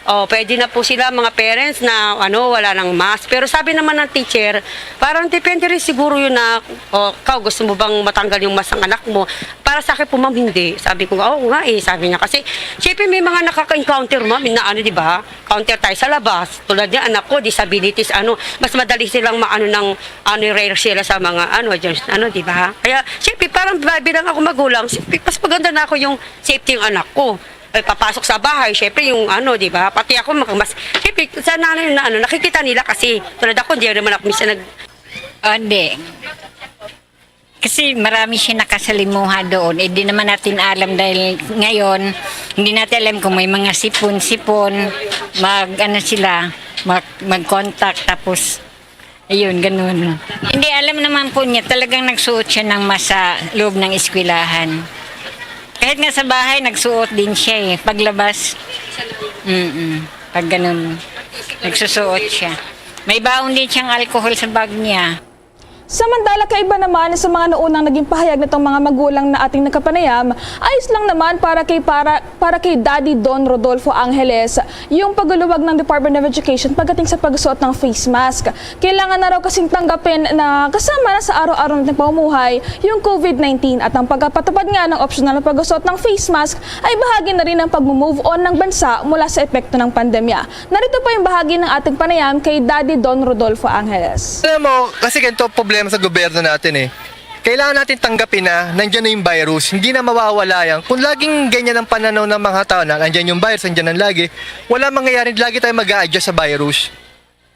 oh, pwede na po sila, mga parents, na ano, wala nang mask. Pero sabi naman ng teacher, parang depende rin siguro yun na, oh, ikaw, gusto mo bang matanggal yung mask ng anak mo? Para sa akin po, ma'am, hindi. Sabi ko, "Oo nga eh," sabi niya. Kasi, syempre, may mga nakaka-encounter, ma'am, na ano, di ba? Counter tayo sa labas. Tulad niya, anak ko, disabilities, ano, mas madali silang maano ng, ano, rare sila sa mga, ano, dyan, ano, di ba? Kaya, syempre, parang ba-, bilang ako magulang, syempre, mas maganda na ako yung safety ng anak ko. Eh, papasok sa bahay, syempre, yung ano, di ba? Pati ako, mag-, mas, syempre, sa nanay na ano, nakikita nila kasi, tulad ako, hindi naman ako minsan nag- Ah, hindi. Kasi marami siya nakasalimuha doon. Eh, di naman natin alam dahil ngayon, hindi natin alam kung may mga sipon-sipon, mag, ano sila, mag, mag-contact, tapos, ayun, ganun. Hindi, alam naman po niya, talagang nagsuot siya ng mask sa loob ng eskwelahan. Kahit nga sa bahay, nagsuot din siya eh, paglabas. Mm-mm. Pag ganun, nagsusuot siya. May baon din siyang alcohol sa bag niya. Samantala, kaiba naman sa mga naunang naging pahayag nitong mga magulang na ating nagkapanayam, ayos lang naman para kay, para, para kay Daddy Don Rodolfo Angeles yung pagluwag ng Department of Education pagdating sa pagsuot ng face mask. Kailangan na raw kasing tanggapin na kasama na sa araw-araw nating pamumuhay yung covid nineteen at ang pagkapatupad nga ng opsyonal na pagsuot ng face mask ay bahagi na rin ng pag-move on ng bansa mula sa epekto ng pandemya. Narito pa yung bahagi ng ating panayam kay Daddy Don Rodolfo Angeles. Alam mo, kasi ganito ang problema sa gobyerno natin eh. Kailangan natin tanggapin na nandiyan na yung virus, hindi na mawawala yan. Kung laging ganyan ang pananaw ng mga tao na nandiyan yung virus, nandiyan lang lagi, wala mangyayari, lagi tayo mag-a-adjust sa virus.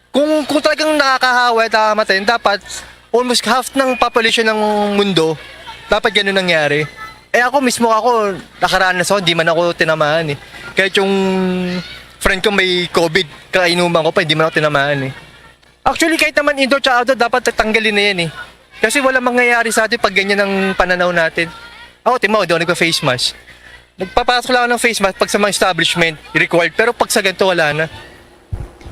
Kung, kung talagang nakakahawa at nakakamatay, dapat almost half ng population ng mundo, dapat ganun nangyari. Eh, ako mismo, ako, nakaranas ako, hindi man ako tinamaan eh. Kahit yung friend ko may covid, kainuman ko pa, hindi man ako tinamaan eh. Actually, kahit naman indoor tsaka outdoor, dapat tatanggalin na yan eh. Kasi wala mangyayari sa atin pag ganyan ang pananaw natin. Ako, tingnan mo, di ako nagpa-face mask. Nagpapasok lang ako ng face mask pag sa mga establishment, required. Pero pag sa ganito, wala na.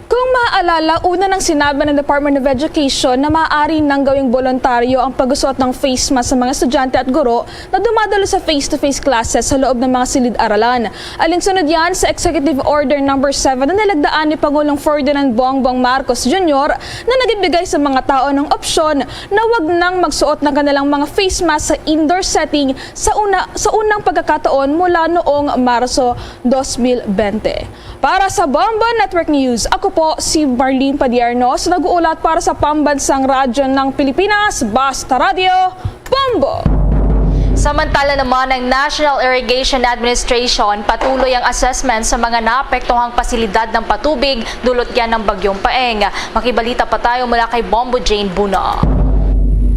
Kung maaalala, una nang sinabi ng Department of Education na maaari nang gawing boluntaryo ang pagsuot ng face mask sa mga estudyante at guro na dumadalo sa face-to-face classes sa loob ng mga silid-aralan. Alinsunod yan sa Executive Order Number Seven na nilagdaan ni Pangulong Ferdinand Bongbong Marcos Junior na nagbibigay sa mga tao ng opsyon na wag nang magsuot ng kanilang mga face mask sa indoor setting sa una, sa unang pagkakataon mula noong Marso dos mil bente. Para sa Bombo Network News, ako po si Marlene Padierno sa nag-uulat para sa Pambansang Radyo ng Pilipinas, Basta Radyo, Bombo! Samantala naman, ang National Irrigation Administration patuloy ang assessment sa mga naapektuhang pasilidad ng patubig dulot yan ng Bagyong Paeng. Makibalita pa tayo mula kay Bombo Jane Buna.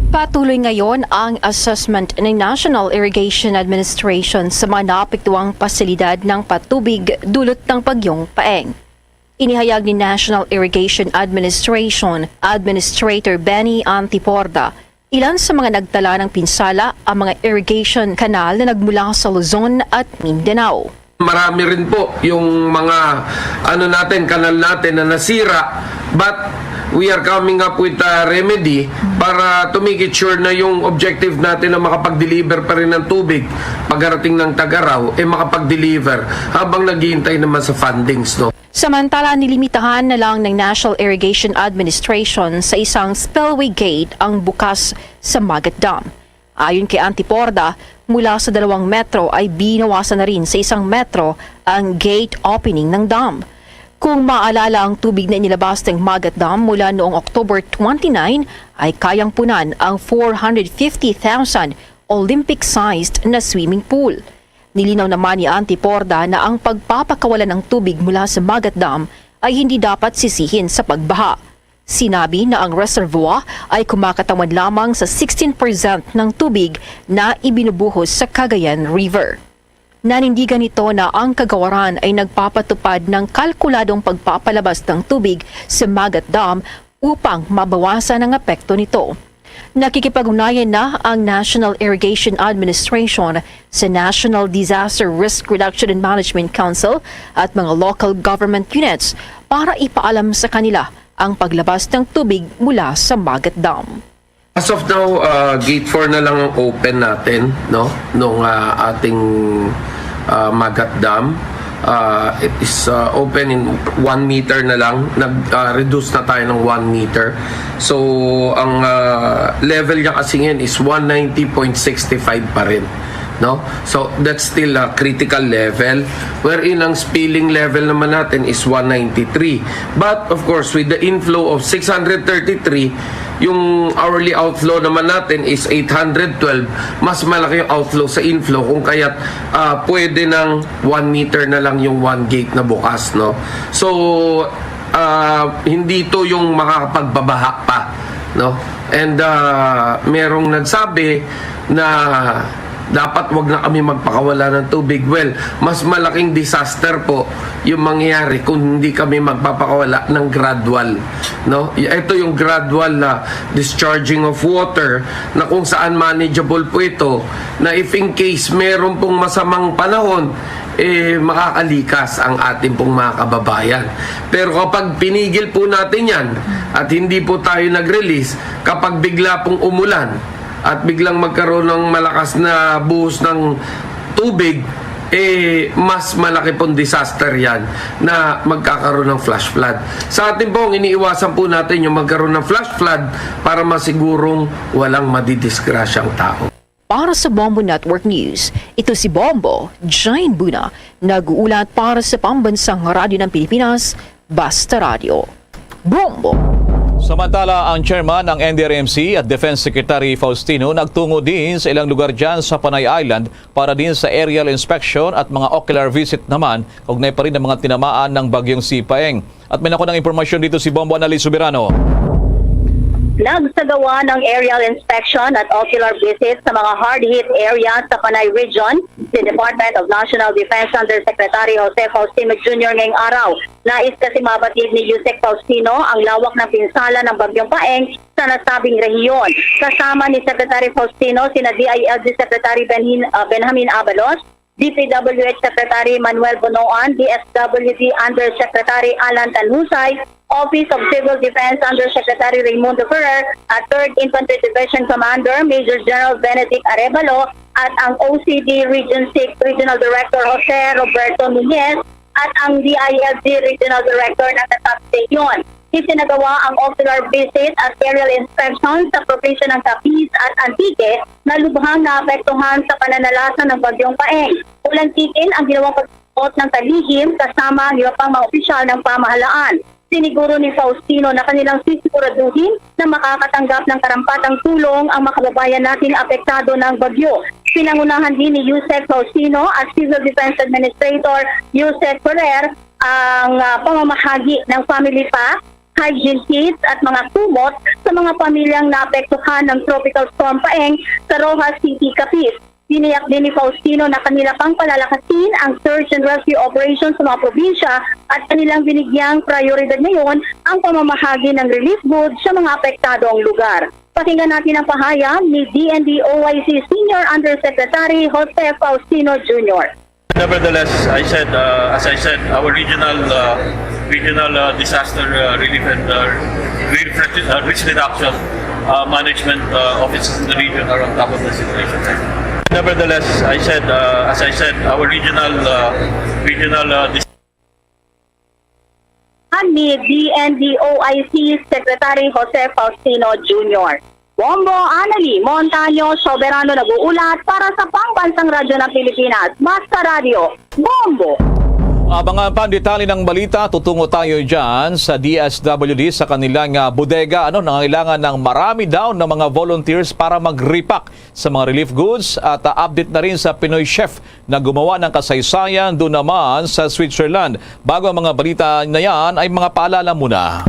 Patuloy ngayon ang assessment ng National Irrigation Administration sa mga naapektuhang pasilidad ng patubig dulot ng Bagyong Paeng. Inihayag ni National Irrigation Administration Administrator Benny Antiporda, ilan sa mga nagtala ng pinsala ang mga irrigation canal na nagmula sa Luzon at Mindanao. Marami rin po yung mga, ano natin, kanal natin na nasira, but We are coming up with a remedy para to make it sure na yung objective natin na makapag-deliver pa rin ng tubig pagkarating ng tag-araw, eh makapag-deliver habang naghihintay naman sa fundings, no? Samantala, nilimitahan na lang ng National Irrigation Administration sa isang spillway gate ang bukas sa Magat Dam. Ayon kay Auntie Porda, mula sa dalawang metro ay binawasan na rin sa isang metro ang gate opening ng dam. Kung maalala, ang tubig na inilabas ng Magat Dam mula noong October twenty-nine ay kayang punan ang four hundred fifty thousand Olympic-sized na swimming pool. Nilinaw naman ni Auntie Porda na ang pagpapakawala ng tubig mula sa Magat Dam ay hindi dapat sisihin sa pagbaha. Sinabi na ang reservoir ay kumakatawan lamang sa sixteen percent ng tubig na ibinubuhos sa Cagayan River. Nanindigan nito na ang kagawaran ay nagpapatupad ng kalkuladong pagpapalabas ng tubig sa Magat Dam upang mabawasan ang epekto nito. Nakikipag-ugnayan na ang National Irrigation Administration sa National Disaster Risk Reduction and Management Council at mga local government units para ipaalam sa kanila ang paglabas ng tubig mula sa Magat Dam. As of now, uh, gate four na lang ang open natin, no, nung uh, ating uh, Magat Dam. Uh, it is uh, open in one meter na lang. Nag-reduce uh, na tayo ng one meter. So, ang uh, level niya kasi ngayon is one ninety point six five pa rin. No? So, that's still a critical level wherein ang spilling level naman natin is one ninety-three. But, of course, with the inflow of six hundred thirty-three, yung hourly outflow naman natin is eight hundred twelve, mas malaki yung outflow sa inflow kung kaya't uh, pwede ng one meter na lang yung one gate na bukas, no? So, uh, hindi to yung makakapagbabaha pa, no? And uh, merong nagsabi na dapat wag na kami magpakawala ng tubig. Well, mas malaking disaster po yung mangyayari kung hindi kami magpapakawala ng gradual, no? Ito yung gradual na discharging of water na kung saan manageable po ito, na if in case meron pong masamang panahon, eh, makakalikas ang ating pong mga kababayan. Pero kapag pinigil po natin yan at hindi po tayo nag-release, kapag bigla pong umulan at biglang magkaroon ng malakas na buhos ng tubig, eh, mas malaki pong disaster yan na magkakaroon ng flash flood. Sa atin pong iniiwasan po natin yung magkaroon ng flash flood para masigurong walang madidisgrasyang tao. Para sa Bombo Network News, ito si Bombo Jane Buna, nag-uulat para sa Pambansang Radyo ng Pilipinas, Basta Radyo. Bombo! Samantala, ang chairman ng N D R M C at Defense Secretary Faustino nagtungo din sa ilang lugar dyan sa Panay Island para din sa aerial inspection at mga ocular visit naman kaugnay pa rin ng mga tinamaan ng Bagyong Sipaeng. At may nakuha ng impormasyon dito si Bombo Annalise Soberano. Nagsagawa ng aerial inspection at ocular visit sa mga hard-hit area sa Panay Region si Department of National Defense Undersecretary Jose Faustino Junior ngayong araw. Nais kasi mabatid ni Yusek Faustino ang lawak ng pinsala ng Bagyong Paeng sa nasabing rehiyon. Kasama ni Secretary Faustino sina D I L G Secretary Benhin, uh, Benjamin Abalos, D P W H Secretary Manuel Bonoan, D S W D Undersecretary Alan Tanhusay, Office of Civil Defense Undersecretary Raymundo Ferrer, at Third Infantry Division Commander Major General Benedict Arevalo, at ang O C D Region six Regional Director Jose Roberto Nunez, at ang D I L G Regional Director na sa Region. Isinagawa ang ocular visit at aerial inspection sa probinsya ng Capiz at Antique na lubhang naapektuhan sa pananalasa ng Bagyong Paeng. Ulantikin ang ginawang pagsuot ng kalihim kasama ang iba pang mga opisyal ng pamahalaan. Siniguro ni Faustino na kanilang sisiguraduhin na makakatanggap ng karampatang tulong ang mga kababayan natin na apektado ng bagyo. Pinangunahan din ni Yusek Faustino at Civil Defense Administrator Yusek Ferrer ang uh, pamamahagi ng family pack, hygiene kits at mga kumot sa mga pamilyang naapektuhan ng Tropical Storm Paeng sa Roxas City, Capiz. Tiniyak din ni Faustino na kanila pang palalakasin ang search and rescue operation sa mga probinsya at kanilang binigyang prioridad ngayon ang pamamahagi ng relief goods sa mga apektadong lugar. Pakinggan natin ang pahayag ni D N D O I C Senior Undersecretary Jose Faustino Junior. Nevertheless, I said, uh, as I said, our regional, uh, regional, uh, disaster, uh, relief and, uh, risk, uh, risk reduction, uh, management, uh, offices in the region are on top of the situation. Nevertheless, I said, uh, as I said, our regional, uh, regional, uh, dis- Ni D N D O I C Secretary Jose Faustino Junior. Bombo Anali Montaño, Soberano nag-uulat para sa Pambansang Radyo ng Pilipinas, Basta Radyo, Bombo! Abangan pa ang detalye ng balita, tutungo tayo dyan sa D S W D sa kanilang, ah, bodega. Ano, nangangailangan ng marami daw ng mga volunteers para mag-repack sa mga relief goods at, ah, update na rin sa Pinoy chef na gumawa ng kasaysayan doon naman sa Switzerland. Bago ang mga balita na yan, ay mga paalala muna.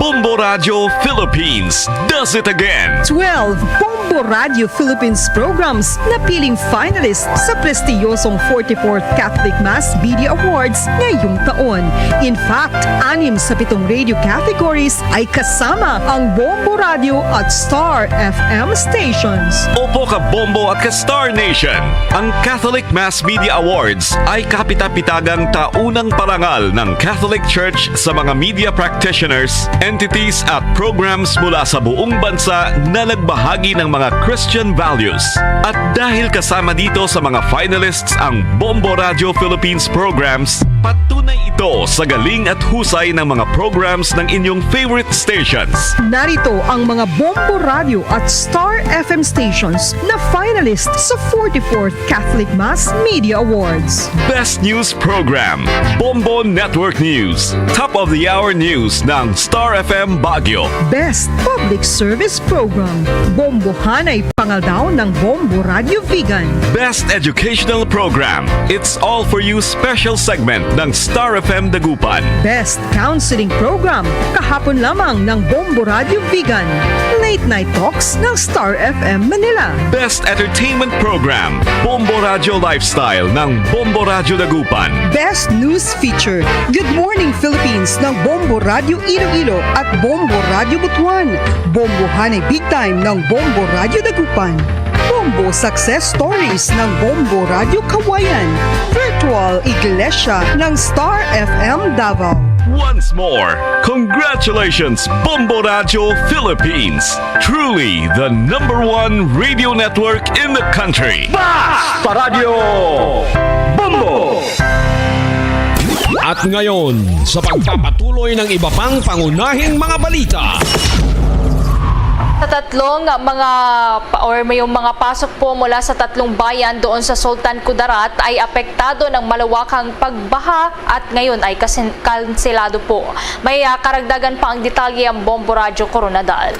Bombo Radio Philippines does it again. Twelve Bombo Radio Philippines programs napiling finalist sa prestiyosong forty-fourth Catholic Mass Media Awards ngayong taon. In fact, anim sa pitong radio categories ay kasama ang Bombo Radio at Star F M stations. Opo, ka Bombo at ka Star Nation. Ang Catholic Mass Media Awards ay kapitapitagang taunang parangal ng Catholic Church sa mga media practitioners, entities at programs mula sa buong bansa na nagbahagi ng mga Christian values. At dahil kasama dito sa mga finalists ang Bombo Radio Philippines programs, patunay ito sa galing at husay ng mga programs ng inyong favorite stations. Narito ang mga Bombo Radio at Star F M stations na finalist sa forty-fourth Catholic Mass Media Awards. Best News Program, Bombo Network News. Top of the Hour News ng Star F M Baguio. Best Public Service Program, Bombohanay Pangaldaw ng Bombo Radio Vigan. Best Educational Program, It's All For You Special Segment ng Star F M Dagupan. Best Counseling Program, kahapon lamang ng Bombo Radio Vigan. Late Night Talks ng Star F M Manila. Best Entertainment Program, Bombo Radio Lifestyle ng Bombo Radio Dagupan. Best News Feature, Good Morning Philippines ng Bombo Radio Iloilo at Bombo Radio Butuan. Bombohanay Big Time ng Bombo Radio Dagupan. Bombo Success Stories ng Bombo Radio Kawayan. Virtual Iglesia ng Star F M Davao. Once more, congratulations, Bombo Radio Philippines. Truly the number one radio network in the country. Basta Radyo Bombo! At ngayon, sa pagpapatuloy ng iba pang pangunahing mga balita. Sa tatlong mga pa-, or may yung mga pasok po mula sa tatlong bayan doon sa Sultan Kudarat ay apektado ng malawakang pagbaha at ngayon ay kasin-, kanselado po. May, ah, karagdagan pa ang detalye ang Bombo Radyo Koronadal.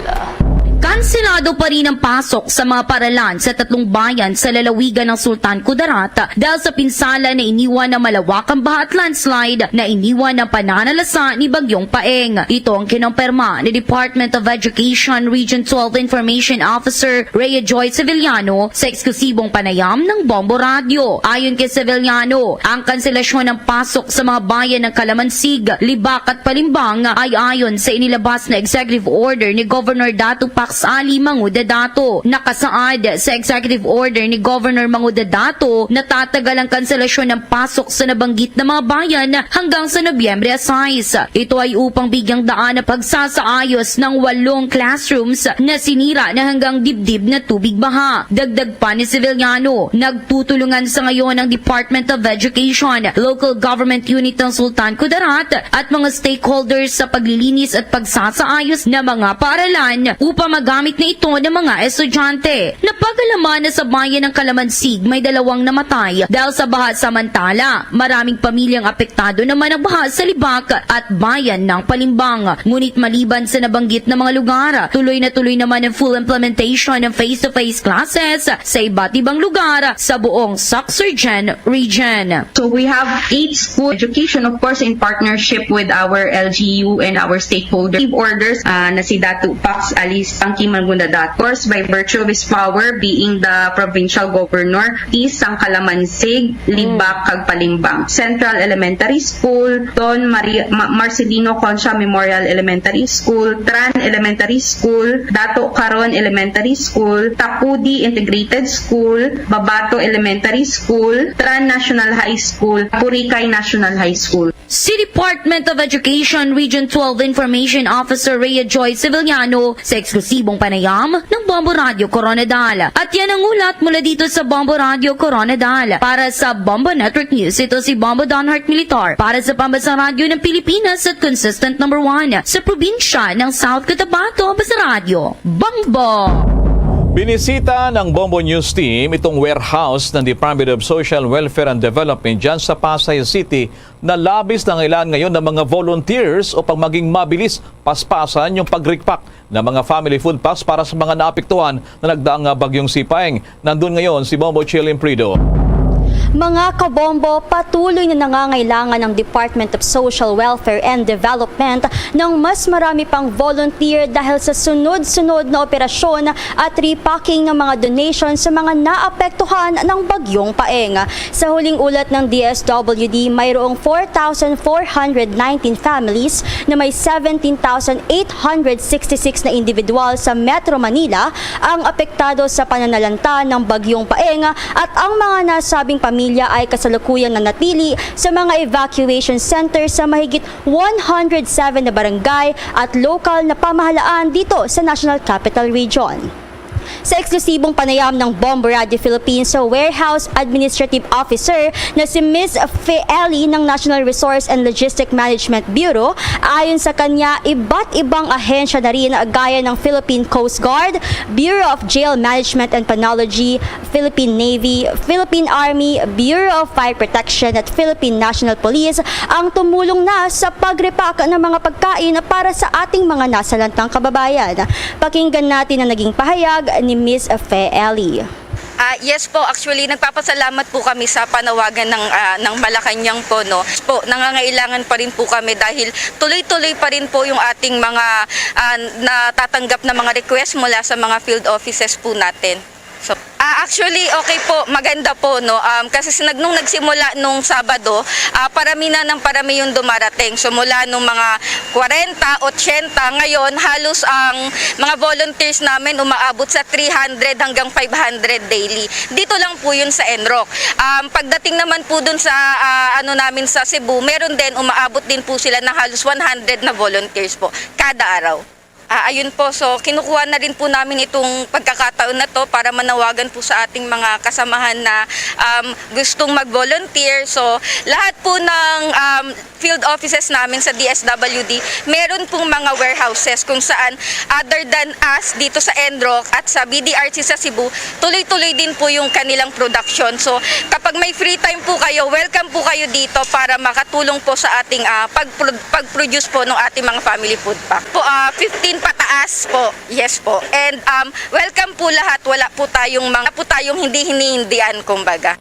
Kanselado pa rin ang pasok sa mga paaralan sa tatlong bayan sa lalawigan ng Sultan Kudarat dahil sa pinsala na iniwan ng malawakang baha at landslide na iniwan ng pananalasa ni Bagyong Paeng. Ito ang kinumpirma ni Department of Education Region twelve Information Officer Rhea Joy Sevillano sa eksklusibong panayam ng Bombo Radyo. Ayon kay Sevillano, ang kanselasyon ng pasok sa mga bayan ng Calamansig, Libak at Palimbang ay ayon sa inilabas na executive order ni Governor Dato Pax Ali Manguda Dato. Nakasaad sa executive order ni Governor Manguda Dato, natatagal ang kanselasyon ng pasok sa nabanggit na mga bayan hanggang sa Nobyembre sais. Ito ay upang bigyang daan ang pagsasaayos ng walong classrooms na sinira na hanggang dibdib na tubig baha. Dagdag pa ni Sevillano, nagtutulungan sa ngayon ang Department of Education, Local Government Unit ng Sultan Kudarat at mga stakeholders sa paglilinis at pagsasaayos ng mga paaralan upang magamit na ito ng mga estudyante. Napag-alaman na sa bayan ng Calamansig may dalawang namatay dahil sa baha, samantala maraming pamilyang apektado naman ang baha sa Libak at bayan ng Palimbang. Ngunit maliban sa nabanggit na mga lugar, tuloy na tuloy naman ang full implementation ng face-to-face classes sa iba't ibang lugar sa buong Soccsksargen region. So we have eight school education, of course, in partnership with our L G U and our stakeholders. Orders, ah, na si Dato Pax Ali Kim Mangunda Datos, by virtue of his power being the provincial governor, T. Sangkalamansig, Libak, kag Palimbang. Central Elementary School, Don Maria, Ma-, Marcelino Concha Memorial Elementary School, Tran Elementary School, Dato Caron Elementary School, Tapudi Integrated School, Babato Elementary School, Tran National High School, Purikay National High School. Si Department of Education Region twelve Information Officer Rhea Joy Sevillano sa eksklusibong panayam ng Bombo Radio Coronadal. At yan ang ulat mula dito sa Bombo Radio Coronadal. Para sa Bombo Network News, ito si Bombo Donhart Militar. Para sa Pambasang Radyo ng Pilipinas at consistent number one sa probinsya ng South Cotabato, Basa Radyo, Bombo! Binisita ng Bombo News Team itong warehouse ng Department of Social Welfare and Development dyan sa Pasay City na labis na nangailangan ngayon ng mga volunteers upang maging mabilis paspasan yung pag-repack ng mga family food packs para sa mga naapektuhan na nagdaang, ah, Bagyong Sipayng. Nandun ngayon si Bombo Chill Imprido. Mga kabombo, patuloy na nangangailangan ang Department of Social Welfare and Development ng mas marami pang volunteer dahil sa sunod-sunod na operasyon at repacking ng mga donation sa mga naapektuhan ng Bagyong Paeng. Sa huling ulat ng D S W D, mayroong four thousand four hundred nineteen families na may seventeen thousand eight hundred sixty-six na individual sa Metro Manila ang apektado sa pananalanta ng Bagyong Paeng, at ang mga nasabing pamilya ay kasalukuyang nanatili sa mga evacuation center sa mahigit one hundred seven na barangay at lokal na pamahalaan dito sa National Capital Region. Sa eksklusibong panayam ng Bombo Radio Philippines sa Warehouse Administrative Officer na si Miss Fe Eli ng National Resource and Logistic Management Bureau, ayon sa kanya, iba't ibang ahensya na rin gaya ng Philippine Coast Guard, Bureau of Jail Management and Penology, Philippine Navy, Philippine Army, Bureau of Fire Protection at Philippine National Police ang tumulong na sa pag-repack ng mga pagkain para sa ating mga nasalantang kababayan. Pakinggan natin ang naging pahayag ni Miss Fe Eli. Ah, yes po, actually, nagpapasalamat po kami sa panawagan ng, ah, ng Malacañang po, no. Po, nangangailangan pa rin po kami dahil tuloy-tuloy pa rin po yung ating mga, ah, natatanggap na mga request mula sa mga field offices po natin. So, ah, actually, okay po, maganda po, no. Um, kasi sinag-, nung nagsimula nung Sabado, ah, parami na ng parami yung dumarating. So, mula nung mga kwarenta, otsenta, ngayon halos ang mga volunteers namin umaabot sa three hundred hanggang five hundred daily. Dito lang po yun sa N R O C. Um, pagdating naman po dun sa, ah, ano namin sa Cebu, meron din, umaabot din po sila ng halos one hundred na volunteers po kada araw. Ah, ayun po, so kinukuha na rin po namin itong pagkakataon na 'to para manawagan po sa ating mga kasamahan na, um, gustong mag-volunteer. So, lahat po ng, um, field offices namin sa D S W D, meron pong mga warehouses kung saan, other than us dito sa N R O C at sa B D R C sa Cebu, tuloy-tuloy din po yung kanilang production. So, kapag may free time po kayo, welcome po kayo dito para makatulong po sa ating, ah, pag-pro-, pag-produce po ng ating mga family food pack. Po, ah, fifteen pataas po. Yes po. And, um, welcome po lahat. Wala po tayong mga, po tayong hindi hinihindian, kumbaga.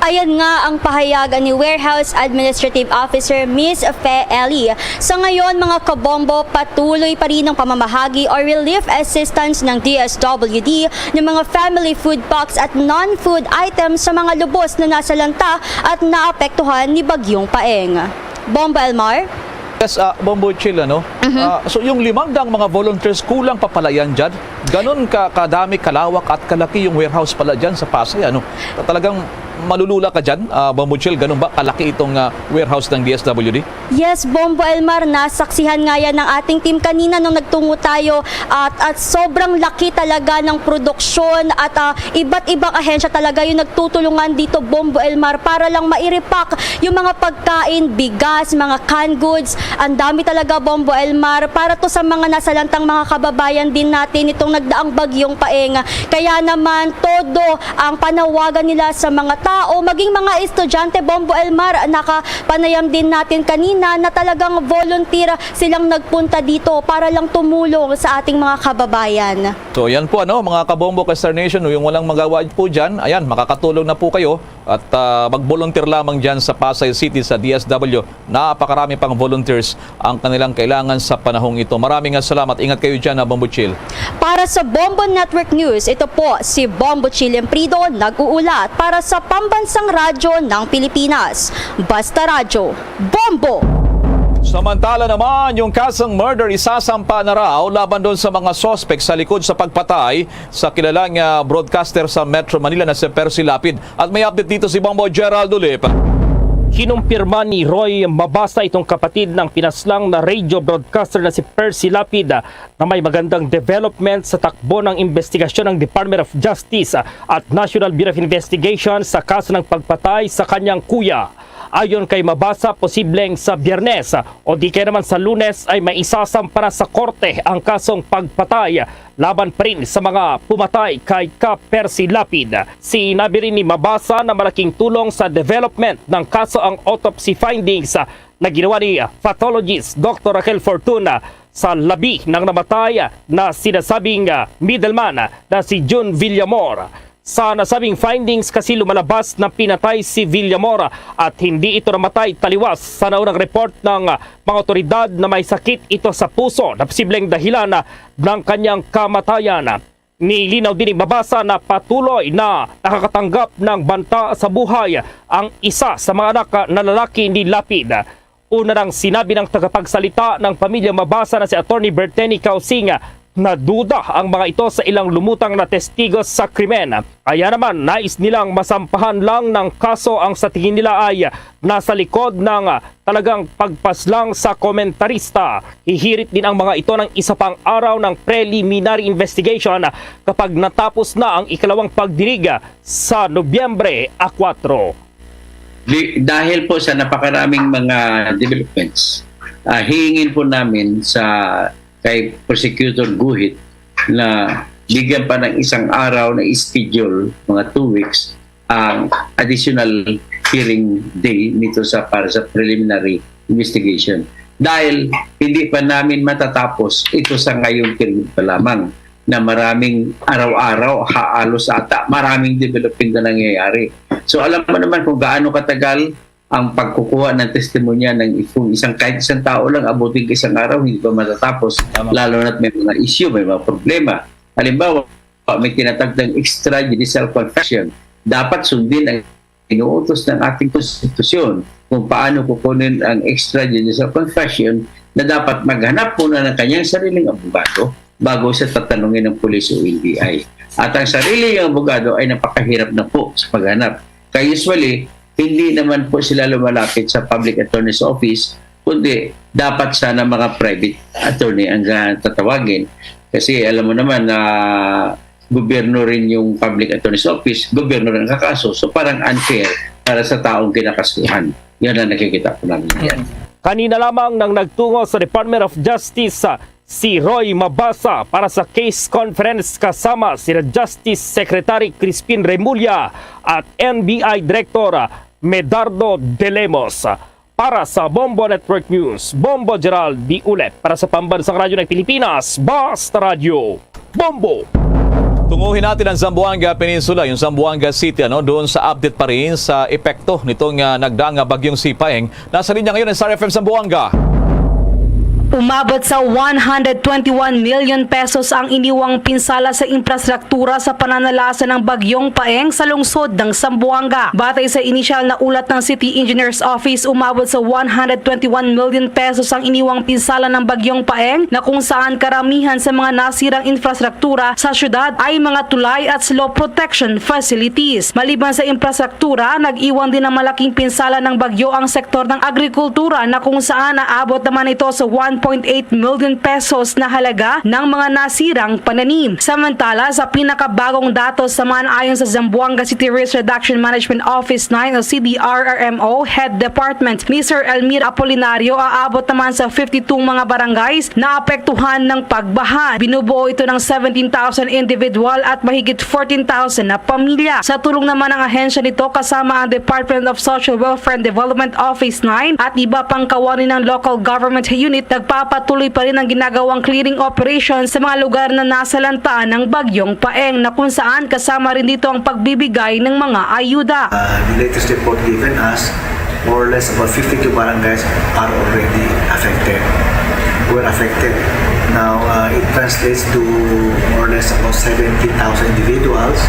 Ayan nga ang pahayag ni Warehouse Administrative Officer Miss Fe Eli. Sa ngayon, mga kabombo, patuloy pa rin ang pamamahagi o relief assistance ng D S W D ng mga family food packs at non-food items sa mga lubos na nasalanta at naapektuhan ni Bagyong Paeng. Bombo Elmar? Yes, ah, Bombo Chill, ano? Mhm. Ah, so yung limang daang mga volunteers, kulang pa pala yan dyan? Ganun ka, kadami, kalawak at kalaki yung warehouse pala dyan sa Pasay, ano? Talagang malulula ka dyan, ah, Bombo Chill, ganun ba kalaki itong, ah, warehouse ng D S W D? Yes, Bombo Elmar, nasaksihan nga yan ng ating team kanina nung nagtungo tayo at, at sobrang laki talaga ng produksyon at, ah, iba't ibang ahensya talaga yung nagtutulungan dito, Bombo Elmar, para lang mairepack yung mga pagkain, bigas, mga canned goods. Ang dami talaga, Bombo Elmar, para to sa mga nasalantang mga kababayan din natin itong nagdaang bagyong Paeng. Kaya naman, todo ang panawagan nila sa mga tao, maging mga estudyante, Bombo Elmar, nakapanayam din natin kanina na talagang volunteer silang nagpunta dito para lang tumulong sa ating mga kababayan. So, yan po, ano, mga kabombo ka Star Nation, yung walang magawa po dyan, ayan, makakatulong na po kayo at ah, mag-volunteer lamang dyan sa Pasay City sa D S W. Napakarami pang volunteers ang kanilang kailangan sa panahong ito. Maraming nga salamat. Ingat kayo dyan, ha, Bombo Chill. Para sa Bombo Network News, ito po si Bombo Chill Emprido, nag-uulat para sa Pambansang Radyo ng Pilipinas. Basta Radyo, Bombo! Samantala naman, yung kasong murder isasampa na raw laban doon sa mga suspect sa likod sa pagpatay sa kilalang ah, broadcaster sa Metro Manila na si Percy Lapid. At may update dito si Bombo Gerald Ulip. Kinumpirma ni Roy Mabasa, itong kapatid ng pinaslang na radio broadcaster na si Percy Lapid, na may magandang development sa takbo ng investigasyon ng Department of Justice at National Bureau of Investigation sa kaso ng pagpatay sa kanyang kuya. Ayon kay Mabasa, posibleng sa Biyernes o di kaya naman sa Lunes ay maisasampa na sa korte ang kasong pagpatay laban pa rin sa mga pumatay kay Kap Percy Lapid. Sinabi rin ni Mabasa na malaking tulong sa development ng kaso ang autopsy findings na ginawa ni pathologist Doctor Raquel Fortuna sa labi ng namatay na sinasabing, ah, middleman na si Jun Villamor. Sa nasabing findings kasi, lumalabas na pinatay si Villamor at hindi ito namatay taliwas sa naunang report ng, ah, mga otoridad na may sakit ito sa puso na posibleng dahilan, ah, ng kanyang kamatayan. Nilinaw din ni Mabasa na patuloy na nakakatanggap ng banta sa buhay ang isa sa mga anak na lalaki ni Lapid. Una nang sinabi ng tagapagsalita ng pamilya Mabasa na si Attorney Berteni Causing na duda ang mga ito sa ilang lumutang na testigo sa krimen. Kaya naman, nais nilang masampahan lang ng kaso ang sa tingin nila ay nasa likod ng talagang pagpaslang sa komentarista. Hihirit din ang mga ito ng isa pang araw ng preliminary investigation kapag natapos na ang ikalawang pagdinig sa Nobyembre a kuwatro. Di, dahil po sa napakaraming mga developments, ah, hihingin po namin sa kay Prosecutor Guhit na bigyan pa ng isang araw na schedule, mga two weeks, ang additional hearing day nito sa, para sa preliminary investigation. Dahil hindi pa namin matatapos ito sa ngayong period pa lamang na maraming araw-araw, haalos ata, maraming development na nangyayari. So alam mo naman kung gaano katagal ang pagkukuha ng testimonya ng kung isang, kahit isang tao lang, abutin ka isang araw, hindi pa matatapos. Tama. Lalo na't may mga issue, may mga problema. Halimbawa, may tinatagdang extrajudicial confession. Dapat sundin ang inuutos ng ating konstitusyon kung paano kukunin ang extrajudicial confession na dapat maghanap muna ng kanyang sariling abogado bago siya tatanungin ng pulis o N B I. At ang sarili niyang abogado ay napakahirap na po sa paghanap. Kaya usually, hindi naman po sila lumalapit sa public attorney's office, kundi dapat sana mga private attorney ang, ah, tatawagin. Kasi alam mo naman na gobyerno rin yung public attorney's office, gobyerno rin ang kakaso. So parang unfair para sa taong kinakasuhan. Yan ang nakikita po namin ngayon. Kanina lamang nang nagtungo sa Department of Justice, ah, si Roy Mabasa para sa case conference kasama sina Justice Secretary Crispin Remulla at N B I Director, ah, Medardo De Lemos. Para sa Bombo Network News, Bombo Gerald D. Ulep. Para sa Pambansang Radyo ng Pilipinas, Basta Radyo, Bombo! Tunguhin natin ang Zamboanga Peninsula, yung Zamboanga City, ano, doon sa update pa rin sa epekto nitong, ah, nagdaang, ah, bagyong Sipaeng. Nasa linya ngayon ang Star F M Zamboanga. Umabot sa one hundred twenty-one million pesos ang iniwang pinsala sa infrastruktura sa pananalasa ng Bagyong Paeng sa lungsod ng Zamboanga. Batay sa inisyal na ulat ng City Engineers Office, umabot sa one hundred twenty-one million pesos ang iniwang pinsala ng Bagyong Paeng, na kung saan karamihan sa mga nasirang infrastruktura sa syudad ay mga tulay at slope protection facilities. Maliban sa infrastruktura, nag-iwan din ng malaking pinsala ng bagyo ang sektor ng agrikultura, na kung saan naabot naman ito sa one point eight million pesos na halaga ng mga nasirang pananim. Samantala, sa pinakabagong datos naman, ayon sa Zamboanga City Risk Reduction Management Office nine o C D R R M O Head Department, Mister Elmir Apolinario, aabot naman sa fifty-two mga barangays na apektuhan ng pagbaha. Binubuo ito ng seventeen thousand individual at mahigit fourteen thousand na pamilya. Sa tulong naman ng ahensya nito kasama ang Department of Social Welfare and Development Office nine at iba pang kawani ng local government unit, nagpapatuloy pa rin ang ginagawang clearing operation sa mga lugar na nasalantaan ng Bagyong Paeng, na kung saan kasama rin dito ang pagbibigay ng mga ayuda. Uh, the latest report given us, more or less about fifty-two barangays are already affected, were affected. Now, uh, it translates to more or less about seventy thousand individuals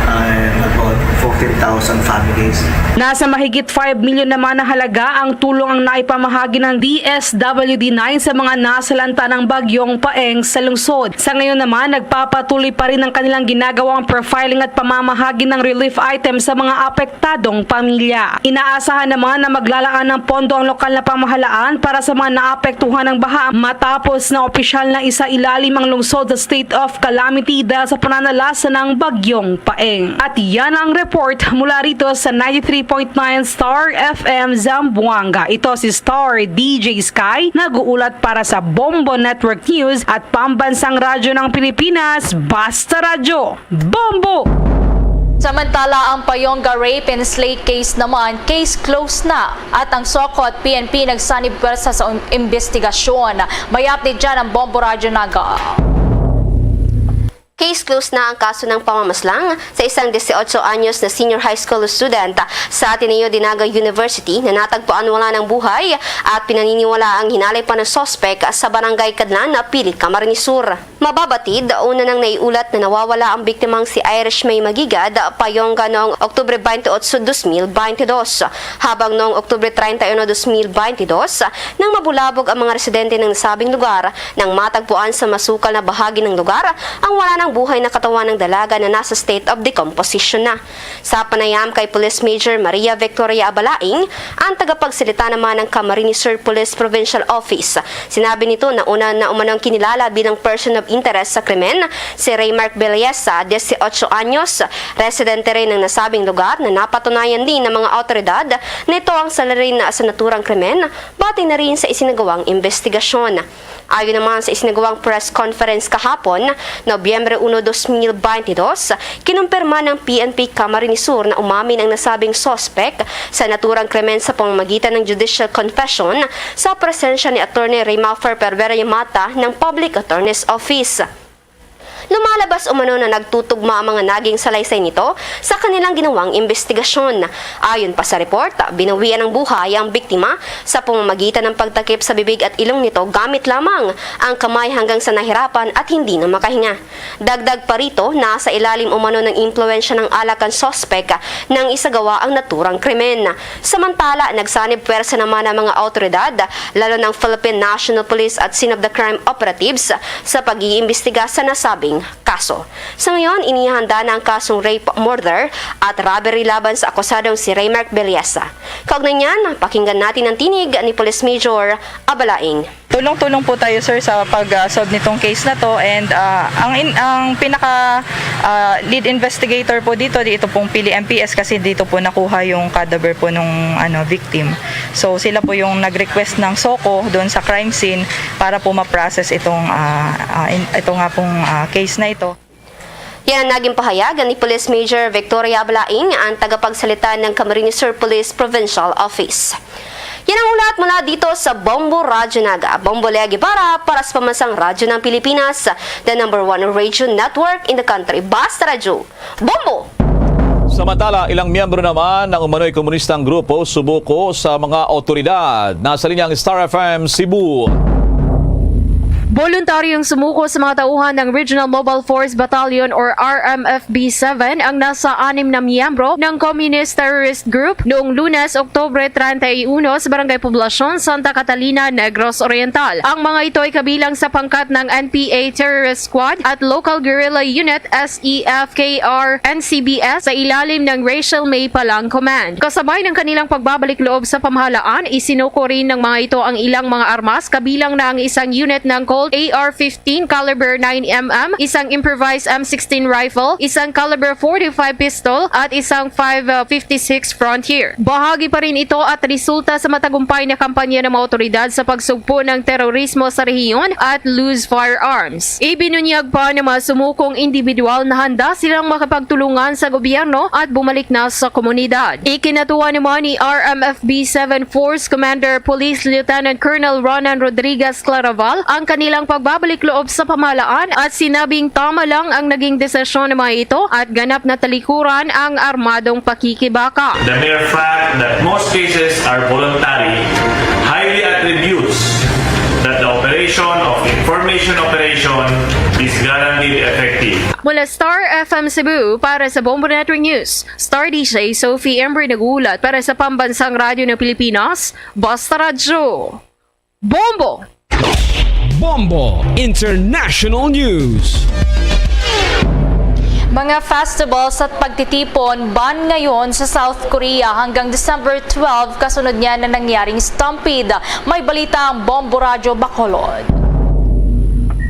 and about fourteen thousand families. Nasa mahigit five million naman na halaga ang tulong ang naipamahagi ng D S W D nine sa mga nasalanta ng Bagyong Paeng sa lungsod. Sa ngayon naman, nagpapatuloy pa rin ang kanilang ginagawang profiling at pamamahagi ng relief items sa mga apektadong pamilya. Inaasahan naman na maglalaan ng pondo ang lokal na pamahalaan para sa mga naapektuhan ng baha matapos na opisyal na isailalim ang lungsod sa state of calamity dahil sa pananalasa ng Bagyong Paeng. At yan ang report mula rito sa ninety-three point nine Star F M Zamboanga. Ito si Star D J Sky, nag-uulat para sa Bombo Network News at Pambansang Radyo ng Pilipinas, Basta Radyo. Bombo! Samantala, ang Payonga rape and slay case naman, case closed na, at ang SOCO at P N P nagsanib pwersa sa um-, imbestigasyon. May update dyan ang Bombo Radyo Naga. Case closed na ang kaso ng pamamaslang sa isang dieciocho anyos na senior high school student sa Ateneo de Naga University na natagpuan wala ng buhay at pinaniniwala ang hinalay pa ng suspek sa barangay Kadlan, Pili, Camarines Sur. Mababatid, una nang naiulat na nawawala ang biktimang si Irish May Magigad, Payonga, noong Oktubre twenty-eight, dos mil baynte dos, habang noong Oktubre treinta y uno, dos mil baynte dos, nang mabulabog ang mga residente ng nasabing lugar, nang matagpuan sa masukal na bahagi ng lugar ang wala ng buhay na katawan ng dalaga na nasa state of decomposition na. Sa panayam kay Police Major Maria Victoria Abalaing, ang tagapagsalita naman ng Camarines Sur Police Provincial Office, sinabi nito na una na umanong kinilala bilang person of interest sa krimen si Raymark Belleza, dieciocho anyos, residente rin ng nasabing lugar na napatunayan din ng mga awtoridad na ito ang salarin sa naturang krimen, batay na rin sa isinagawang investigasyon. Ayon naman sa isinagawang press conference kahapon, Nobyembre uno, dos mil baynte dos, kinumpirma ng P N P Camarines Sur na umamin ang nasabing suspek sa naturang krimen sa pamamagitan ng judicial confession sa presensya ni Attorney Raymafer Pervera Yamata ng Public Attorney's Office. Lumalabas umano na nagtutugma ang mga naging salaysay nito sa kanilang ginawang imbestigasyon. Ayon pa sa report, binawian ng buhay ang biktima sa pamamagitan ng pagtakip sa bibig at ilong nito gamit lamang ang kamay hanggang sa nahirapan at hindi na makahinga. Dagdag pa rito, nasa ilalim umano ng impluwensya ng alak ang suspek nang isagawa ang naturang krimen. Samantala, nagsanib pwersa naman ang mga awtoridad, lalo ng Philippine National Police at Scene of the Crime operatives, sa pag-iimbestiga sa nasabing kaso. Sa ngayon, inihanda na ang kasong rape, murder at robbery laban sa akusadong si Raymark Belleza. Kaugnay niyan, pakinggan natin ang tinig ni Police Major Abalaing. Tulong-tulong po tayo, sir, sa pag-solve nitong case na 'to, and, ah, ang in-, ang pinaka, ah, lead investigator po dito, dito pong Pili M P S, kasi dito po nakuha yung cadaver po nung, ano, victim. So, sila po yung nag-request ng SOCO doon sa crime scene para po ma-process itong, ah, ah, in-, ito nga pong, ah, case na ito. Yan ang naging pahayag ni Police Major Victoria Abalaing, ang tagapagsalita ng Camarines Sur Police Provincial Office. Yan ang ulat mula dito sa Bombo Radyo Naga. Bombo Lea Guevara para sa Pambansang Radyo ng Pilipinas, the number one radio network in the country. Basta Radyo. Bombo! Samantala, ilang miyembro naman ng umano'y komunistang grupo sumuko sa mga awtoridad. Nasa linya ang Star F M Cebu. Voluntaryong sumuko sa mga tauhan ng Regional Mobile Force Battalion or R M F B seven ang nasa anim na miyembro ng Communist Terrorist Group noong Lunes, Oktubre treinta y uno, sa Barangay Poblacion, Santa Catalina, Negros Oriental. Ang mga ito ay kabilang sa pangkat ng N P A Terrorist Squad at Local Guerrilla Unit, S E F K R N C B S, sa ilalim ng Rachel May Palang Command. Kasabay ng kanilang pagbabalik loob sa pamahalaan, isinuko rin ng mga ito ang ilang mga armas, kabilang na ang isang unit ng Colt A R fifteen caliber nine M M, isang improvised M sixteen rifle, isang caliber forty-five pistol, at isang five fifty-six Frontier. Bahagi pa rin ito at resulta sa matagumpay na kampanya ng mga otoridad sa pagsugpo ng terorismo sa rehiyon at loose firearms. Ibinunyag pa ng mga sumukong individual na handa silang makapagtulungan sa gobyerno at bumalik na sa komunidad. Ikinatuwa naman ni R M F B seven Force Commander Police Lieutenant Colonel Ronan Rodriguez Claraval ang kanilang pagbabalik loob sa pamahalaan at sinabing tama lang ang naging desisyon ng mga ito at ganap na talikuran ang armadong pakikibaka. The mere fact that most cases are voluntary highly attributes that the operation of information operation is guaranteed effective. Mula Star F M Cebu, para sa Bombo Network News, Star D J Sophie Embry nag-uulat. Para sa Pambansang Radyo ng Pilipinas, Basta Radyo, Bombo! Bombo International News. Mga festivals at pagtitipon ban ngayon sa South Korea hanggang December twelve, kasunod niya na nangyaring stampede. May balita ang Bombo Radyo Bacolod.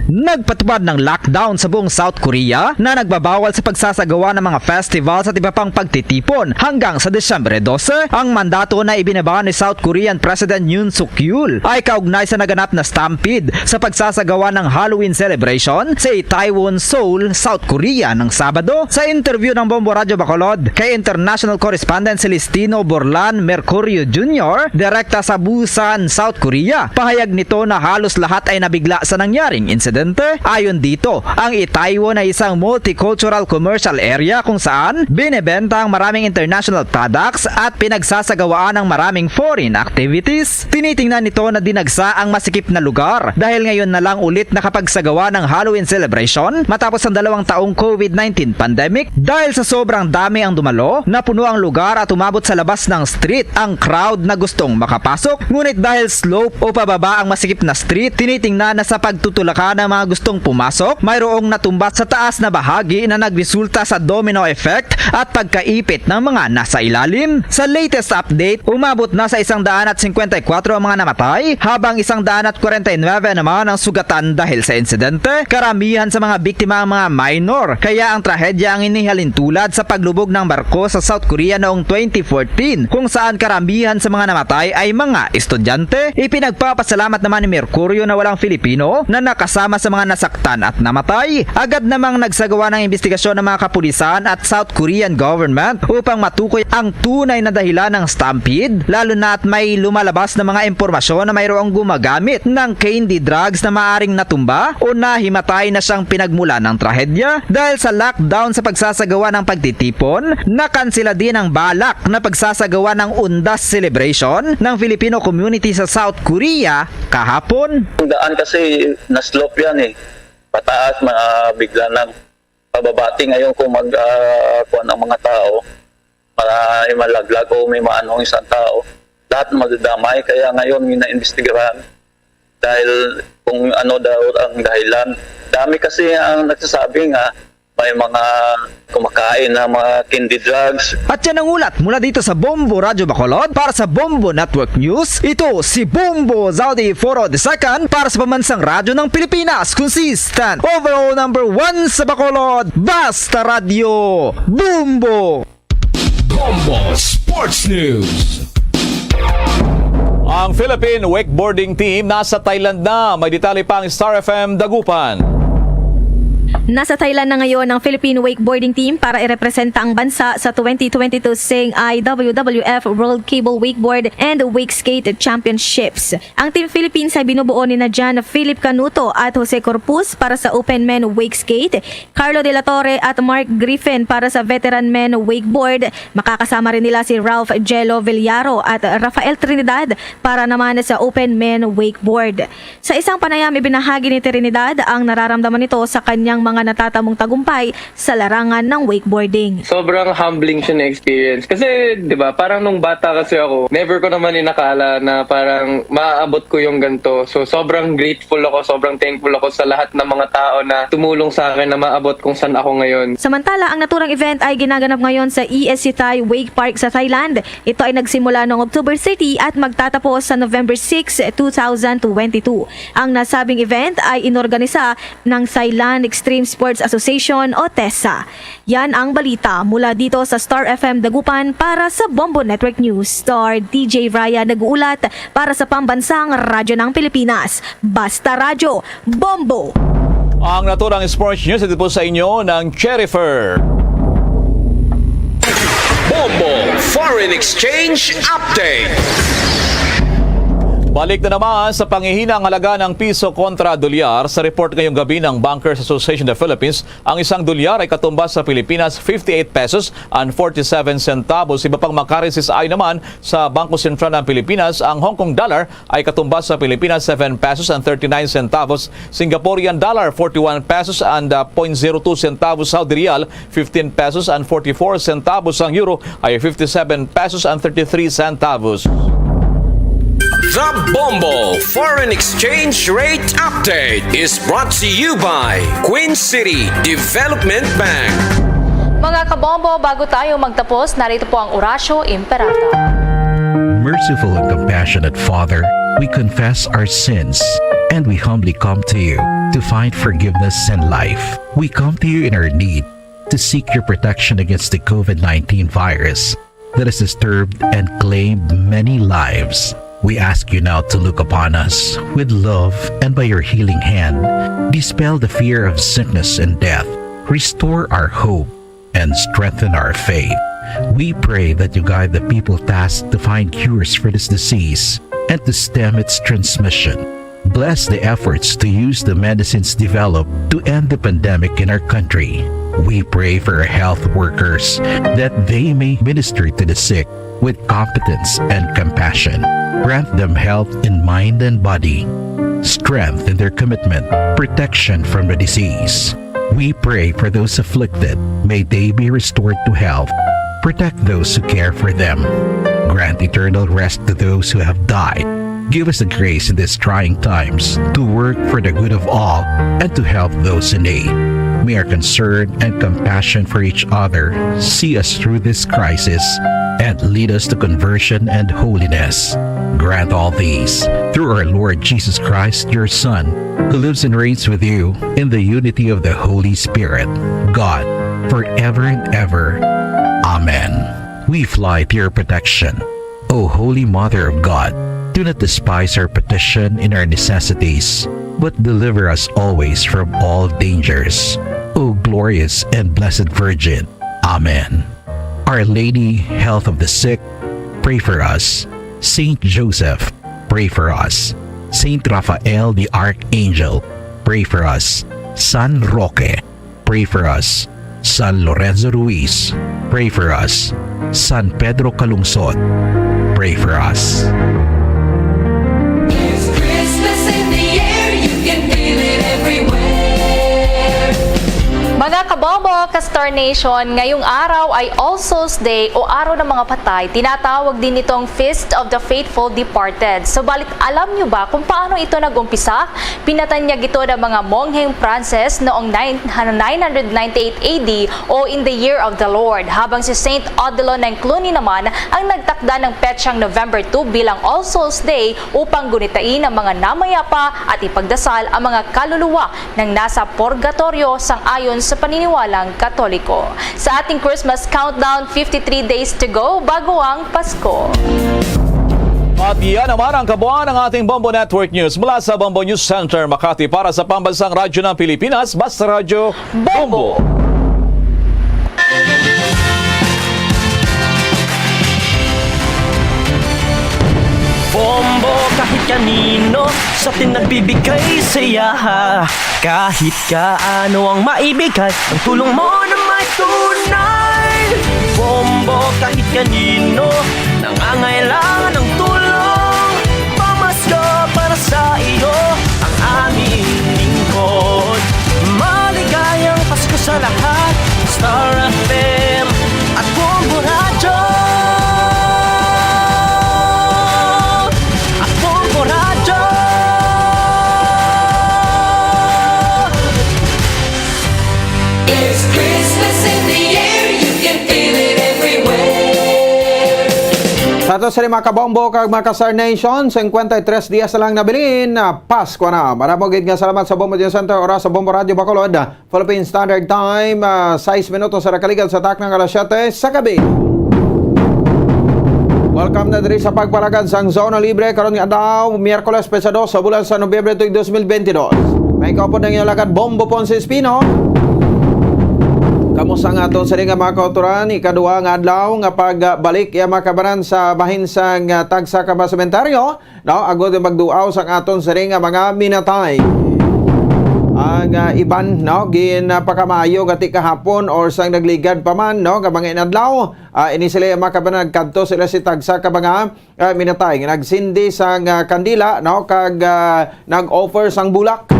Nagpatupad ng lockdown sa buong South Korea na nagbabawal sa pagsasagawa ng mga festivals at iba pang pagtitipon hanggang sa Disyembre dose. Ang mandato na ibinaba ni South Korean President Yoon Suk Yeol ay kaugnay sa naganap na stampede sa pagsasagawa ng Halloween celebration sa Itaewon, Seoul, South Korea ng Sabado. Sa interview ng Bombo Radyo Bacolod kay international correspondent Celestino Borlan Mercurio Junior, direkta sa Busan, South Korea, pahayag nito na halos lahat ay nabigla sa nangyaring insidente. Ayon dito, ang Itaewon ay isang multicultural commercial area kung saan binebenta ang maraming international products at pinagsasagawaan ang maraming foreign activities. Tinitingnan nito na dinagsa ang masikip na lugar dahil ngayon na lang ulit nakapagsagawa ng Halloween celebration matapos ang dalawang taong COVID nineteen pandemic. Dahil sa sobrang dami ang dumalo, napuno ang lugar at umabot sa labas ng street ang crowd na gustong makapasok. Ngunit dahil slope o pababa ang masikip na street, tinitingnan na sa pagtutulakan ng mga gustong pumasok, mayroong natumba sa taas na bahagi na nagresulta sa domino effect at pagkaipit ng mga nasa ilalim. Sa latest update, umabot na sa isang daan at singkwenta y kuwatro ang mga namatay, habang isang daan at kwarenta y nuwebe naman ang sugatan dahil sa insidente. Karamihan sa mga biktima ang mga minor, kaya ang trahedya ang inihalintulad sa paglubog ng barko sa South Korea noong twenty fourteen, kung saan karamihan sa mga namatay ay mga estudyante. Ipinagpapasalamat naman ni Mercurio na walang Filipino na nakasama sa mga nasaktan at namatay. Agad namang nagsagawa ng imbestigasyon ng mga kapulisan at South Korean government upang matukoy ang tunay na dahilan ng stampede, lalo na at may lumalabas na mga impormasyon na mayroong gumagamit ng candy drugs na maaring natumba o nahimatay na siyang pinagmulan ng trahedya. Dahil sa lockdown sa pagsasagawa ng pagtitipon, nakansela din ang balak na pagsasagawa ng Undas Celebration ng Filipino community sa South Korea kahapon. Ang daan kasi na-slope yan eh. Pataas, ma- bigla nang pababa. Di ngayon kung mag, ah, kuwan ang mga tao, ma- malaglag o may maano ang isang tao, lahat madadamay. Kaya ngayon, ginaimbestigahan dahil kung ano daw ang dahilan. Dami kasi ang nagsasabi nga may mga kumakain na mga candy drugs. At yan ang ulat mula dito sa Bombo Radyo Bacolod para sa Bombo Network News. Ito si Bombo Zaudi Foro the second para sa Pambansang Radyo ng Pilipinas. Consistent, overall number one sa Bacolod. Basta Radyo, Bombo! Bombo Sports News. Ang Philippine wakeboarding team nasa Thailand na. May detalye pa ang Star F M Dagupan. Nasa Thailand na ngayon ang Philippine wakeboarding team para irepresenta ang bansa sa twenty twenty-two Sing I W W F World Cable Wakeboard and Wake Skate Championships. Ang Team Philippines ay binubuo ni na John Philip Canuto at Jose Corpus para sa Open Men Wake Skate, Carlo De La Torre at Mark Griffin para sa Veteran Men Wakeboard. Makakasama rin nila si Ralph Jello Villaro at Rafael Trinidad para naman sa Open Men Wakeboard. Sa isang panayam, ibinahagi ni Trinidad ang nararamdaman nito sa kanyang mga natatamong tagumpay sa larangan ng wakeboarding. Sobrang humbling siya na experience. Kasi, di ba, parang nung bata kasi ako, never ko naman inakala na parang maaabot ko yung ganito. So, sobrang grateful ako, sobrang thankful ako sa lahat ng mga tao na tumulong sa akin na maabot kung saan ako ngayon. Samantala, ang naturang event ay ginaganap ngayon sa E S C Thai Wake Park sa Thailand. Ito ay nagsimula noong October thirty at magtatapos sa November six, two thousand twenty-two. Ang nasabing event ay inorganisa ng Thailand Extreme Sports Association o TESA. Yan ang balita mula dito sa Star F M Dagupan. Para sa Bombo Network News, Star D J Raya nag-uulat para sa Pambansang Radyo ng Pilipinas. Basta Radyo, Bombo! Ang naturang sports news, ito po sa inyo ng Cherifer. Bombo Foreign Exchange Update. Balik na naman sa panghihina ang halaga ng piso kontra dolyar. Sa report ngayong gabi ng Bankers Association of the Philippines, ang isang dolyar ay katumbas sa Pilipinas fifty-eight pesos and forty-seven centavos. Iba pang mga currencies, ayon naman sa Bangko Sentral ng Pilipinas, ang Hong Kong dollar ay katumbas sa Pilipinas seven pesos and thirty-nine centavos, Singaporean dollar forty-one pesos and, ah, point zero two centavos, Saudi riyal fifteen pesos and forty-four centavos, ang euro ay fifty-seven pesos and thirty-three centavos. The Bombo Foreign Exchange Rate Update is brought to you by Queen City Development Bank. Mga kabombo, bago tayo magtapos, narito po ang Orasyo Imperata. Merciful and compassionate Father, we confess our sins and we humbly come to you to find forgiveness and life. We come to you in our need to seek your protection against the COVID nineteen virus that has disturbed and claimed many lives. We ask you now to look upon us with love and by your healing hand, dispel the fear of sickness and death, restore our hope, and strengthen our faith. We pray that you guide the people tasked to find cures for this disease and to stem its transmission. Bless the efforts to use the medicines developed to end the pandemic in our country. We pray for our health workers that they may minister to the sick with competence and compassion. Grant them health in mind and body, strength in their commitment, protection from the disease. We pray for those afflicted. May they be restored to health. Protect those who care for them. Grant eternal rest to those who have died. Give us the grace in these trying times to work for the good of all and to help those in need. May our concern and compassion for each other see us through this crisis and lead us to conversion and holiness. Grant all these through our Lord Jesus Christ, your Son, who lives and reigns with you in the unity of the Holy Spirit, God, forever and ever. Amen. We fly to your protection, O Holy Mother of God. Do not despise our petition in our necessities, but deliver us always from all dangers, O glorious and blessed Virgin. Amen. Our Lady, Health of the Sick, pray for us. Saint Joseph, pray for us. Saint Raphael the Archangel, pray for us. San Roque, pray for us. San Lorenzo Ruiz, pray for us. San Pedro Calungsod, pray for us. There's Christmas in the air, you can feel it everywhere. Mga kabombo, ka-Star Nation, ngayong araw ay All Souls Day o Araw ng mga Patay. Tinatawag din itong Feast of the Faithful Departed. Subalit, alam niyo ba kung paano ito nag-umpisa? Pinatanyag ito ng mga mongheng Frances noong nine, nine hundred ninety-eight A D o in the year of the Lord, habang si Saint Odilo ng Cluny naman ang nagtakda ng petsang November two bilang All Souls Day upang gunitain ang mga namayapa at ipagdasal ang mga kaluluwa ng nasa purgatoryo sang-ayon sa paniniwalang Katoliko. Sa ating Christmas countdown, fifty-three days to go bago ang Pasko. At yan naman ang kabuuan ng ating Bombo Network News. Mula sa Bombo News Center, Makati, para sa Pambansang Radyo ng Pilipinas, Basta Radyo Bombo. Bombo kahit kanino sa atin nagbibigay saya. Kahit kaano ang maibigay, ang tulong mo na may tunay. Bombo kahit kanino nangangailangan ng tulong. Pamasko para sa iyo ang aming lingkod. Maligayang Pasko sa lahat. Star F M at Bombo Radyo. At Bombo Radyo. It's Christmas in the air, you can feel it everywhere. Sa ato sini mga kabombo kag mga ka-Star Nation, fifty-three dias na lang nabilin, ah, Pasko na. Maramo gid nga salamat sa Bombo News Center, oras sa Bombo Radyo Bacolod, Philippine Standard Time, ah, sais minutos sa nakaligad sa takna nga alas siyete sa gabi. Welcome na diri sa pagpalagad sang Zona Libre karon nga adlaw, Miyerkules, petsa dos sa bulan sa Nobyembre tuig dos mil benti dos. May kaupod ang iyong lagad, Bombo Ponce Espino. Kamusta nga aton sini nga mga kautoran? Ikaduha nga adlaw nga pagbalik iya mga kabanan sa bahin sang, ah, tagsa ka mga sementeryo, no? Agod magduaw sang aton sini nga mga minatay. Ang, ah, iban, no, ginpakamaayo gati kahapon or sang nagligad pa man, no, nga mga inadlaw. Ah, ini sila mga kabanan, nagkadto sila si tagsa ka mga, ah, minatay nga nagsindi sang, ah, kandila, no, kag, ah, nag-offer sang bulak.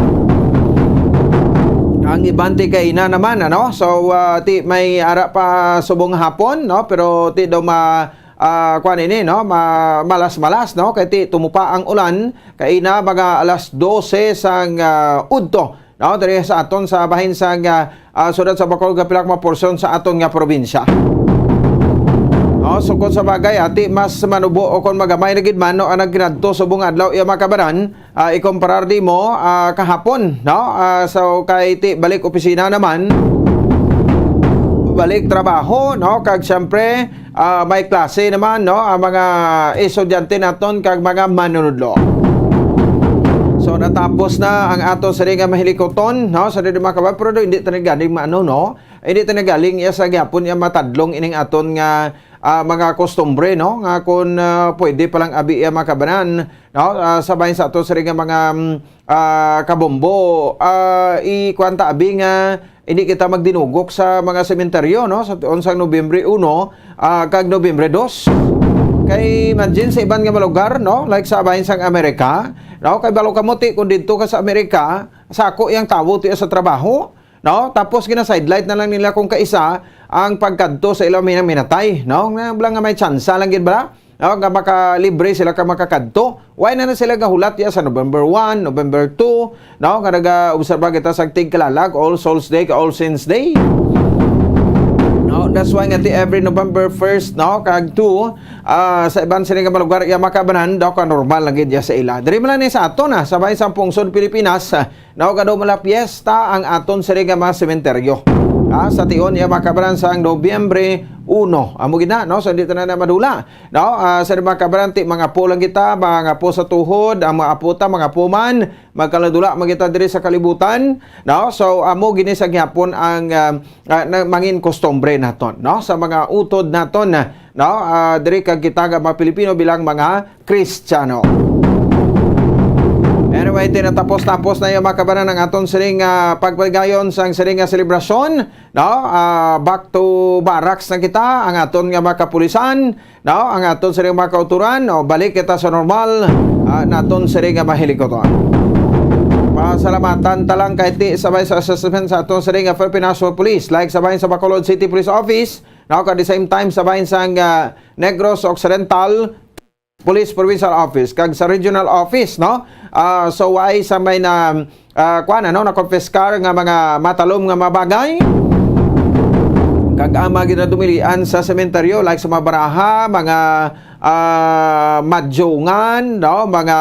Ang iban ti kaina naman, ano? So, ah, ti may ara pa subong hapon, no? Pero ti daw ma, ah, kuan ini, no? Ma, malas-malas, no? Kay ti tumupa ang ulan kaina mga alas dose sang, ah, udto, no? Diri sa aton sa bahin sang, ah, ah, siyudad sa Bacolod, nga pila ka mga porsyon sa aton nga probinsya. No, so kung sa bagay, ati mas manubo o kung magamay na gid man, no, ang nagkinadto subong adlaw iya mga kabanan, ah, ikumparar di mo, ah, kahapon, no? Ah, so kay ti balik opisina naman, balik trabaho, no? Kag siyempre, ah, may klase naman, no, ang mga estudyante naton kag mga manunudlo. So natapos na ang ato sini nga mahilikoton, no, sa dili mga kabayan, pero hindi ta na galing maano, no? Hindi ta na galing iya sa gyapon iya matadlong ining aton nga, ah, mga kostumbre, no, nga kun, ah, pwede pa lang abi iya mga kabanan, no, ah, sa bahin sa ato sini nga mga, mm, ah, kabombo, ah, ikuan ta abi nga hindi kita magdinugok sa mga sementeryo, no? Sa tuon sang Nobyembre uno, ah, kag Nobyembre dos. Kay imagine sa iban nga mga lugar, no? Like sa bahin sang Amerika, no? Kay balo kamo ti kung didto ka sa Amerika, sako yang tawo ti sa trabaho, no? Tapos gina-sidelight na lang nila kung kaisa ang pagkadto sa ilang minang minatay, no? Nga bala nga may tsansa lang gid bala, no, nga makalibre sila ka makakadto. Why na na sila gahulat ya sa November one, November two, no, nga nagaobserba kita sa tigkalalag, All Souls Day, All Saints Day. No, that's why nga ti every November first, no, kag two, ah, sa iban sini nga mga lugar, ya makabanan daw ka normal lang gid ya sa ila. Diri man lang ni sa ato na, sa bahin sang pungsod Pilipinas, ah, no, kado mala piyesta ang aton sini nga mga sementeryo. Ah, sa tion ya makabanan sang Nobyembre uno. Amo gid na, no, so hindi ta na, na madula. No, ah, sa mga kabaranti, mga apo lang kita, mga apo sa tuhod, ang mga apo ta, mga apo man, magkaladula man kita diri sa kalibutan, no? So, amo gini sa gihapon ang, ah, ah, na, mangin kostumbre naton, no? Sa mga utod naton, no? Ah, diri kag kita nga mga Pilipino bilang mga Kristiyano. Anyway, tinatapos-tapos na yung mga kabanan ang aton sining, ah, pagpaligayon sang sining nga selebrasyon, no? Ah, back to barracks na kita, ang aton nga mga kapulisan, no? Ang aton sining mga kauturan, no? Balik kita sa normal, ah, naton sining nga mahilikoton. Pasalamatan ta lang kay ti sabay sa assessment sa aton sining nga Philippine National Police, like sabay sa Bacolod City Police Office, no? At the same time, sabay sa, ah, Negros Occidental Police Provincial Office kag sa Regional Office, no? Ah, so, why sa may na, ah, kuan, ano, na-confiscar nga mga matalom nga mga bagay? Kag ang mga ginadumilian sa sementeryo, like sa mga baraha, mga, ah, madyungan, no, mga,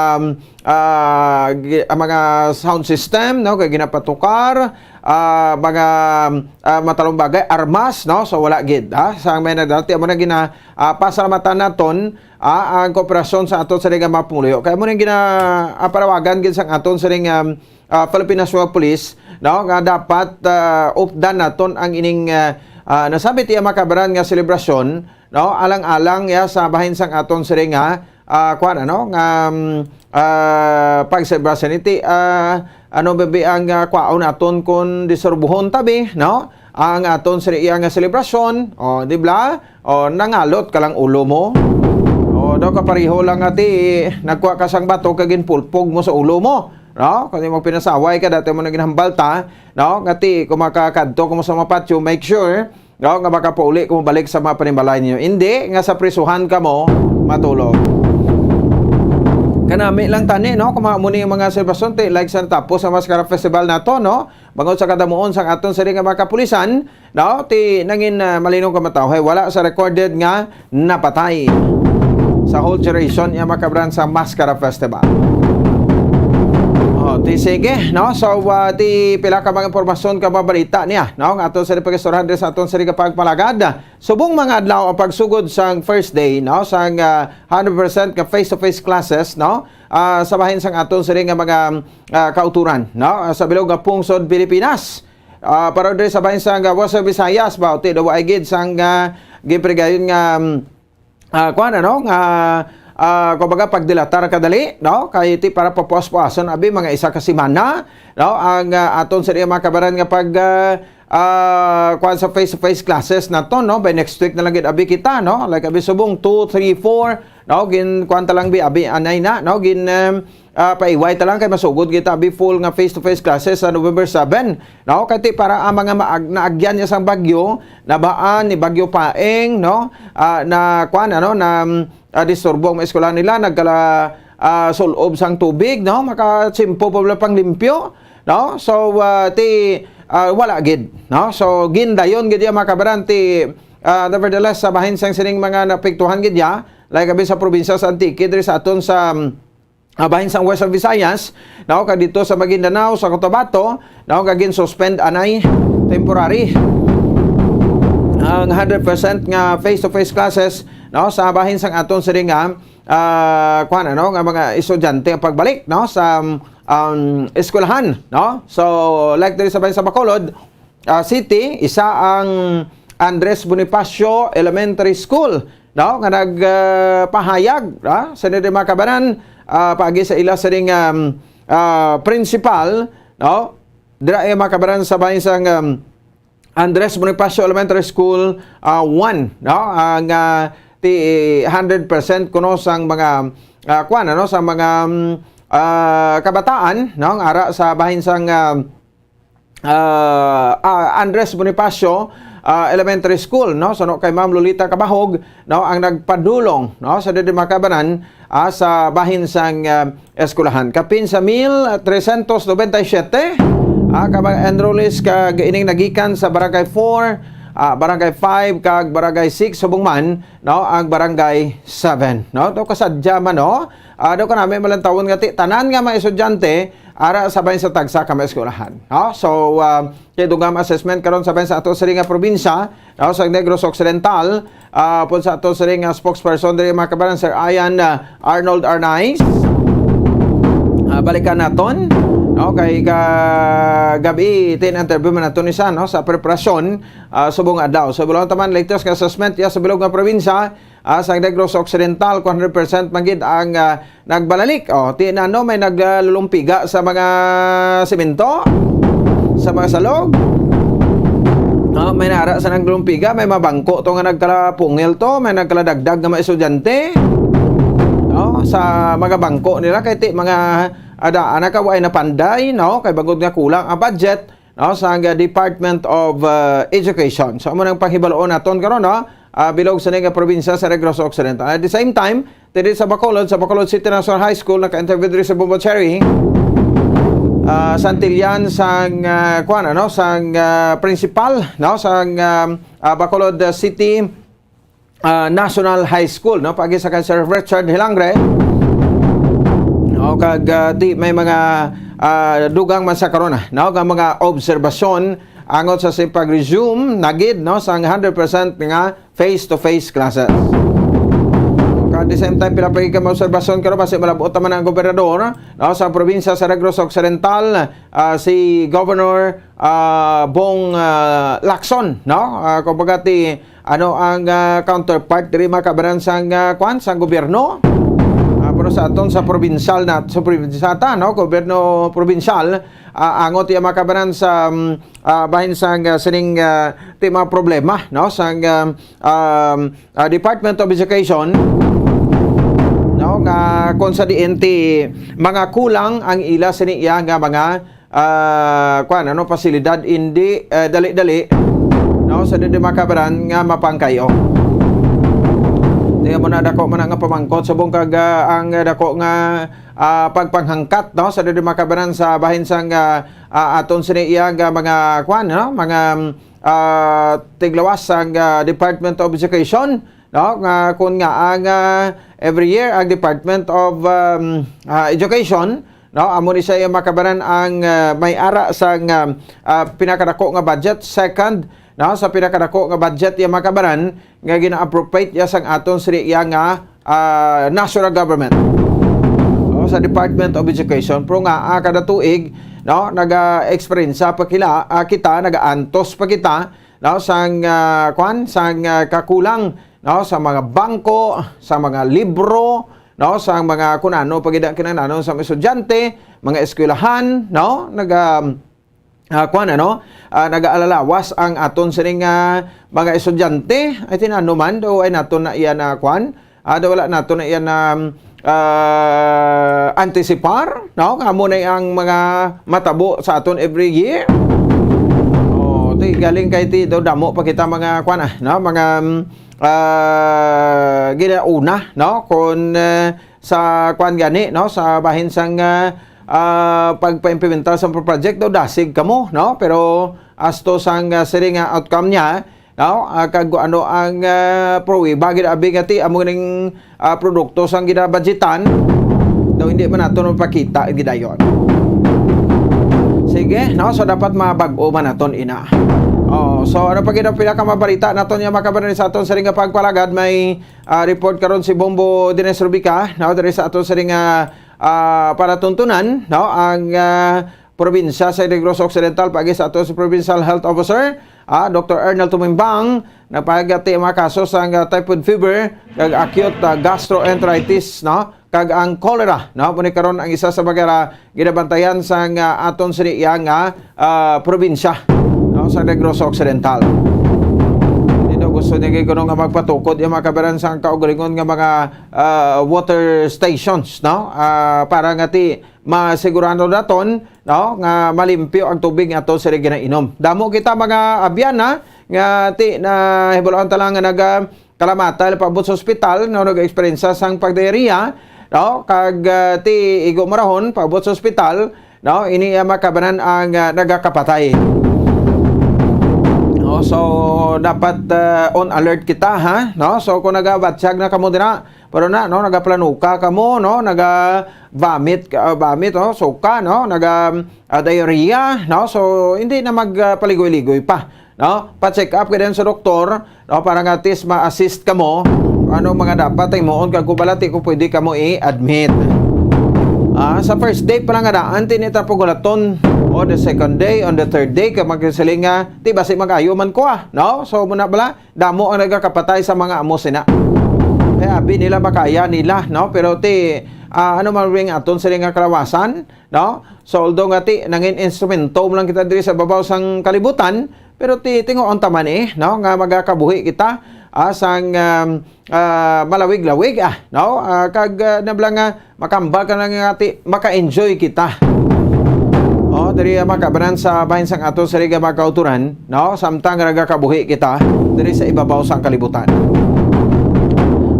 ah, gi-, ah, mga sound system, no, kay ginapatukar, ah, mga, ah, matalong bagay, armas, no, so wala gid, ha, sa may nagdati, amo na gina-, ah, pasalamatan naton, ah, ang kooperasyon sa aton sini nga mga pumuluyo. Kay amo na gina-, ah, panawagan gid sang aton sini nga, ah, Philippine National Police, no, nga dapat, ah, updan naton ang ining, ah, ah, nasabit iya makabaran nga selebrasyon, no, alang-alang ya sa bahin sang aton sini nga, ah, kuwan, ano, nga, mm, ah, pagselebra sa niti, ah, ano ba bi ang, ah, kwaon naton kun disturbuhon tabi, no? Ang aton sini iya nga selebrasyon, o, di ba? O, nangalot ka lang ulo mo. O, daw kapareho lang nga ti, nagkuha ka sang bato kag ginpulpog mo sa ulo mo, no? Kung di magpinasaway ka, dati mo na ginhambalta, no? Nga ti, kung makakadto ka mo sa mga patio, make sure, no, nga makapauli ka mo balik sa mga panimalay niyo. Hindi nga sa prisuhan ka mo matulog. Kanami lang tani, no? Kung mga, muni yung mga selebrasyon, ti, like sa natapos sa Mascara Festival nato, no? Bangod sa kadamuon sang aton sini nga mga kapulisan, no? Ti nangin, ah, malinong kamatawhay, wala sa recorded nga napatay sa whole duration iya makabaran sa Mascara Festival. Oh, ti sige, no? So, ah, ti pila ka mga impormasyon ka mabalita niya, no? Nga aton sa pag-istoryahan diri sa aton sa pagpalagad. Subong mga adlaw ang pagsugod sang first day, no? Sang, ah, hundred percent ka face-to-face classes, no? Ah, sa bahin sang aton sini nga mga, ah, kauturan, no? Ah, sa bilog nga pungsod Pilipinas. Ah, para diri sa bahin sang Western Visayas, ba, ti daw ay gid sang, ah, giprigayon nga, mm, ah, kuwan, ano, nga, ah, kumbaga, pagdilatar kadali, no? Kay ti para papuas-puason, abi, mga isa ka semana, no? Ang, ah, aton sa mga kabaran nga pag, ah, ah, kuwan sa face-to-face classes na to, no? By next week na lang gid, abi, kita, no? Like, abi, subong two, three, four, no? Gin, kuwan ta lang, bi, abi, anay na, no? Gin, em, ah, paiway ta lang kay masugod kita, abi, full nga face-to-face classes sa November seven, no? Kay ti para ang mga maag-, naagyan niya sang bagyo, nabaan ni Bagyo Paeng, no? Ah, na, kuwan, ano, na, mm, ah, disturbo ang mga eskwelahan nila, nagkala, ah, sulob sang tubig, no? Makatsimpo pa bala panglimpyo, no? So, ah, ti, ah, wala gid, no? So, gindayon gid iya, mga kabaran, ti, ah, nevertheless, sa bahin sang sining mga naapektuhan gid ya, like abi sa probinsya sa Antique, diri sa aton sa, mm, ah, bahin sang Western Visayas, no, kag dito sa Maguindanao, sa Cotabato, no, kag gin-suspend anay temporary ang hundred percent nga face-to-face classes, no, sa bahin sang aton sini nga, ah, kuwan, ano, nga mga estudyante ang pagbalik, no, sa, um, eskwelahan, no. So, like diri sa bahin sa Bacolod, ah, City, isa ang Andres Bonifacio Elementary School, no, nga nag, ah, pahayag, ah, sa nila mga kabanan, ah, paagi sa ila sining, um, ah, principal, no, dira ay mga kabanan sa bahin sang, um, Andres Bonifacio Elementary School, ah, one, no, ang, ah, ti hundred percent kuno sang mga, ah, kuwan, ano, sa mga, um, ah, kabataan, no, ara sa bahin sang, ah, ah, ah, Andres Bonifacio, ah, Elementary School, no? So, no, kay Ma'am Lolita Cabahog, no, ang nagpadulong, no, sa didi mga kabanan, ah, sa bahin sang, ah, eskwelahan. Kapin sa mil trescientos noventa y siete, ah, ka mga enrollees kag ining nagikan sa Barangay four, ah, Barangay five kag Barangay six, subong man, no, ang Barangay seven, no? To kasadya man, no? Ah, do kanami malantawon nga ti tanan nga mga estudyante ara sa bahin sa tagsa ka mga eskwelahan, no? So, ah, kay dugam assessment karon sa bahin sa ato sini nga probinsya, no, sa Negros Occidental, ah, pun sa ato sini nga spokesperson diri mga kabanan, Sir Ian, ah, Arnold Arnaiz. Ah, balikan naton, no, kay kagabi tin-interview man nato ni siya, no, sa preparasyon, ah, subong adlaw. So, bulong taman latest nga assessment ya sa bilog nga probinsya, ah, sa Negros Occidental, one hundred percent man gid ang, ah, nagbalalik. Oh, ti na, no, may naglulumpiga sa mga semento, sa mga salog. Ah, may nara sa naglulumpiga, may mabangko to nga nagkalapungil to, may nagkaladagdag nga mga estudyante. No, sa mga bangko nila, kay ti mga ada, anak ka, way napanday, no, kay bangod nga kulang ang budget, no, sa, ah, Department of, ah, Education. So, amo nang panghibaluon naton karon, no? Ah, bilog sa nga probinsya sa Negros Occidental. At the same time, diri sa Bacolod, sa Bacolod City National High School, naka-interview diri sa Bombo Cherry, ah, Santillan sang, ah, kuwan, ano, sang, ah, principal, no, sang, ah, ah, Bacolod, ah, City ah, National High School, no? Paagi sa kay Sir Richard Hilangre. No, kag, ah, di may mga, ah, dugang man sa karon, ah, no, nga mga obserbasyon angot sa sing pag-resume na gid, no, sang hundred percent nga face-to-face classes. Kag at the same time, pila pa gid ka mga obserbasyon karon, basi malab-ot naman ang gobernador, no, sa probinsya sa Negros Occidental, ah, si Governor, ah, Bong, ah, Lacson, no? Ah, kumbaga ti, ano ang, ah, counterpart diri, mga kabanan, sang, ah, kwan, sang gobyerno? Ah, pero sa aton sa probinsyal na, sa probinsyata, no? Gobyerno probinsyal, ah, angot iya, mga kabanan, sa, mm, ah, bahin sang, ah, sining, ah, ti mga problema, no? Sang, ah, um, ah, Department of Education, no? Nga kung sa diin ti mga kulang ang ila sini iya nga mga, ah, kwan, ano, pasilidad, indi, eh, dali-dali, no? Sa didi, mga kabanan, nga mapangkayo. Di mo na dako man nga pamangkot subong kag, ah, ang dako nga, ah, pagpanghangkat, no? Sa didi, mga kabanan, sa bahin sang, ah, ah, aton sini iya nga mga kwan, no? Mga, ah, tiglawas sang, ah, Department of Education, no? Nga kun nga ang, ah, every year ang Department of, um, ah, Education, no, amo ni siya, mga kabanan, ang, ah, may ara sang, ah, ah, pinakadako nga budget, second, no, sa pinakadako nga budget, mga kabanan, nga gina-appropriate iya sang aton sini iya nga, ah, national government, no, sa Department of Education. Pero nga, ah, kada tuig, no, naga-eksperyensya pa kila, ah, kita, nagaantos pa kita, no, sang, ah, kwan, sang, ah, kakulang, no, sa mga bangko, sa mga libro, no, sa mga kun ano pa gid ang kinahanglanon sa mga estudyante, mga eskwelahan, no, naga, ah, kwan, ano, ah, nagaalalawas ang aton sining, ah, mga estudyante. Ay, tinano man, do ay naton na iya na kwan, ah, do wala naton na iya na, ah, antisipar, no? Nga amo na ang mga matabo sa aton every year. Oh, ti galing kay ti do damo pa kita mga kwan, ah, no? Mga, mm, ah, ginauna, no? Kung, eh, sa kwan gani, no? Sa bahin sang, ah, ah, pagpaimplementar sa project, do dasig kamo, no? Pero as to sang, ah, sini nga outcome niya, no? Ah, kag ano ang, ah, pruweba gid abi nga ti amo ning, ah, produkto sang ginabudgetan, daw hindi man nato mapakita gidayon. Sige, no? So dapat mabag-o man naton ina. Oh, so ano pa gid ang pila ka mabalita naton nga makabanan sa aton sa ring nga pagpalagad? May, ah, report karon si Bombo Dines Rubica, no? Diri sa aton sa ring nga, ah, palatuntunan, no? Ang, ah, probinsya sa Negros Occidental, paagi sa aton sa Provincial Health Officer, ah, Doctor Arnel Tumimbang, nagpahagati ang mga kaso sa nga typhoid fever kag acute, ah, gastroenteritis, no? Kag ang cholera, no? Mao ni karon ang isa sa mga ginabantayan sa nga aton sini iya nga, ah, probinsya, no? Sa Negros Occidental. Dito gusto niya gid kuno nga magpatukod yung mga kabaran sa kaugalingon nga mga, ah, water stations, no? Ah, para nga ti masigurado naton, no, nga malimpyo ang tubig nga ato sila ginainom. Damo kita mga abyan, ha, nga ti nahibaluan ta lang nga naga kalamatay paabot sa ospital, no, nag-eksperyensya sang pagdiarrhea, no, kag, ah, ti igo marahon paabot sa ospital, no, ini ang makabanan ang, ah, nagakapatay. No, so dapat, ah, on alert kita, ha, no? So kung nagabatyag na kamo dira, pero na, no, nagaplanuka kamo, no, naga-vomit, ah, vomit, no, suka, no, naga, ah, diarrhea, no, so hindi na magpaligoy-ligoy pa, no, pa-check up ka din sa doktor, no, para nga at least ma-assist kamo anong mga dapat himuon kag kung balati kung pwede kamo i-admit. Ah, sa first day pa lang nga daan, tini tapog hulaton, o the second day, on the third day, ka magsiling nga, ti basi mag-ayo man ko, ah, no? So, muna bala, damo ang nagakapatay sa mga amo sina. Kaya abi nila makaya nila, no? Pero ti, ah, ano man ring aton sila nga kalawasan, no? So, although nga ti, nangin instrumento mo lang kita diri sa babaw sang kalibutan, pero ti, tingoon ta man eh, no? Nga magakabuhi kita, ah, sang, um, ah, malawig-lawig, ah, no? Ah, kag, ah, nabla nga, makambal ka na nga ti, maka-enjoy kita. Oh, diri ang makabanan sa bahin sang ato sa Riga mga kauturan, no? Samtang nagakabuhi kita diri sa ibabaw sang kalibutan.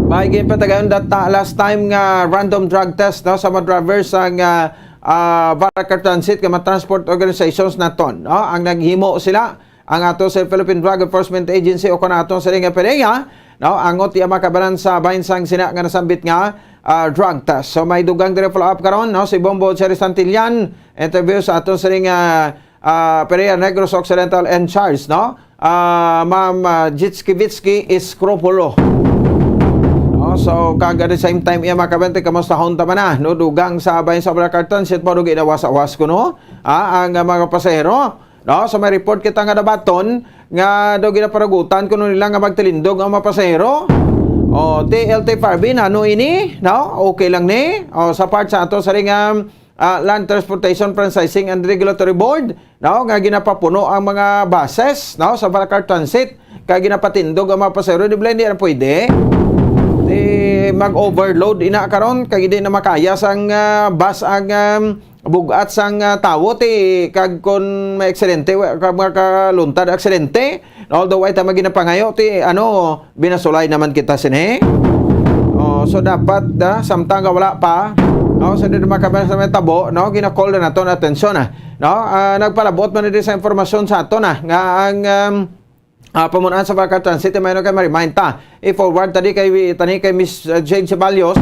May ginpatagan data last time nga random drug test, no, sa mga drivers sang, ah, ah, Varcar Transit nga mga transport organizations naton, no? Ang naghimo sila ang ato sa Philippine Drug Enforcement Agency o kon ato sa nga PDEA, no, angot iya makabanan sa bahin sang sina nga nasambit nga, ah, drug test. So, may dugang diri follow-up karon, no, si Bombo Cherry Santillan, interview sa ato sa nga, ah, PDEA Negros Occidental in charge, no? Ah, Ma'am, ah, Jitskivitsky Escropulo. No, so, kag at the same time, iya makabanan, kamustahon ta man na, no, dugang sa bahin sa Balakar Transit, mao ginawas-awas kuno, ah, ang, ah, mga pasahero. No, so may report kita nga nabaton nga daw ginaparagutan kuno nila nga magtilindog ang mga pasahero. O, T L T F R B, ano ini? No? Okay lang ni? O, sa part sa ato sa ring, um, ah, Land Transportation Franchising and Regulatory Board, no, nga ginapapuno ang mga buses, no, sa Balakar Transit, kay ginapatindog ang mga pasahero, di ba hindi na pwede? Di mag-overload ina karon, kay di na makaya sang, ah, bus ang, um, bugat sang, ah, tawo ti, kag kon may aksidente, wa, ka, makaluntad aksidente, although ay ta maginapangayo ti, ano, binasulay naman kita sini. Oh, so dapat, ah, samtang nga wala pa, no, sa di makabal sa may tabo, no, gina-call na naton atensyon, ah, no. Ah, nagpalabot man diri sa impormasyon sa aton, ah, nga ang, um, ah, pamunuan sa Balakar Transit, may kay ma-remind ta. I-forward ta di kay, tani kay Miss, uh, Jade Ceballos,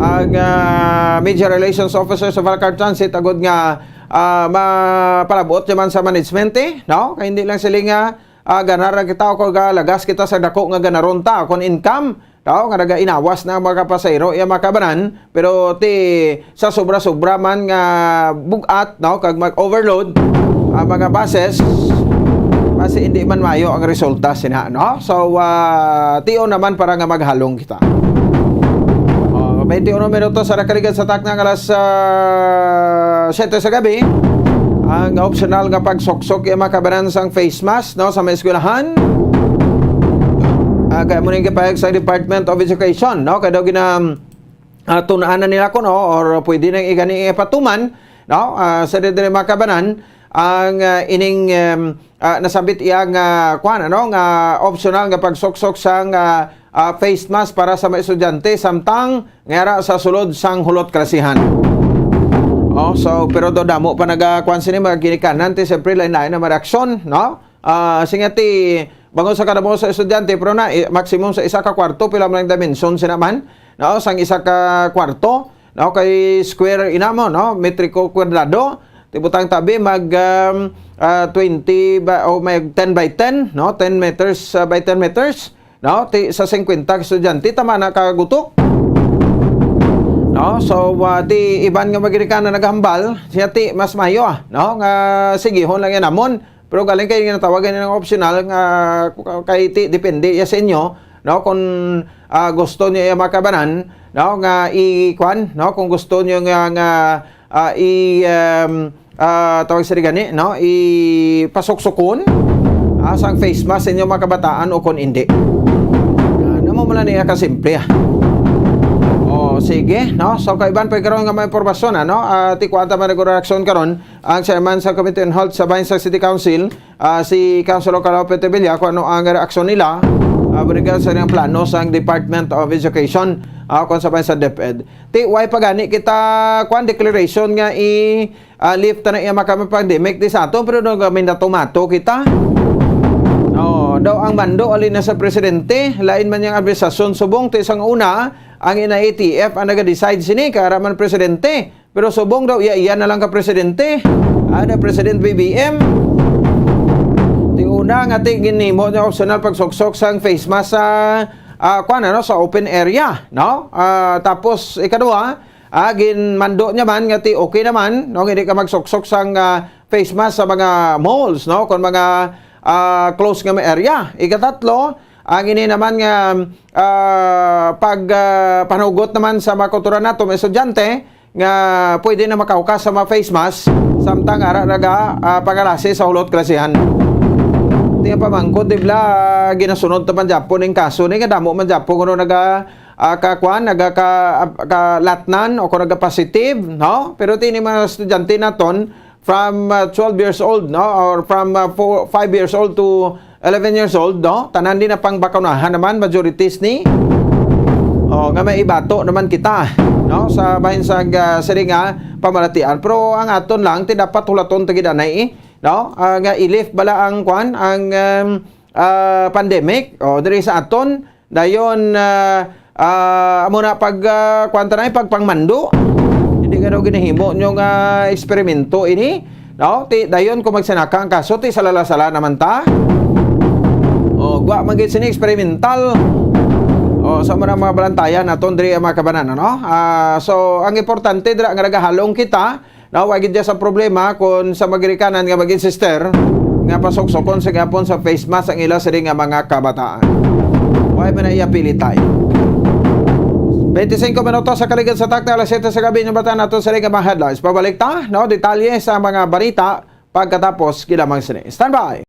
ang, ah, Media Relations Officer sa Balakar Transit, agod nga, ah, mapalabot naman sa management, eh, no? Kay hindi lang sila nga, ah, ganar lang kita o kung galagas kita sa dako nga ganaron ta, kung income, no? Nga nagainawas na ang mga pasahero, iya makabanan, pero ti sa sobra-sobra man nga bugat, no, kag mag-overload ang mga buses, basi hindi man mayo ang resulta sina, no? So, ah, tion naman para nga maghalong kita. Oh, twenty-one minutos sa nakaligad sa takna nga alas, ah, siyete sa gabi. Ang optional nga pagsuksok, iya makabanan sang face mask, no, sa mga eskwelahan. Ah, kaya mo ning gipahayag sa Department of Education, no? Kaya daw gina-, ah, tunaan na nila kuno, or pwede nang igani ipatuman, no? Ah, sa diri makabanan ang, ah, ining, em, ah, nasambit iya nga, kuwan, ano, nga optional nga pagsuksok sang, ah, ah, face mask para sa mga estudyante samtang ngara sa sulod sang hulot klasihan. Oh, so, pero do damo pa naga, kuwan sini, mga ginikanan, ti siyempre lain-lain na mareaksyon, no? Ah, singati, bangod sa kada mo sa estudyante, pero na, eh, maximum sa isa ka kwarto, pila man ang dimension sina man, no? Sang isa ka kwarto, no? Kay square ina mo, no? Metriko kwadrado, ti butang tabi, mag, um, ah, twenty ba, o may ten by ten, no? Ten meters, ah, by ten meters, no? Ti sa singkwenta ka estudyante, tama na ka gutok. No? So, ah, ti iban nga mga ginikanan naghambal, siya ti mas mayo, ah, no? Nga sigihon lang yan namon. Pero galing kay ginatawagan nilang optional nga kay ti-, depende ya sa inyo, no? Kung, ah, gusto niyo iya makabanan, no? Nga i-, kwan, no? Kung gusto niyo nga, nga, ah, i-, um, ah, tawag sa gani, no? Ipasuksukon, ah, sang face mask sa inyo mga kabataan o kung hindi. Ah, namo man lang niya kasimple, ah. Oh, sige, no? So, kaiban pa karon nga may impormasyon, ano? Ah, ti kuwan ta man nag-reaksyon karon, ang chairman sa Committee on Health sa Bayan sa City Council, ah, si Councilor Carlo Petevilla, kung ano ang reaksyon nila, ah, regarding sa ilang plano sa Department of Education, ah, kung sa Bayan sa DepEd. Ti, why pa gani kita, kwan, declaration nga i, ah, lift na iya maka pandemic di sa ato, pero nung kami natumato kita. Oh, daw ang mando, alin na sa presidente, lain man yang administrasyon subong, ti sang una, ang N I A T F ang nag-decide sini, kay ara man presidente. Pero subong daw, iya-iya na lang ka presidente. Ada President B B M. Ti una nga ti ginhimo niya optional pagsuksok sang face mask sa, ah, kwan, ano, sa open area, no? Ah, tapos, ikaduha, ah, ginmando niya man nga ti okay naman, no? Hindi ka magsuksok sang, ah, face mask sa mga malls, no? Kung mga, ah, close nga may area. Ikatatlo, ang ini naman nga, ah, pag, ah, panugot naman sa mga kultura nato, mga estudyante, nga pwede na makaukas sa mga face mask, samtang ara naga, ah, pangalasi sa hulot klasihan. Ti ang pamangkot, di bala, ginasunod ta man gyapon ning kaso ni, nga damo man gyapon kuno naga, ah, kakuan, naga ka, ah, kalatnan o kung naga positive, no? Pero ti ni mga estudyante naton, from, ah, twelve years old, no? Or from, ah, four, five years old to eleven years old, no? Tanan din na pang bakunahan naman, majorities ni. Oh, nga may ibato naman kita, no? Sa bahin sa, ah, sini nga pamalatian. Pero ang aton lang, ti dapat hulaton ta gid anay, eh. no? Ah, nga i-lift bala ang, kwan, ang, um, ah, pandemic, o, diri sa aton, dayon, ah, ah, amo na pag, ah, kwan ta na, pagpangmando. Hindi ka daw ginahimo nyo nga eksperimento ini, no? Ti, dayon kung magsinaka ang kaso, ti sala-sala naman ta. O, gwa man gid sini experimental. O, sa mga, mga balantayan naton diri ang mga kabanan, no? Ah, so, ang importante dira nga nagahalong kita, no, wa gid sa problema kung sa maginikanan nga mag-insister nga pasuksokon sa gihapon sa face mask ang ila sini nga mga kabataan. Wa man na iya pilitay. Twenty-five minutos sa kaligid sa takna, alas siyete sa gabi, nabatan nato sini nga mga headlines. Pabalik ta, no, detalye sa mga balita pagkatapos gilamang sini. Standby!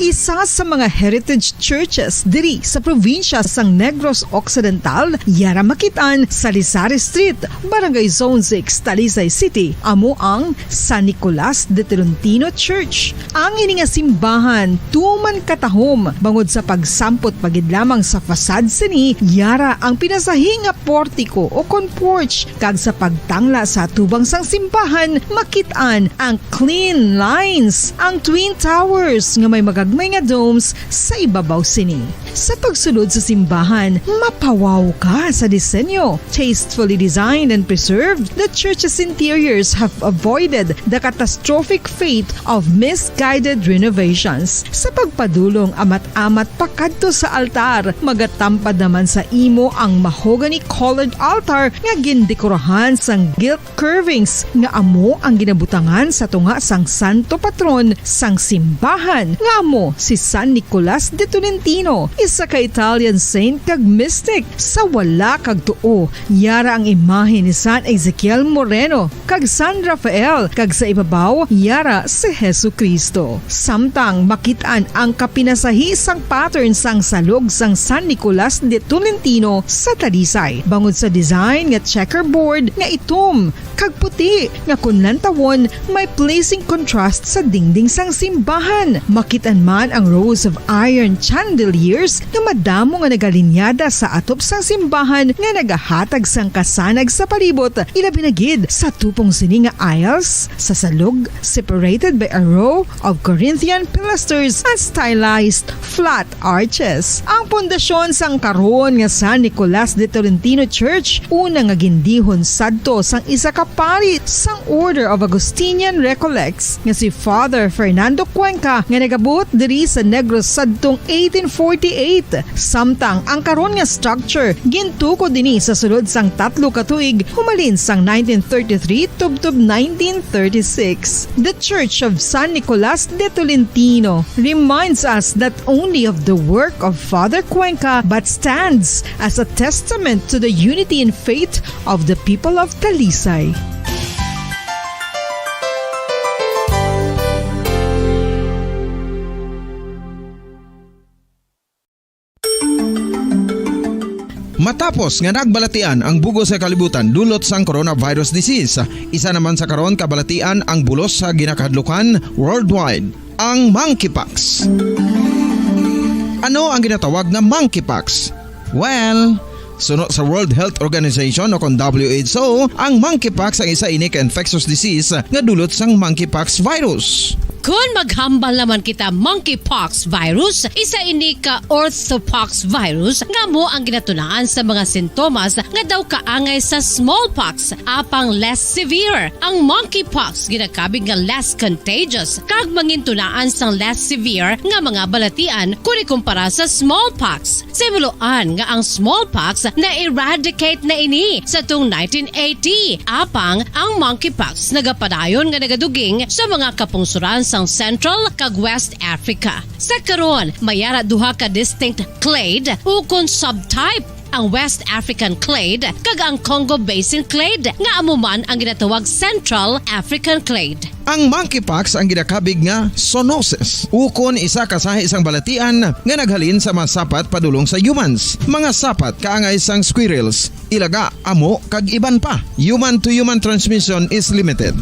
Isa sa mga heritage churches diri sa probinsya sang Negros Occidental, yara makit-an sa Lisari Street, Barangay Zone six, Talisay City, amo ang San Nicolas de Tolentino Church. Ang ini nga simbahan tuman katahom bangod sa pagsampot pa gid lamang sa facade sini, yara ang pinasahi nga portiko o kon porch, kag sa pagtangla sa atubang sang simbahan, makit-an ang clean lines, ang twin towers nga may magagmay nga domes sa ibabaw sini. Sa pagsulod sa simbahan, mapawaw ka sa disenyo. Tastefully designed and preserved, the church's interiors have avoided the catastrophic fate of misguided renovations. Sa pagpadulong amat-amat pakadto sa altar, magatampad naman sa imo ang mahogany-colored altar nga gindekorahan sang gilt curvings nga amo ang ginabutangan sa tunga sang santo patron sang simbahan, nga amo si San Nicolas de Tolentino, isa ka Italian saint kag mystic. Sa wala kag tuo, yara ang imahe ni San Ezekiel Moreno kag San Rafael, kag sa ibabaw, yara si Jesu-Cristo. Samtang makit-an ang kapinasahi sang pattern sang salog sang San Nicolas de Tolentino sa Talisay, bangod sa design nga checkerboard nga itom kag puti nga kon lantawon may pleasing contrast sa dingding sang simbahan. Makit-an man ang rows of iron chandeliers nga madamo nga nagalinyada sa atop sang simbahan nga nagahatag sang kasanag sa palibot, ilabi na gid sa tupong sini nga aisles sa salog, separated by a row of Corinthian pilasters and stylized flat arches. Ang pundasyon sang karon nga San Nicolas de Tolentino Church, una nga gindihon sadto sang isa ka pari sang Order of Augustinian Recollects nga si Father Fernando Cuenca, nga nagabuot diri sa Negros sadtong eighteen forty-eight. Samtang ang karon nga structure gintukod ini sa sulod sang tatlo ka tuig, humalin sang nineteen thirty-three tubtob nineteen thirty-six. The Church of San Nicolas de Tolentino reminds us not only of the work of Father Cuenca, but stands as a testament to the unity in faith of the people of Talisay. Matapos nga nagbalatian ang bug-os nga kalibutan dulot sang coronavirus disease, isa naman sa karon kabalatian ang bulos sa ginakahadlukan worldwide, ang monkeypox. Ano ang ginatawag nga monkeypox? Well, suno sa World Health Organization o kon W H O, ang monkeypox ang isa ini ka infectious disease nga dulot sang monkeypox virus. Kon maghambal naman kita, monkeypox virus, isa ini ka orthopox virus nga amo ang ginatunaan sa mga sintomas nga daw kaangay sa smallpox, apang less severe. Ang monkeypox ginakabig nga less contagious kag mangintunaan sang less severe nga mga balatian kon ikumpara sa smallpox. Sa himuloan nga ang smallpox na-eradicate na ini sa tung nineteen eighty, apang ang monkeypox nagapadayon nga nagaduging sa mga kapungsoran sang Central kag West Africa. Sa karon, may ara duha ka distinct clade ukon subtype, ang West African clade kag ang Congo Basin clade, nga amo man ang ginatawag Central African clade. Ang monkeypox ang ginakabig nga zoonosis, ukon isa ka sahi sang balatian nga naghalin sa mga sapat padulong sa humans. Mga sapat kaangay sang squirrels, ilaga, amo, kag iban pa. Human to human transmission is limited.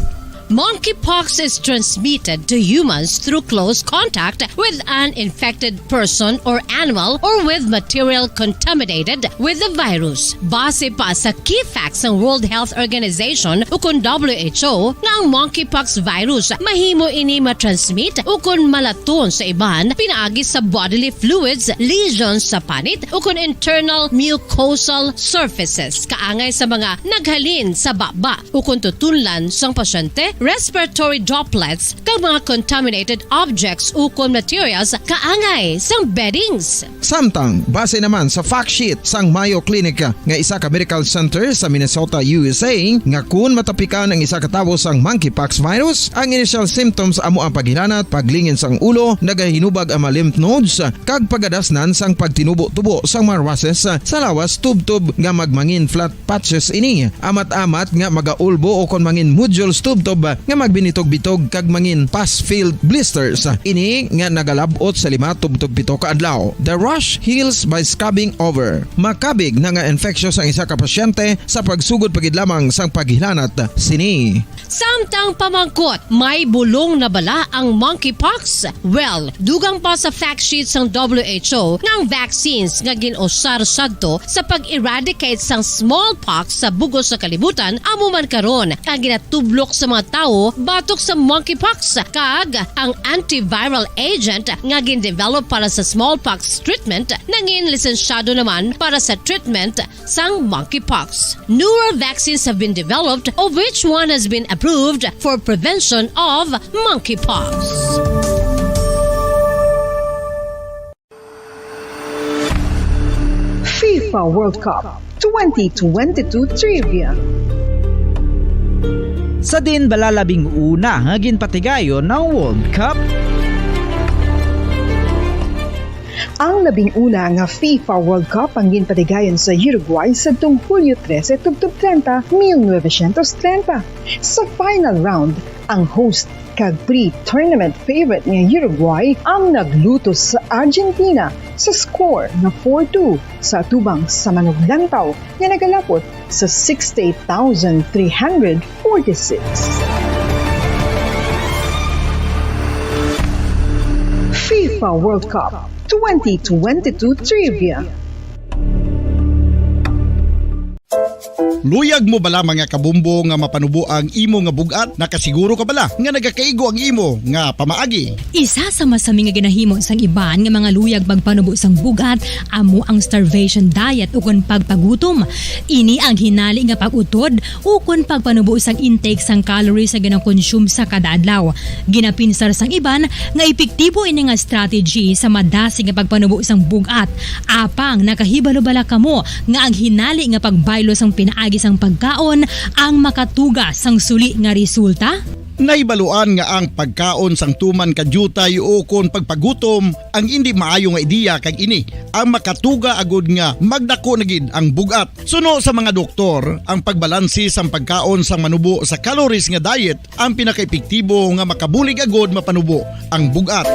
Monkeypox is transmitted to humans through close contact with an infected person or animal or with material contaminated with the virus. Base pa sa key facts sang World Health Organization ukon W H O nga ang monkeypox virus mahimo ini matransmit ukon malaton sa iban pinaagi sa bodily fluids, lesions sa panit ukon internal mucosal surfaces kaangay sa mga naghalin sa baba ukon tutunlan sang pasyente, respiratory droplets, kag mga contaminated objects ukon materials kaangay sang beddings. Samtang, base naman sa fact sheet sang Mayo Clinic nga isa ka medical center sa Minnesota, U S A, nga kun matapikan ang isa ka tawo sang monkeypox virus, ang initial symptoms amo ang paghilanat, paglingin sang ulo, nagahinubag ang mga lymph nodes, kag pagadasnan sang pagtinubo-tubo sang mga rushes sa lawas tubtob nga magmangin flat patches ini. Amat-amat nga magaulbo o kon mangin nodules tubtob nga magbinitog-bitog kag mangin pus-filled blisters. Ini nga nagalab-ot sa lima tubtob pito ka adlaw. The rash heals by scabbing over. Makabig na nga infectious ang isa ka pasyente sa pagsugod pa gid lamang sang paghilanat sini. Samtang pamangkot, may bulong na bala ang monkeypox? Well, dugang pa sa fact sheet sang W H O nga ang vaccines nga gin-usar sadto sa pag-eradicate sang smallpox sa bug-os nga kalibutan amo man karon ang ginatublok sa mga tawo batok sa monkeypox, kag ang antiviral agent nga gin-develop para sa smallpox treatment nangin lisensyado naman para sa treatment sang monkeypox. Newer vaccines have been developed, of which one has been approved for prevention of monkeypox. FIFA World Cup twenty twenty-two Trivia. Sa diin bala labing una nga ginpatigayon ang World Cup? Ang labing una nga FIFA World Cup ang ginpatigayon sa Uruguay sadtong Hulyo trese tubtob treinta, mil novecientos treinta. Sa final round, ang host kag pre-tournament favorite nga Uruguay ang naglutos sa Argentina sa score nga four two sa atubang sa manuglantaw nga nagalapot sa sixty-eight thousand three hundred forty-six. FIFA World Cup twenty twenty-two Trivia. Luyag mo bala, mga kabombo, nga mapanubo ang imo nga bug-at? Nakasiguro ka bala nga nagakaigo ang imo nga pamaagi? Isa sa masami nga ginahimo sang iban nga mga luyag magpanubo sang bug-at amo ang starvation diet ukon pagpagutom. Ini ang hinali nga pag-utod ukon pagpanubo sang intake sang calories nga ginakonsume sa kada adlaw. Ginapinsar sang iban nga epektibo ini nga strategy sa madasig nga pagpanubo sang bug-at. Apang nakahibalo bala kamo nga ang hinali nga pagbaylo sang pinaagi sang pagkaon ang makatuga sang suli nga resulta? Nahibaluan nga ang pagkaon sang tuman ka diutay ukon pagpagutom ang indi maayo nga ideya, kag ini ang makatuga agud nga magdako na gid ang bug-at. Suno sa mga doktor, ang pagbalanse sang pagkaon sang manubo sa calories nga diet ang pinakaepektibo nga makabulig agud mapanubo ang bug-at.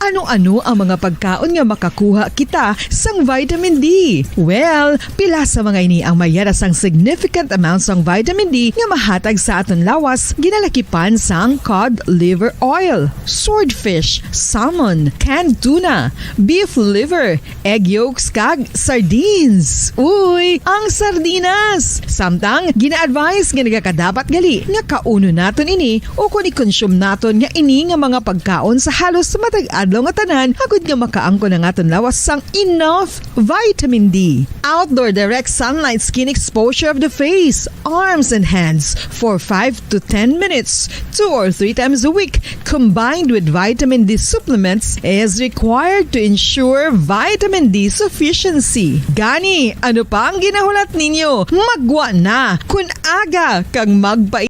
Ano-ano ang mga pagkaon nga makakuha kita sang vitamin D? Well, pila sa mga ini ang may yara sang significant amount sang vitamin D nga mahatag sa aton lawas, ginalakipan sang cod liver oil, swordfish, salmon, canned tuna, beef liver, egg yolks, kag sardines. Uy, ang sardinas! Samtang, gina-advise nga nagakadapat gali nga kaunon naton ini ukon i-consume naton nga ini nga mga pagkaon sa halos matag adlaw nga tanan, agud nga makaangkon ang aton lawas sang enough vitamin D. Outdoor direct sunlight skin exposure of the face, arms, and hands for five to ten minutes, two or three times a week, combined with vitamin D supplements, is required to ensure vitamin D sufficiency. Gani, ano pa ang ginahulat ninyo? Maggwa na! Kun aga kag magpa-